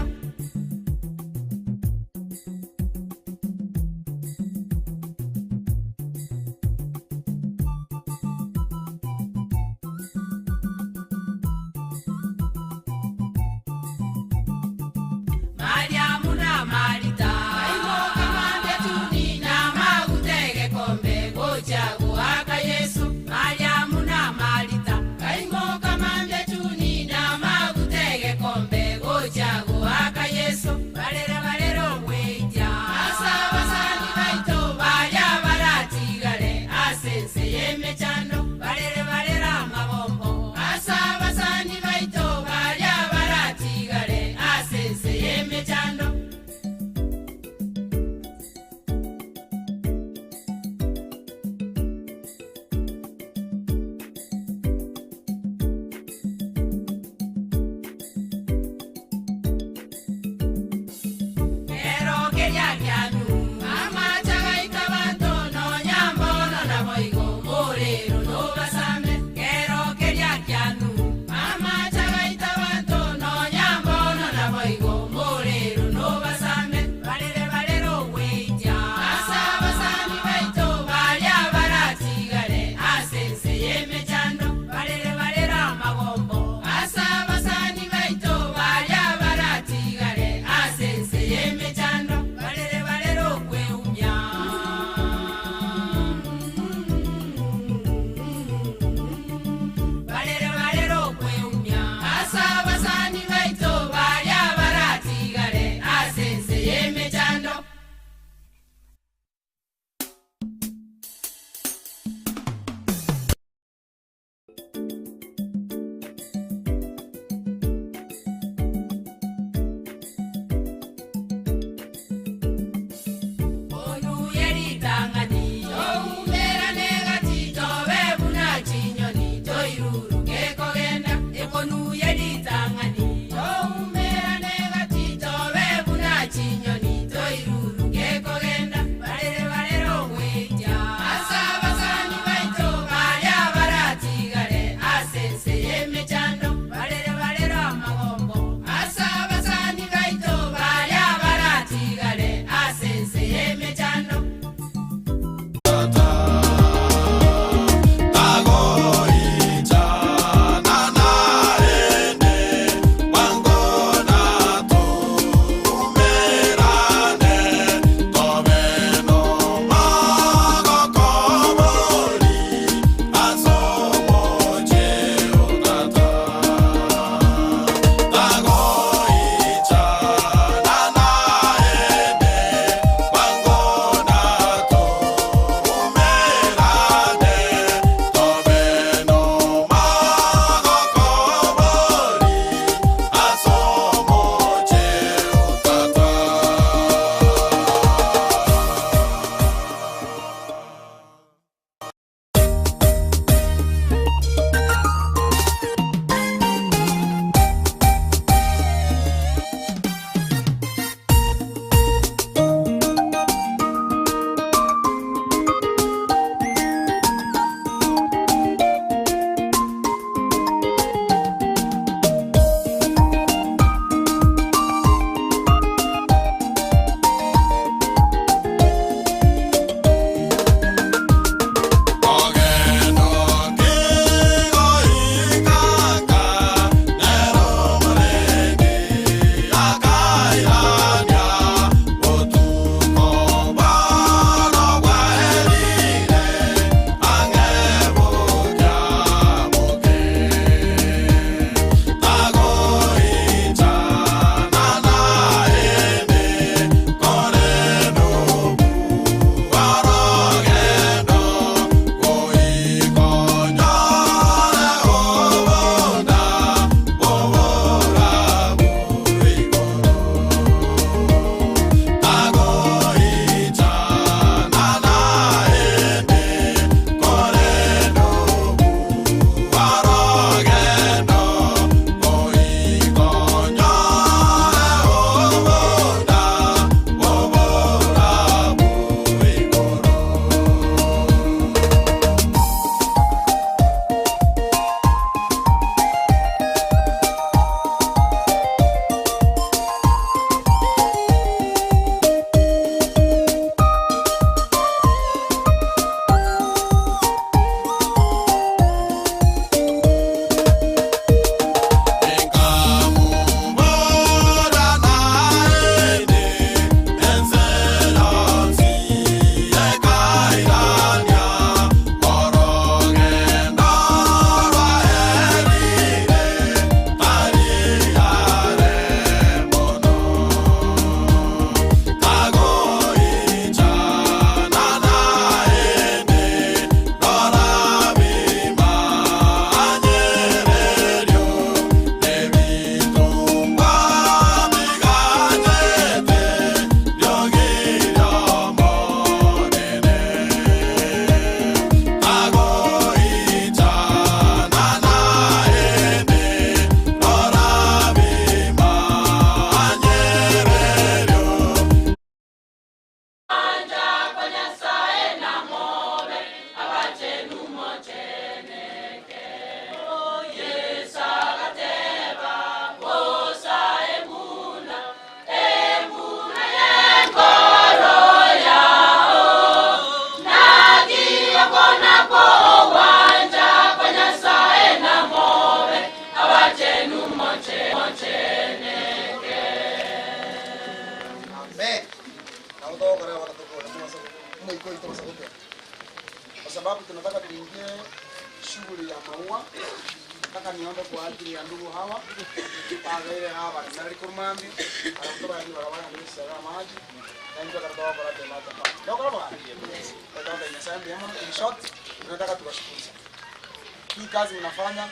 togokora bono tokore mobasa omoika oito obasa goteba. Kwa sababu tunataka tuingie shughuli ya maua, nataka niombe kwa ajili ya ndugu hawa babeire hawa baremereri korwa mambia alafu tobaerie barabara nibisiaga amaji naintwe ekero togokora temata pa tokora bwana totota Nyasaye mbuya mono. In short, tunataka tuwashukuru sana. Hii kazi mnafanya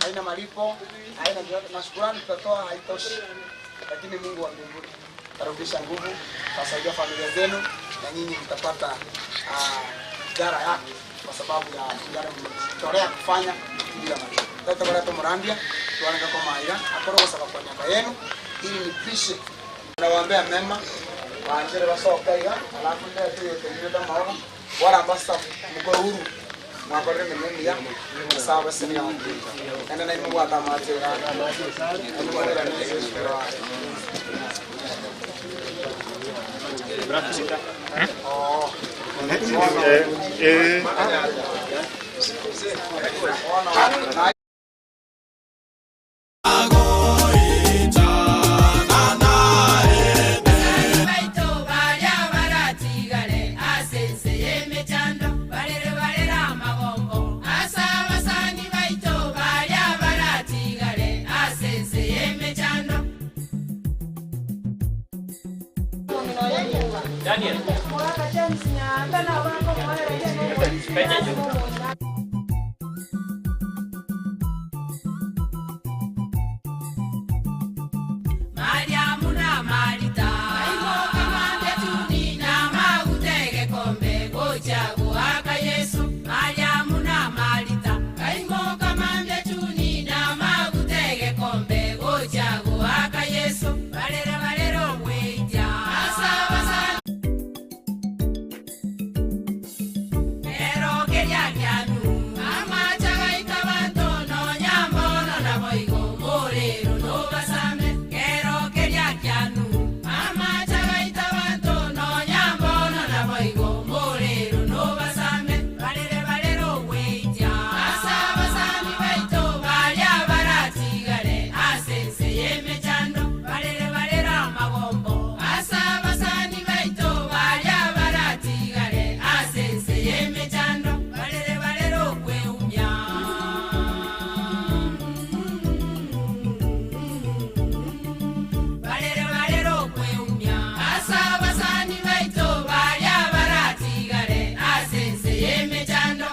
haina malipo, haina chochote, na shukurani tutatoa haitoshi, lakini Mungu wa mbinguni atarudisha nguvu, atasaidia familia zenu na nyinyi mtapata idara yake kwa sababu ya yale mmejitolea kufanya bila malipo. Tata tumurambia tuaneka kwa maira akoro gusaba kwa niaba yenu ili nipishe nawaambia mema waanjere basoka iga alafu ndio tuyetengeneza maoga wala ambasa mko huru mwakorere mirimo emiya nyasaye abasenia ende naimwe bwate amache iga Baito baria baratigare ase ense y'emechando barere barere amagombo ase abasani baito baria baratigare ase ense y'emechando. Daniel. Mariamu na Marita aimoka mambia tuni na magutege kombe gocha guaka Yesu. Mariamu na Marita kaimoka mambia tuni na magutege kombe gocha guaka Yesu. Barere barere omweija asa basa ero keria kianu amacha gaika banto nonyambono naboigo morero nobasame kero keria kianu amacha gaita banto nonyambono naboigo morero nobasame barere barere obweija ase abasani baito baria baratigare ase ense y'emechando barere barere amagombo ase abasani baito baria baratigare ase ense y'emechando barere barere okweumia. Barere barere okweumia ase abasani baito baria baratigare ase ense y'emechando.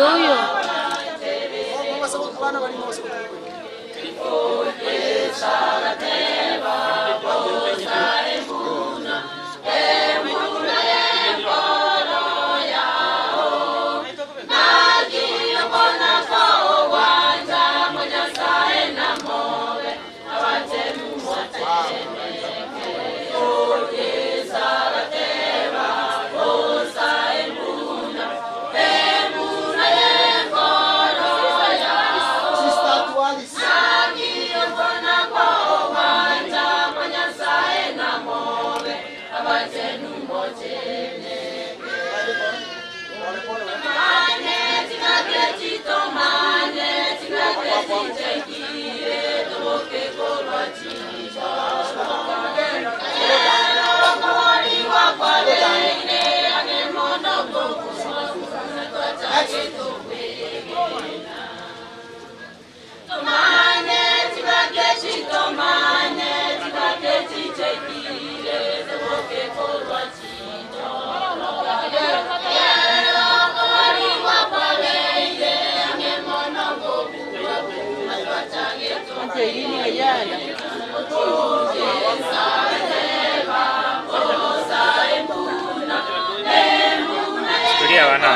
Ndio huyo. Tulia wana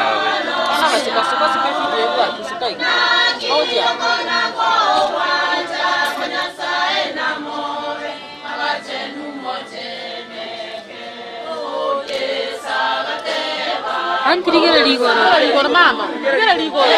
Antirigere ligoro. Ligoro mama. Ligere ligoro.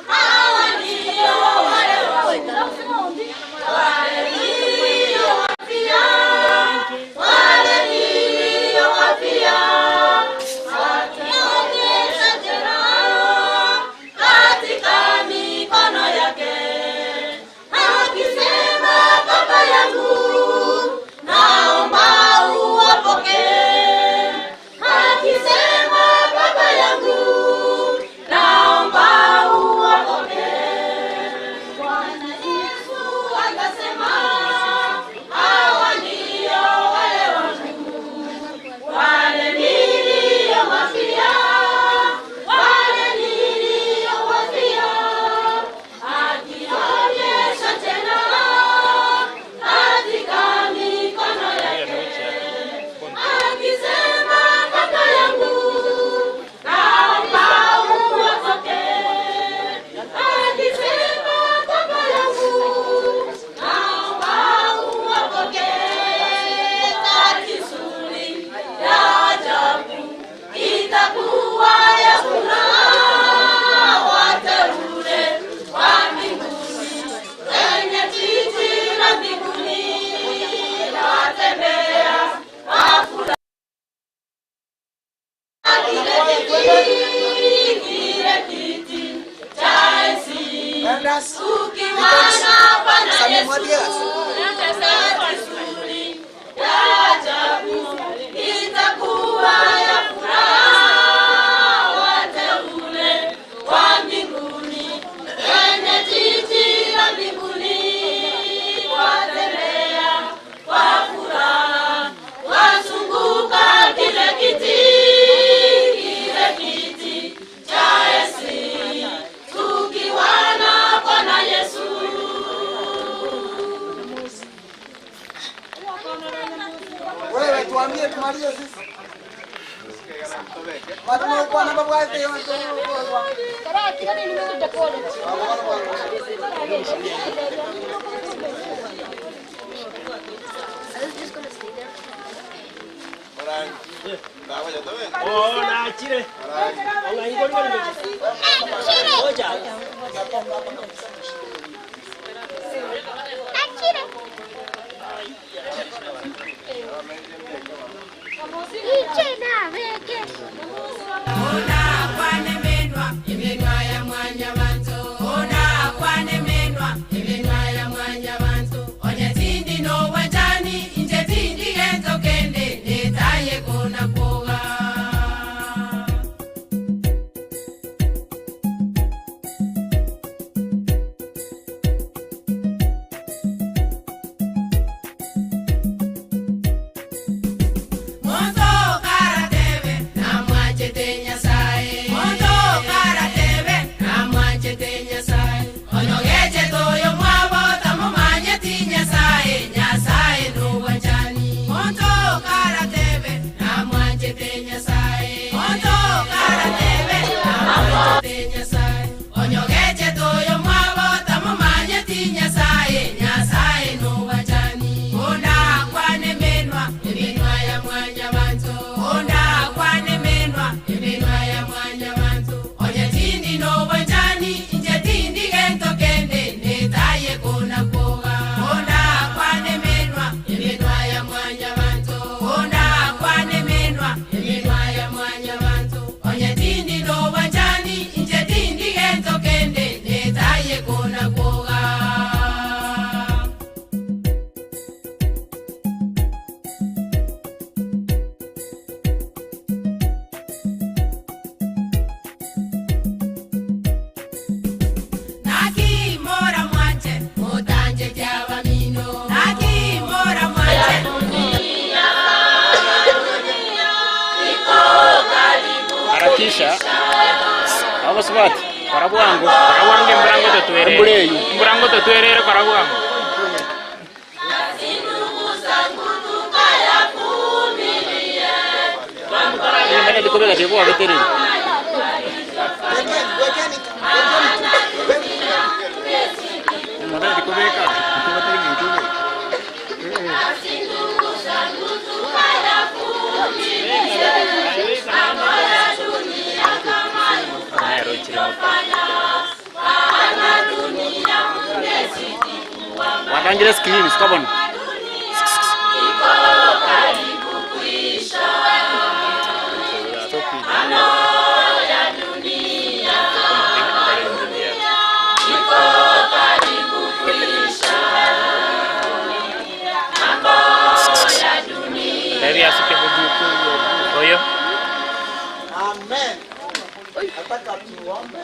Hawa ndio wale Itakuwa ya furaha wateule wa mbinguni, kwenye jiji la mbinguni watembea kwa furaha, wazunguka kile kiti, kile kiti cha enzi, tukiwa na Bwana Yesu. Wewe tuambie tumalize sisi. Watu kwa namba bwate Moto karatebe na mwachete Nyasaye. Moto karatebe na mwachete Nyasaye. Onyogeche toyo mwabo tamumanyeti Nyasaye. Nyasaye nuwanjani. Moto karatebe na mwachete Nyasaye. Moto karatebe na mwachete Nyasaye. Onyogeche toyo mwabo tamumanyeti Nyasaye. Nyasaye nuwanjani. Onda kwane menwa eminwa ya mwanya bantu. Onda kwane menwa eminwa ya mwanya bantu. Onye tindi no wanjani inje tindi gento kende netaye kona koga. Onda kwane menwa eminwa ya mwanya bantu. Onda kwane menwa eminwa ya mwanya bantu. Onye tindi no wanjani inje tindi gento kende netaye kona koga. Nakimora mwache mutanje kyabamino Nakimora mwache Harakisha. Abo sibati. Karabwango. Karabwango emburango tetwerere. Embureyu. Emburango tetwerere karabwango. Mbona dikobeka chebo wabeterere. Mbona dikobeka? Watangire screen sikabona. Heri asike Oyo. Amen. Nataka tuombe.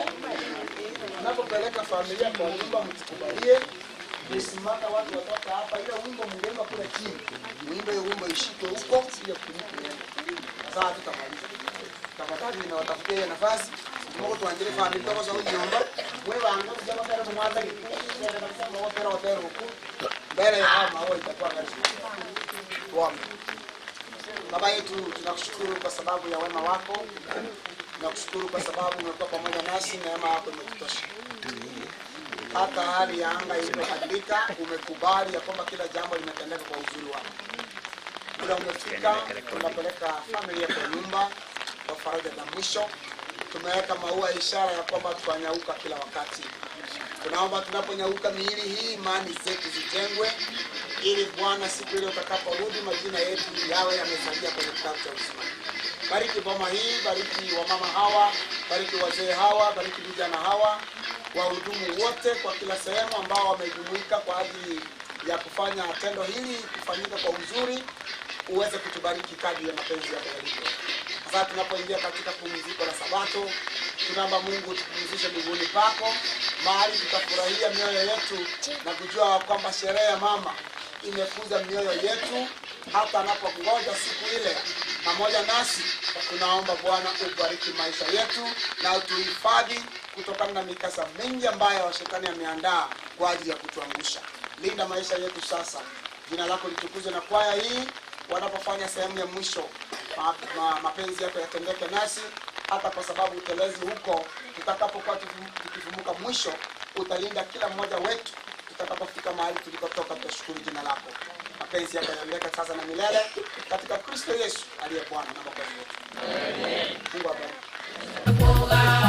Tunapopeleka familia kwa nyumba, mtukubalie tusimame, watu watoka hapa. Ile wimbo mngeimba kule chini, muimbe hiyo wimbo ishike huko, sio kuimba. Sasa tutamaliza. Tafadhali ninawatafutia hiyo nafasi. Mungu tuanjire familia toka sababu nyumba. Wewe wangu jamaa kama mwanza kitu kabisa mwopera opera huku. Mbele ya hao maua itakuwa karibu. Tuombe. Baba yetu, tunakushukuru kwa sababu ya wema wako. Tunakushukuru kwa sababu umekuwa pamoja nasi, neema yako imetutosha. Hata hali ya anga ilipobadilika, umekubali ya kwamba kila jambo limetendeka kwa uzuri wako. Muda umefika, tunapeleka familia kwa nyumba kwa faraja za mwisho. Tumeweka maua ishara ya kwamba twanyauka kila wakati. Tunaomba tunaponyauka miili hii, imani zetu zijengwe, ili Bwana, siku ile utakaporudi, majina yetu yawe yamesalia kwenye kitabu cha uzima. Bariki boma hii, bariki wamama hawa, bariki wazee hawa, bariki vijana hawa. wahudumu wote kwa kila sehemu ambao wamejumuika kwa ajili ya kufanya tendo hili kufanyika kwa uzuri, uweze kutubariki kadri ya mapenzi yako yalivyo. Sasa tunapoingia katika pumziko la Sabato, tunaomba Mungu tupumzishe miguuni pako, mahali tutafurahia mioyo yetu na kujua kwamba sherehe ya mama imekuza mioyo yetu hata anapongoja siku ile pamoja nasi. Tunaomba Bwana ubariki maisha yetu na utuhifadhi kutokana na mikasa mingi ambayo shetani ameandaa kwa ajili ya kutuangusha. Linda maisha yetu sasa, jina lako litukuzwe na kwaya hii wanapofanya sehemu ya mwisho ma, ma, mapenzi yako yatendeke nasi hata kwa sababu utelezi huko tutakapokuwa tukivumuka mwisho utalinda kila mmoja wetu tutakapofika mahali tulikotoka tutashukuru jina lako mapenzi yako yatendeke sasa na milele katika kristo yesu aliye bwana na mwokozi wetu mungu abariki.